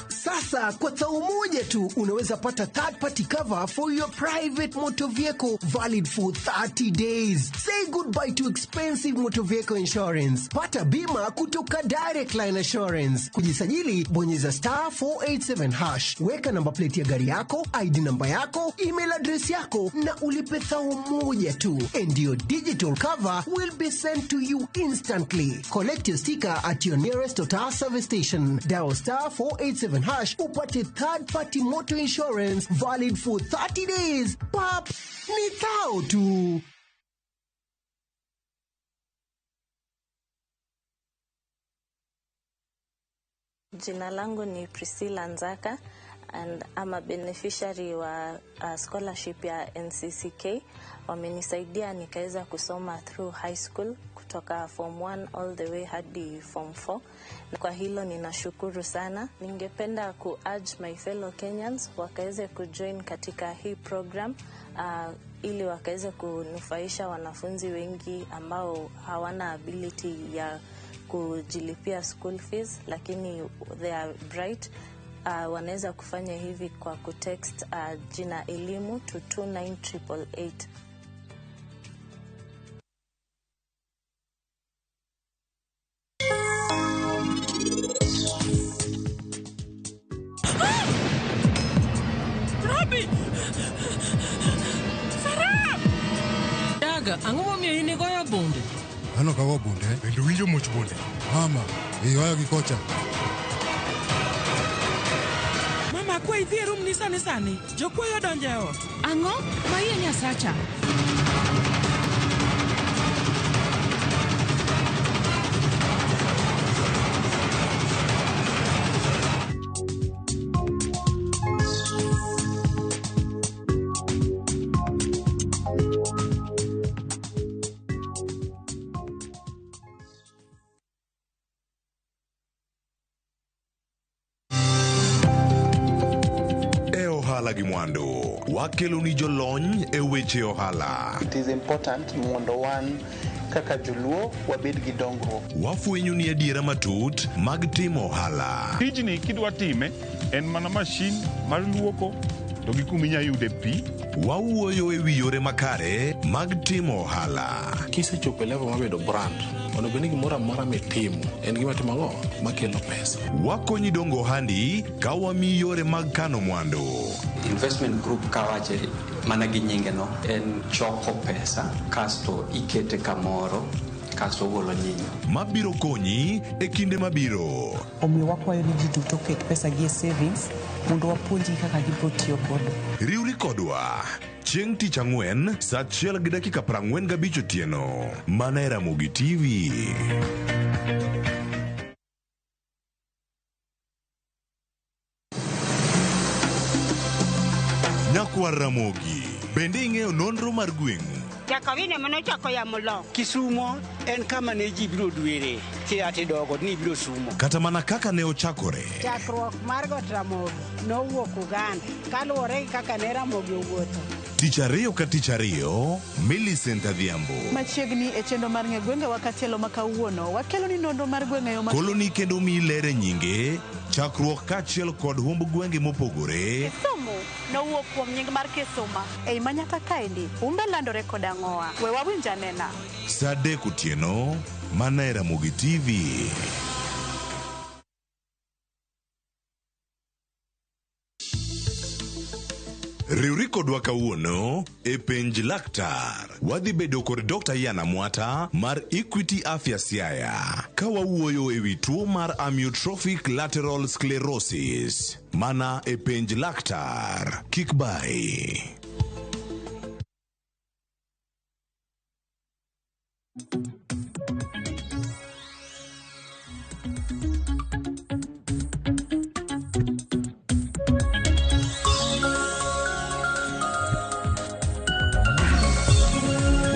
Sasa kwa tao moja tu unaweza pata third party cover for your private motor vehicle valid for 30 days. Say goodbye to expensive motor vehicle insurance. Pata bima kutoka Direct Line Assurance. Kujisajili, bonyeza star 487 hash. Weka namba plate ya gari yako, ID namba yako, email address yako na ulipe thao moja tu. And your digital cover will be sent to you instantly. Collect your sticker at your nearest Total service station. Dial star 487 hash upate third party motor insurance valid for 30 days. Pap, ni thao tu. Jina langu ni Priscilla Nzaka and I'm a beneficiary wa scholarship ya NCCK. Wamenisaidia nikaweza kusoma through high school kutoka form 1 all the way hadi form 4. Na kwa hilo ninashukuru sana. Ningependa ku urge my fellow Kenyans wakaweze kujoin katika hii program ili wakaweze kunufaisha wanafunzi wengi ambao hawana ability ya kujilipia school fees, lakini they are bright. Wanaweza kufanya hivi kwa kutext jina elimu to 29888. Robi! Sarah! Daga, ang'o momiyo in igoyo bunde? An ok ago bunde. Bende uwinjo much bunde? Mama, iywayo gi kocha. Mama, akwayi idhi e room ni sani sani. Jokwayo odonjo e ot. Ang'o? Ma iye Nyasacha? E ohala gi mwandu, wakelo ni jolony e weche ohala. It is important mondo wan kaka joluo wabed gi dongruok. Wafwenyo ni adiera matut mag timo ohala. Tijni kidwa time en mana mashin mar luoko to gi kuma inya yude pi. Wawuoyo e wi yore makare mag timo ohala. Kisechopo e level mar bedo brand, onego bed ni gimoro amora mitimo en gima timo ang'o makelo pesa. Wakonyi dongo ohandi ka wamiyi yore mag kano mwandu. Investment group kawache mana gi nyinge no en choko pesa kasto ikete kamoro kasto ogolo nyinyo. Mabiro konyi e kinde mabiro. Omiyo wakwayo ni ji duto oket pesa gi e savings mondo wapuonjgi kaka gibiro tiyo godo. Riwri kodwa chieng' tich ang'wen saa 1:45 otieno mana e Ramogi TV. Nyakwar Ramogi, bende ing'eyo nonro mar gweng'u? Jakawine manochako yamo loko. Kisumo en kama ne ji biro dwere kia tidogo ni ibiro sumo. Kata mana kaka ne ochakore. Chakruok mar Got Ramogi nowuok Uganda kaluwore gi kaka ne Ramogi owuotho. Tich ariyo ka tich ariyo, Millicent Adhiambo. Machiegni e chenro mar ng'e gwengewa katielo ma kawuono, wakelo ni nonro mar gweng' e yo ma Koloni kendo miyi ler e nyinge, chakruok kaachiel kod humb gwenge mopogore. Kisumu nowuok kuom nying mar Kisuma. Ei Manyata kaendi, humbe landore kod ang'owa. We wawinj anena. Saa 3 otieno, mana e Ramogi TV. Riwri kodwa kawuono e penj laktar. Wadhi bedo kod Dr. Ian Amwata mar Equity Afya Siaya ka wawuoyo e wi tuo mar amyotrophic lateral sclerosis. Mana e penj laktar. Kik bayi.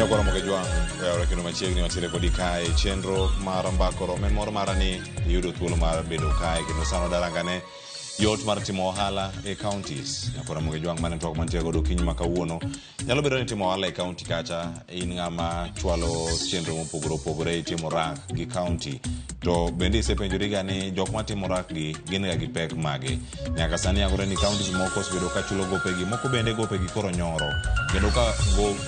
Nyakoro moke jwang' oyawore kendo machiegni wantiere kodi kae e chenro mar mbako romo en mor mara ni iyudo thuolo mar bedo kae kendo sano darangane yot mar timo ohala e counties. Nyakoro moke jwang' mane twak mantiere godo okinyi ma kawuono. Nyalo bedo ni itimo ohala e county kacha, in ng'ama chwalo chenro mopogore opogore, itimo rak gi county. To bende isepenjoriga ni jok matimo rak gi gin ga gi pek mage? Nyaka sani yangore ni counties moko osebedo ka chulo gopegi, moko bende gopegi koro nyoro. Kendo ka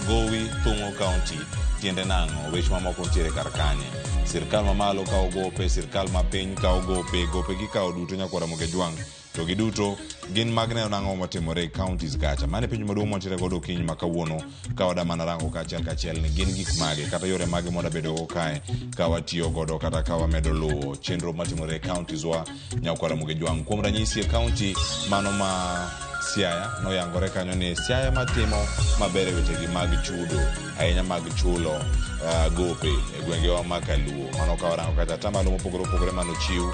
gowi thung'o county, tiende nang'o? Weche mamoko nitiere kar kanye? Sirkal mamalo kawo gope, sirkal mapiny kawo gope, gope gikawo duto nyakwar Ramogi Ajwang'. To giduto gin mag neno nang'o motimore e counties kacha. Mano e penjo maduong' mwantiere godo okinyi ma kawuono ka wada mana rango kaachiel kachiel ni gin gik mage kata yore mage mwada bedogo kae ka watiyo godo kata ka wamedo luwo chenro matimore e counties wa nyakwar Ramogi Ajwang'. Kuom ranyisi e county mano ma Siaya noyangore kanyo ni Siaya matimo maber e wechegi mag chudo ahinya mag chulo gope e gwengewa ma Kaluo. Mano ka warango kata atamalo mopogore opogore manochiw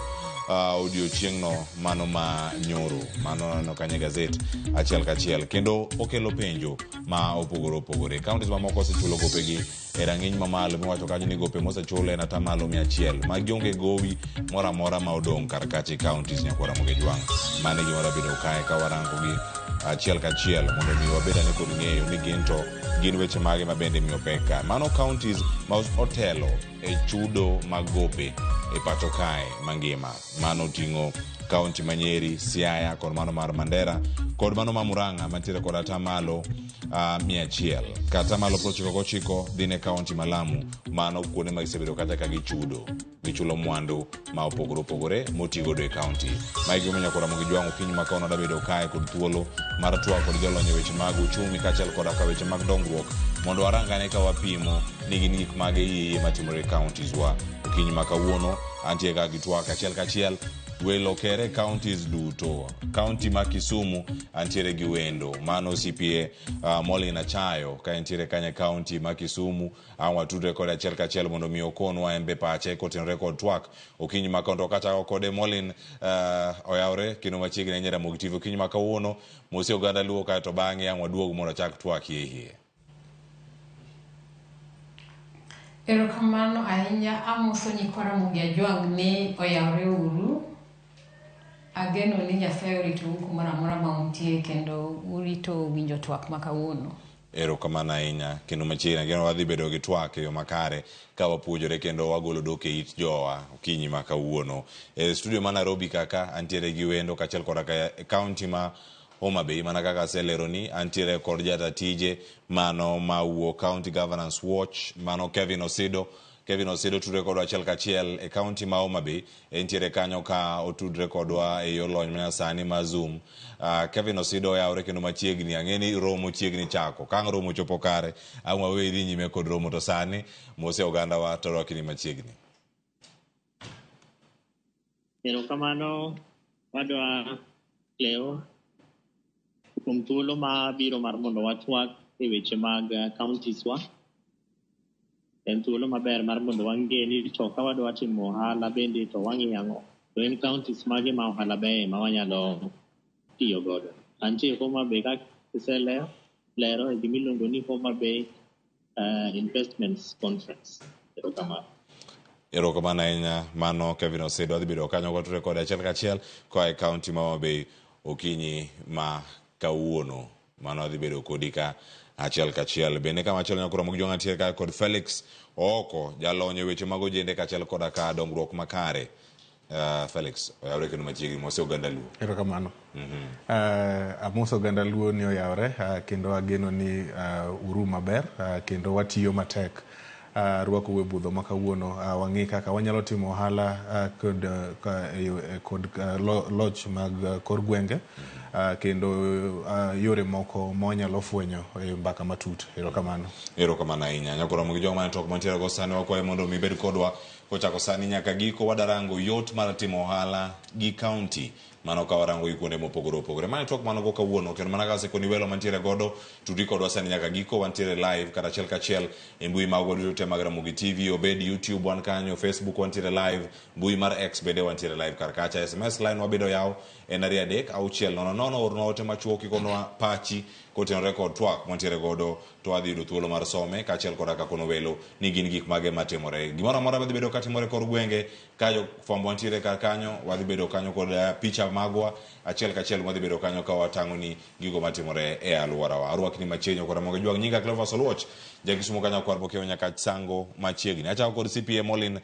odiochieng'no mano ma nyoro mano naneno kanyo e gazet achiel kachiel kendo okelo penjo ma opogore opogore. Counties mamoko osechulo gopegi e rang'iny mamalo miwacho kanyo ni gope mosechul en atamalo 100. Magi onge gowi moro amora ma odong' kar kacha e counties nyakwar Ramogi Ajwang'. Mano e gima wabedo kae ka warango gi achiel kachiel mondo mi wabed ane kod ng'eyo ni gin to gin weche mage ma bende miyo pek ka. Mano counties ma otelo e chudo mag gope e pacho kae mangima. Mano oting'o kaunti ma Nyeri, Siaya kod mano mar Mandera kod mano ma Murang'a mantiere kod atamalo 100. Ka atamalo 99 dhi ne kaunti ma Lamu, mano kuonde ma gisebedo kata ka gichudo. Gichulo mwandu ma opogore opogore motigodo e kaunti. Mae gima nyakwar Ramogi Jwang' okinyi ma kawuono dabedo kae kod thuolo mar twak kod jolony e weche mag uchumi kaachiel koda ka weche mag dongruok mondo warang ane ka wapimo ni gin gik mage iye iye matimore e counties wa. Okinyi ma kawuono antie ka gi twak achiel kachiel welo kere e counties duto. County ma Kisumu antiere gi wendo mano CPA Molin Achayo ka entiere kanyo e county ma Kisumu. Ang' watudre kode achiel kachiel mondo mi okonwa en be pache kotenore kod twak okinyi ma kawuono. To kachako kode Molin oyawre kendo machiegni ahinya Ramogi TV okinyi ma kawuono. Mosi oganda luo kae to bang'e ang' waduog mondo achak twak hie hie. Erokamano ahinya, amoso nyikwa Ramogi Ajwang' ni oyawre uru. Ageno ni Nyasaye oritou kumoro amora ma untie kendo urito winjo twak ma kawuono. Erokamano ahinya kendo machiegni ageno wadhi bedo gi twak e yo makare ka wapuonjore kendo wagolo dok e it jowa okinyi ma kawuono. E studio ma Nairobi kaka antiere gi wendo kaachiel koda ka e county ma Homa Bay mana kaka aseleroni antiere kod jata tije mano ma wuok County Governance Watch mano Kevin Osido. Kevin Osido tudre kodwa achiel kachiel e county ma Homa Bay. Entiere kanyo ka otudre kodwa e yor lony manyasani ma Zoom. Kevin Osido oyawre kendo machiegni. Ang'e ni romo chiegni chako. Ka ang' romo ochopo kare, ang' wawe idhi nyime kod romo to sani mose ogandawa to rwakini machiegni. Erokamano wadwa Cleo kuom thuolo ma biro mar mondo watwak e weche mag counties wa. En thuolo maber mar mondo wang'e ni to ka wadwa timo ohala bende to wang'iyo ang'o. To en counties mage ma ohala beye ma wanyalo tiyo godo. Antie Homa Bay kaka iselero lero e gimiluongo ni Homa Bay Investments Conference. Erokamano. Erokamano ahinya mano Kevin Osido adhi bedo kanyo kotudre kode achiel kachiel koa e county ma Homa Bay okinyi ma kawuono. Mano adhi bedo kodi ka achiel kachiel. Bende kama chielo nyakoro Ramogi Jwang' antiere ka kod Felix Ooko, jalony e weche mag ojende kaachiel koda ka dongruok makare. Felix, oyawre kendo machiegni, mose oganda Luo. Erokamano. Amoso oganda Luo ni oyawre kendo ageno ni uru maber kendo watiyo matek. Rwakou e budho ma kawuono wang'i kaka wanyalo timo ohala kod loch mag kor gwenge kendo yore moko ma wanyalo fwenyo e mbaka matut. Erokamano. Erokamano ahinya. Nyakoro Ramogi Jwang' mane twak mantiere go sani wakwayo mondo mi ibed kodwa kochako sani nyaka giko wadarango yot mar timo ohala gi county. Mano ka warango gi kuonde mopogore opogore. Mane twak mano go kawuono kendo mana kaka asekoni welo mantiere godo tudri kodwa sani nyaka giko wantiere live kata achiel kachiel e mbui magwa duto te mag Ramogi TV obed YouTube wan kanyo, Facebook wantiere live, mbui mar X bende wantiere live kar kacha. SMS line wabedo yaw en 2 3 6 0 0 ornwa ote machuok ikonwa pachi kotenore kod twak mwantiere godo to wadhi yudo thuolo mar some kaachiel koda ka kono welo ni gin gik mage matimore. Gimoro amora madhi bedo katimore kor gwenge ka jofwambo wantiere kar kanyo wadhi bedo kanyo kod picha magwa achiel kachiel mwadhi bedo kanyo ka watang'oni gigo matimore e alworawa. Arwakni machiegni kod Ramogi Jwang' nyinga Cleophas Oluoch ja Kisumo kanyo kwar Bokeo nyaka Sango machiegni. Achako kod CPA Molin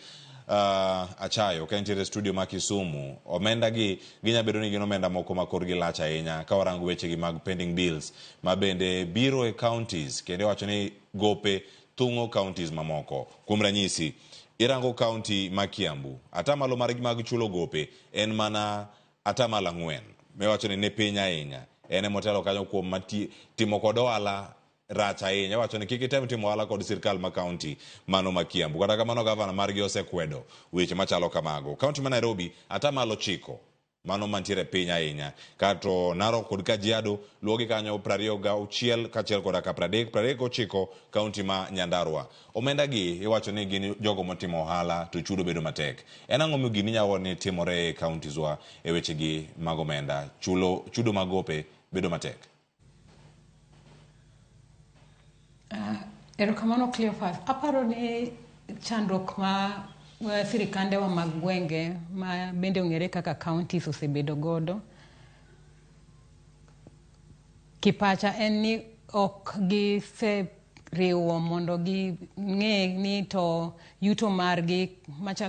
Achayo ka entiere studio ma Kisumu. Omenda gi ginya bedo ni gin omenda moko ma korgi lach ahinya ka warango wechegi mag pending bills ma bende biro e counties kendo iwacho ni gope thung'o counties mamoko. Kuom ranyisi, irango county ma Kiambu, atamalo margi mag chulo gope en mana atamalo 4 miwacho ni ni piny ahinya. En emotelo kanyo kuom timo kod ohala rach ahinya. Iwacho ni kik item timo ohala kod sirkal ma county mano ma Kiambu. Kata kamano gavana margi osekwedo weche machalo kamago. County ma Nairobi atamalo 9 mano mantiere piny ahinya. Kato Narok kod Kajiado luwogi kanyo 26 kaachiel koda ka 30 39 county ma Nyandarua. Omenda gi iwacho ni gin jogo motimo ohala to chudo bedo matek. En ang'o mi gini inyalo ni timore e counties wa e weche gi mag omenda? Chulo chudo mag gope bedo matek. Erokamano Cleophas. Aparo ni chandruok ma sirikandewa mag gwenge ma bende ong'ere kaka counties osebedo godo kipacha en ni ok giseriwo mondo ging'e ni to yuto margi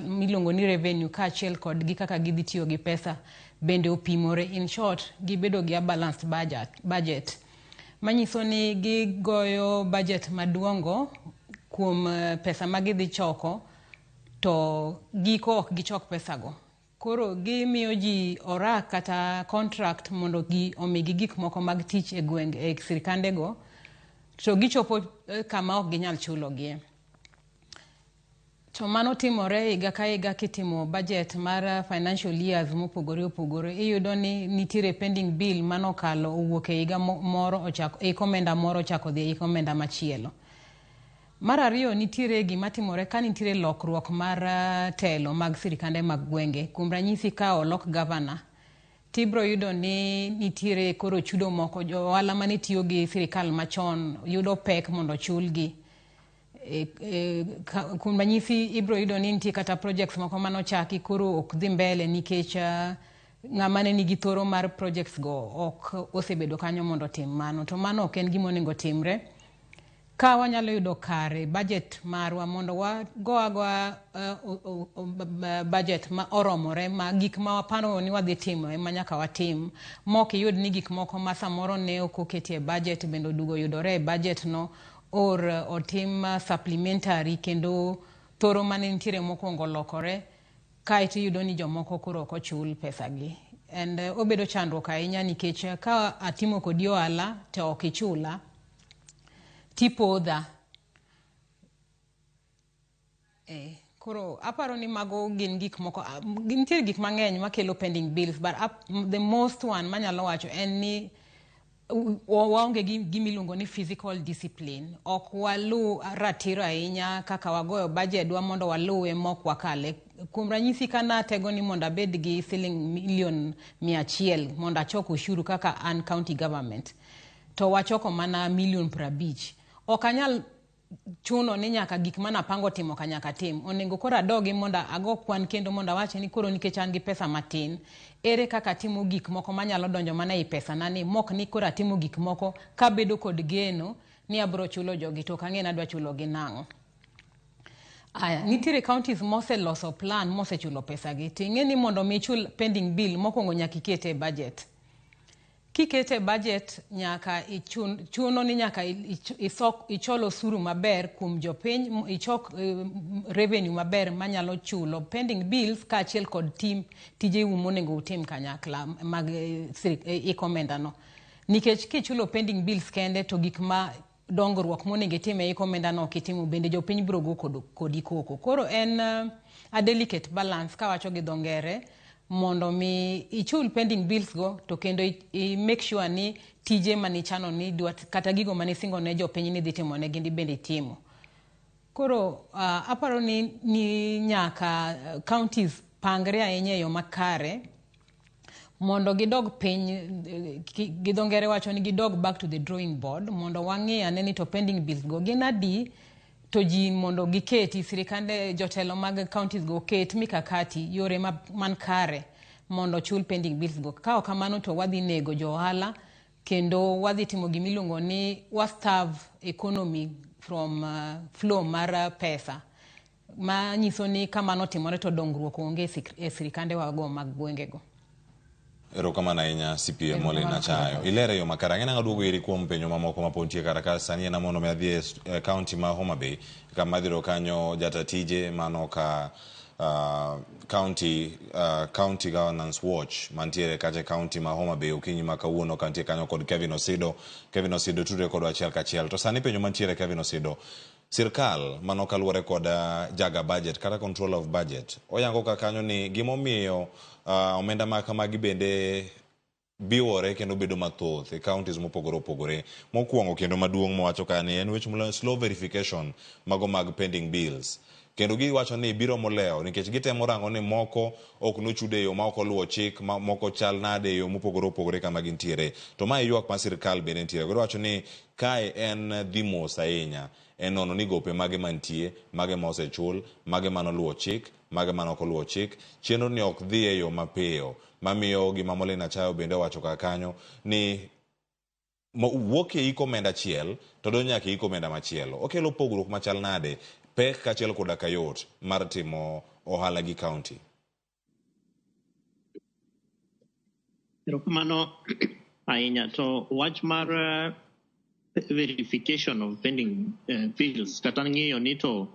miluongo ni revenue kaachiel kod gi kaka gidhi tiyo gi pesa bende opimore. In short, gibedo gi a balanced budget. Manyiso ni gigoyo budget maduongo kuom pesa ma gidhi choko to giko ok gichok pesago. Koro gimiyo ji orak kata contract mondo omigi gik moko mag tich e gweng' e sirikandego to gichopo kama ok ginyal chulogie. To mano timore higa ka higa kitimo budget mar financial years mopogore opogore. Iyudo ni nitiere pending bill manokalo owuok e higa moro ochako hik omenda moro ochako dhi e hik omenda machielo. Mar ariyo nitiere gima timore ka nitiere lokruok mar telo mag sirikande mag gwenge. Kuom ranyisi ka olok gavana, tibro yudo ni nitiere koro chudo moko jo ohala mane tiyo gi sirikal machon yudo pek mondo ochulgi. Kuom ranyisi ibro yudo ni nitie kata projects moko manochaki koro ok dhi mbele nikech ng'ama ne nigi thoro mar projects go ok osebedo kanyo mondo otim mano. To mano ok en gima onego timre. Ka wanyalo yudo kare budget marwa mondo wago agoa budget ma oromore ma gik ma waparo ni wadhi timo ema nyaka watim mok iyud ni gik moko ma samoro ne ok oketi e budget bende oduogo yudore e budget no or otim supplementary kendo thoro mane nitiere mokwongo olokore kaeto iyudo ni jomoko koro ok ochul pesagi. And obedo chandruok ahinya nikech ka atimo kodi ohala to ok ichula tipodha. Koro aparo ni mago gin gik moko, nitie gik mang'eny makelo pending bills but the most one manyalo wacho en ni waonge gi gima iluongo ni fiscal discipline. Ok walu ratiro ahinya kaka wagoyo budget wa mondo waluwe mok wakale. Kuom ranyisi ka natego ni mondo abed gi siling milion 100 mondo achok ushuru kaka an county government, to wachoko mana milion 50. Ok anyal chuno ni nyaka gik mane apango timo ka nyaka tim. Onego koro adogi mondo ago kwan kendo mondo awach ni koro nikech an gi pesa matin, ere kaka atimo gik moko manyalo donjo mana ei pesa na ni mok ni koro atimo gik moko kabedo kod geno ni abro chulo jogi to ok ang'e ni adwa chulo gi nang'o. Aya, nitiere counties moseloso plan mosechulo pesa gi to ing'e ni mondo mi ichul pending bill mokwongo nyaka ikete e budget. Kikete e budget nyaka ichun, chuno ni nyaka isok, ichol osuru maber kuom jopiny, ichok revenue maber manyalo chulo pending bills kaachiel kod tim tijeu monego utim kanyakla mag iko omenda no. Nikech kichulo pending bills kende to gik ma dongruok monego itim e iko omenda no ok itimo bende jopiny biro go kodi koko. Koro en a delicate balance kawacho gi dho ngere mondo mi ichul pending bills go to kendo i make sure ni tije manichano ni idwa kata gigo manisingo ne jopiny ni idhi timo ne gin bende itimo. Koro aparo ni nyaka counties pangre ahinya e yo makare mondo gidog piny gi dho ngere wacho ni gidog back to the drawing board mondo wang'i ane ni to pending bills go gin adi to ji mondo giketi sirikande jotelo mag counties go oket mikakati yore man kare mondo ochul pending bills go. Ka ok kamano to wadhi nego jo ohala kendo wadhi timo gimiluongo ni wa starve economy from flow mar pesa manyiso ni kamano otimore to dongruok onge e sirikande wago mag gwengego. Erokamano ahinya CPA Molly Nachayo. Ilere yo makare. Ang'e nang'o duogo iri kuom penjo mamoko ma pod nitie kar ka sani en mondo mi adhi e county ma Homa Bay kama adhi yudo kanyo jata tije mano ka county governance watch mantiere kacha e county ma Homa Bay okinyi ma kawuono kantie kanyo kod Kevin Osido. Kevin Osido tudre kodwa achiel kachiel. To sani penjo mantiere Kevin Osido, sirkal mano kaluwore kod jaga budget kata control of budget oyango ka kanyo ni gimomiyo omenda ma kamagi bende biwore kendo bedo mathoth e counties mopogore opogore. Mokwongo kendo maduong' mowacho ka ni en weche molo slow verification mago mag pending bills. Kendo giwacho ni biro molewo nikech gitemo rango ni moko ok nochudo e yo ma ok oluwo chik, moko chal nade e yo mopogore opogore kama gintiere. To mae ywak ma sirkal bende nitiere. Giwacho ni kae en dhi mos ahinya en nono ni gope mage mantie, mage ma osechul, mage manoluwo chik, mage mane ok oluwo chik. Chenro ni ok dhi e yo mapiyo mamiyo gima Molly Nachayo bende owacho kar kanyo ni wuok e iko omenda achiel to donjo nyaka e iko omenda machielo. Okelo pogruok machal nade, pek kaachiel koda ka yot mar timo ohala gi county. Erokamano ahinya. To wach mar verification of pending bills kata ng'iyo ni to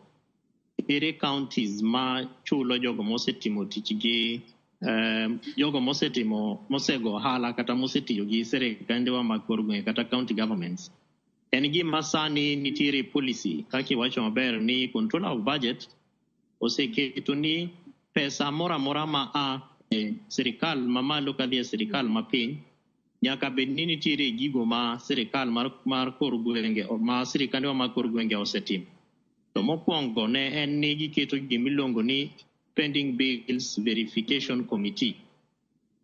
ere counties ma chulo jogo mosetimo tichgi, jogo mosetimo mosego ohala kata mosetiyo gi sirikandewa mag kor gwenge kata county governments. En gima sani nitiere policy kaka iwacho maber ni controller of budget oseketo ni pesa moro amora ma a e sirikal mamalo kadhi e sirikal mapiny nyaka bed ni nitiere gigo ma sirikal mar kor gwenge ma sirikandewa mag kor gwenge osetimo. To mokwongo ne en ni giketo gimiluongo ni Pending Bills Verification Committee.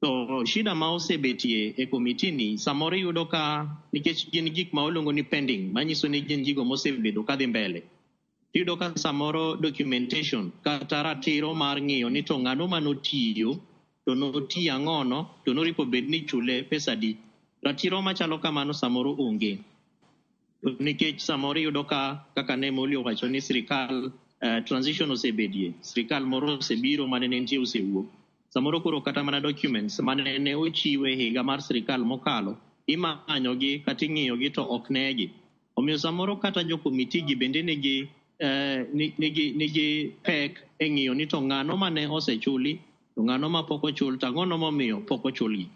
To shida ma osebetie e committee ni samoro iyudo ka nikech gin gik ma oluongo ni pending manyiso ni gin gigo mosebedo kadhi mbele. Iyudo ka samoro documentation kata ratiro mar ng'iyo ni to ng'ano manotiyo to notiyo ang'ono to noripo bed ni ichule pesa adi. Ratiro machalo kamano samoro onge. Nikech samoro iyudo ka kaka ne Molly owacho ni sirikal transition osebedie, sirikal moro osebiro mane ne nitie osewuok. Samoro koro kata mana documents mane ne ochiw e higa mar sirikal mokalo imanyogi kata ing'iyogi to ok negi. Omiyo samoro kata jo committee gi bende nigi pek e ng'iyo ni to ng'ano mane osechuli to ng'ano ma pok ochul to ang'ono momiyo pok ochulgi.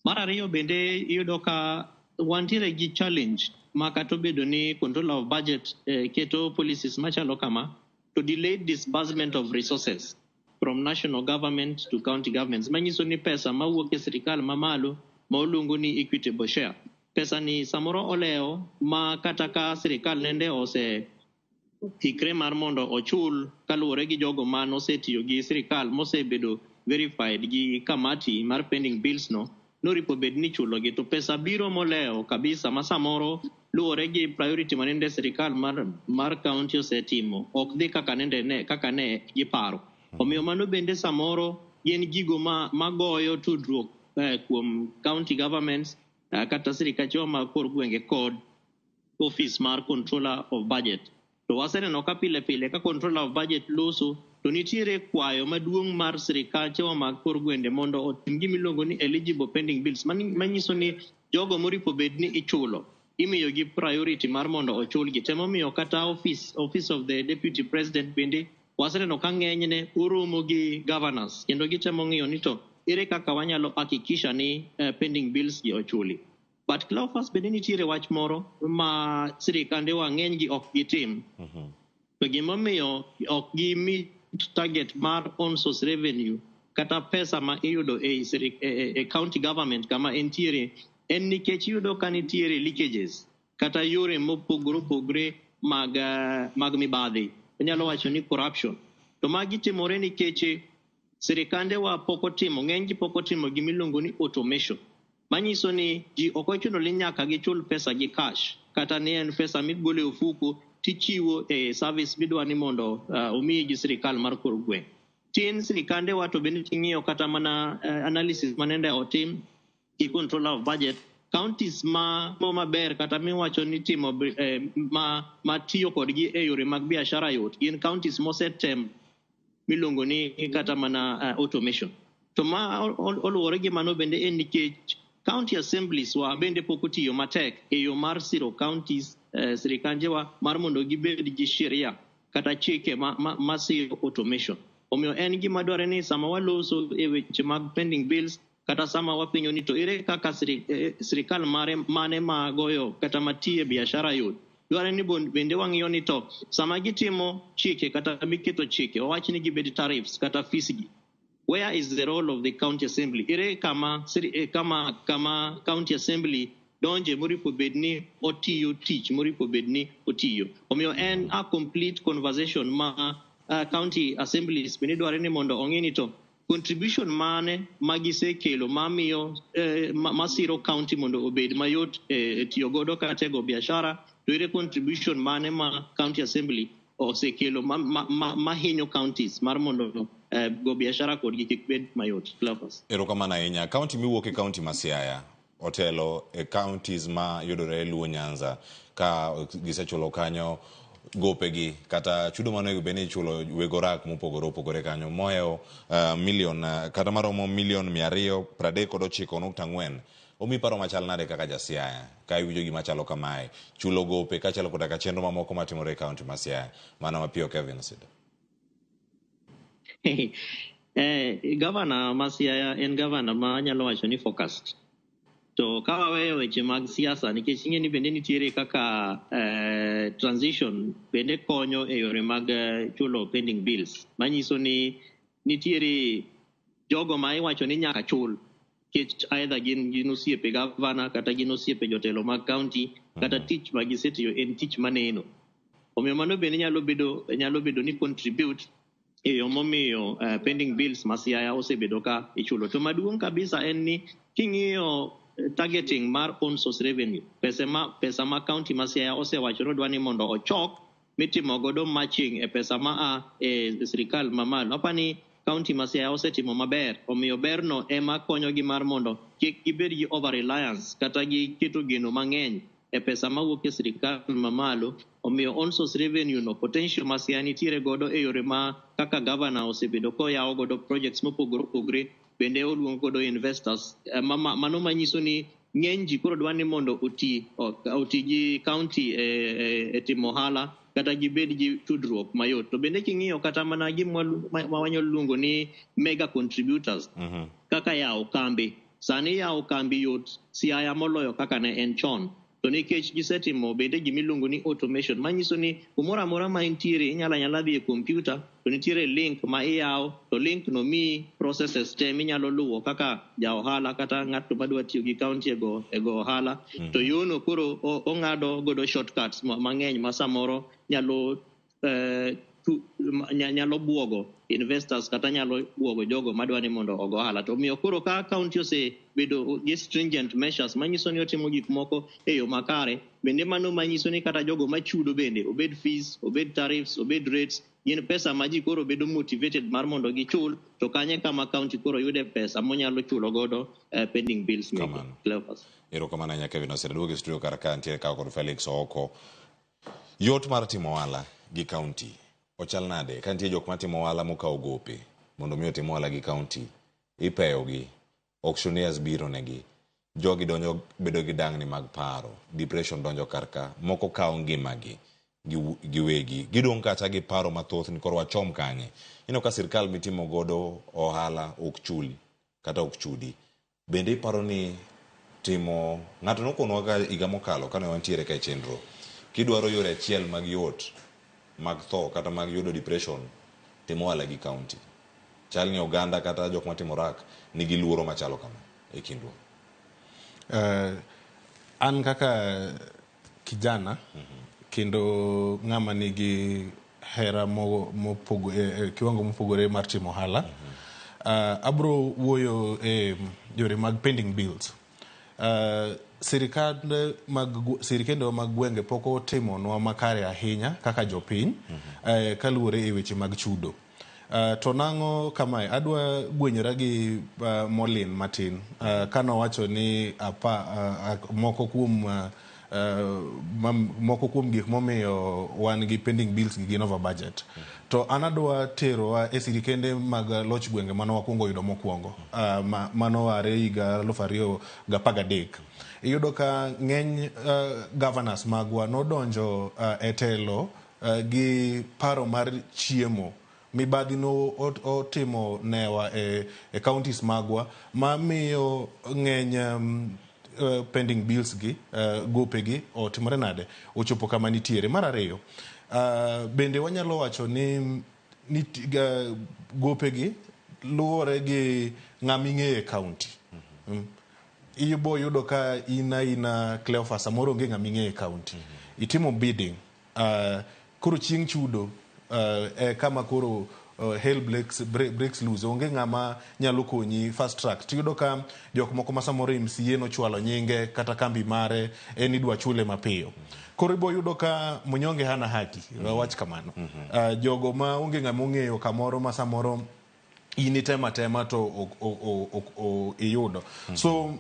Mar ariyo bende iyudo ka wantiere gi challenge ma kata obedo ni controller of budget keto policies machalo kama to delayed disbursement of resources from national government to county governments manyiso ni pesa mawuok e sirikal mamalo ma oluongo ni equitable share. Pesa ni samoro olewo ma kata ka sirikal nende ose ikre mar mondo ochul kaluwore gi jogo ma nosetiyo gi sirikal mosebedo verified gi kamati mar pending bills no, noripo bed ni ichulogi to pesa biro molewo kabisa ma samoro luwore gi priority manende sirikal mar county osetimo ok dhi kaka nende ne kaka ne giparo. Omiyo mano bende samoro gin gigo magoyo tudruok kuom county governments kata sirikachewa mag kor gwenge kod office mar controller of budget. To waseneno ka pile pile ka controller of budget loso to nitiere kwayo maduong' mar sirikachewa mag kor gwende mondo otim gima iluongo ni eligible pending bills, manyiso ni jogo moripo bed ni ichulo imiyo gi priority mar mondo ochulgi. Temomiyo kata office of the deputy president bende waseneno ka ng'enyne oromo gi governors kendo gitemo ng'iyo ni to ere kaka wanyalo hakikisha ni pending bills gi ochuli. But Cleophas, bende nitiere wach moro ma sirikandewa ng'eny gi ok gitim. To gimomiyo ok gi target mar own source revenue kata pesa ma iyudo e county government kama entiere en nikech iyudo ka nitiere leakages kata yore mopogore opogore mag mibadhi. Inyalo wacho ni corruption. To magi timore nikech sirikandewa pok otimo, ng'eny gi pok otimo gimiluongo ni automation. Manyiso ni ji ok ochuno ni nyaka gichul pesa gi cash kata ni en pesa migolo e ofuku tichiwo e service midwa ni mondo omiyi gi sirikal mar kor gweng'. Tin sirikandewa to bende king'iyo kata mana analysis manende otim gi controller of budget, counties ma maber kata miwacho ni timo ma tiyo kodgi e yore mag biashara yot gin counties mosetem miluongo ni kata mana automation. To ma oluwore gi mano bende en nikech county assemblies wa bende pok otiyo matek e yo mar siro counties, sirikanjewa mar mondo gibed gi sheria kata chike ma siro automation. Omiyo en gima dwarore ni sama waloso e weche mag pending bills kata sama wapenjo ni to ere kaka sirikal mare mane ma goyo kata matiye biashara yot, dwarore ni bende wang'iyo ni to sama gitimo chike kata miketo chike wawach ni gibed tariffs kata fees gi, where is the role of the county assembly? Ere kama county assembly donje moripo bed ni otiyo tich moripo bed ni otiyo. Omiyo en a complete conversation ma county assemblies bende dwarore ni mondo ong'i ni to contribution mane magisekelo mamiyo masiro county mondo obed mayot tiyo godo kata tego biashara, to ere contribution mane ma county assembly osekelo mahinyo counties mar mondo go biashara kodgi kik bed mayot. Cleophas. Erokamano ahinya. County miwuok e county ma Siaya otelo e counties ma yudore Luo Nyanza ka gisechulo kanyo gopegi kata chudo mane bed ni ichulo weg orak mopogore opogore kanyo mohewo milion kata maromo milion 239.4. Omi paro machal nade kaka ja Siaya ka iwinjo gima chalo kamae, chulo gope kaachiel koda ka chenro mamoko matimore e county ma Siaya? Mana mapiyo, Kevin Sido. Gavana ma Siaya en gavana ma anyalo wacho ni focused. To ka waweyo weche mag siasa, nikech ing'e ni bende nitiere kaka transition bende konyo e yore mag chulo pending bills, manyiso ni nitiere jogo ma iwacho ni nyaka chul nikech either gin osiepe gavana kata gin osiepe jotelo mag county kata tich ma gisetiyo en tich maneno. Omiyo mano bende nyalo bedo ni contribute e yo momiyo pending bills ma Siaya osebedo ka ichulo. To maduong' kabisa en ni king'iyo targeting mar own source revenue, pesa ma county ma Siaya osewacho ni odwa ni mondo ochok mitimo godo matching e pesa ma a e sirikal mamalo. Apani county ma Siaya osetimo maber, omiyo berno ema konyogi mar mondo kik gibed gi over reliance kata gi keto geno mang'eny e pesa mawuok e sirikal mamalo. Omiyo own source revenue no potential ma Siaya nitiere godo e yore ma kaka governor osebedo koyawo godo projects mopogore opogore, bende oluongo godo investors, mano manyiso ni ng'eny ji koro dwa ni mondo oti gi county e timo ohala kata gibed gi tudruok mayot. To bende king'iyo kata mana gima wanyalo luongo ni mega contributors kaka yawo kambi, sani yawo kambi yot Siaya moloyo kaka ne en chon. To nikech gisetimo bende gimiluongo ni automation, manyiso ni kumoro amora ma intiere inyalo anyala dhi e computer to nitiere link ma iyawo, to link no miyi processes te minyalo luwo kaka ja ohala kata ng'ato madwa tiyo gi county e go ohala. To yono koro ong'ado godo shortcuts mang'eny ma samoro nyalo nyalo buogo investors kata nyalo buogo jogo madwa ni mondo ogo ohala. To omiyo koro ka county osebedo gi stringent measures manyiso ni otimo gik moko e yo makare, bende mano manyiso ni kata jogo machudo bende, obed fees, obed tariffs, obed rates, gin pesa ma ji koro bedo motivated mar mondo gichul. To kanye kama county koro yude pesa monyalo chulo godo pending bills meke. Cleophas. Erokamano ahinya, Kevin Osera. Duogo e studio kar ka ntiere ka kod Felix Ooko. Yot mar timo ohala gi county ochal nade? Ka nitie jok matimo ohala mokawo gope mondo mi otim ohala gi county, ipeyogi, auctioneers biro negi, jogi donjo bedo gi dangni mag paro, depression donjo kar ka, moko kawo ngimagi giwegi, gidong' kacha gi paro mathoth ni koro wachom kanye. Ineno ka sirkal mitimo godo ohala ok chuli kata ok chudi. Bende iparo ni timo ng'ato nokonwa ka higa mokalo kane wantiere ka e chenro, kidwaro yore achiel mag yot mag tho kata mag yudo depression, tim ohala gi county. Chal ni oganda kata jok matimo rak nigi luoro machalo kama e kindwa. An kaka kijana kendo ng'ama nigi hera mopogo, kiwango mopogore mar timo ohala, abro wuoyo e yore mag pending bills. Sirikende mag gwenge pok otimonwa makare ahinya kaka jopiny kaluwore e weche mag chudo. To nang'o kamae adwa gwenyora gi Molin matin kanowacho ni apa moko kuom gik momiyo wan gi pending bills gi gin over budget. To an adwa terowa e sirikende mag loch gwenge mane wakwongo yudo mokwongo, mano are higa 2013. Iyudo ka ng'eny governors magwa nodonjo e telo gi paro mar chiemo. Mibadhi no otimo newa e counties magwa mamiyo ng'eny pending bills gi, gope gi otimore nade ochopo kama nitiere. Mar ariyo, bende wanyalo wacho ni gope gi luwore gi ng'ama ing'eyo e county. Ibo yudo ka in aina Cleophas, samoro onge ng'ama ing'eyo e county. Itimo bidding. Koro chieng' chudo e kama koro hell breaks loose. Onge ng'ama nyalo konyi fast track. Tiyudo ka jok moko ma samoro MCA nochwalo nyinge kata kambi mare en idwa chule mapiyo. Koro ibo yudo ka mnyonge hana haki, wach kamano. Jogo ma onge ng'ama ong'eyo kamoro ma samoro in itemo atema to ok iyudo. So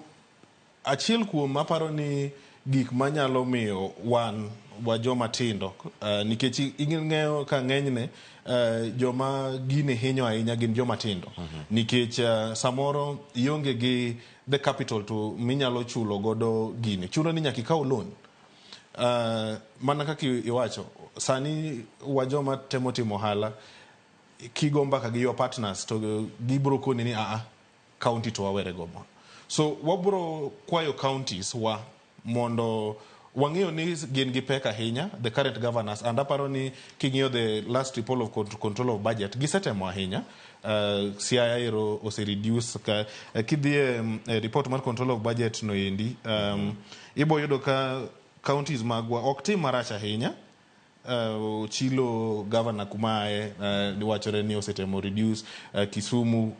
achiel kuom aparo ni gik manyalo miyo wan wa joma tindo, nikech ing'eyo ka ng'enyne joma gini hinyo ahinya gin joma tindo, nikech samoro ionge gi the capital to minyalo chulo godo gini, chuno ni nyaka ikaw loan. Mana kaka iwacho sani, wa joma temo timo ohala, kigo mbaka gi your partners to gibro koni ni aa county to wawere go. So wabro kwayo counties wa mondo wang'eyo ni gin gi pek ahinya, the current governors, and aparo ni king'iyo the last report of control of budget, gisetemo ahinya. Siaya ero ose reduce ka kidhi e report mar control of budget no endi, ibo yudo ka counties magwa ok tim marach ahinya. Chilo governor kumae wachore ni osetemo reduce. Kisumu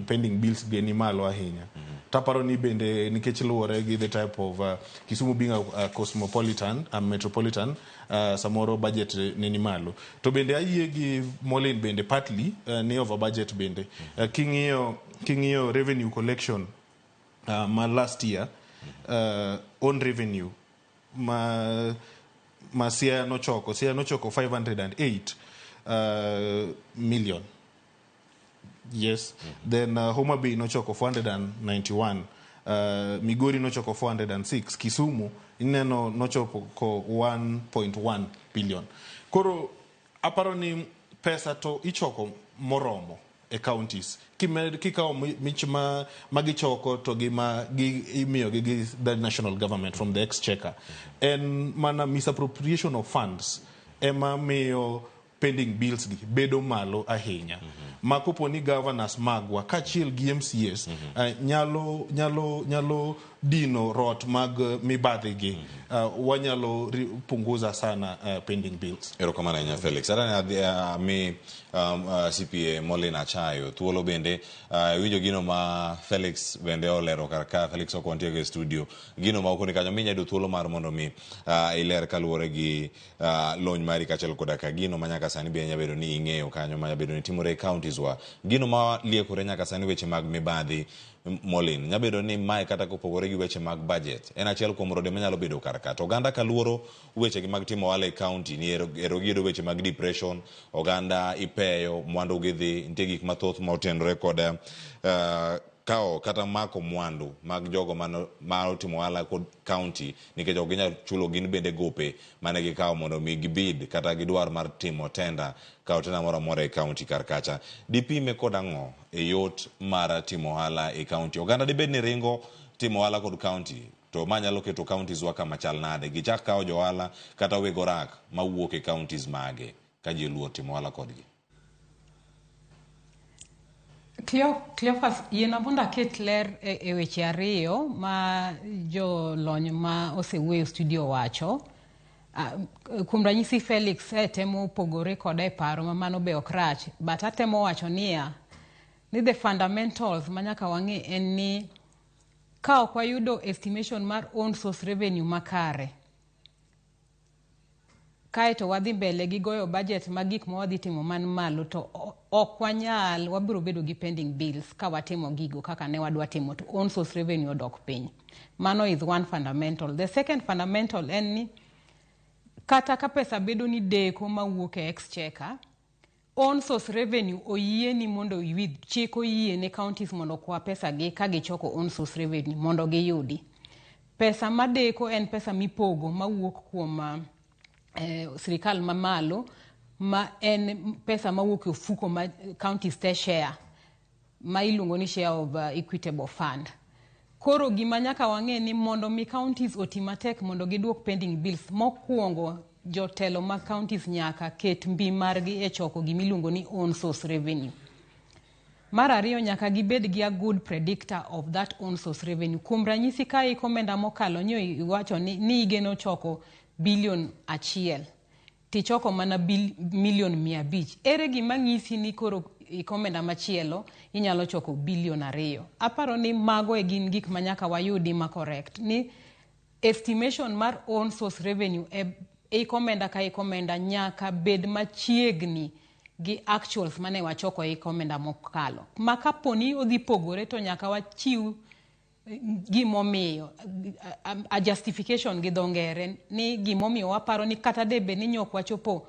pending bills ge ni malo ahinya. Taparo ni bende nikech luwore gi the type of Kisumu being a cosmopolitan, a metropolitan, samoro budget ne ni malo. To bende ayie gi Molin bende partly ni over budget bende. King'iyo revenue collection ma last year, own revenue ma Siaya nochoko 508 million, yes. Then Homa Bay nochoko 491, Migori nochoko 406, Kisumu ineno nochopo ko 1.1 billion. Koro aparo ni pesa to ichoko moromo e counties. Kikawo mich ma gichoko to gi ma gi imiyogi gi the national government from the exchequer, en mana misappropriation of funds ema miyo. pending bills gi bedo malo ahinya. Ma kopo ni governors magwa kaachiel gi MCAs nyalo nyalo nyalo dino rot mag mibadhi gi, wanyalo punguza sana pending bills. Erokamano ahinya, Felix. Adani adhi mi CPA Molin Achayo thuolo bende iwinjo gino ma Felix bende olero kar ka. Felix ok wantie e studio. Gino ma okoni kanyo minya yudo thuolo mar mondo mi iler kaluwore gi lony mari kaachiel koda ka gino ma nyaka sani be nyalo bedo ni ing'eyo kanyo ma bedo ni timore e counties wa. Gino ma liekore nyaka sani, weche mag mibadhi, Molin, nyalo bedo ni mae kata kopogore gi weche mag budget en achiel kuom rode manyalo bedo kar ka. To oganda kaluoro weche gi mag timo ohala e county ni ero giyudo weche mag depression, oganda ipeyo, mwandu gidhi, nitie gik mathoth ma otenore kod kawo kata mako mwandu mag jogo ma otimo ohala kod county nikech ok ginyal chulo gin bende gope mane gikawo mondo mi gibid kata gidwar mar timo tender, kawo tender moro amora e county kar kacha. Dipime kod ang'o e yot mar timo ohala e county? Oganda dibed ni ringo timo ohala kod county, to ma nyalo keto counties wa kama chal nade? Gichak kawo jo ohala kata weg orak mawuok e counties mage ka ji oluor timo ohala kodgi. Cleophas, yiena mondo aket ler e weche ariyo ma jolony ma osewuoyo e studio wacho. Kuom ranyisi, Felix temo pogore koda e paro ma mano be ok rach, but atemo wacho niya, ni the fundamentals ma nyaka wang'e en ni ka ok wayudo estimation mar own source revenue makare, kaeto wadhi mbele gi goyo budget mag gik ma wadhi timo man malo, to ok wanyal, wabiro bedo gi pending bills ka watimo gigo kaka ne wadwa timo to own source revenue odok piny. Mano is one fundamental. The second fundamental en ni kata ka pesa bedo ni deko mawuok e exchequer, own source revenue oyieni mondo with chik oyie ne counties mondo okwa pesa gi ka gichoko own source revenue mondo giyudi. Pesa madeko en pesa mipogo mawuok kuom sirikal mamalo, ma en pesa mawuok e ofuko ma counties te share, ma iluongo ni share of equitable fund. Koro gima nyaka wang'e ni mondo mi counties oti matek mondo giduok pending bills, mokwongo jotelo mag counties nyaka ket mbi margi e choko gimiluongo ni own source revenue. Mar ariyo, nyaka gibed gi a good predictor of that own source revenue. Kuom ranyisi, ka iko omenda mokalo nyo iwacho ni igeno choko bilion 1, tichoko mana milion 500. Ere gima ng'isi ni koro iko omenda machielo inyalo choko bilion 2? Aparo ni mago e gin gik ma nyaka wayudi ma correct. Ni estimation mar own source revenue e iko omenda ka iko omenda nyaka bed machiegni gi actuals mane wachoko e iko omenda mokalo. Ma kapo ni odhi pogore to nyaka wachiw gimomiyo, a justification gi dho ngere, ni gimomiyo waparo ni kata de bed ni nyok wachopo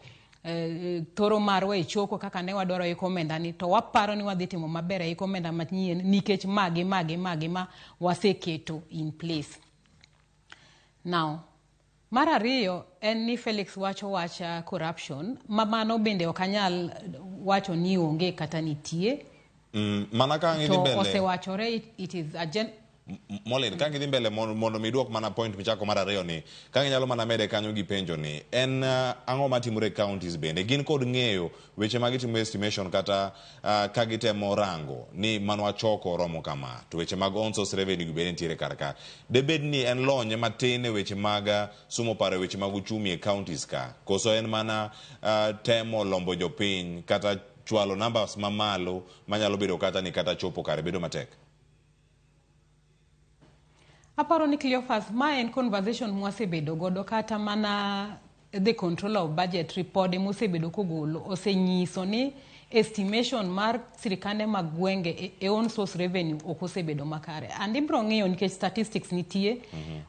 thoro marwa e choko kaka ne wadwaro iko omenda ni, to waparo ni wadhi timo maber e iko omenda manyien nikech magi magi magi ma waseketo in place. Now, mar ariyo en ni Felix wacho wach corruption, ma mano bende ok anyal wacho ni onge kata nitie. Mana ka ang' idhi To mbele osewachore it is a gen Molin, ka gidhi mbele mondo mi duok mana point michako mar ariyo ni, ka ginyalo mana mede kanyo gi penjo ni, en ang'o matimore e counties bende? Gin kod ng'eyo weche ma gitimo estimation kata ka gitemo rango ni mano wachoko romo kama, to weche mag own source revenue gi bende nitiere kar ka. Debed ni en lony matin e weche mag sumo paro e weche mag uchumi e counties ka, koso en mana temo lombo jopiny kata chwalo numbers mamalo manyalo bedo kata ni kata chopo kare bedo matek? Aparo ni, Cleophas, ma en conversation mwasebedo godo. Kata mana the controller of budget ripode mosebedo kogolo osenyiso ni estimation mar sirikande mag gwenge e own source revenue ok osebedo makare. And ibro ng'iyo nikech statistics nitie.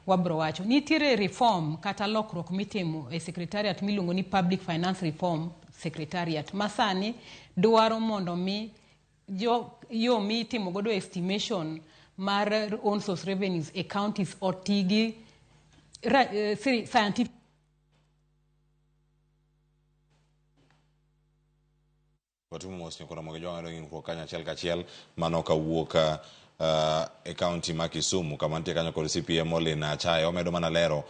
Wabro wacho nitiere reform kata lokruok mitimo e secretariat miluongo ni Public Finance Reform Secretariat, ma sani dwaro mondo mi jo yo mitimo godo estimation mar own source revenues e counties oti gi scientific Watimo mos nyikwa Ramogi Jwang' ng'ikruok kanyachiel kachiel mano kawuok e kaunti ma Kisumu kama nitie kanyo kod CPA Molin Achaye omedo mana lero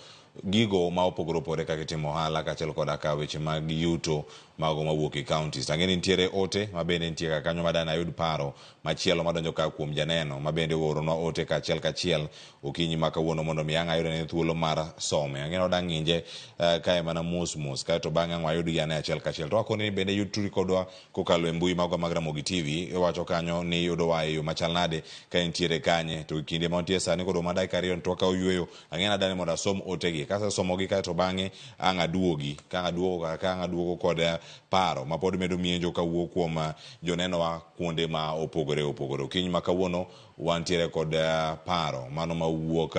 gigo ma opogore opogore kaka itimo ohala kaachiel koda ka weche mag yuto mago mawuok e counties. Ang'e ni nitiere ote ma bende nitie kar kanyo madani ayud paro machielo madonjo ka kuom janeno ma bende ooronwa ote kaachiel kachiel okinyi ma kawuono mondo mi ang' ayud ane thuolo mar some. Ang'e ni wadang' ng'inje kae mana mos mos kaeto bang'e ang' wayudgi ane achiel kachiel. To akoni ni bende yud turi kodwa kokalo e mbui magwa mag Ramogi TV iwacho kanyo ni yudowa e yo machal nade ka intiere kanye to kinde ma wantie sani kod ma dakika ariyo to wakawo yueyo ang'e ni adani mondo asom otegi kasesomogi kaeto bang'e ang' aduogi ka ang' aduogo ka ang' aduogo kod paro ma pod medo mienjo kawuok kuom jonenowa kuonde ma opogore opogore. Okinyi ma kawuono wantiere kod paro mano mawuok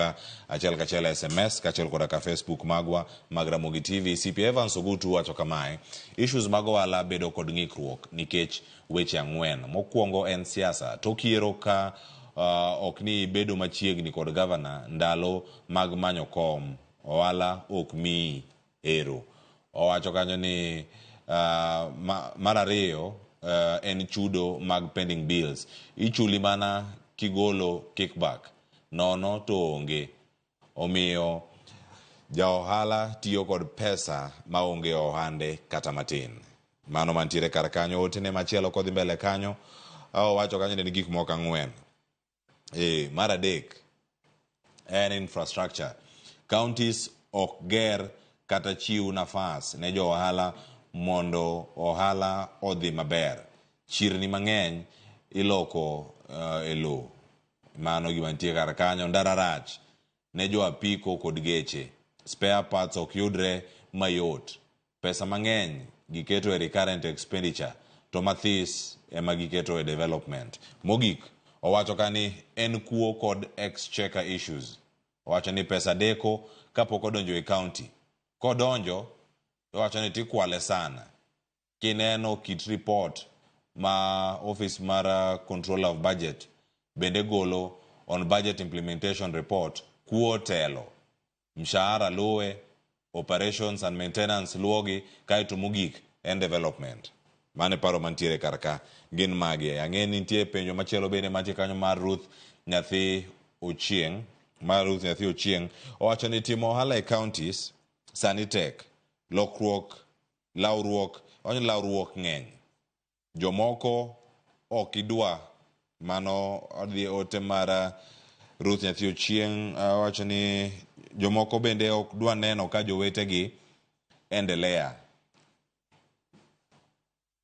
achiel kachiel e SMS kaachiel koda ka Facebook magwa mag Ramogi TV. CP Evans Ogutu wacho kamae, issues mag ohala bedo kod ng'ikruok nikech weche ang'wen. Mokwongo en siasa. Tok yiero ka ok ni bedo machiegni kod gavana ndalo mag manyo kom, ohala ok miyi ero. Owacho kanyo ni mar ariyo en chudo mag pending bills. Ichuli mana kigolo kickback, nono to onge. Omiyo ja ohala tiyo kod pesa maonge ohande kata matin. Mano mantiere kar kanyo. Otene machielo kodhi mbele kanyo, owacho kanyo ni en gik moko ang'wen. Mar adek en infrastructure. Counties ok ger kata chiw nafas ne jo ohala mondo ohala odhi maber. Chirni mang'eny iloko e lowo. Mano gima nitie kar kanyo. Ndara rach ne jo apiko kod geche. Spare parts ok yudre mayot. Pesa mang'eny giketo e recurrent expenditure to mathis ema giketo e development. Mogik, owacho ka ni en kuo kod exchequer issues. Owacho ni pesa deko kapok odonjo e county. Kodonjo, owacho ni tikwale sana. Kineno kit report ma office mar Controller of Budget bende golo on budget implementation report, kuo telo. Mshahara luwe, operations and maintenance luwogi, kaeto mogik en development. Mano e paro mantiere kar ka. Gin magi. Ang'e ni nitie penjo machielo bende mantie kanyo mar Ruth Nyathi Ochieng'. Mar Ruth Nyathi Ochieng' owacho ni timo ohala e counties sani tek. Lokruok, lawruok, owacho ni lawruok ng'eny. Jomoko ok idwa. Mano odhi ote mar Ruth Nyathi Ochieng' owacho ni jomoko bende ok dwa neno ka jowetegi endelea.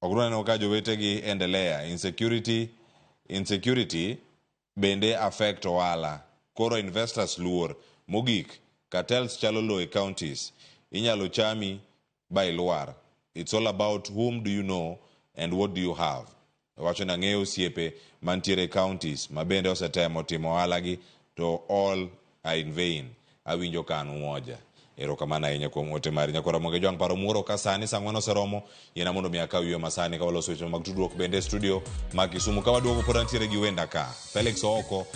Ok dwa neno ka jowetegi endelea. Insecurity bende affect ohala. Koro investors luor. Mogik, cartels chalo lowo e counties. Inyalo chami ba ilwar. It's all about whom do you know and what do you have. Owacho ni ang'eyo osiepe mantiere e counties ma bende osetemo timo ohala gi to all are in vain. Awinjo ka an umoja. Erokamano ahinya kuom ote mari. Nyakwar Ramogi Ojwang' paro muoro ka sani saa ang'wen oseromo. Yiena mondo mi akaw yueyo masani ka waloso weche mag tudruok bende e studio ma Kisumu. Ka waduogo pod antiere gi wenda ka. Felix Ooko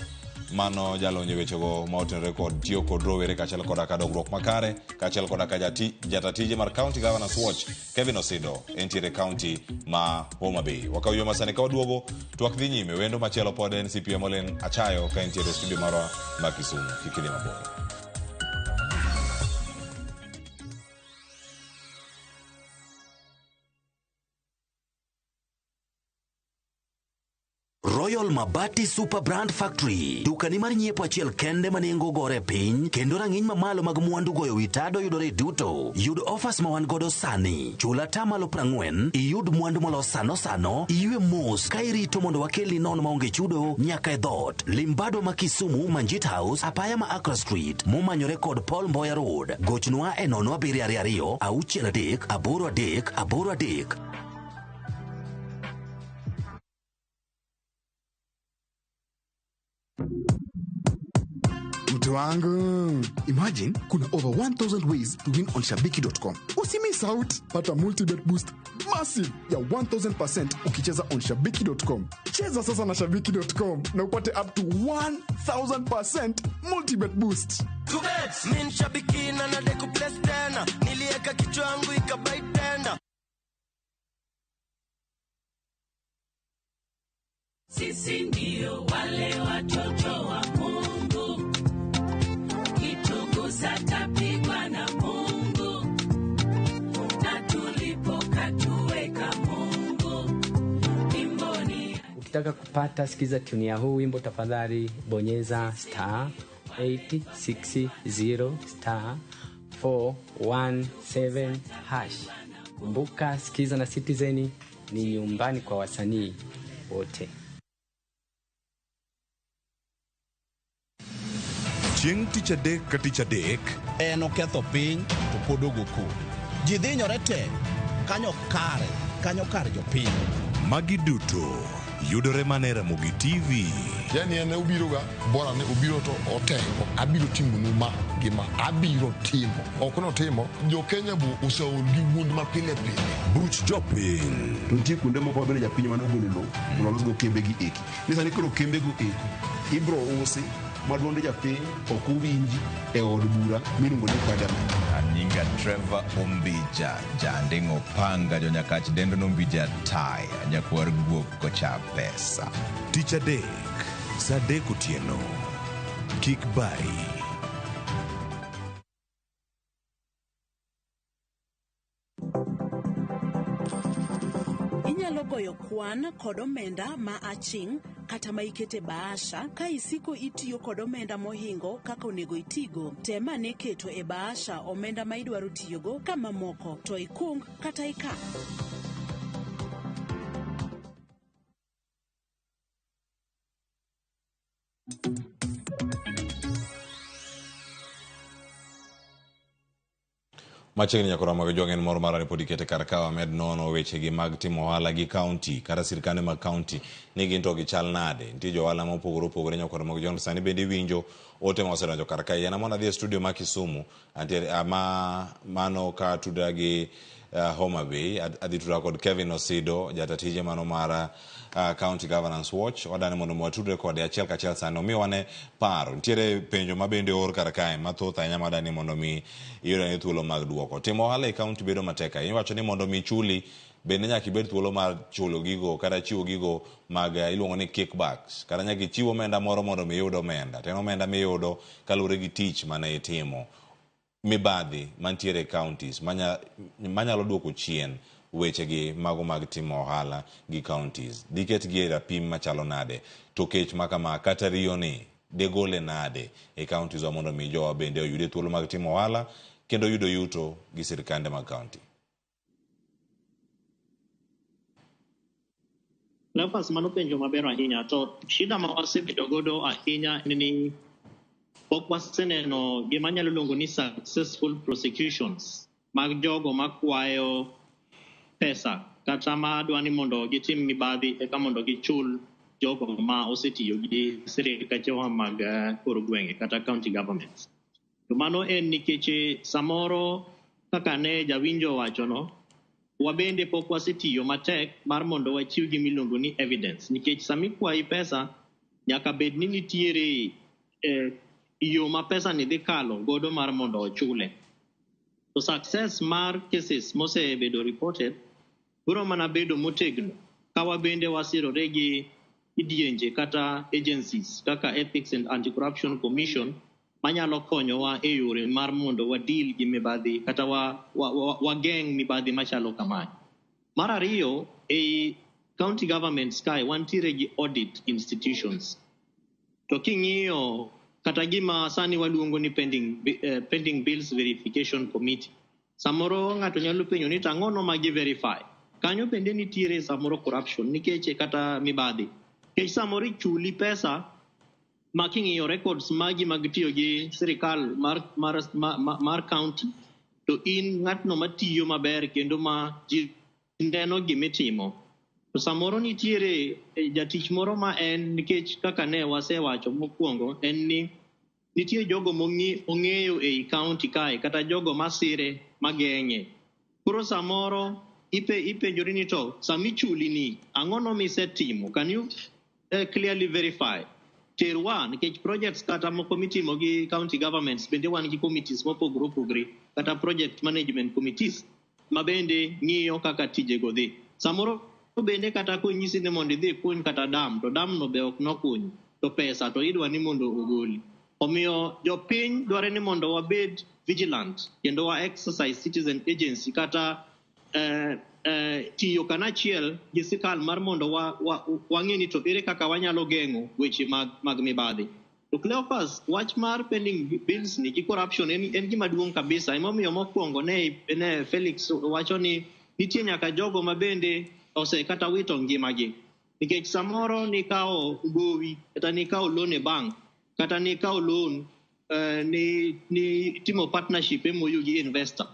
mano jalony e wechego ma otenore kod tiyo kod rowere kaachiel koda ka dongruok makare kaachiel koda ka jata tije mar County Governors Watch Kevin Osido entiere e county ma Homa Bay. Wakaw yueyo masani ka waduogo twak dhi nyime. Wendo machielo pod en CPA Molin Achayo ka entiere e studio marwa ma Kisumu. Kik idhi mabor. Royal Mabati Super Brand Factory, dukani mar nyiepo achiel kende ma nengo gore piny kendo rang'iny mamalo mag mwandu goyo wi tado yudore duto. Yud offers ma wan godo sani. Chul atamalo 40, iyud mwandu molos sano sano, iywe mos ka irito mondo wakelni nono maonge chudo nyaka e dhoot. Limbado ma Kisumu, Manjit House, apaya ma Accra Street, momanyore kod Paul Mboya Road. Gochnwa e 0722 63 83 83. Mtu wangu, imagine kuna over 1000 ways to win on shabiki.com. Usimiss out, pata multibet boost massive ya 1000% ukicheza on shabiki.com. Cheza sasa na shabiki.com na upate up to 1000% multibet boost. Mimi ni shabiki na nadai kuplace tena, nilieka kichwa yangu ikabai tena. Sisi ndio wale watoto wa Ukitaka kupata sikiza tuni ya huu wimbo, tafadhali bonyeza star 860 star 417 hash. Kumbuka, Sikiza na Citizen ni nyumbani kwa wasanii wote. Chieng' tich adek ka tich adek. En oketho piny to pod ogo koko. Ji dhinyore te kanyo kare, kanyo kar jopiny. Magi duto yudore mana e Ramogi TV. Yani en obiroga bora ni obiro to otengo abiro timonu ma gi ma abiro timo ok notimo jo Kenya bu oseol gi wuond ma pile pile. Buch jopiny. To nitie kuonde moko ma bende japiny mane ogolo lowo mondo olosgo kembe gi eki. Ni sani koro kembe go eko ibro usi ma duond japiny ok owinji e od bura miluongo ni parliament. Anyinga Trevor Ombija, Janding'o Panga, Jonyakach dendo Nombija Taya, nyakwar guok kocha pesa. Tich adek, saa adek otieno. Kik bari. Inyalo goyo kwan kod omenda ma aching' kata ma ikete bahasha ka isiko itiyo kod omenda mohingo kaka onego itigo. Tem ane keto e bahasha omenda ma idwaro tiyogo ka mamoko to ikung kata ikan. Machiegni nyaka Ramogi Ojwang' en mor mara ni pod ikete kar ka wamed nono wechegi mag timo ohala gi kaunti kata sirkande mag kaunti ni gin to gichal nade. Nitie jo ohala mopogore opogore nyaka Ramogi Ojwang' sani bende iwinjo ote ma osedonjo kar ka. Yien mondo adhi e studio ma Kisumu antiere ma mano ka tudra gi Homa Bay adhi tudra kod Kevin Osido jata tije mano mar County Governance Watch. Wadani mondo watudre kode achiel kachiel sani omiyo wane paro. Nitiere penjo ma bende oor kar kae mathoth ahinya madani mondo mi iyud ane thuolo mag duoko. Timo ohala e kaunti bedo matek ahinya. Iwacho ni mondo mi chuli bende nyaka ibed thuolo mar chulo gigo kata chiwo gigo mag iluongo ni kickbacks kata nyaka ichiw omenda moro mondo mi iyud omenda. To en omenda miyudo kaluwore gi tich mane itimo. Mibadhi mantiere e counties manyalo duoko chien wechegi mago mag timo ohala gi counties. Diketgi e rapim machalo nade? To kech makama kata riyo ni degole nade e counties wa mondo mi jowa bende oyude thuolo mag timo ohala kendo yudo yuto gi sirkande mag county? Nafas, mano penjo maber ahinya. To shida ma wasebedo godo ahinya en ni pok waseneno gima anyalo luongo ni successful prosecutions mag jogo makwayo pesa kata ma dwa ni mondo gitim mibadhi eka mondo gichul jogo ma osetiyo gi sirikachewa mag kor gwenge kata county governments. To mano en nikech samoro kaka ne jawinjo owachono, wabende pok wasetiyo matek mar mondo wachiw gima iluongo ni evidence. Nikech sama ikwayi pesa, nyaka bed ni nitiere yo ma pesa ni dhi kalo godo mar mondo ochule. To success mar cases mosebedo reported biro mana bedo motegno ka wabende wasirore gi kidienje kata agencies kaka Ethics and Anti-Corruption Commission manyalo konyowa e yore mar mondo wadeal gi mibadhi kata wageng' mibadhi machalo kamae. Mar ariyo, ei county governments kae wantiere gi audit institutions. To king'iyo kata gima sani waluongo ni pending bills verification committee, samoro ng'ato nyalo penjo ni to ang'ono ma gi verify? Kanyo bende nitiere samoro corruption nikech kata mibadhi. Nikech samoro ichuli pesa ma king'iyo records magi mag tiyo gi sirikal mar county, to in ng'atno matiyo maber kendo ma ji neno gimitimo. To samoro nitiere jatich moro ma en nikech kaka ne wasewacho mokwongo en ni nitie jogo mong'eyo ei county kae kata jogo masire mageng'e. Koro samoro ipenjori ni to samichuli ni ang'ono misetimo? Can you clearly verify? Terwa nikech projects kata moko mitimo gi county governments bende wan gi committees mopogore opogore kata project management committees ma bende ng'iyo kaka tijego dhi. Samoro bende kata konyisi ni mondo idhi ikuny kata dam to dam no be ok nokuny to pesa to idwa ni mondo ogoli. Omiyo jopiny dware ni mondo wabed vigilant kendo wa exercise citizen agency kata tiyo kanachiel gi sirkal mar mondo wang'e ni to ere kaka wanyalo geng'o weche mag mibadhi. To Cleophas, wach mar pending bills ni gi corruption en gima duong' kabisa. Emomiyo mokwongo ne Felix wacho ni nitie nyaka jogo ma bende ose kata wito ngimagi. Nikech samoro nikawo gowi, kata nikawo loan e bank, kata nikawo loan ni timo partnership MOU gi investor.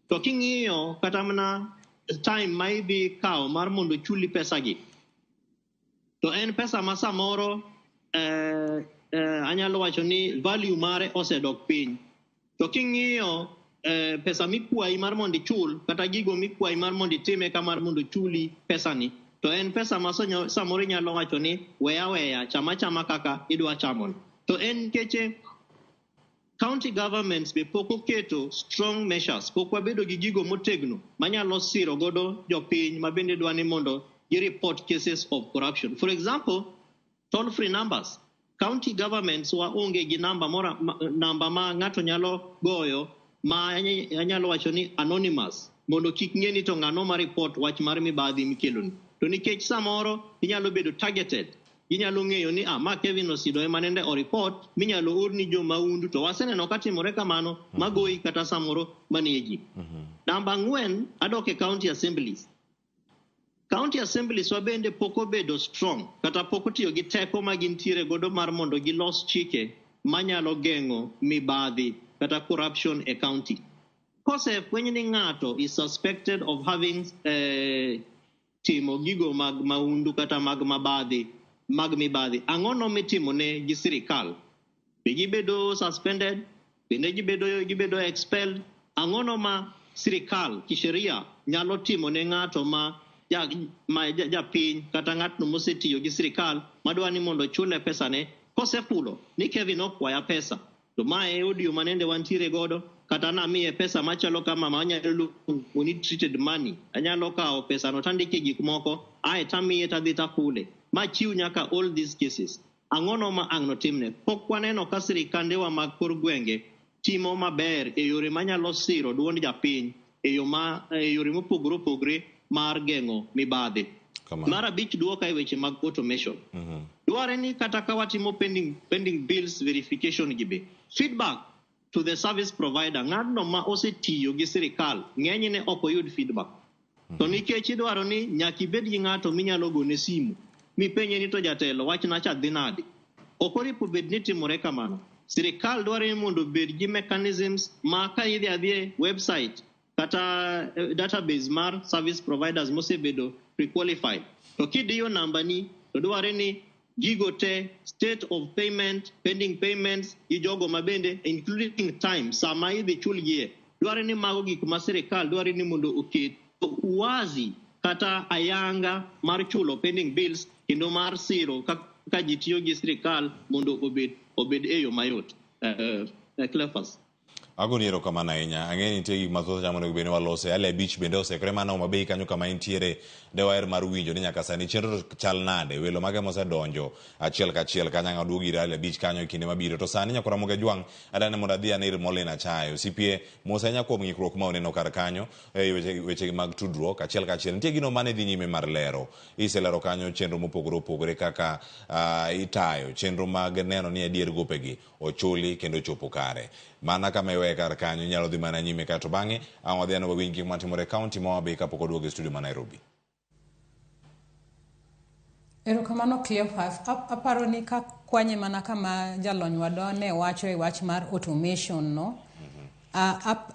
To king'iyo kata mana time ma idhi kawo mar mondo chuli pesa gi, to en pesa ma samoro anyalo wacho ni value mare osedok piny. To king'iyo pesa mikwayi mar mondo ichul, kata gigo mikwayi mar mondo itim eka mar mondo ochuli pesani, to en pesa ma samoro inyalo wacho ni weya weya, chama chama kaka idwa chamoni. To en nikech county governments be pok oketo strong measures, pok wabedo gi gigo motegno manyalo siro godo jopiny ma bende dwa ni mondo gi report cases of corruption. For example, toll free numbers. County governments wa onge gi namba mora, namba ma ng'ato nyalo goyo ma anyalo wacho ni anonymous, mondo kik ng'e ni to ng'ano ma report wach mar mibadhi mikeloni. To nikech samoro inyalo bedo targeted, inyalo ng'eyo ni ma Kevin Osido ema nende o report, minyalo orni jo mahundu, to waseneno ka timore kamano, magoyi kata samoro manegi. Namba 4, adok e county assemblies. County assemblies wa bende pok obedo strong, kata pok otiyo gi teko ma gintiere godo mar mondo gilos chike manyalo geng'o mibadhi kata corruption e county. Kosefweny ni ng'ato is suspected of having timo gigo mag mahundu kata mag mabadhi, mag mibadhi, ang'o no mitimone gi sirikal? Be gibedo suspended? Bende gibedo expelled? Ang'o no ma sirikal kisheria nyalo timo ne ng'ato ma japiny kata ng'atno mosetiyo gi sirikal madwa ni mondo ochule pesane, kosefulo ni Kevin okwaya pesa, to mae e audio manende wantiere godo, kata namiye pesa machalo kama ma anyalo luongo ni treated money, anyalo kawo pesano tandike gik moko, ae tamiye tadhi takule, machiw nyaka all these cases. Ang'o no ma ang' notimne? Pok waneno ka sirikandewa mag kor gwenge timo maber e yore manyalo siro duond japiny e yore mopogore opogore mar geng'o mibadhi. Mar 5, duoka e weche mag automation. Dware ni kata ka watimo pending bills verification gi be, feedback to the service provider, ng'atno ma osetiyo gi sirikal, ng'enyne ok oyud feedback. To nikech idwaro ni nyaka ibed gi ng'ato minyalo gone simu, mipenje ni to jatelo wachna cha dhi nade. Ok oripo bed ni timore kamano. Sirikal dwaro ni mondo obed gi mechanisms ma ka idhi adhi e website kata database mar service providers mosebedo pre-qualified, to kidiyo nambani to dware ni gigo te, state of payment, pending payments, gi jogo mabende including time sama idhi chulgie, dware ni mago gik ma sirikal dware ni mondo oket wazi kata ayanga mar chulo pending bills kendo mar siro kaka ji tiyo gi sirikal mondo obed e yo mayot. Cleophas. Agoni erokamano ahinya. Ang'e ni nitie gik mathoth cha monego bed ni walose. Ali 5 bende osekore mana Homa Bay kanyo kama intiere. De waher mar winjo ni nyaka sani chenro to chal nade, welo mage mosedonjo achiel kachiel kanyo, ang' aduogi ir Ali 5 kanyo e kinde mabiro. To sani nyakora Ramogi Ajwang', adani mondo adhi ane ir Molin Achayo. CPA mos ahinya kuom ng'ikruok ma oneno kar kanyo e weche mag tudruok achiel kachiel. Nitie gino mane dhi nyime mar lero. Iselero kanyo chenro mopogore opogore kaka itayo chenro mag neno ni adier gopegi ochuli kendo ochopo kare. Mana kama iweye kar kanyo inyalo dhi mana nyime kae to bang'e ang' wadhi ane wawinj gik matimore e county ma Homa Bay kapok oduogo e studio ma Nairobi. Erokamano Cleophas. Aparo ni ka kwanye mana kama jalony wadwa ne wacho e wach mar automation no,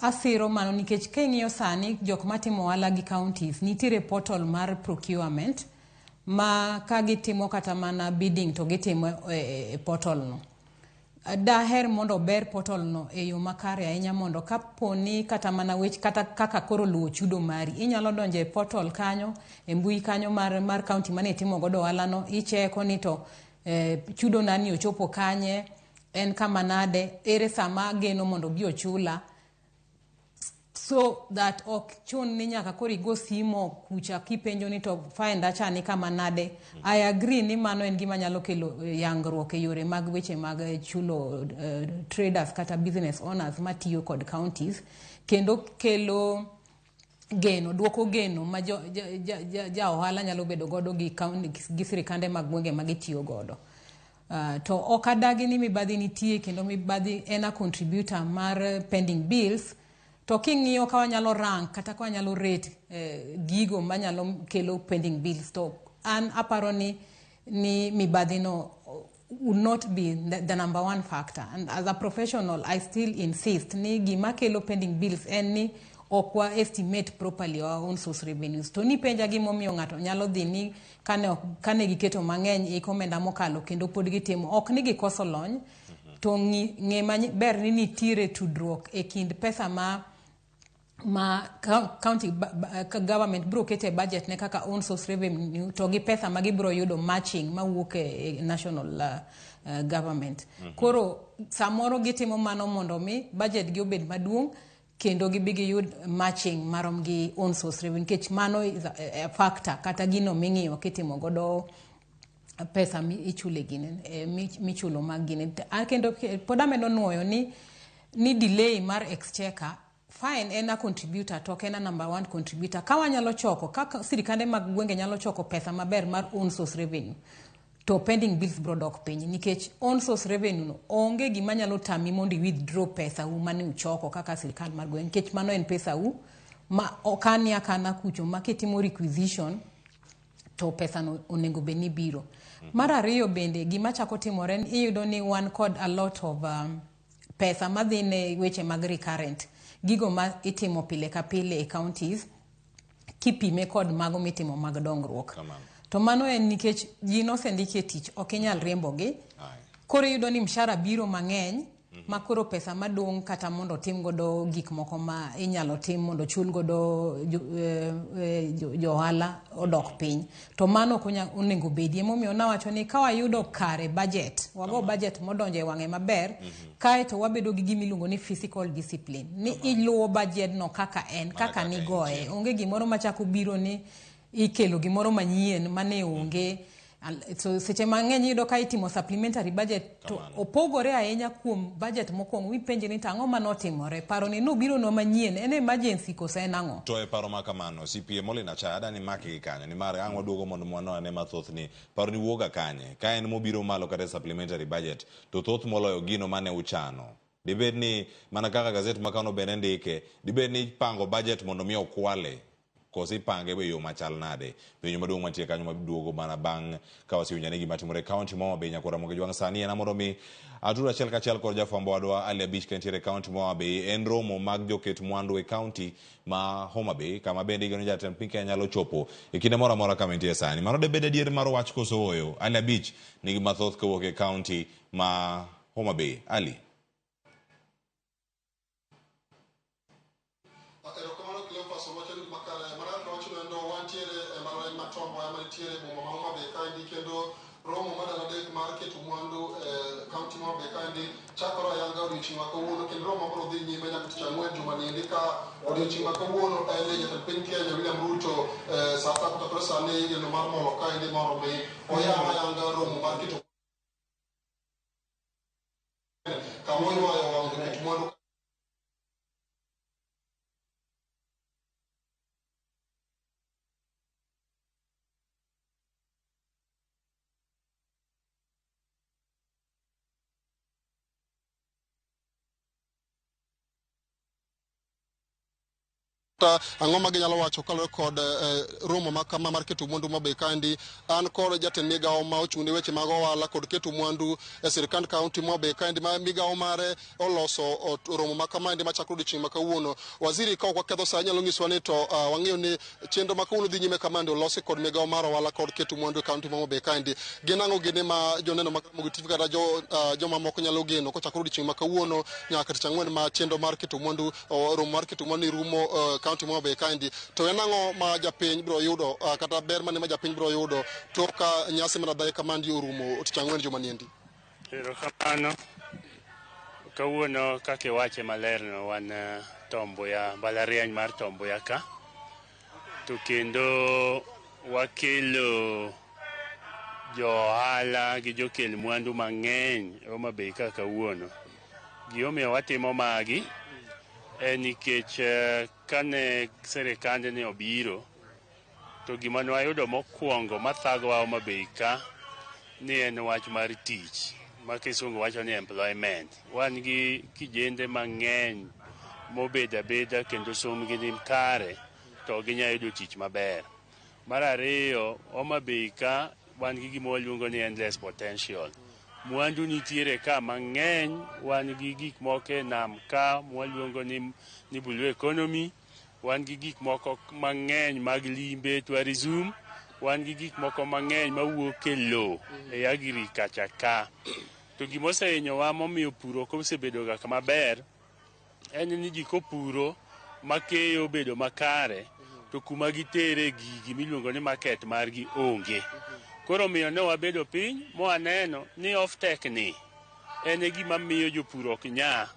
asiro mano nikech king'iyo sani jok matimo ohala gi counties nitiere portal mar procurement ma ka gitimo kata mana bidding to gitimo e portal no. Daher mondo ober portal no e yo makare ahinya mondo kaponi kata mana wech kata kaka koro luwo chudo mari inyalo donjo e portal kanyo e mbui kanyo mar county mane itimo godo ohala no, icheko ni to chudo nani ochopo kanye, en kama nade, ere sama ageno mondo obi ochula, so that ok chun ni nyaka koro igo simo kucha kipenjo ni to faenda cha ni kama nade. I agree ni mano en gima nyalo kelo yangruok e yore mag weche mag chulo traders kata business owners matiyo kod counties, kendo kelo geno, duoko geno ma jo, ja, ja, ja, ja ohala nyalo bedo godo gi, gi sirikande mag gwenge ma gitiyo godo. To ok adagi ni mibadhi nitie kendo mibadhi en a contributor mar pending bills. To king'iyo ka wanyalo rank kata ka wanyalo rate gigo manyalo kelo pending bills, to an aparo ni mibadhi no would not be the number one factor. And as a professional, I still insist ni gima kelo pending bills en ni ok wa estimate properly our own source revenues. To ni penja gimomiyo ng'ato nyalo dhi ni kane giketo mang'eny iko omenda mokalo kendo pod gitimo, ok ni gikoso lony, to ng'e ber ni nitiere tudruok e kind pesa ma county government biro keto e budget ne kaka own source revenue to gi pesa ma gibiro yudo matching mawuok e national government. Koro samoro gitimo mano mondo mi budget gi obed maduong' kendo gibi giyud matching marom gi own source revenue, nikech mano is a factor kata gino ming'iyo kitimo godo pesa mi ichule gine, michulo mag gine. Kendo pod amedo nuoyo ni delay mar exchequer, fine, en a contributor to ok en a number one contributor. Ka wanyalo choko, kaka sirikande mag gwenge nyalo choko pesa maber mar own source revenue, to pending bills biro dok piny, nikech own source revenue no onge gima nyalo tami mondo i withdraw pesa u mane uchoko kaka sirikal mar gweng', nikech mano en pesa u ma okani akana kucho ma kitimo requisition to pesa no onego bed ni biro. Mar ariyo bende gima chako timore ni iyudo ni wan kod a lot of pesa madhi ne weche mag recurrent, gigo ma itimo pile ka pile e counties kipime kod mago mitimo mag dongruok. To mano en nikech ji nosendiki e tich, ok inyal riembogi. Koro iyudo ni mshahara biro mang'eny ma koro pesa madong' kata mondo otim godo gik moko ma inyalo tim mondo chul godo jo ohala odok piny. To mano ok onego bedie. Emomiyo nawacho ni ka wayudo kare budget, wago budget modonjo e wang'e maber, kaeto wabedo gi gima iluongo ni fiscal discipline. Ni iluwo budget no kaka en, kaka nigoye. Onge gimoro machako biro ni ikelo gimoro manyien mane onge. So seche mang'eny iyudo ka itimo supplementary budget to opogore ahinya kuom budget mokwongo. Ipenje ni to ang'o manotimore, paro ni nobironwa manyien, en emergency koso en ang'o? To e paro ma kamano, CPA Molina Achaya adani make gi kanyo, nimar ang' waduogo mondo wano ane mathoth ni paro ni wuoga kanye, ka en mobiro malo kata e supplementary budget, to thoth moloyo gino mane uchano. Dibed ni mana kaka gazet ma kano bende ndike, dibed ni ipango budget mondo mi okwale, koso ipange e yo machal nade? Penjo maduong' mantie kanyo maduogo mana bang' ka wasewinjo ni gima timore e kaunti ma Homa Bay. Nyakwara Ramogi Jwang' sani en mondo mi atud achiel kachiel kod jafwambo wadwa Ali Abich ka entiere e kaunti ma Homa Bay. En romo mag joket mwandu e kaunti ma Homa Bay, kama bende igeno jatend piny Kenya nyalo chopo e kinde moro amora kama entie sani. Mano debed adier mar wach koso ooyo? Ali Abich nigi mathoth kowuok e kaunti ma Homa Bay. Ali. Erokamano Cleophas Owacho ni makare mana kaka wacho nendo wantiere e mbalariany ma Tom Mboya mantiere e boma ma Homa Bay kaendi, kendo romo mar ndalo adek mar keto mwandu e kaunti ma Homa Bay kaendi chakore ayanga odiochieng' ma kawuono, kendo romo mabiro dhi nyime nyaka tich ang'wen juma niendi, ka odiochieng' ma kawuono en ni jatend piny Kenya William Ruto sa apar kochakore sani igeno mar molo kaendi mondo mi oyaw ayanga romo mar keto kama oywayo wang' joket mwandu. Ang'o ma ginyalo wacho kaluwore kod romo ma kama mar keto mwandu Homa Bay kaendi? An kod jatend migawo ma ochung' ne weche mag ohala kod keto mwandu e sirkand kaunti ma Homa Bay kaendi, ma migawo mare oloso romo ma kamaendi machakore odiochieng' ma kawuono. Waziri, ka ok waketho sa, inyalo nyiswa ni to wang'eyo ni chenro ma kawuono dhi nyime kamaendi olosi kod migawo mar ohala kod keto mwandu e kaunti ma Homa Bay kaendi. Gin ang'o gini ma joneno mag Ramogi TV kata joma moko nyalo geno kochakore odiochieng' ma kawuono nyaka tich ang'wen ma chenro mar keto mwandu, romo mar keto mwandu ni rumo kaunti ma Homa Bay kaendi? To en ang'o ma japiny biro yudo, kata ber mane ma japiny biro yudo tok ka nyasi mar adhaya kamandi orumo tich ang'wen juma niendi? Erokamano. Kawuono kaka iwache maler no, wan Tom Mboya, mbalariany mar Tom Mboya ka, to kendo wakelo jo ohala gi jokel mwandu mang'eny Homa Bay ka kawuono. Gimomiyo watimo magi En nikech kane sirikande ne obiro, to gima ne wayudo mokwongo mathagowa Homa Bay ka ni en wach mar tich, ma kisungu wacho ni employment. Wan gi kijende mang'eny mobedo abeda kendo sombgi ni kare to ok ginyal yudo tich maber. Mar ariyo, Homa Bay ka wan gi gima waluongo ni endless potential. Mwandu nitiere ka mang'eny, wan gi gik moko e nam ka mwaluongo ni blue economy, wan gi gik moko mang'eny mag limbe tourism, wan gi gik moko mang'eny mawuok e lowo e agriculture ka. To gima osehinyowa momiyo pur ok osebedo ga kama ber en ni ji kopuro ma keyo obedo makare to kuma gitere gigi miluongo ni market margi onge. Koro omiyo ne wabedo piny mwaneno ni off-take ni en e gima miyo jopur ok nya.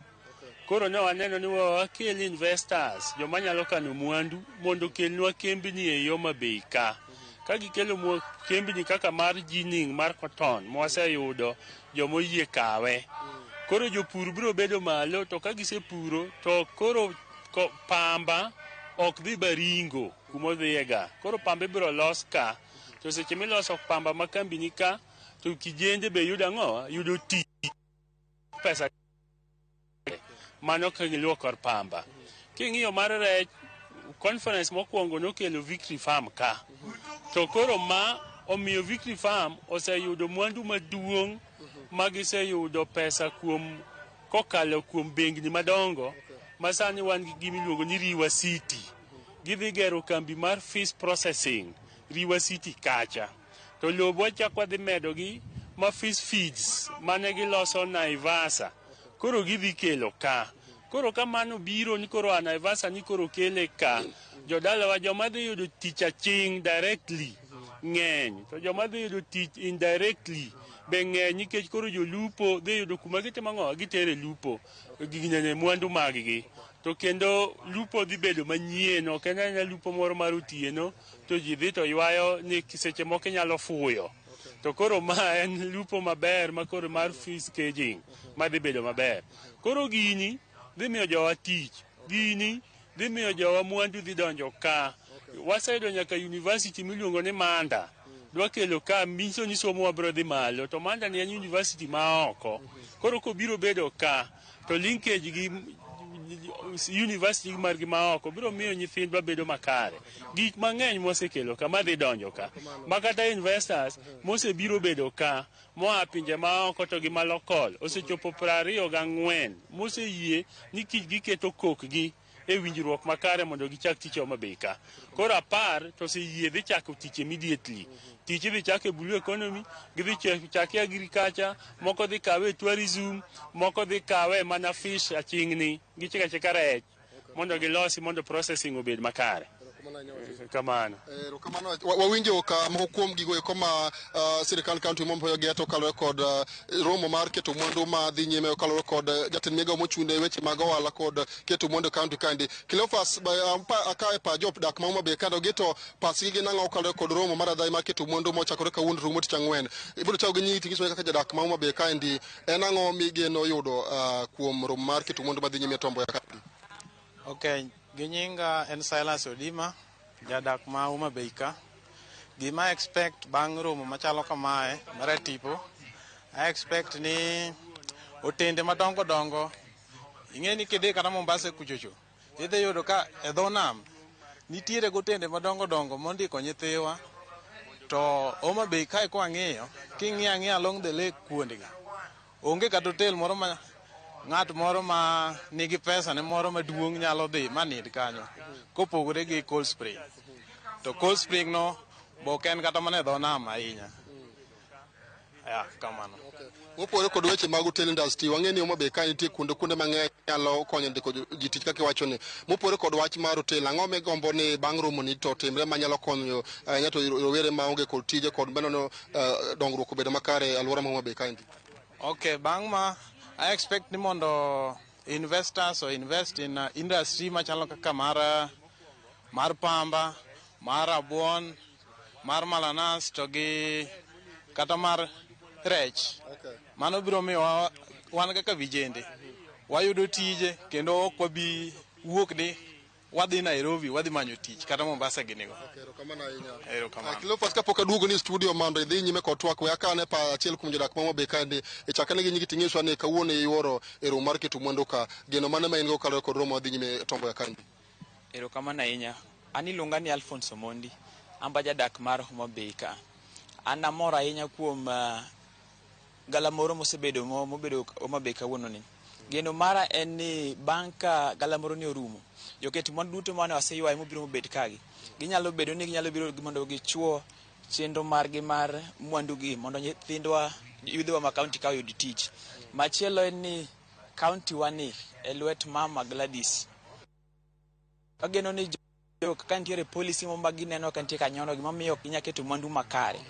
Koro ne waneno ni wakel investors, joma nyalo kano mwandu mondo okelnwa kembni ei Homa Bay ka. Ka gikelo kembni kaka mar ginning mar cotton mwaseyudo jomoyie kawe. Koro jopur biro bedo malo to ka gisepuro to koro pamba ok dhi Baringo kumodhiye ga. Koro pamba ibiro los ka. To seche miloso pamba ma kambi ni ka to kijende be yudo ang'o? Yudo tich pesa mano ka giluwo kor pamba. King'iyo mar rech, conference mokwongo nokelo Victory Farm ka. To koro ma omiyo Victory Farm oseyudo mwandu maduong' ma giseyudo pesa kuom kokalo kuom bengni madongo ma sani wan gi gima iluongo ni Riwa City. Gidhi gero kambi mar fish processing Riwa City kacha. To lob wachak wadhi medogi ma fish feeds mane giloso Naivasha. Koro gidhi kelo ka. Koro ka mano biro ni koro a Naivasha ni koro kele ka. Jodalawa joma dhi yudo tich aching' directly ng'eny. To joma dhi yudo tich indirectly be ng'eny nikech koro jolupo dhi yudo kuma gitimo ang'o? Gitere lupo. Ginene mwandu mag gi. To kendo lupo dhi bedo manyien, ok en aena lupo moro mar otieno to ji dhi to ywayo ni seche moko inyalo fuyo. To koro ma en lupo maber ma koro mar fish caging madhi bedo maber. Koro gini dhi miyo jowa tich. Gini dhi miyo jowa mwandu dhi donjo ka. Waseyudo nyaka university miluongo ni Manda. Dwa kelo ka miso ni somo wa biro dhi malo. To Manda ni en university ma oko. Koro kobiro bedo ka to linkage gi university margi ma oko biro miyo nyithindwa bedo makare. Gik mang'eny mosekelo ka madhi donjo ka. Ma kata investors mosebiro bedo ka moa pinje ma oko to gi ma local osechopo 24 moseyie ni kik giketo kokgi e winjruok makare mondo gichak tich e Homa Bay ka. Koro 10 to oseyie dhi chako tich immediately. Tich idhi chak e blue economy, gidhi chake agriculture, moko dhi kawe e tourism, moko dhi kawe mana fish aching'ni, gichiko achika rech mondo gilosi mondo processing obed makare. Kamano. Erokamano. Wawinjo ka moko kuom gigo eko ma sirikand kaunti ma geto kaluwore kod romo mar keto mwandu ma dhi nyime kaluwore kod jatend migawo mochung' ne weche mag ohala kod keto mwandu e kaunti kaendi. Cleophas, akawe pa jodak ma Homa Bay kendo gito pachgi gin ang'o kaluwore kod romo mar adhai mar keto mwandu mochakore kawuono rumo tich ang'wen. Ibiro chako gi nyingi tinyiso kaka jadak ma Homa Bay kaendi en ang'o migeno yudo kuom romo mar keto mwandu madhi nyime e Tom Mboya kaendi. Ok, gi nyinga en Silas Odima, jadak ma Homa Bay ka. Gima expect bang' romo machalo kamae mar tipo, I expect ni otende madongo dongo, ing'e ni kidhi kata Mombasa kuchocho, idhi yudo ka e dho nam nitiere gotende madongo dongo mondiko nyithiwa to Homa Bay kae kwang'iyo, king'iyo ang'iya along the lake kuondgi, onge kata hotel moro ma ng'at moro ma nigi pesa ne moro maduong' nyalo dhi ma nind kanyo kopogore gi Cold Spring. To Cold Spring no bo ok en kata mana e dho nam ahinya. Ya, kamano. Mopogore kod weche mag hotel industry, wang'e ni Homa Bay ka nitie kuonde mang'eny nyalo konyo ndiko ji tich kaka iwacho ni. Mopogore kod wach mar hotel, ang'o migombo ni bang' romo ni to timre manyalo konyo ahinya to rowere maonge kod tije kod manono dongruok obedo makare e alwora ma Homa Bay kaendi. Okay, bang' ma I expect ni mondo investors o invest in industry machalo kaka mar pamba, mar rabuon, mar malanas to gi kata mar rech. Mano biro miyo wan kaka vijende wayudo tije kendo ok wabi wuok ni wadhi Nairobi, wadhi manyo tich kata Mombasa ginigo. Erokamano ahinya. Erokamano. Cleophas, kapok aduogo ni studio mondo idhi nyime kod twak, we akane pa achiel kuom jodak ma Homa Bay kaendi. E chakane gi nyingi ting'iswa ni kawuono iwuoro e romo mar keto mwandu ka. Geno mane ma in go kaluwore kod romo madhi nyime Tom Mboya kaendi? Erokamano ahinya. An iluonga ni Alphonse Omondi. An ba jadak mar Homa Bay ka. An amor ahinya kuom galamoro mosebedo mobedo Homa Bay kawuono ni. Geno mara en ni bang' ka galamoro ni orumo, joket mwandu duto mane waseywayo mobiro mobet kagi, ginyalo bedo ni ginyalo biro mondo gichuo chenro margi mar mwandu gi mondo nyithindwa, yudhewa ma kaunti ka oyud tich. Machielo en ni kaunti wa ni e lwet Mama Gladys. Wageno ni ka nitiere policy moro ma gineno ka nitie kanyono gima miyo ok ginyal keto mwandu makare,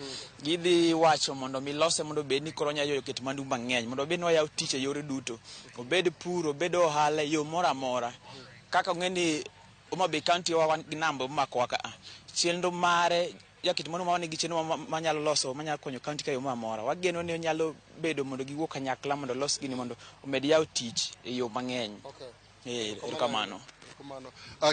gidhi wacho mondo mi lose mondo obed ni koro onyalo keto mwandu mang'eny mondo obed ni wayawo tich e yore duto, obed pur, obed ohala, e yo moro amora. Kaka ong'e ni Homa Bay County wa wan gi namba momakowa ka a. Chenro mare jaket mwandu ma nigi chenro manyalo loso manyalo konyo county ka yo moro amora. Wageno ni onyalo bedo mondo giwuo kanyakla mondo olos gini mondo omed yawo tich e yo mang'eny. Erokamano.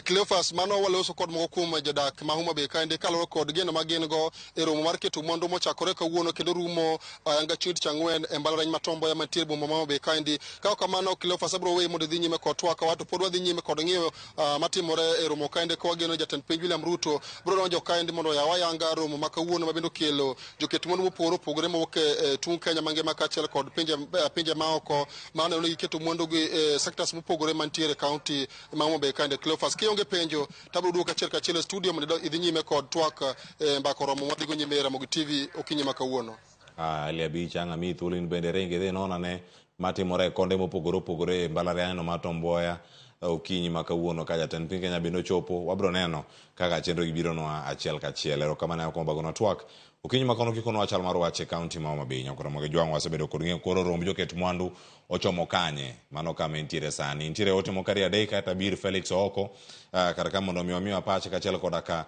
Cleophas, mano waloso kod moko kuom jodak ma Homa Bay kaendi kaluwore kod geno ma gin go e romo mar keto mwandu mochakore kawuono kendo rumo ayanga chieng' tich ang'wen e mbalariany ma Tom Mboya mantiere boma ma Homa Bay kaendi. Ka ok kamano, Cleophas, abiro weyi mondo idhi nyime kod twak to pod wadhi nyime kod ng'iyo matimore e romo kaendi ka wageno jatend piny William Ruto biro donjo kaendi mondo oyaw ayanga romo ma kawuono ma bende okelo joket mwandu mopogore opogore mowuok e tung' Kenya mangima kaachiel kod pinje maoko maneno ni giketo mwandu gi e sectors mopogore mantiere e kaunti ma Homa Bay kaendi. Cleophas, kionge penjo to abiro duogo achiel kachiel e studio mondo idhi nyime kod twak e mbaka romo mwadhigo nyime e Ramogi TV okinyi ma kawuono. Ali abich ang' amiyi thuolo in bende ring idhi inon ane matimore e konde mopogore opogore e mbalariany mar Tom Mboya okinyi ma kawuono ka jatend piny Kenya bende ochopo. Wabiro neno kaka chenro gi bironwa achiel kachiel. Erokamano kuom bagonwa twak okinyi ma kono kikonwa chal mar wach e kaunti ma Homa Bay. Nyakwar Jwang' wasebedo kod ng'eyo koro romb joket mwandu ochomo kanye. Mano kama entiere sani. Nitiere ote moko ariyo adek kata bir Felix Ooko kar ka mondo mi omiwa pache kaachiel koda ka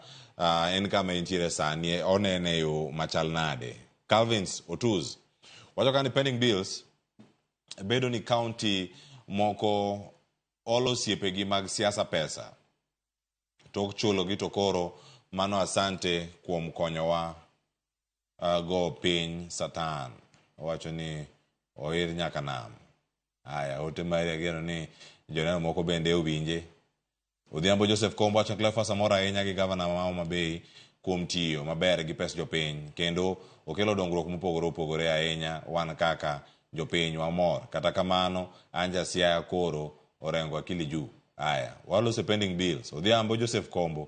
en kama entiere sani onene yo machal nade. Calvins Otuz wacho ka ni pending bills bedo ni kaunti moko olo osiepegi mag siasa pesa tok chulogi to koro mano asante kuom konyowa go piny Satan. Owacho ni oir nyaka nam. Aya, ote mari ageno ni joneno moko bende owinje. Odhiambo Joseph Kombo wacho Cleophas amor ahinya gi gavana ma Homa Bay kuom tiyo maber gi pes jopiny kendo okelo dongruok mopogore opogore ahinya wan kaka jopiny wamor. Kata kamano an ja Siaya koro orengo akili juu. Aya, waloso pending bills. Odhiambo Joseph Kombo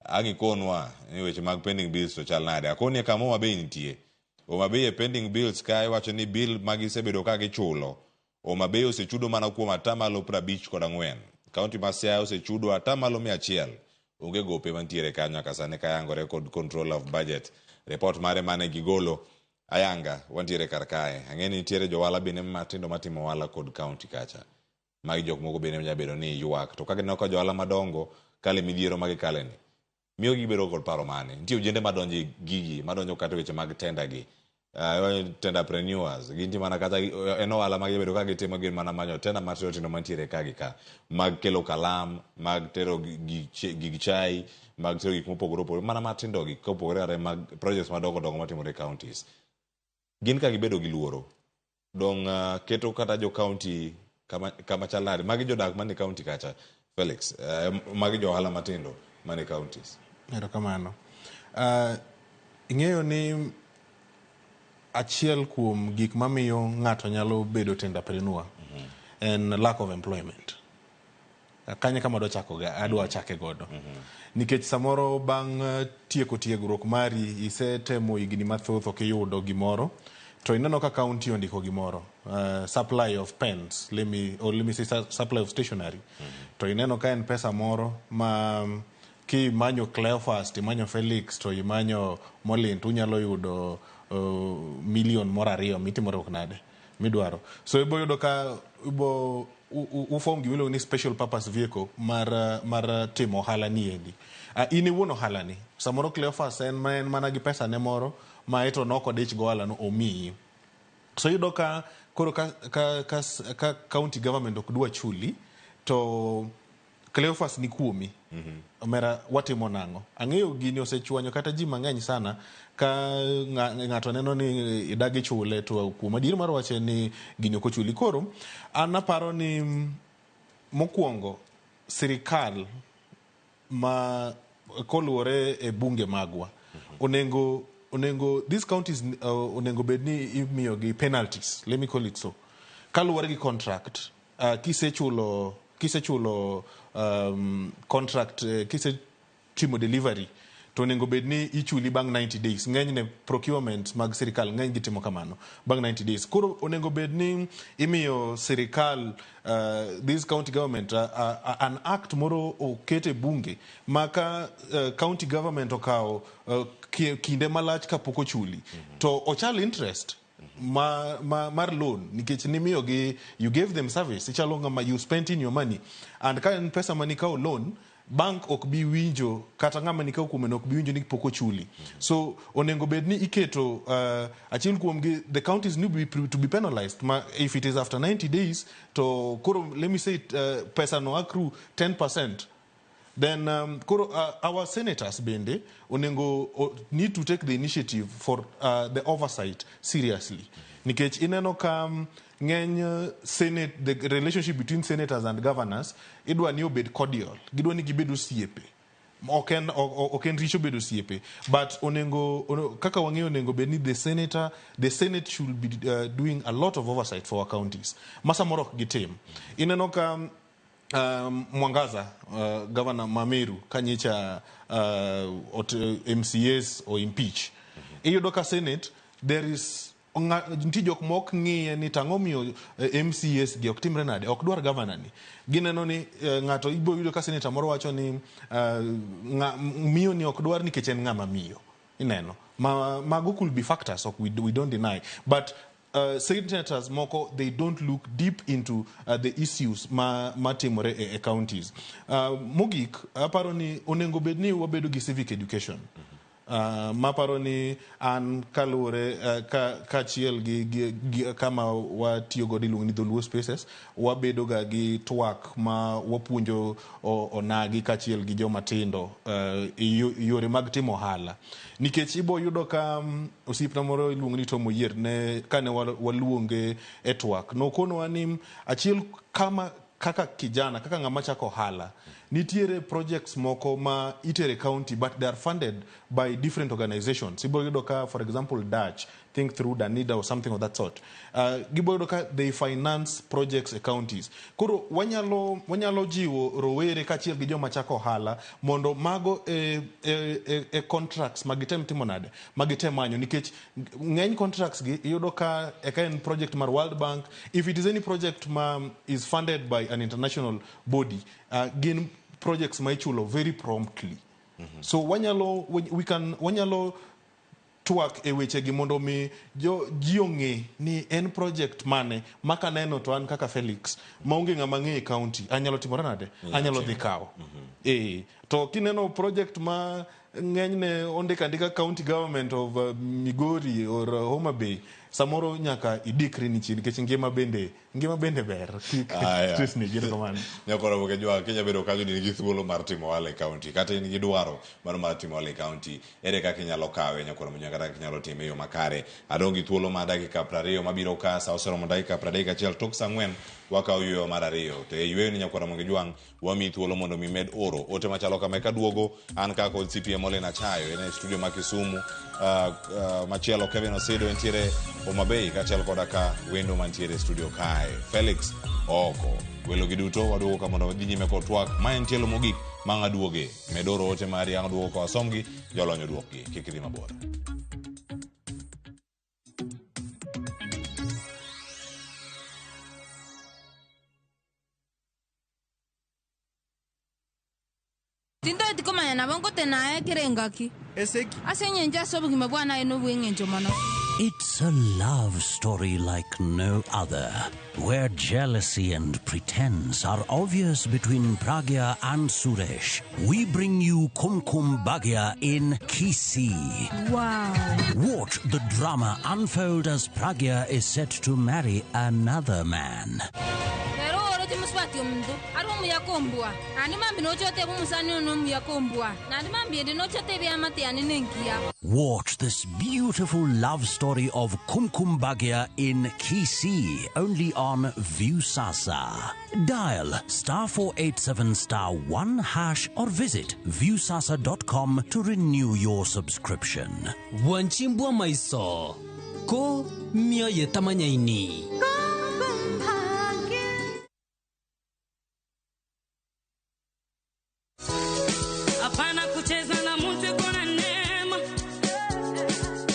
ang' ikonwa ni weche mag pending bills to chal nade. Akoni kama Homa Bay nitie. Homa Bay e pending bills ka iwacho ni bill ma gisebedo ka gichulo Homa Bay osechudo mana kuom atamalo 54. Kaunti ma Siaya osechudo atamalo 100. Onge gope mantiere kanyo nyaka sani kayangore kod control of budget. Report mare mane gigolo ayanga wantiere kar kae. Ang'e ni nitiere johala bende matindo matimo ohala kod kaunti kacha. Magi jok moko bende nyalo bedo ni ywak. To ka gineno ka johala madongo kale midhiero ma gikale ni, miyo gibedo kod paro mane? Nitie ojende madonjo e gigi, madonjo kata weche mag tender gi. Tenderpreneurs, gintie mana kata en ohala ma gibedo ka gitimo gin mana manyo tender matindo tindo mantiere ka gi ka. Mag kelo kalam, mag tero gig chai, mag tero gik mopogore opogore, mana matindo gi kopogore kata mag projects madongo dongo matimore e counties. Gin ka gibedo gi luoro. Dong keto kata jo county kama chal nade? Magi jodak manie county kacha, Felix. Magi jo ohala matindo manie counties. Erokamano. Ing'eyo ni achiel kuom gik mamiyo ng'ato nyalo bedo tenderpreneur en lack of employment. Kanyo kama adwa chako adwa chake godo. Nikech samoro bang' tieko tiegruok mari isetemo higni mathoth ok iyudo gimoro to ineno ka county ondiko gimoro supply of pens, let me say supply of stationery, to ineno ka en pesa moro ma kimanyo Cleophas imanyo Felix to imanyo Molin to unyalo yudo milion moro ariyo mitimore ok nade midwaro. So ibo yudo ka ibo uform gima iluongo ni special purpose vehicle mar timo ohala ni endi. In iwuon ohala ni samoro Cleophas en mana gi pesa ne moro ma ito nok odich go ohala no omiyi. So iyudo ka koro ka county government ok dwa chuli to Cleophas ni kuomi. Omera watimo nang'o? Ang'eyo gini osechwanyo kata ji mang'eny sana ka ng'ato neno ni idagi chule to kuom adier mar wach en ni gini ok ochuli. Koro an aparo ni mokwongo sirikal ma koluwore e bunge magwa onego these counties onego bed ni imiyogi penalties, let me call it so, kaluwore gi contract. Kisechulo contract, kisetimo delivery to onego bed ni ichuli bang' 90 days. Ng'enyne procurement mag sirikal ng'eny gitimo kamano bang' 90 days. Koro onego bed ni imiyo sirikal, this county government, an act moro oket e bunge ma ka county government okawo kinde malach kapok ochuli to ochal interest mar loan, nikech nimiyogi, you gave them service, ichalo ng'ama you spent in your money, and ka en pesa manikawo loan, bank ok bi winjo kata ng'ama nikawo kuome no ok bi winjo ni pok ochuli. So onego bed ni iketo achiel kuom gi the counties need to be penalized ma if it is after 90 days to koro, let me say it, pesa no accrue 10%. Then koro our senators bende onego need to take the initiative for the oversight seriously, nikech ineno ka ng'eny senate, the relationship between senators and governors idwa ni obed cordial, gidwa ni gibed osiepe. Ok en richo bedo osiepe, but onego kaka wang'eyo onego bed ni the senate should be doing a lot of oversight for our counties ma samoro ok gitim. Ineno ka Mwangaza, governor ma Meru, kanyicha MCAs o impeach. Iyudo ka senate there is nitie jok ma ok ng'iye ni tang'o miyo MCAs gi ok timre nade, ok dwar governor ni. Gineno ni ng'ato ibo yudo ka senator moro wacho ni miyo ni ok dwar nikech en ng'ama miyo. Ineno ma mago could be factors, ok we don't deny, but senators moko, they don't look deep into the issues ma matimore e counties. Mogik aparo ni onego bed ni wabedo gi civic education. Maparo ni an kaluwore kaachiel gi kama watiyo godo iluongo ni Dholuo Spaces, wabedo ga gi twak ma wapuonjo onagi kaachiel gi joma tindo e yore mag timo ohala, nikech ibo yudo ka osiepna moro iluongo ni Tom Oyier ne kane waluonge e twak nokonowa ni achiel kama kaka kijana, kaka ng'ama chako ohala, nitiere projects moko ma itere county but they are funded by different organizations. Ibo yudo ka, for example, Dutch think through Danida or something of that sort, gibo yudo ka they finance projects e counties. Koro wanyalo jiwo rowere kaachiel gi joma chako ohala mondo mago e contracts ma gitem timo nade, ma gitem manyo, nikech ng'eny contracts gi iyudo ka eka en project mar World Bank, if it is any project ma is funded by an international body, gin projects ma ichulo very promptly. So wanyalo we can wanyalo twak e wechegi mondo mi jo ji ong'e ni en project mane ma kaneno to an kaka Felix maonge ng'ama ng'e e county anyalo timore nade, anyalo dhi kawo. To kineno project ma ng'enyne ondik andika county government of Migori or Homa Bay, samoro nyaka idikri ni chien nikech ngima bende ber. Kik Aya. stress ni gin kamano. Nyakoro Kejwa, kinya bedo kanyo ni nigi thuolo mar timo ohala e county kata in gi dwaro mar timo ohala e county, ere kaka inyalo kawe nyakoro Monywa kata kaka inyalo time e yo makare? Adong' gi thuolo mar dakika 20 mabiro ka sa oseromo dakika 31 tok sa 4 wakawo yweyo mar ariyo. To e yweyo ni nyakwara Mongejwang' wamiyi thuolo mondo mi med oro ote machalo kama kaduogo an kaka kod CPM Olen Achayo en e studio ma Kisumu, machielo Kevin Osido entiere Homa Bay kaachiel koda ka wendo mantiere e studio kae Felix oko welo gi duto waduogo ka mondo wadhi nyime kod twak ma en tielo mogik ma ng'aduoge. Med oro ote mari ang' duogo ka wasomgi jolony oduokgi. Kik idhi mabor. Tintoeti komanya nabo nkotenaye kere engaki eseki ase eng'encho ase obogima bwa naye na obweng'encho mono. It's a love story like no other, where jealousy and pretense are obvious between Pragya and Suresh. We bring you Kumkum Bhagya in Kisii. Wow. Watch the drama unfold as Pragya is set to marry another man. Pero oro. ndoche muswati omundu ari omuyaka ombwa andi mambi nochote bumusani ono omuyaka ombwa nandi mambi endi nochote ebiamate yane nenkiya. Watch this beautiful love story of Kumkum Bhagya in Kisii, only on Viusasa. Dial star 487 star 1 hash or visit viusasa.com to renew your subscription. Wanchimbwa maiso ko mioyo tamanyaini. Hapana kucheza na mtu iko na neema.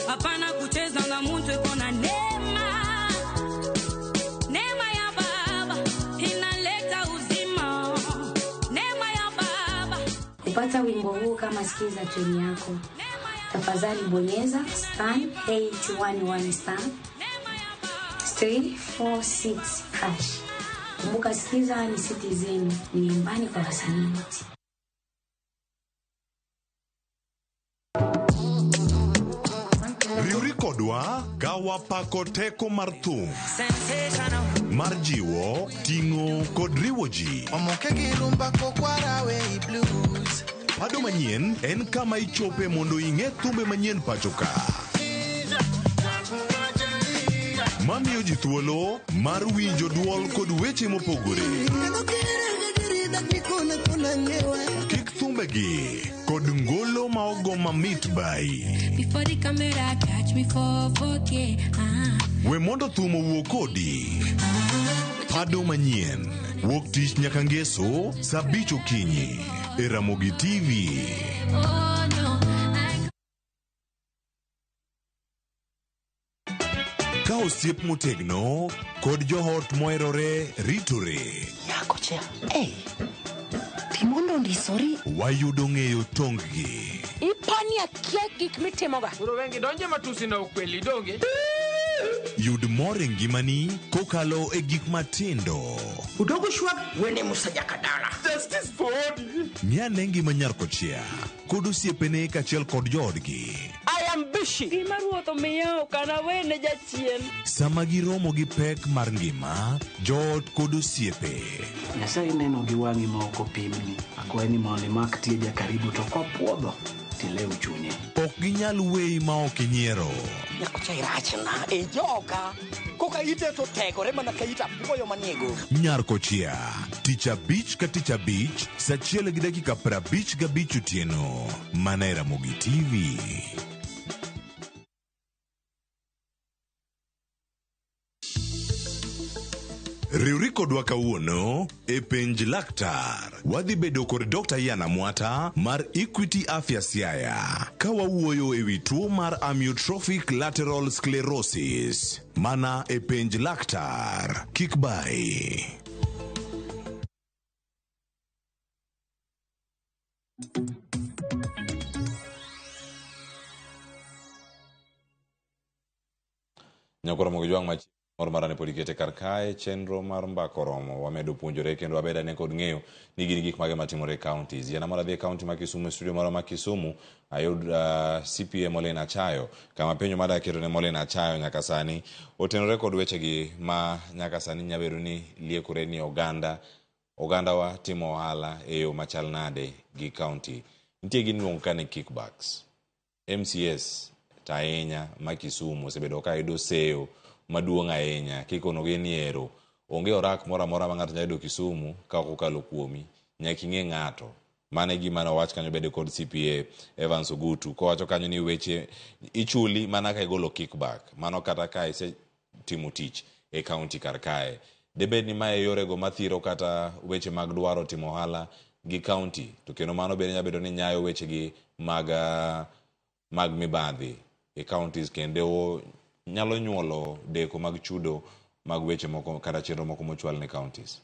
Hapana kucheza na mtu iko na neema. Neema ya Baba inaleta uzima. Neema ya Baba. Kupata wimbo huu kama sikiza tune yako, tafadhali bonyeza star 811 star 346 hash. Kumbuka sikiza ni Citizen, ni nyumbani kwa wasanii wote. Riwri kodwa ka wapako teko mar thum mar jiwo, ting'o kod riwo ji. Pado manyien en kama ichope mondo ing'e thumbe manyien pacho ka. Mamiyo ji thuolo mar winjo duol kod weche mopogore. Kik thumbegi kod ngolo ma ogo mamit bai. Before the camera catch me for 4K. We mondo thum owuo kodi. Pado manyien wuok tich nyaka ngeso saa 5 okinyi e Ramogi TV. Oh no. Ka osiep motegno kod joot moherore ritore. Nyakocha, ei, timondo ndisori. Wayudo ng'eyo tong-gi. Ipani akia gik mitimoga. Koro wengi donje matusi na ukweli donge. Yud mor e ngimani kokalo e gik matindo. Udogo shwag wene musaja kadala. Justice for Odi. Ng'i ane ngima nyar kochia kod osiepene kaachiel kod joodgi. I am busy. Gima ruoth omiya ok anawene jachien. Sama giromo gi pek mar ngima, joot kod osiepe. Nyasaye neno gi wang'i ma ok opimni. Akwayi ni mondo imak tieja karibu to kopuodho tilew chunye. Ok ginyal weyi ma ok inyiero. Nyakocha irachna e joka. Koka ite to tegore mana ka ita apuoyo manie go. Nyar kochia, tich abich ka tich abich, saa 1:55 otieno, mana e Ramogi TV. Riwri kodwa kawuono e penj laktar. Wadhi bedo kod Dr. Ian Amwata mar Equity Afya Siaya ka wawuoyo ewi tuo mar amyotrophic lateral sclerosis. Mana e penj laktar. Kik bai. Nyakoro mogo jwang' machiegni moro marane pod ikete kar kae chenro mar mbaka oromo wamedo puonjore kendo wabedo ane kod ng'eyo ni gin gik mage matimore e counties. Yien amoro adhi e county ma Kisumu e studio moro ma Kisumu ayud CPA Molin Achayo kama penjo mada keto ne Molin Achayo nyaka sani otenore kod wechegi ma nyaka sani nyabedo ni liekore ni ogandawa timo ohala e yo machal nade gi county. Nitie gima iluongo ka ni kickbacks. MCS to ahinya ma Kisumu osebedo ka yudo seyo maduong' ahinya kikonogi ni ero onge orak moro amora ma ng'ato nyalo yudo Kisumu ka ok okalo kuomi nyaka ing'e ng'ato. Mano e gima nowach kanyo bende kod CPA Evans Ogutu kowacho kanyo ni weche ichuli mana ka igolo kickback mano kata ka isetimo tich e county kar kae. Debed ni mae yorego mathiro kata weche mag dwaro timo ohala gi county to kendo mano bende nyalo bedo ni nyayo wechegi mag mibadhi e counties kendo nyalo nyuolo deko mag chudo mag weche moko kata chenro moko mochwal ne counties.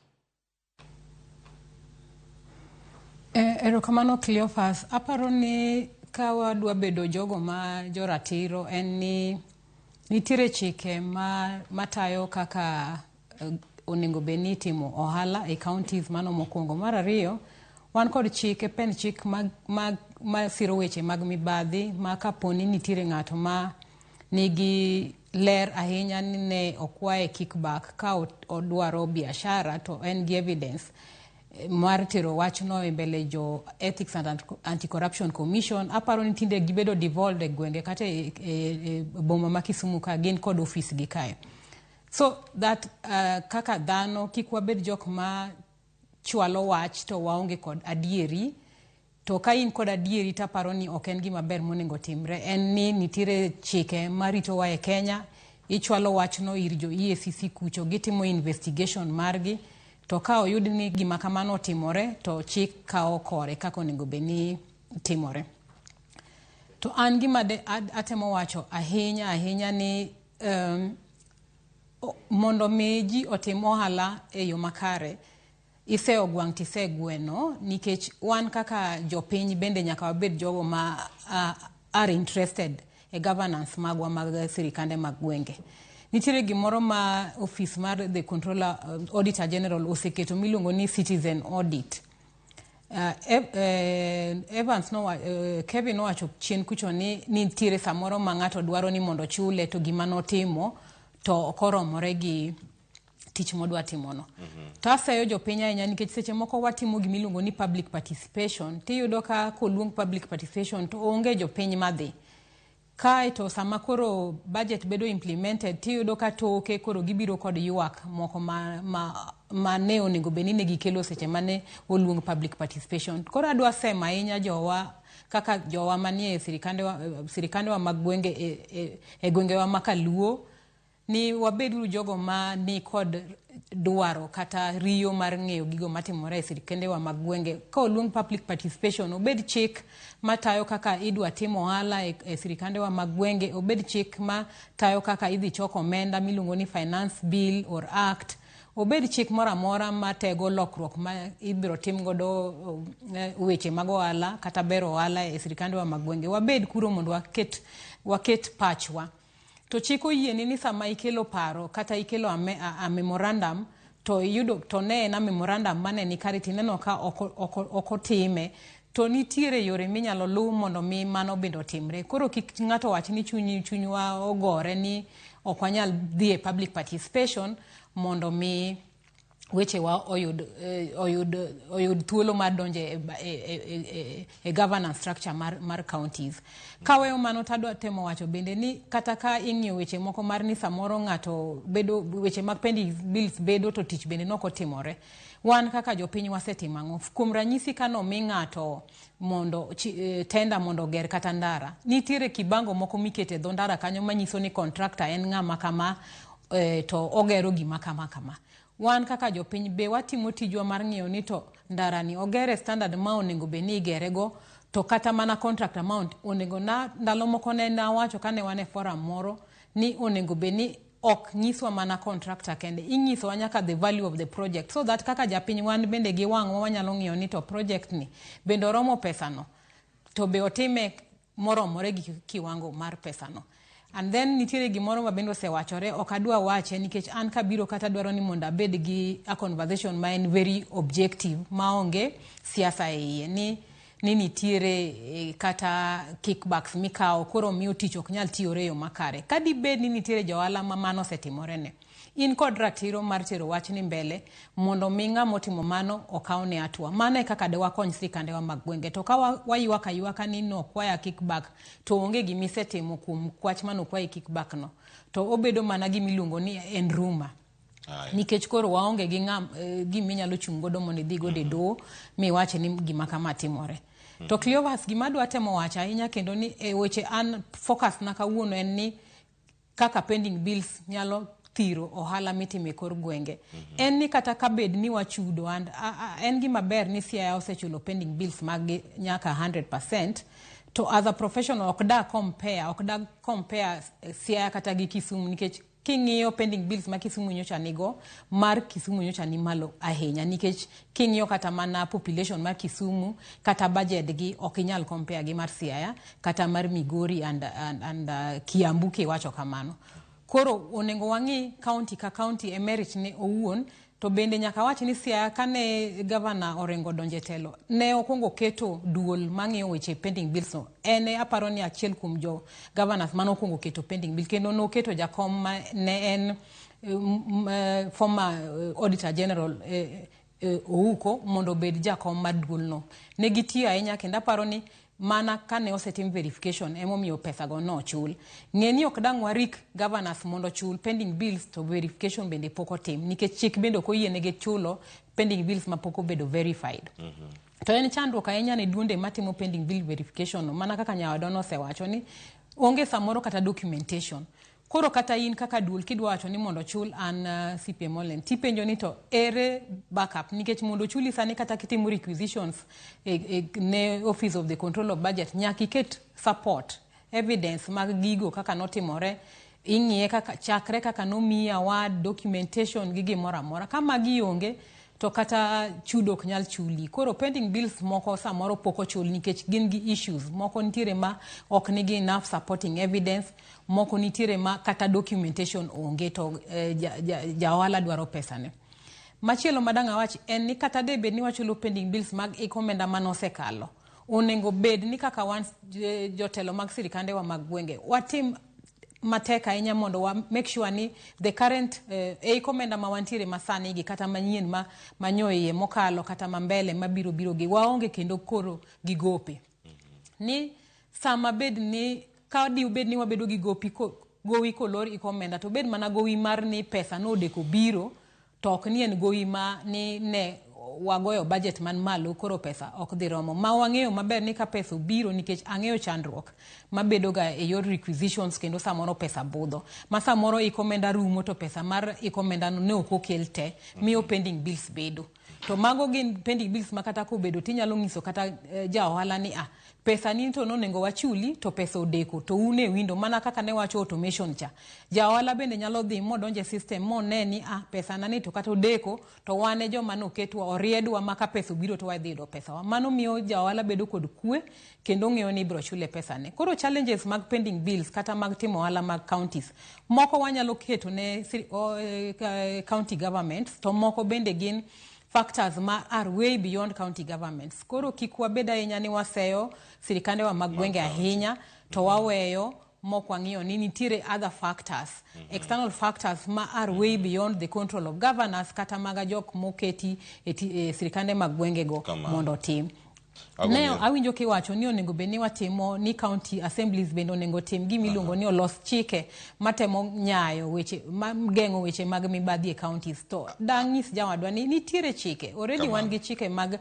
Erokamano Cleophas. Aparo ni ka wadwa bedo jogo ma joratiro en ni nitiere chike matayo kaka onego bed ni itimo ohala e counties mano mokwongo. Mar ariyo, wan kod chike pen chik ma siro weche mag mibadhi ma kaponi nitiere ng'ato ma nigi ler ahinya ni ne okwaye kickback ka odwaro biashara to en gi evidence mar tero wachno e mbele jo Ethics and Anti-Corruption Commission. Aparo ni tinde gibedo devolved e gwenge kata e boma ma Kisumu ka gin kod ofis gi kae. So that kaka dhano kik wabed jok ma chwalo wach to waonge kod adieri. To ka in kod adieri taparo ni ok en gima ber monego timre. En ni nitiere chike maritowa e Kenya, ichwalo wachno ir jo EACC kucho, gitimo investigation margi, to ka oyud ni gima kamano otimore to chik kawo kore kaka onego bed ni timore. To an gima atemo wacho ahinya ahinya ni mondo mi ji otim ohala e yo makare, iseyo gwang' tisegweno, nikech wan kaka jopiny bende nyaka wabed jogo ma are interested e governance magwa mag sirikande mag gwenge. Nitiere gimoro ma office mar the controller, auditor general oseketo miluongo ni citizen audit. Evans no, Kevin nowacho chien kucho ni nitiere samoro ma ng'ato dwaro ni mondo chule to gima notimo to ok oromore gi tich modwa timono. To aseyo jopiny ahinya nikech seche moko watimo gimiluongo ni public participation, tiyudo ka koluong public participation to onge jopiny madhi. Kae to sama koro budget bedo implemented tiyudo ka toke koro gibiro kod ywak moko ma ne onego bed ni ne gikelo seche mane oluong public participation. Koro adwa semo ahinya jowa kaka jowa manie sirikandewa mag gwenge e gwengewa ma kaluo ni wabeduru jogo ma ni kod dwaro kata riyo mar ng'eyo gigo matimore e sirikandewa mag gwenge. Ka oluong public participation, obed chik matayo kaka idwa tim ohala e sirikandewa mag gwenge, obed chik matayo kaka idhi chok omenda miluongo ni finance bill or act, obed chik moro amora matego lokruok ma ibiro tim godo weche mag ohala kata bero ohala e sirikandewa mag gwenge. Wabed kuro mondo waket pachwa. To chik oyieni ni sama ikelo paro kata ikelo a memorandum to iyudo to ne en a memorandum mane ni kare tineno ka ok otime, to nitiere yore minyalo luw mondo mi mano bende otimre. Koro kik ng'ato wach ni chunywa ogore ni ok wanyal dhi e public participation mondo mi wechewa oyud thuolo mar donjo e governance structure mar counties. Kaweyo mano tadwa temo wacho bende ni kata ka ing'iyo weche moko mar ni samoro ng'ato bedo weche mag pending bills bedo to tich bende nok otimore. Wan kaka jopiny wasetimo ang'o? Kuom ranyisi kano mi ng'ato mondo tenda mondo oger kata ndara, nitiere kibango moko mikete dho ndara kanyo manyiso ni contractor en ng'ama kama, to ogero gima kama kama. Wan kaka jopiny be watimo tijwa mar ng'iyo ni to ndara ni ogere standard ma onego bed ni igere go, to kata mana contract amount onego na ndalo moko ne nawacho kane wan e forum moro ni onego bed ni ok nyiswa mana contractor kende, inyisowa nyaka the value of the project, so that kaka japiny wan bende gi wang'wa wanyalo ng'iyo ni to project ni bende oromo pesano, to be otime moromore gi kiwango mar pesano. And then nitiere gimoro ma bende osewachore, ok adwa wache nikech an kabiro kata dwaro ni mondo abed gi a conversation ma en very objective maonge siasa e iye, ni nitiere kata kickbacks mikawo koro miyo tich ok nyal tiyore e yo makare. Ka dibed ni nitiere johala ma mano osetimorene, in kod ratiro mar tero wachni mbele mondo mi ng'ama otimo mano okawne hatua. Mano e kaka de wakony sirikandewa mag gwenge. To ka waywak aywaka ni nokwaya kickback to onge gimisetimo kuom kwach manokwayi kickback no, to obedo mana gimiluongo ni en rumor. Nikech koro waonge gi giminyalo chung' godo mondo idhi godo e doho miwache ni gima kama timore. To Cleophas, gima adwa temo wacho ahinya kendo ni e weche an focus na kawuono en ni kaka pending bills nyalo thiro ohala mitimo e kor gwenge. En ni kata ka bed ni wachudo, and en gima ber ni Siaya osechulo pending bills mag nyaka 100%, to as a professional ok da compare Siaya kata gi Kisumu, nikech king'iyo pending bills ma Kisumu nyocha nigo, mar Kisumu nyocha ni malo ahinya, nikech king'iyo kata mana population mar Kisumu kata budget gi ok inyal compare gi mar Siaya kata mar Migori and Kiambu kiwacho kamano. Koro onego wang'i county ka county e merit ne owuon. To bende nyaka wach ni Siaya kane gavana Orengo odonjo e telo, ne okwongo keto duol mang'iyo weche pending bills no. En aparo ni achiel kuom jo governors mane okwongo keto pending bill, kendo noketo jakom ma ne en former Auditor General Ouko mondo obed jakom mar duolno. Ne gitiyo ahinya kendo aparo ni mana kane osetim verification emomiyo pesa go nochul. Ng'e ni ok dang' warik governors mondo ochul pending bills to verification bende pok otim, nikech chik bende ok oyienegi chulo pending bills mapok obedo verified. To en chandruok ahinya ne duonde matimo pending bill verification no, mana kaka nyawadwa nosewacho ni onge samoro kata documentation. Koro kata in kaka duol kidwa wacho ni mondo ochul an CPA Mollen, tipenjo ni to ere backup, nikech mondo ochuli sani kata kitimo requisitions ne Office of the Control of Budget, nyaka iket support, evidence mag gigo kaka notimore, ing'iye kaka chakre kaka nomiyi award, documentation gi gimoro amora. Ka magi onge, to kata chudo ok nyal chuli. Koro pending bills moko samoro pok ochul nikech gin gi issues. Moko nitiere ma ok nigi enough supporting evidence, moko nitiere ma kata documentation onge to ja ohala dwaro pesane. Machielo madang' awach en ni kata de bed ni wachulo pending bills mag ik omenda manosekalo, onego bed ni kaka wan jotelo mag sirikandewa mag gwenge, watim matek ahinya mondo wa make sure ni the current ik omenda ma wantiere masani gi kata manyien ma manyo iye mokalo kata mambele mabiro biro gi waonge kendo koro gi gope. Ni sama bed ni ka di bed ni wabedo gi gopi gowi kolor ik omenda to bed mana gowi mar ni pesa nodeko biro, to ok ni en gowi ma ni ne wagoyo budget man malo koro pesa ok dhi romo. Ma wang'eyo maber ni ka pesa obiro, nikech ang'eyo chandruok mabedo ga e yor requisitions kendo samoro pesa budho. Ma samoro ik omenda rumo to pesa mar ik omenda no ne ok okel te, miyo pending bills bedo. To mago gin pending bills ma kata kobedo tinyalo ng'iso kata ja ohala ni pesa ni to nonego wachuli to pesa odeko to un e window, mana kaka ne wacho automation cha. Ja ohala bende nyalo dhi modonje system mone ni pesa na ni to kata odeko to wan e joma noketwa oriedwa ma ka pesa obiro to wadhi yudo pesawa. Mano miyo ja ohala bedo kod kwe kendo ng'eyo ni ibiro chule pesane. Koro challenges mag pending bills kata mag timo ohala mag counties moko wanyalo keto ne county governments, to moko bende gin factors ma are way beyond county governments. Koro kik wabed ahinya ni waseyo sirikandewa mag gwenge ahinya to waweyo mok wang'iyo ni nitiere other factors, external factors ma are way beyond the control of governors kata maga jok moketi e sirikande mag gwengego mondo otim. Ne awinjo kiwacho ni onego bed ni watimo ni county assemblies bende onego tim gima iluongo ni olos chike matemo nyayo weche ma geng'o weche mag mibadhi e counties. To dang' nyis jawadwa ni nitiere chike already. Wan gi chike mag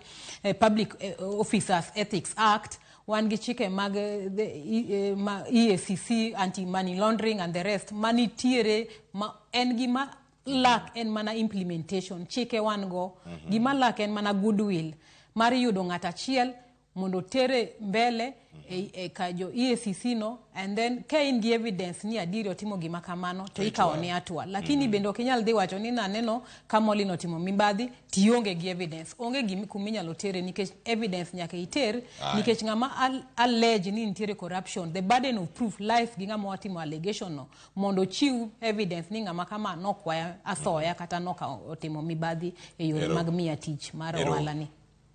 Public Officers Ethics Act, wan gi chike mag the EACC, anti money laundering and the rest manitiere, ma en gima lack en mana implementation. Chike wan go, gima lack en mana goodwill mar yudo ng'at achiel mondo tere mbele e ka jo EACC no, and then ka in gi evidence ni adieri otimo gima kamano to ikawo ne hatua. Lakini bende ok inyal dhi wacho ni naneno ka Molly otimo mibadhi tionge gi evidence, onge gimi kuminyalo tere nikech evidence nyaka iter. Nikech ng'ama allege ni nitiere corruption, the burden of proof lies gi ng'ama watimo allegation no mondo ochiw evidence ni ng'ama kama nokwaya asoya kata noka otimo mibadhi e yore mag miya tich mar ohala ni.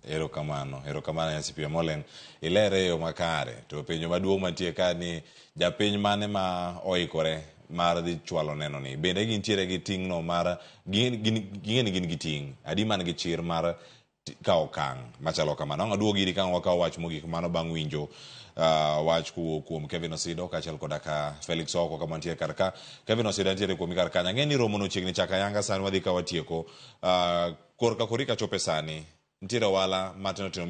Erokamano, erokamano Nyasipia Molen. Ilere e yo makare. To penjo maduong' mantie ka ni japiny mane ma oikore mar dhi chwalo neno ni. Bende gintiere gi ting' no mar ging'e ni gin gi ting'. Adi man gi chir mar kawo okang' machalo kamano. Ang' aduogo iri ka ang' wakawo wach mogik mano bang' winjo wach kowuok kuom Kevin Osido kaachiel koda ka Felix Oko kama nitie kar ka. Kevin Osido nitiere kuomi kar kanyo. Ang'e ni romo no chiegni chako ayanga sani wadhi ka watieko. Korka kori kachope sani nitiere ohala matindo tindo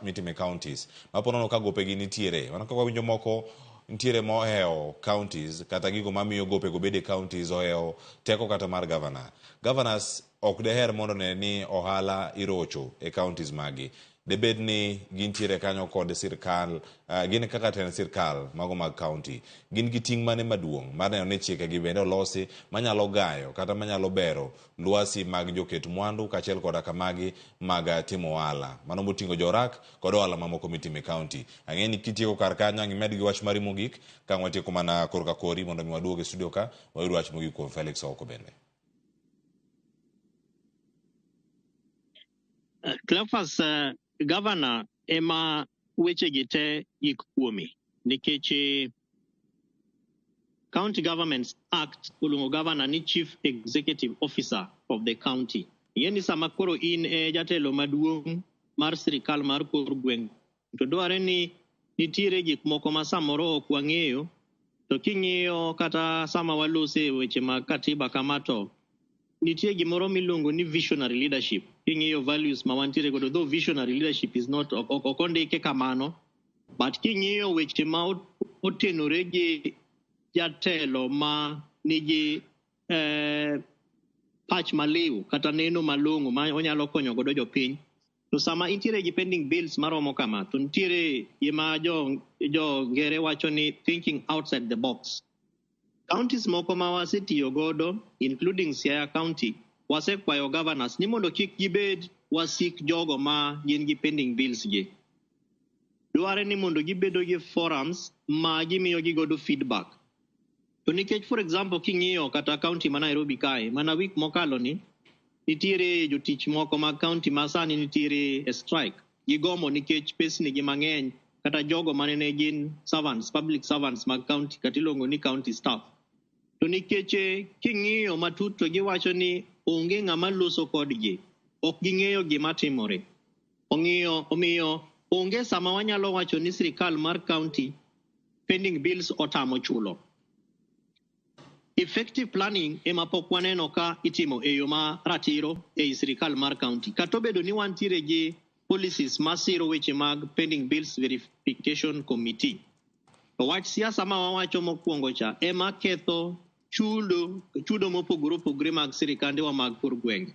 mitime counties ma ponono ka gopegi nitiere mano kaka wawinjo moko nitiere mohewo counties kata gigo mamiyo gopego bedo e counties ohewo teko kata mar governor. Governors ok deher mondo ne ni ohala irocho e counties magi. Debed ni gintiere kanyo kod sirkal, gin kaka tend sirkal mago mag county. Gin gi ting' mane maduong' mar neno ni chikegi bende olosi manyalo gayo kata manyalo bero lwasi mag joket mwandu kaachiel koda kamagi mag timo ohala. Mano moting'o jorak kod ohala mamoko mitimo e county. Ang'e ni kitieko kar kanyo ang' imed gi wach mari mogik ka ang' watieko mana korka kori mondo mi waduog e studio ka wayud wach mogik kuom Felix Oko bende. Cleophas, governor ema wechegi te gik kuome nikech County Governments Act oluongo governor ni Chief Executive Officer of the county. Ing'e ni sama koro in e jatelo maduong' mar sirikal mar kor gweng' to dware ni nitiere gik moko ma samoro ok wang'eyo to king'iyo kata sama walose weche mag katiba kama to nitie gimoro miluongo ni visionary leadership. King'iyo values ma wantiere godo, though visionary leadership is not ok ondike kamano, but king'iyo weche ma otenore gi jatelo ma nigi pach maliw kata neno malong'o ma onyalo konyo godo jopiny, to sama intiere gi pending bills maromo kama, to nitiere gima jo ngere wacho ni thinking outside the box. Counties moko ma wasetiyo godo, including Siaya County, wasekwayo governors ni mondo kik gibed wasik jogo ma gin gi pending bills gi. Dware ni mondo gibedo gi forums ma gimiyo gi godo feedback. To nikech, for example, king'iyo kata county ma Nairobi kae, mana week mokalo ni, nitiere jotich moko mag county ma sani nitiere e strike. Gigomo nikech pesni gi mang'eny, kata jogo manene gin servants, public servants mag county, kata iluongo ni county staff. To nikech king'iyo matut to giwacho ni onge ng'ama loso kodgi, ok ging'eyo gima timore. Omiyo onge sama wanyalo wacho ni sirikal mar county pending bills otamo chulo. Effective planning ema pok waneno ka itimo e yo ma ratiro ei sirikal mar county. Kata obedo ni wantiere gi policies masiro weche mag pending bills verification committee. To wach siasa ma wawacho mokwongo cha ema ketho chudo mopogore opogore mag sirikandewa mag kor gwenge.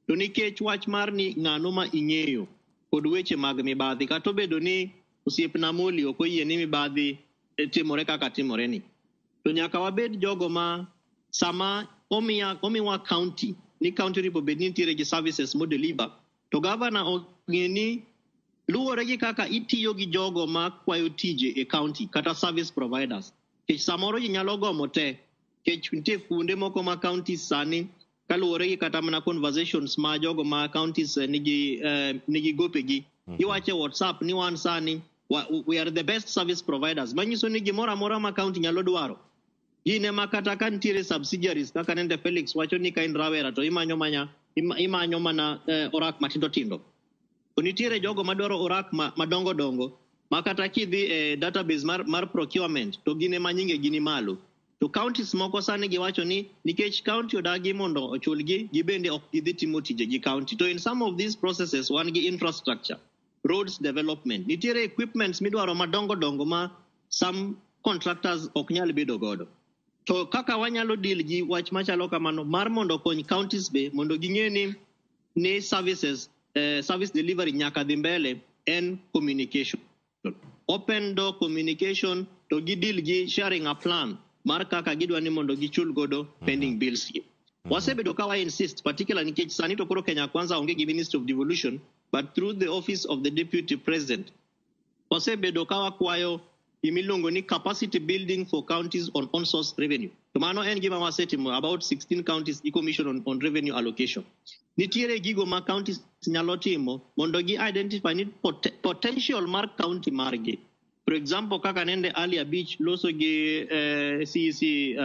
To nikech wach mar ni ng'ano ma ing'eyo kod weche mag mibadhi, kata obedo ni osiepna Moli ok oyie ni mibadhi timore kaka timore ni, to nyaka wabed jogo ma sama omiwa county, ni county ripo bed ni nitiere gi services mo deliver, to governor ong'e ni luwore gi kaka itiyo gi jogo ma kwayo tije e county kata service providers. Nikech samoro ji nyalo gomo te, nikech nitie kuonde moko ma counties sani kaluwore gi kata mana conversations ma jogo ma counties nigi gopegi. Iwacho e WhatsApp ni wan sani we are the best service providers. Manyiso ni gimoro amora ma county nyalo dwaro, gin ema kata ka nitiere subsidiaries kaka nende Felix wacho ni ka in rawera to imanyo mana orak matindo tindo. To nitiere jogo madwaro orak madongo dongo ma kata kidhi e database mar procurement to gin ema nyinge gini malo. To counties moko sani giwacho ni nikech county odagi mondo ochulgi, gibende ok gidhi timo tije gi county. To in some of these processes wan gi infrastructure, roads development, nitiere equipments midwaro madongo dongo ma some contractors ok nyal bedo godo. To kaka wanyalo deal gi wach machalo kamano mar mondo okony counties be mondo ging'e ni services, service delivery nyaka dhi mbele en communication. Open door communication to gi deal gi sharing a plan mar kaka gidwa ni mondo gichul godo pending bills gi. Wasebedo ka wa insist particularly nikech sani to koro Kenya Kwanza onge gi Ministry of Devolution, but through the office of the Deputy President wasebedo ka wakwayo gimiluongo ni capacity building for counties on on-source revenue. To mano en gima wasetimo about 16 counties gi commission on revenue allocation. Nitiere gigo ma counties nyalo timo mondo gi identify ni potential mar county margi. For example, kaka nende Ali Abich loso gi CEC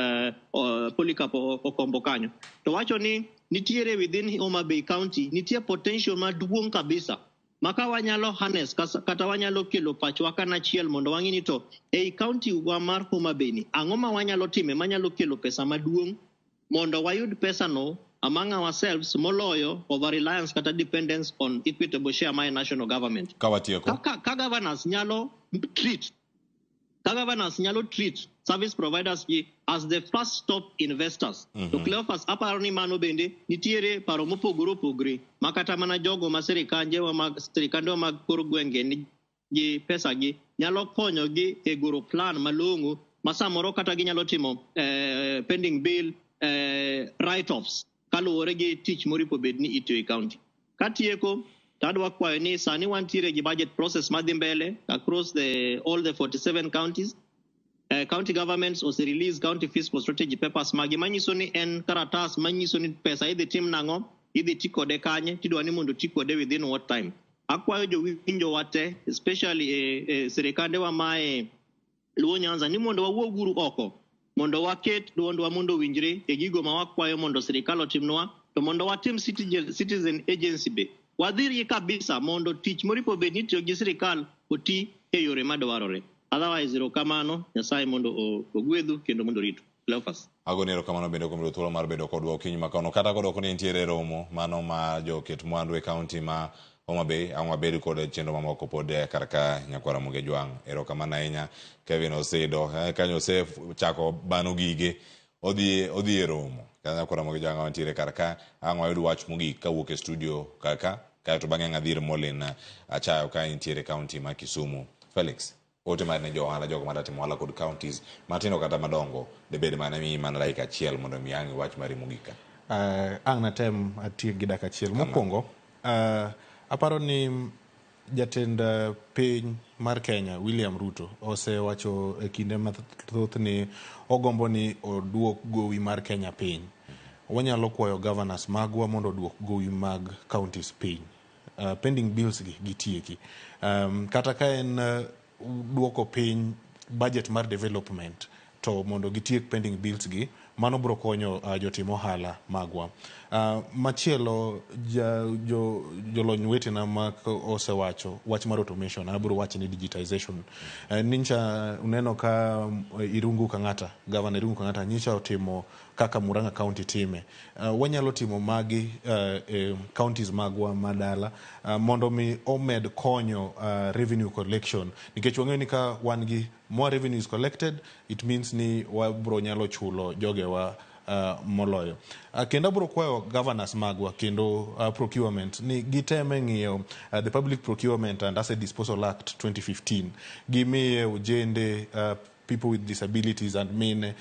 Polycarp Okombo kanyo. To wacho ni nitiere within Homa Bay County, nitie potential maduong' kabisa. Maka wanyalo harness, kata wanyalo kelo pachwa kanachiel mondo wang'i ni to ei county wa mar Homa Bay ni, ang'o ma wanyalo time manyalo kelo pesa maduong' mondo wayud pesa no among ourselves moloyo over reliance kata dependence on equitable share my national government. Ka watieko. Ka governors nyalo treat Ka governors nyalo treat service providers gi as the first stop investors. To Cleophas aparo ni mano bende nitiere paro mopogore opogore ma kata mana jogo ma sirikande mag sirikandwa mag kor gwenge ni gi pesa gi nyalo konyo gi e goro plan malong'o ma samoro kata ginyalo timo pending bill write-offs kaluwore gi tich moripo bed ni itiyo e county. Katieko, to adwa kwayo ni sani wantiere gi budget process madhi mbele across the all the 47 counties. County governments ose release county fiscal strategy papers magi manyiso ni en karatas manyiso ni pesa idhi tim nang'o, idhi ti kode kanye, tidwa ni mondo ti kode within what time. Akwayo jowinjo wa te, especially e sirikandewa mae Luo Nyanza ni mondo wawuog uru oko mondo waket duondwa mondo owinjre e gigo ma wakwayo mondo sirikal otimnwa, to mondo watim citizen agency be. Wadhirgi kabisa mondo tich moripo bed ni itiyo gi sirikal oti e yore madwarore. Otherwise, erokamano, Nyasaye mondo ogwedhu kendo mondo oritu. Cleophas. Agoni erokamano bende kuom yudo thuolo mar bedo kodwa okinyi ma kawuono. Kata kodoko ni nitiere romo mano ma joket mwandu e kaunti ma Homa Bay, ang' wabed kod chenro mamoko pod kar ka nyakwar Ramogi Ojwang'. Erokamano ahinya Kevin Osido. Kanyo osechako bano gige odhi e romo. Kata nyakwar Ramogi Ojwang' wantiere kar ka, ang' wayud wach mogik kawuok e studio kar ka, kaeto bang'e ang' adhi ir Molin Achayo ka entiere e kaunti ma Kisumu. Felix, ote mari ne jo ohala jogo madwa timo ohala kod counties matindo kata madongo debed mana miyi mana dakika achiel mondo mi ang' iwach mari mogik ka. Ang' natem atiek gi dakika achiel. Mokwongo, aparo ni jatend piny mar Kenya William Ruto osewacho e kinde mathoth ni ogombo ni oduok gowi mar Kenya piny. Wanyalo kwayo governors magwa mondo oduok gowi mag counties piny. Pending bills gi gitieki. Kata ka en duoko piny budget mar development to mondo gitiek pending bills gi, mano biro konyo jotim ohala magwa. Machielo jolony wetena ma osewacho wach mar automation, abiro wacho ni digitization. Nyicha uneno ka Irungu Kang'ata, Governor Irungu Kang'ata nyicha otimo kaka Murang'a County time. Wanyalo timo magi e counties magwa madala mondo mi omed konyo revenue collection nikech wang'eyo ni ka wan gi more revenue is collected, it means ni wabro nyalo chulo jogewa moloyo. Kendo abro kwayo governors magwa kendo procurement ni giteme ng'iyo the Public Procurement and Asset Disposal Act 2015 gimiye ojende, people with disabilities and mine.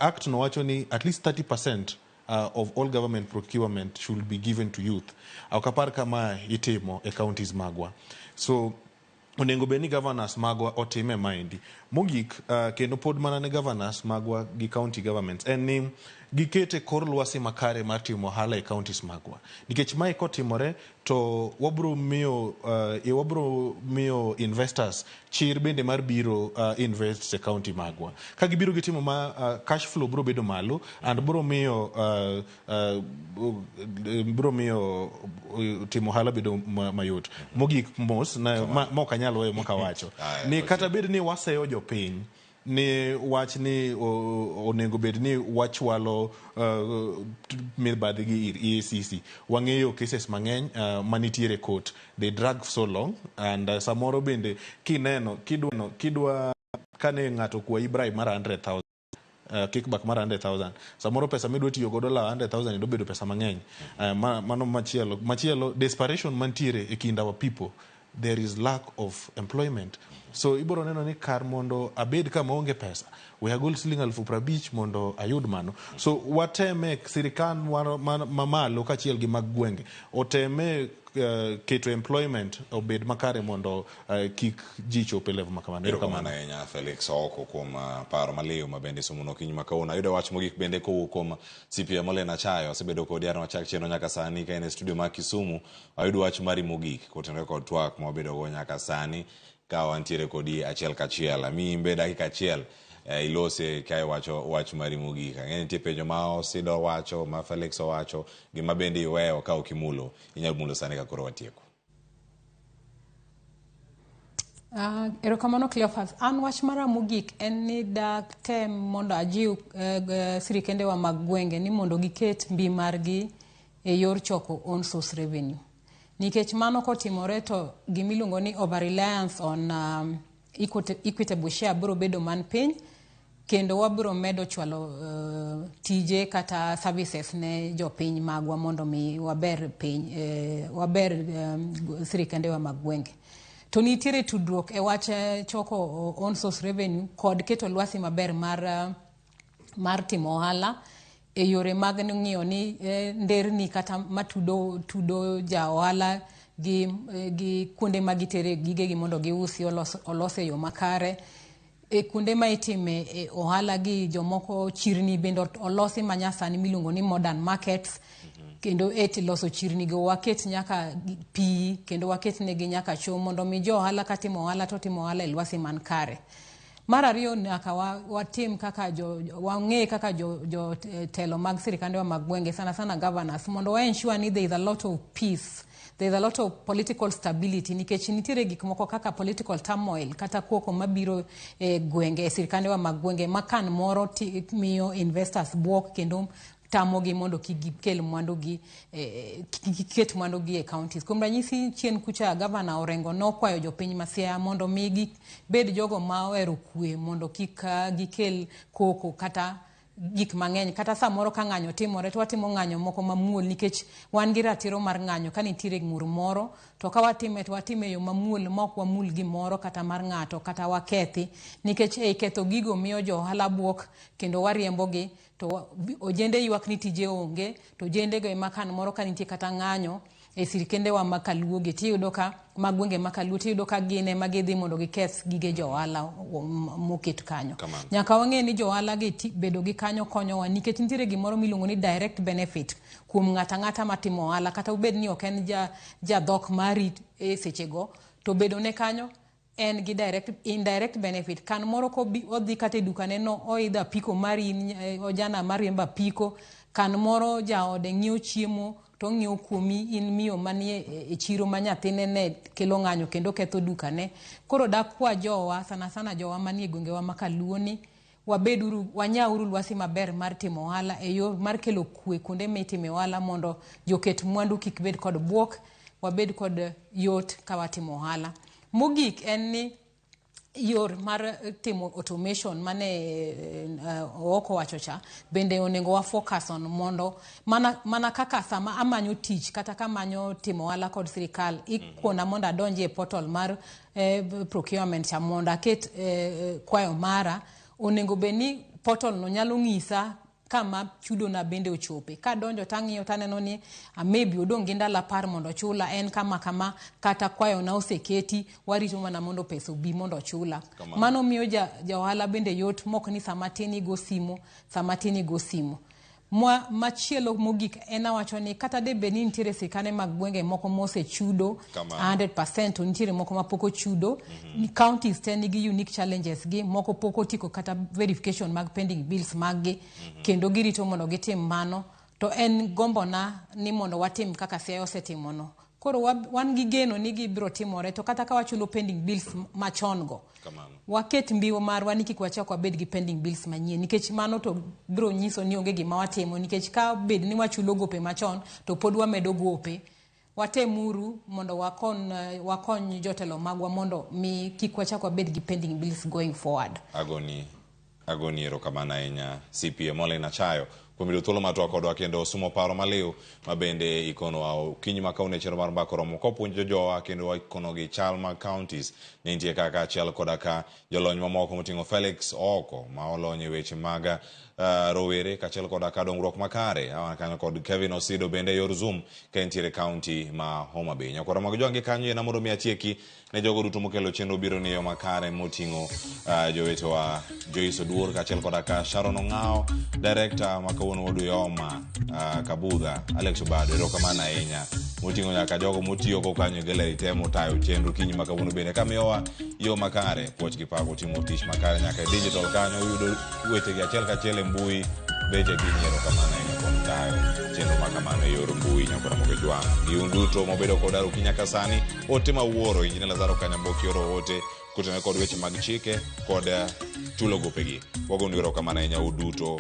Act no wacho ni at least 30% of all government procurement should be given to youth. Ok apar kama itimo e counties magwa. So onego bed ni governors magwa otime maendi. Mogik, kendo pod mana ne governors magwa gi county governments en ni gikete kor lwasi makare mar timo ohala e counties magwa. Nikech mae kotimore to wabro miyo investors chir bende mar biro invest e county magwa. Ka gibiro gitimo ma, cash flow bro bedo malo and bro miyo timo ohala bedo mayot. Mogik mos na, ma ok anyal weyo mok awacho ni kata bed ni waseyo jopiny ni wach ni onego bed ni wachwalo mibadhi gi ir EACC. Wang'eyo cases mang'eny manitiere court. They drag so long and samoro bende kineno kidwa kane ng'ato okwayi bribe mar 100,000, kickback mar 100,000, samoro pesa midwa tiyo godo la 100,000 do bedo pesa mang'eny. Mano machielo desperation mantiere e kind our people, there is lack of employment, so ibiro neno ni kar mondo abed kama onge pesa, we agol siling 50,000 mondo ayud mano. So wateme sirikal mamalo kaachiel gi mag gwenge oteme keto employment obed makare mondo kik ji chop e level makamano. Erokamano ahinya Felix Ooko kuom paro maliw ma bende somono okinyi ma kawuono. Ayudo wach mogik bende kowuok kuom CPM Olen Achayo. Asebedo kodi are wachak chenro nyaka sani ka en e studio ma Kisumu. Ayudo wach mari mogik kotenore kod twak ma wabedo go nyaka sani ka wantiere kodi achiel kachiel. Amiyi imbe dakika achiel ilose ka iwacho wach mari mogik. Ang'e ni nitie penjo ma Osido wacho, ma Felix owacho, gima bende iweyo ka ok imulo, inyalo mulo sani ka koro watieko. Erokamano Cleophas. An wach mara mogik en ni datem mondo ajiw sirikendewa mag gwenge ni mondo giket mbi margi e yor choko own source revenue. Nikech mano kotimore to gimiluongo ni over reliance on equitable share biro bedo man piny kendo wabiro medo chwalo tije kata services ne jopiny magwa mondo mi waber piny, waber sirikandewa mag gwenge. To nitiere tudruok e wach choko own source revenue kod keto lwasi maber mar timo ohala e yore mag ng'iyo ni nderni kata matudo tudo ja ohala gi kuonde ma gitere gigegi mondo giusi olos e yo makare. E kuonde ma itime ohala gi jomoko, chirni bende olosi manyasani miluongo ni modern markets. Kendo e loso chirni go waket nyaka pi kendo waket negi nyaka cho mondo mi jo ohala katimo ohala to timo ohala e lwasi man kare. Mar ariyo, nyaka watim kaka jo wang'e kaka jo telo mag sirikandewa mag gwenge, sana sana governors, mondo wa ensure ni there is a lot of peace, there is a lot of political stability, nikech nitiere gik moko kaka political turmoil kata koko mabiro e gwenge, e sirikandewa mag gwenge, ma kan moro miyo investors buok kendo tamogi mondo kik gikel mwandugi, kik giket mwandugi e counties. Kuom ranyisi, chien kucha gavana Orengo nokwayo jopiny ma Siaya mondo mi gibed jogo ma ohero kwe mondo kik gikel koko kata gik mang'eny. Kata samoro ka ng'anyo timore to watimo ng'anyo moko mamuol, nikech wan gi ratiro mar ng'anyo ka nitiere ng'ur moro, to ka watime to watime e yo mamuol ma ok wamul gimoro kata mar ng'ato kata wakethi, nikech ei ketho gigo miyo jo ohala buok kendo wariembogi to ojende ywak ni tije onge. To ojende go ema kan moro ka nitie kata ng'anyo e sirikendewa ma kaluo gi, tiyudo ka mag gwenge ma kaluo, tiyudo ka gin ema gidhi mondo giketh gige jo ohala moket kanyo. Kamano. Nyaka wang'e ni jo ohala gi bedo gi kanyo konyowa, nikech nitiere gimoro miluongo ni direct benefit kuom ng'ata ang'ata matimo ohala, kata obed ni ok en ja dhok mari e sechego, to bedo ne kanyo en gi direct, indirect benefit. Kan moro kobi odhi kata e dukane no, oidho apiko mari in ojana mariembo apiko, kan moro jaode ng'iewo chiemo to ong'iewo kuomi in miyo manie e chiro ma nyathine ne kelo ng'anyo kendo ketho dukane. Koro dakwa jowa, sana sana jowa manie gwengewa ma kaluo, ni wabeduru, wanyauru lwasi maber mar timo ohala e yo mar kelo kwe kuonde mitime ohala, mondo joket mwandu kik bed kod buok, wabed kod yot ka watimo ohala. Mogik en ni yor mar timo automation mane Ooko wacho cha bende onego wa focus on, mondo mana kaka sama amanyo tich kata kamanyo timo ohala kod sirikal, ikona mondo adonji e portal mar procurement cha mondo aket kwayo mara, onego bed ni portal no nyalo ng'isa kama chudona bende ochope. Kadonjo tang'iyo taneno ni maybe odong' gi ndalo 10 mondo ochula, en kama kama, kata kwayona oseketi, warito mana mondo pesa obi mondo ochula. Kamano. Mano miyo ja ohala bende yot mok ni sama tin igo simu, sama tin igo simu. Machielo mogik en awacho ni kata de bed ni nitiere sirikande mag gwenge moko mosechudo Kamano. 100%, to nitiere moko mapok ochudo. Counties te nigi unique challenges gi, moko pok otieko kata verification mag pending bills mag gi, kendo girito mondo gitim mano. To en gombona ni mondo watim kaka Siaya osetimono. Koro wan gi geno ni gibiro timore, to kata ka wachulo pending bills machon go, Kamano. waket mbiwo marwa ni kik wachak wabed gi pending bills manyien, nikech mano to biro nyiso ni onge gima watimo, nikech ka bed ni wachulo gope machon to pod wamedo gope. Watemuru mondo wakony jotelo magwa mondo mi kik wachak wabed gi pending bills going forward. Agoni erokamano ahinya, CPA Molin Achayo, kuom yudo thuolo mar twak kodwa kendo sumo paro maliw ma bende ikonowa okinyi ma kawuono e chenro mar Mbaka Oromo, kopuonjo jowa kendo wakonogi chal mag counties ne nitie kaka achiel koda ka jolony mamoko moting'o Felix Ooko ma olony e weche mag rowere kaachiel koda ka dongruok makare awan kanyo kod Kevin Osido bende e yor Zoom ka entiere county ma Homa Bay. Nyakwara mag Jwangi kanyo ena mondo mi atieki ne jogo duto mokelo chenro biro ni yo makare moting'o jowetewa Joyce Oduor kaachiel koda ka Sharon Ong'ao, director ma kawuono wuod Uyoma, Kabudha Alex Obado, erokamano ahinya, moting'o nyaka jogo motiyogo kanyo e gallery te motayo chenro kinyi ma kawuono bende kamiyowa yo makare puoch gi pak otimo tich makare nyaka e digital kanyo uyudo wechegi achiel kachiel e mbui beche gi nyiero kamano ahinya kuom tayo chenro ma kamano e yor mbui nyakora Ramogi Jwang'. Gi un duto mobedo koda okinyi nyaka sani, ote ma wuoro Injinia Lazaro Kanyamboki oro ote kotenore kod weche mag chike kod chulo gopegi. Wagonu erokamano ahinya uduto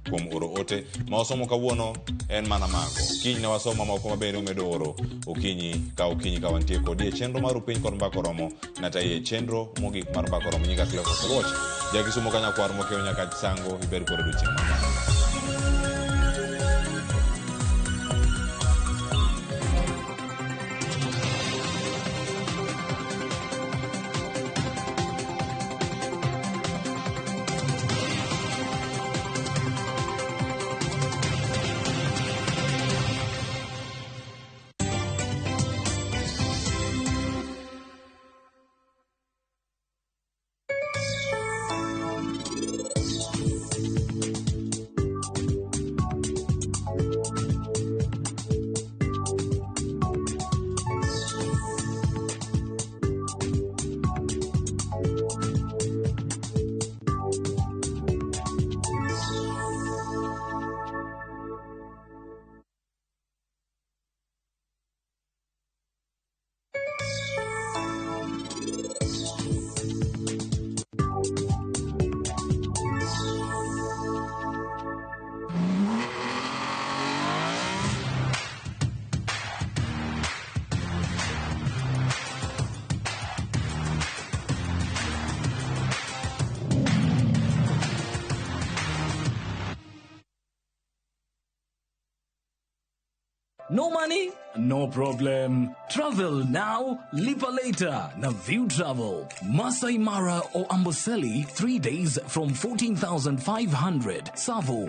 kuom oro ote ma wasomo kawuono en mana mago. Kiny ne wasomo mamoko mabende umedo oro okinyi ka okinyi ka wantie kodi e chenro mar Upiny kod Mbaka Oromo natayi e chenro mogik mar Mbaka Oromo. Nyinga Cleophas Oluoch, ja Kisumo ka nyakwar mokew nyaka Sango, ibed kod odiochieng' maber. No money? No problem. Travel now, lipa later. Na View Travel. Masai Mara or Amboseli, 3 days from 14,500. Savo.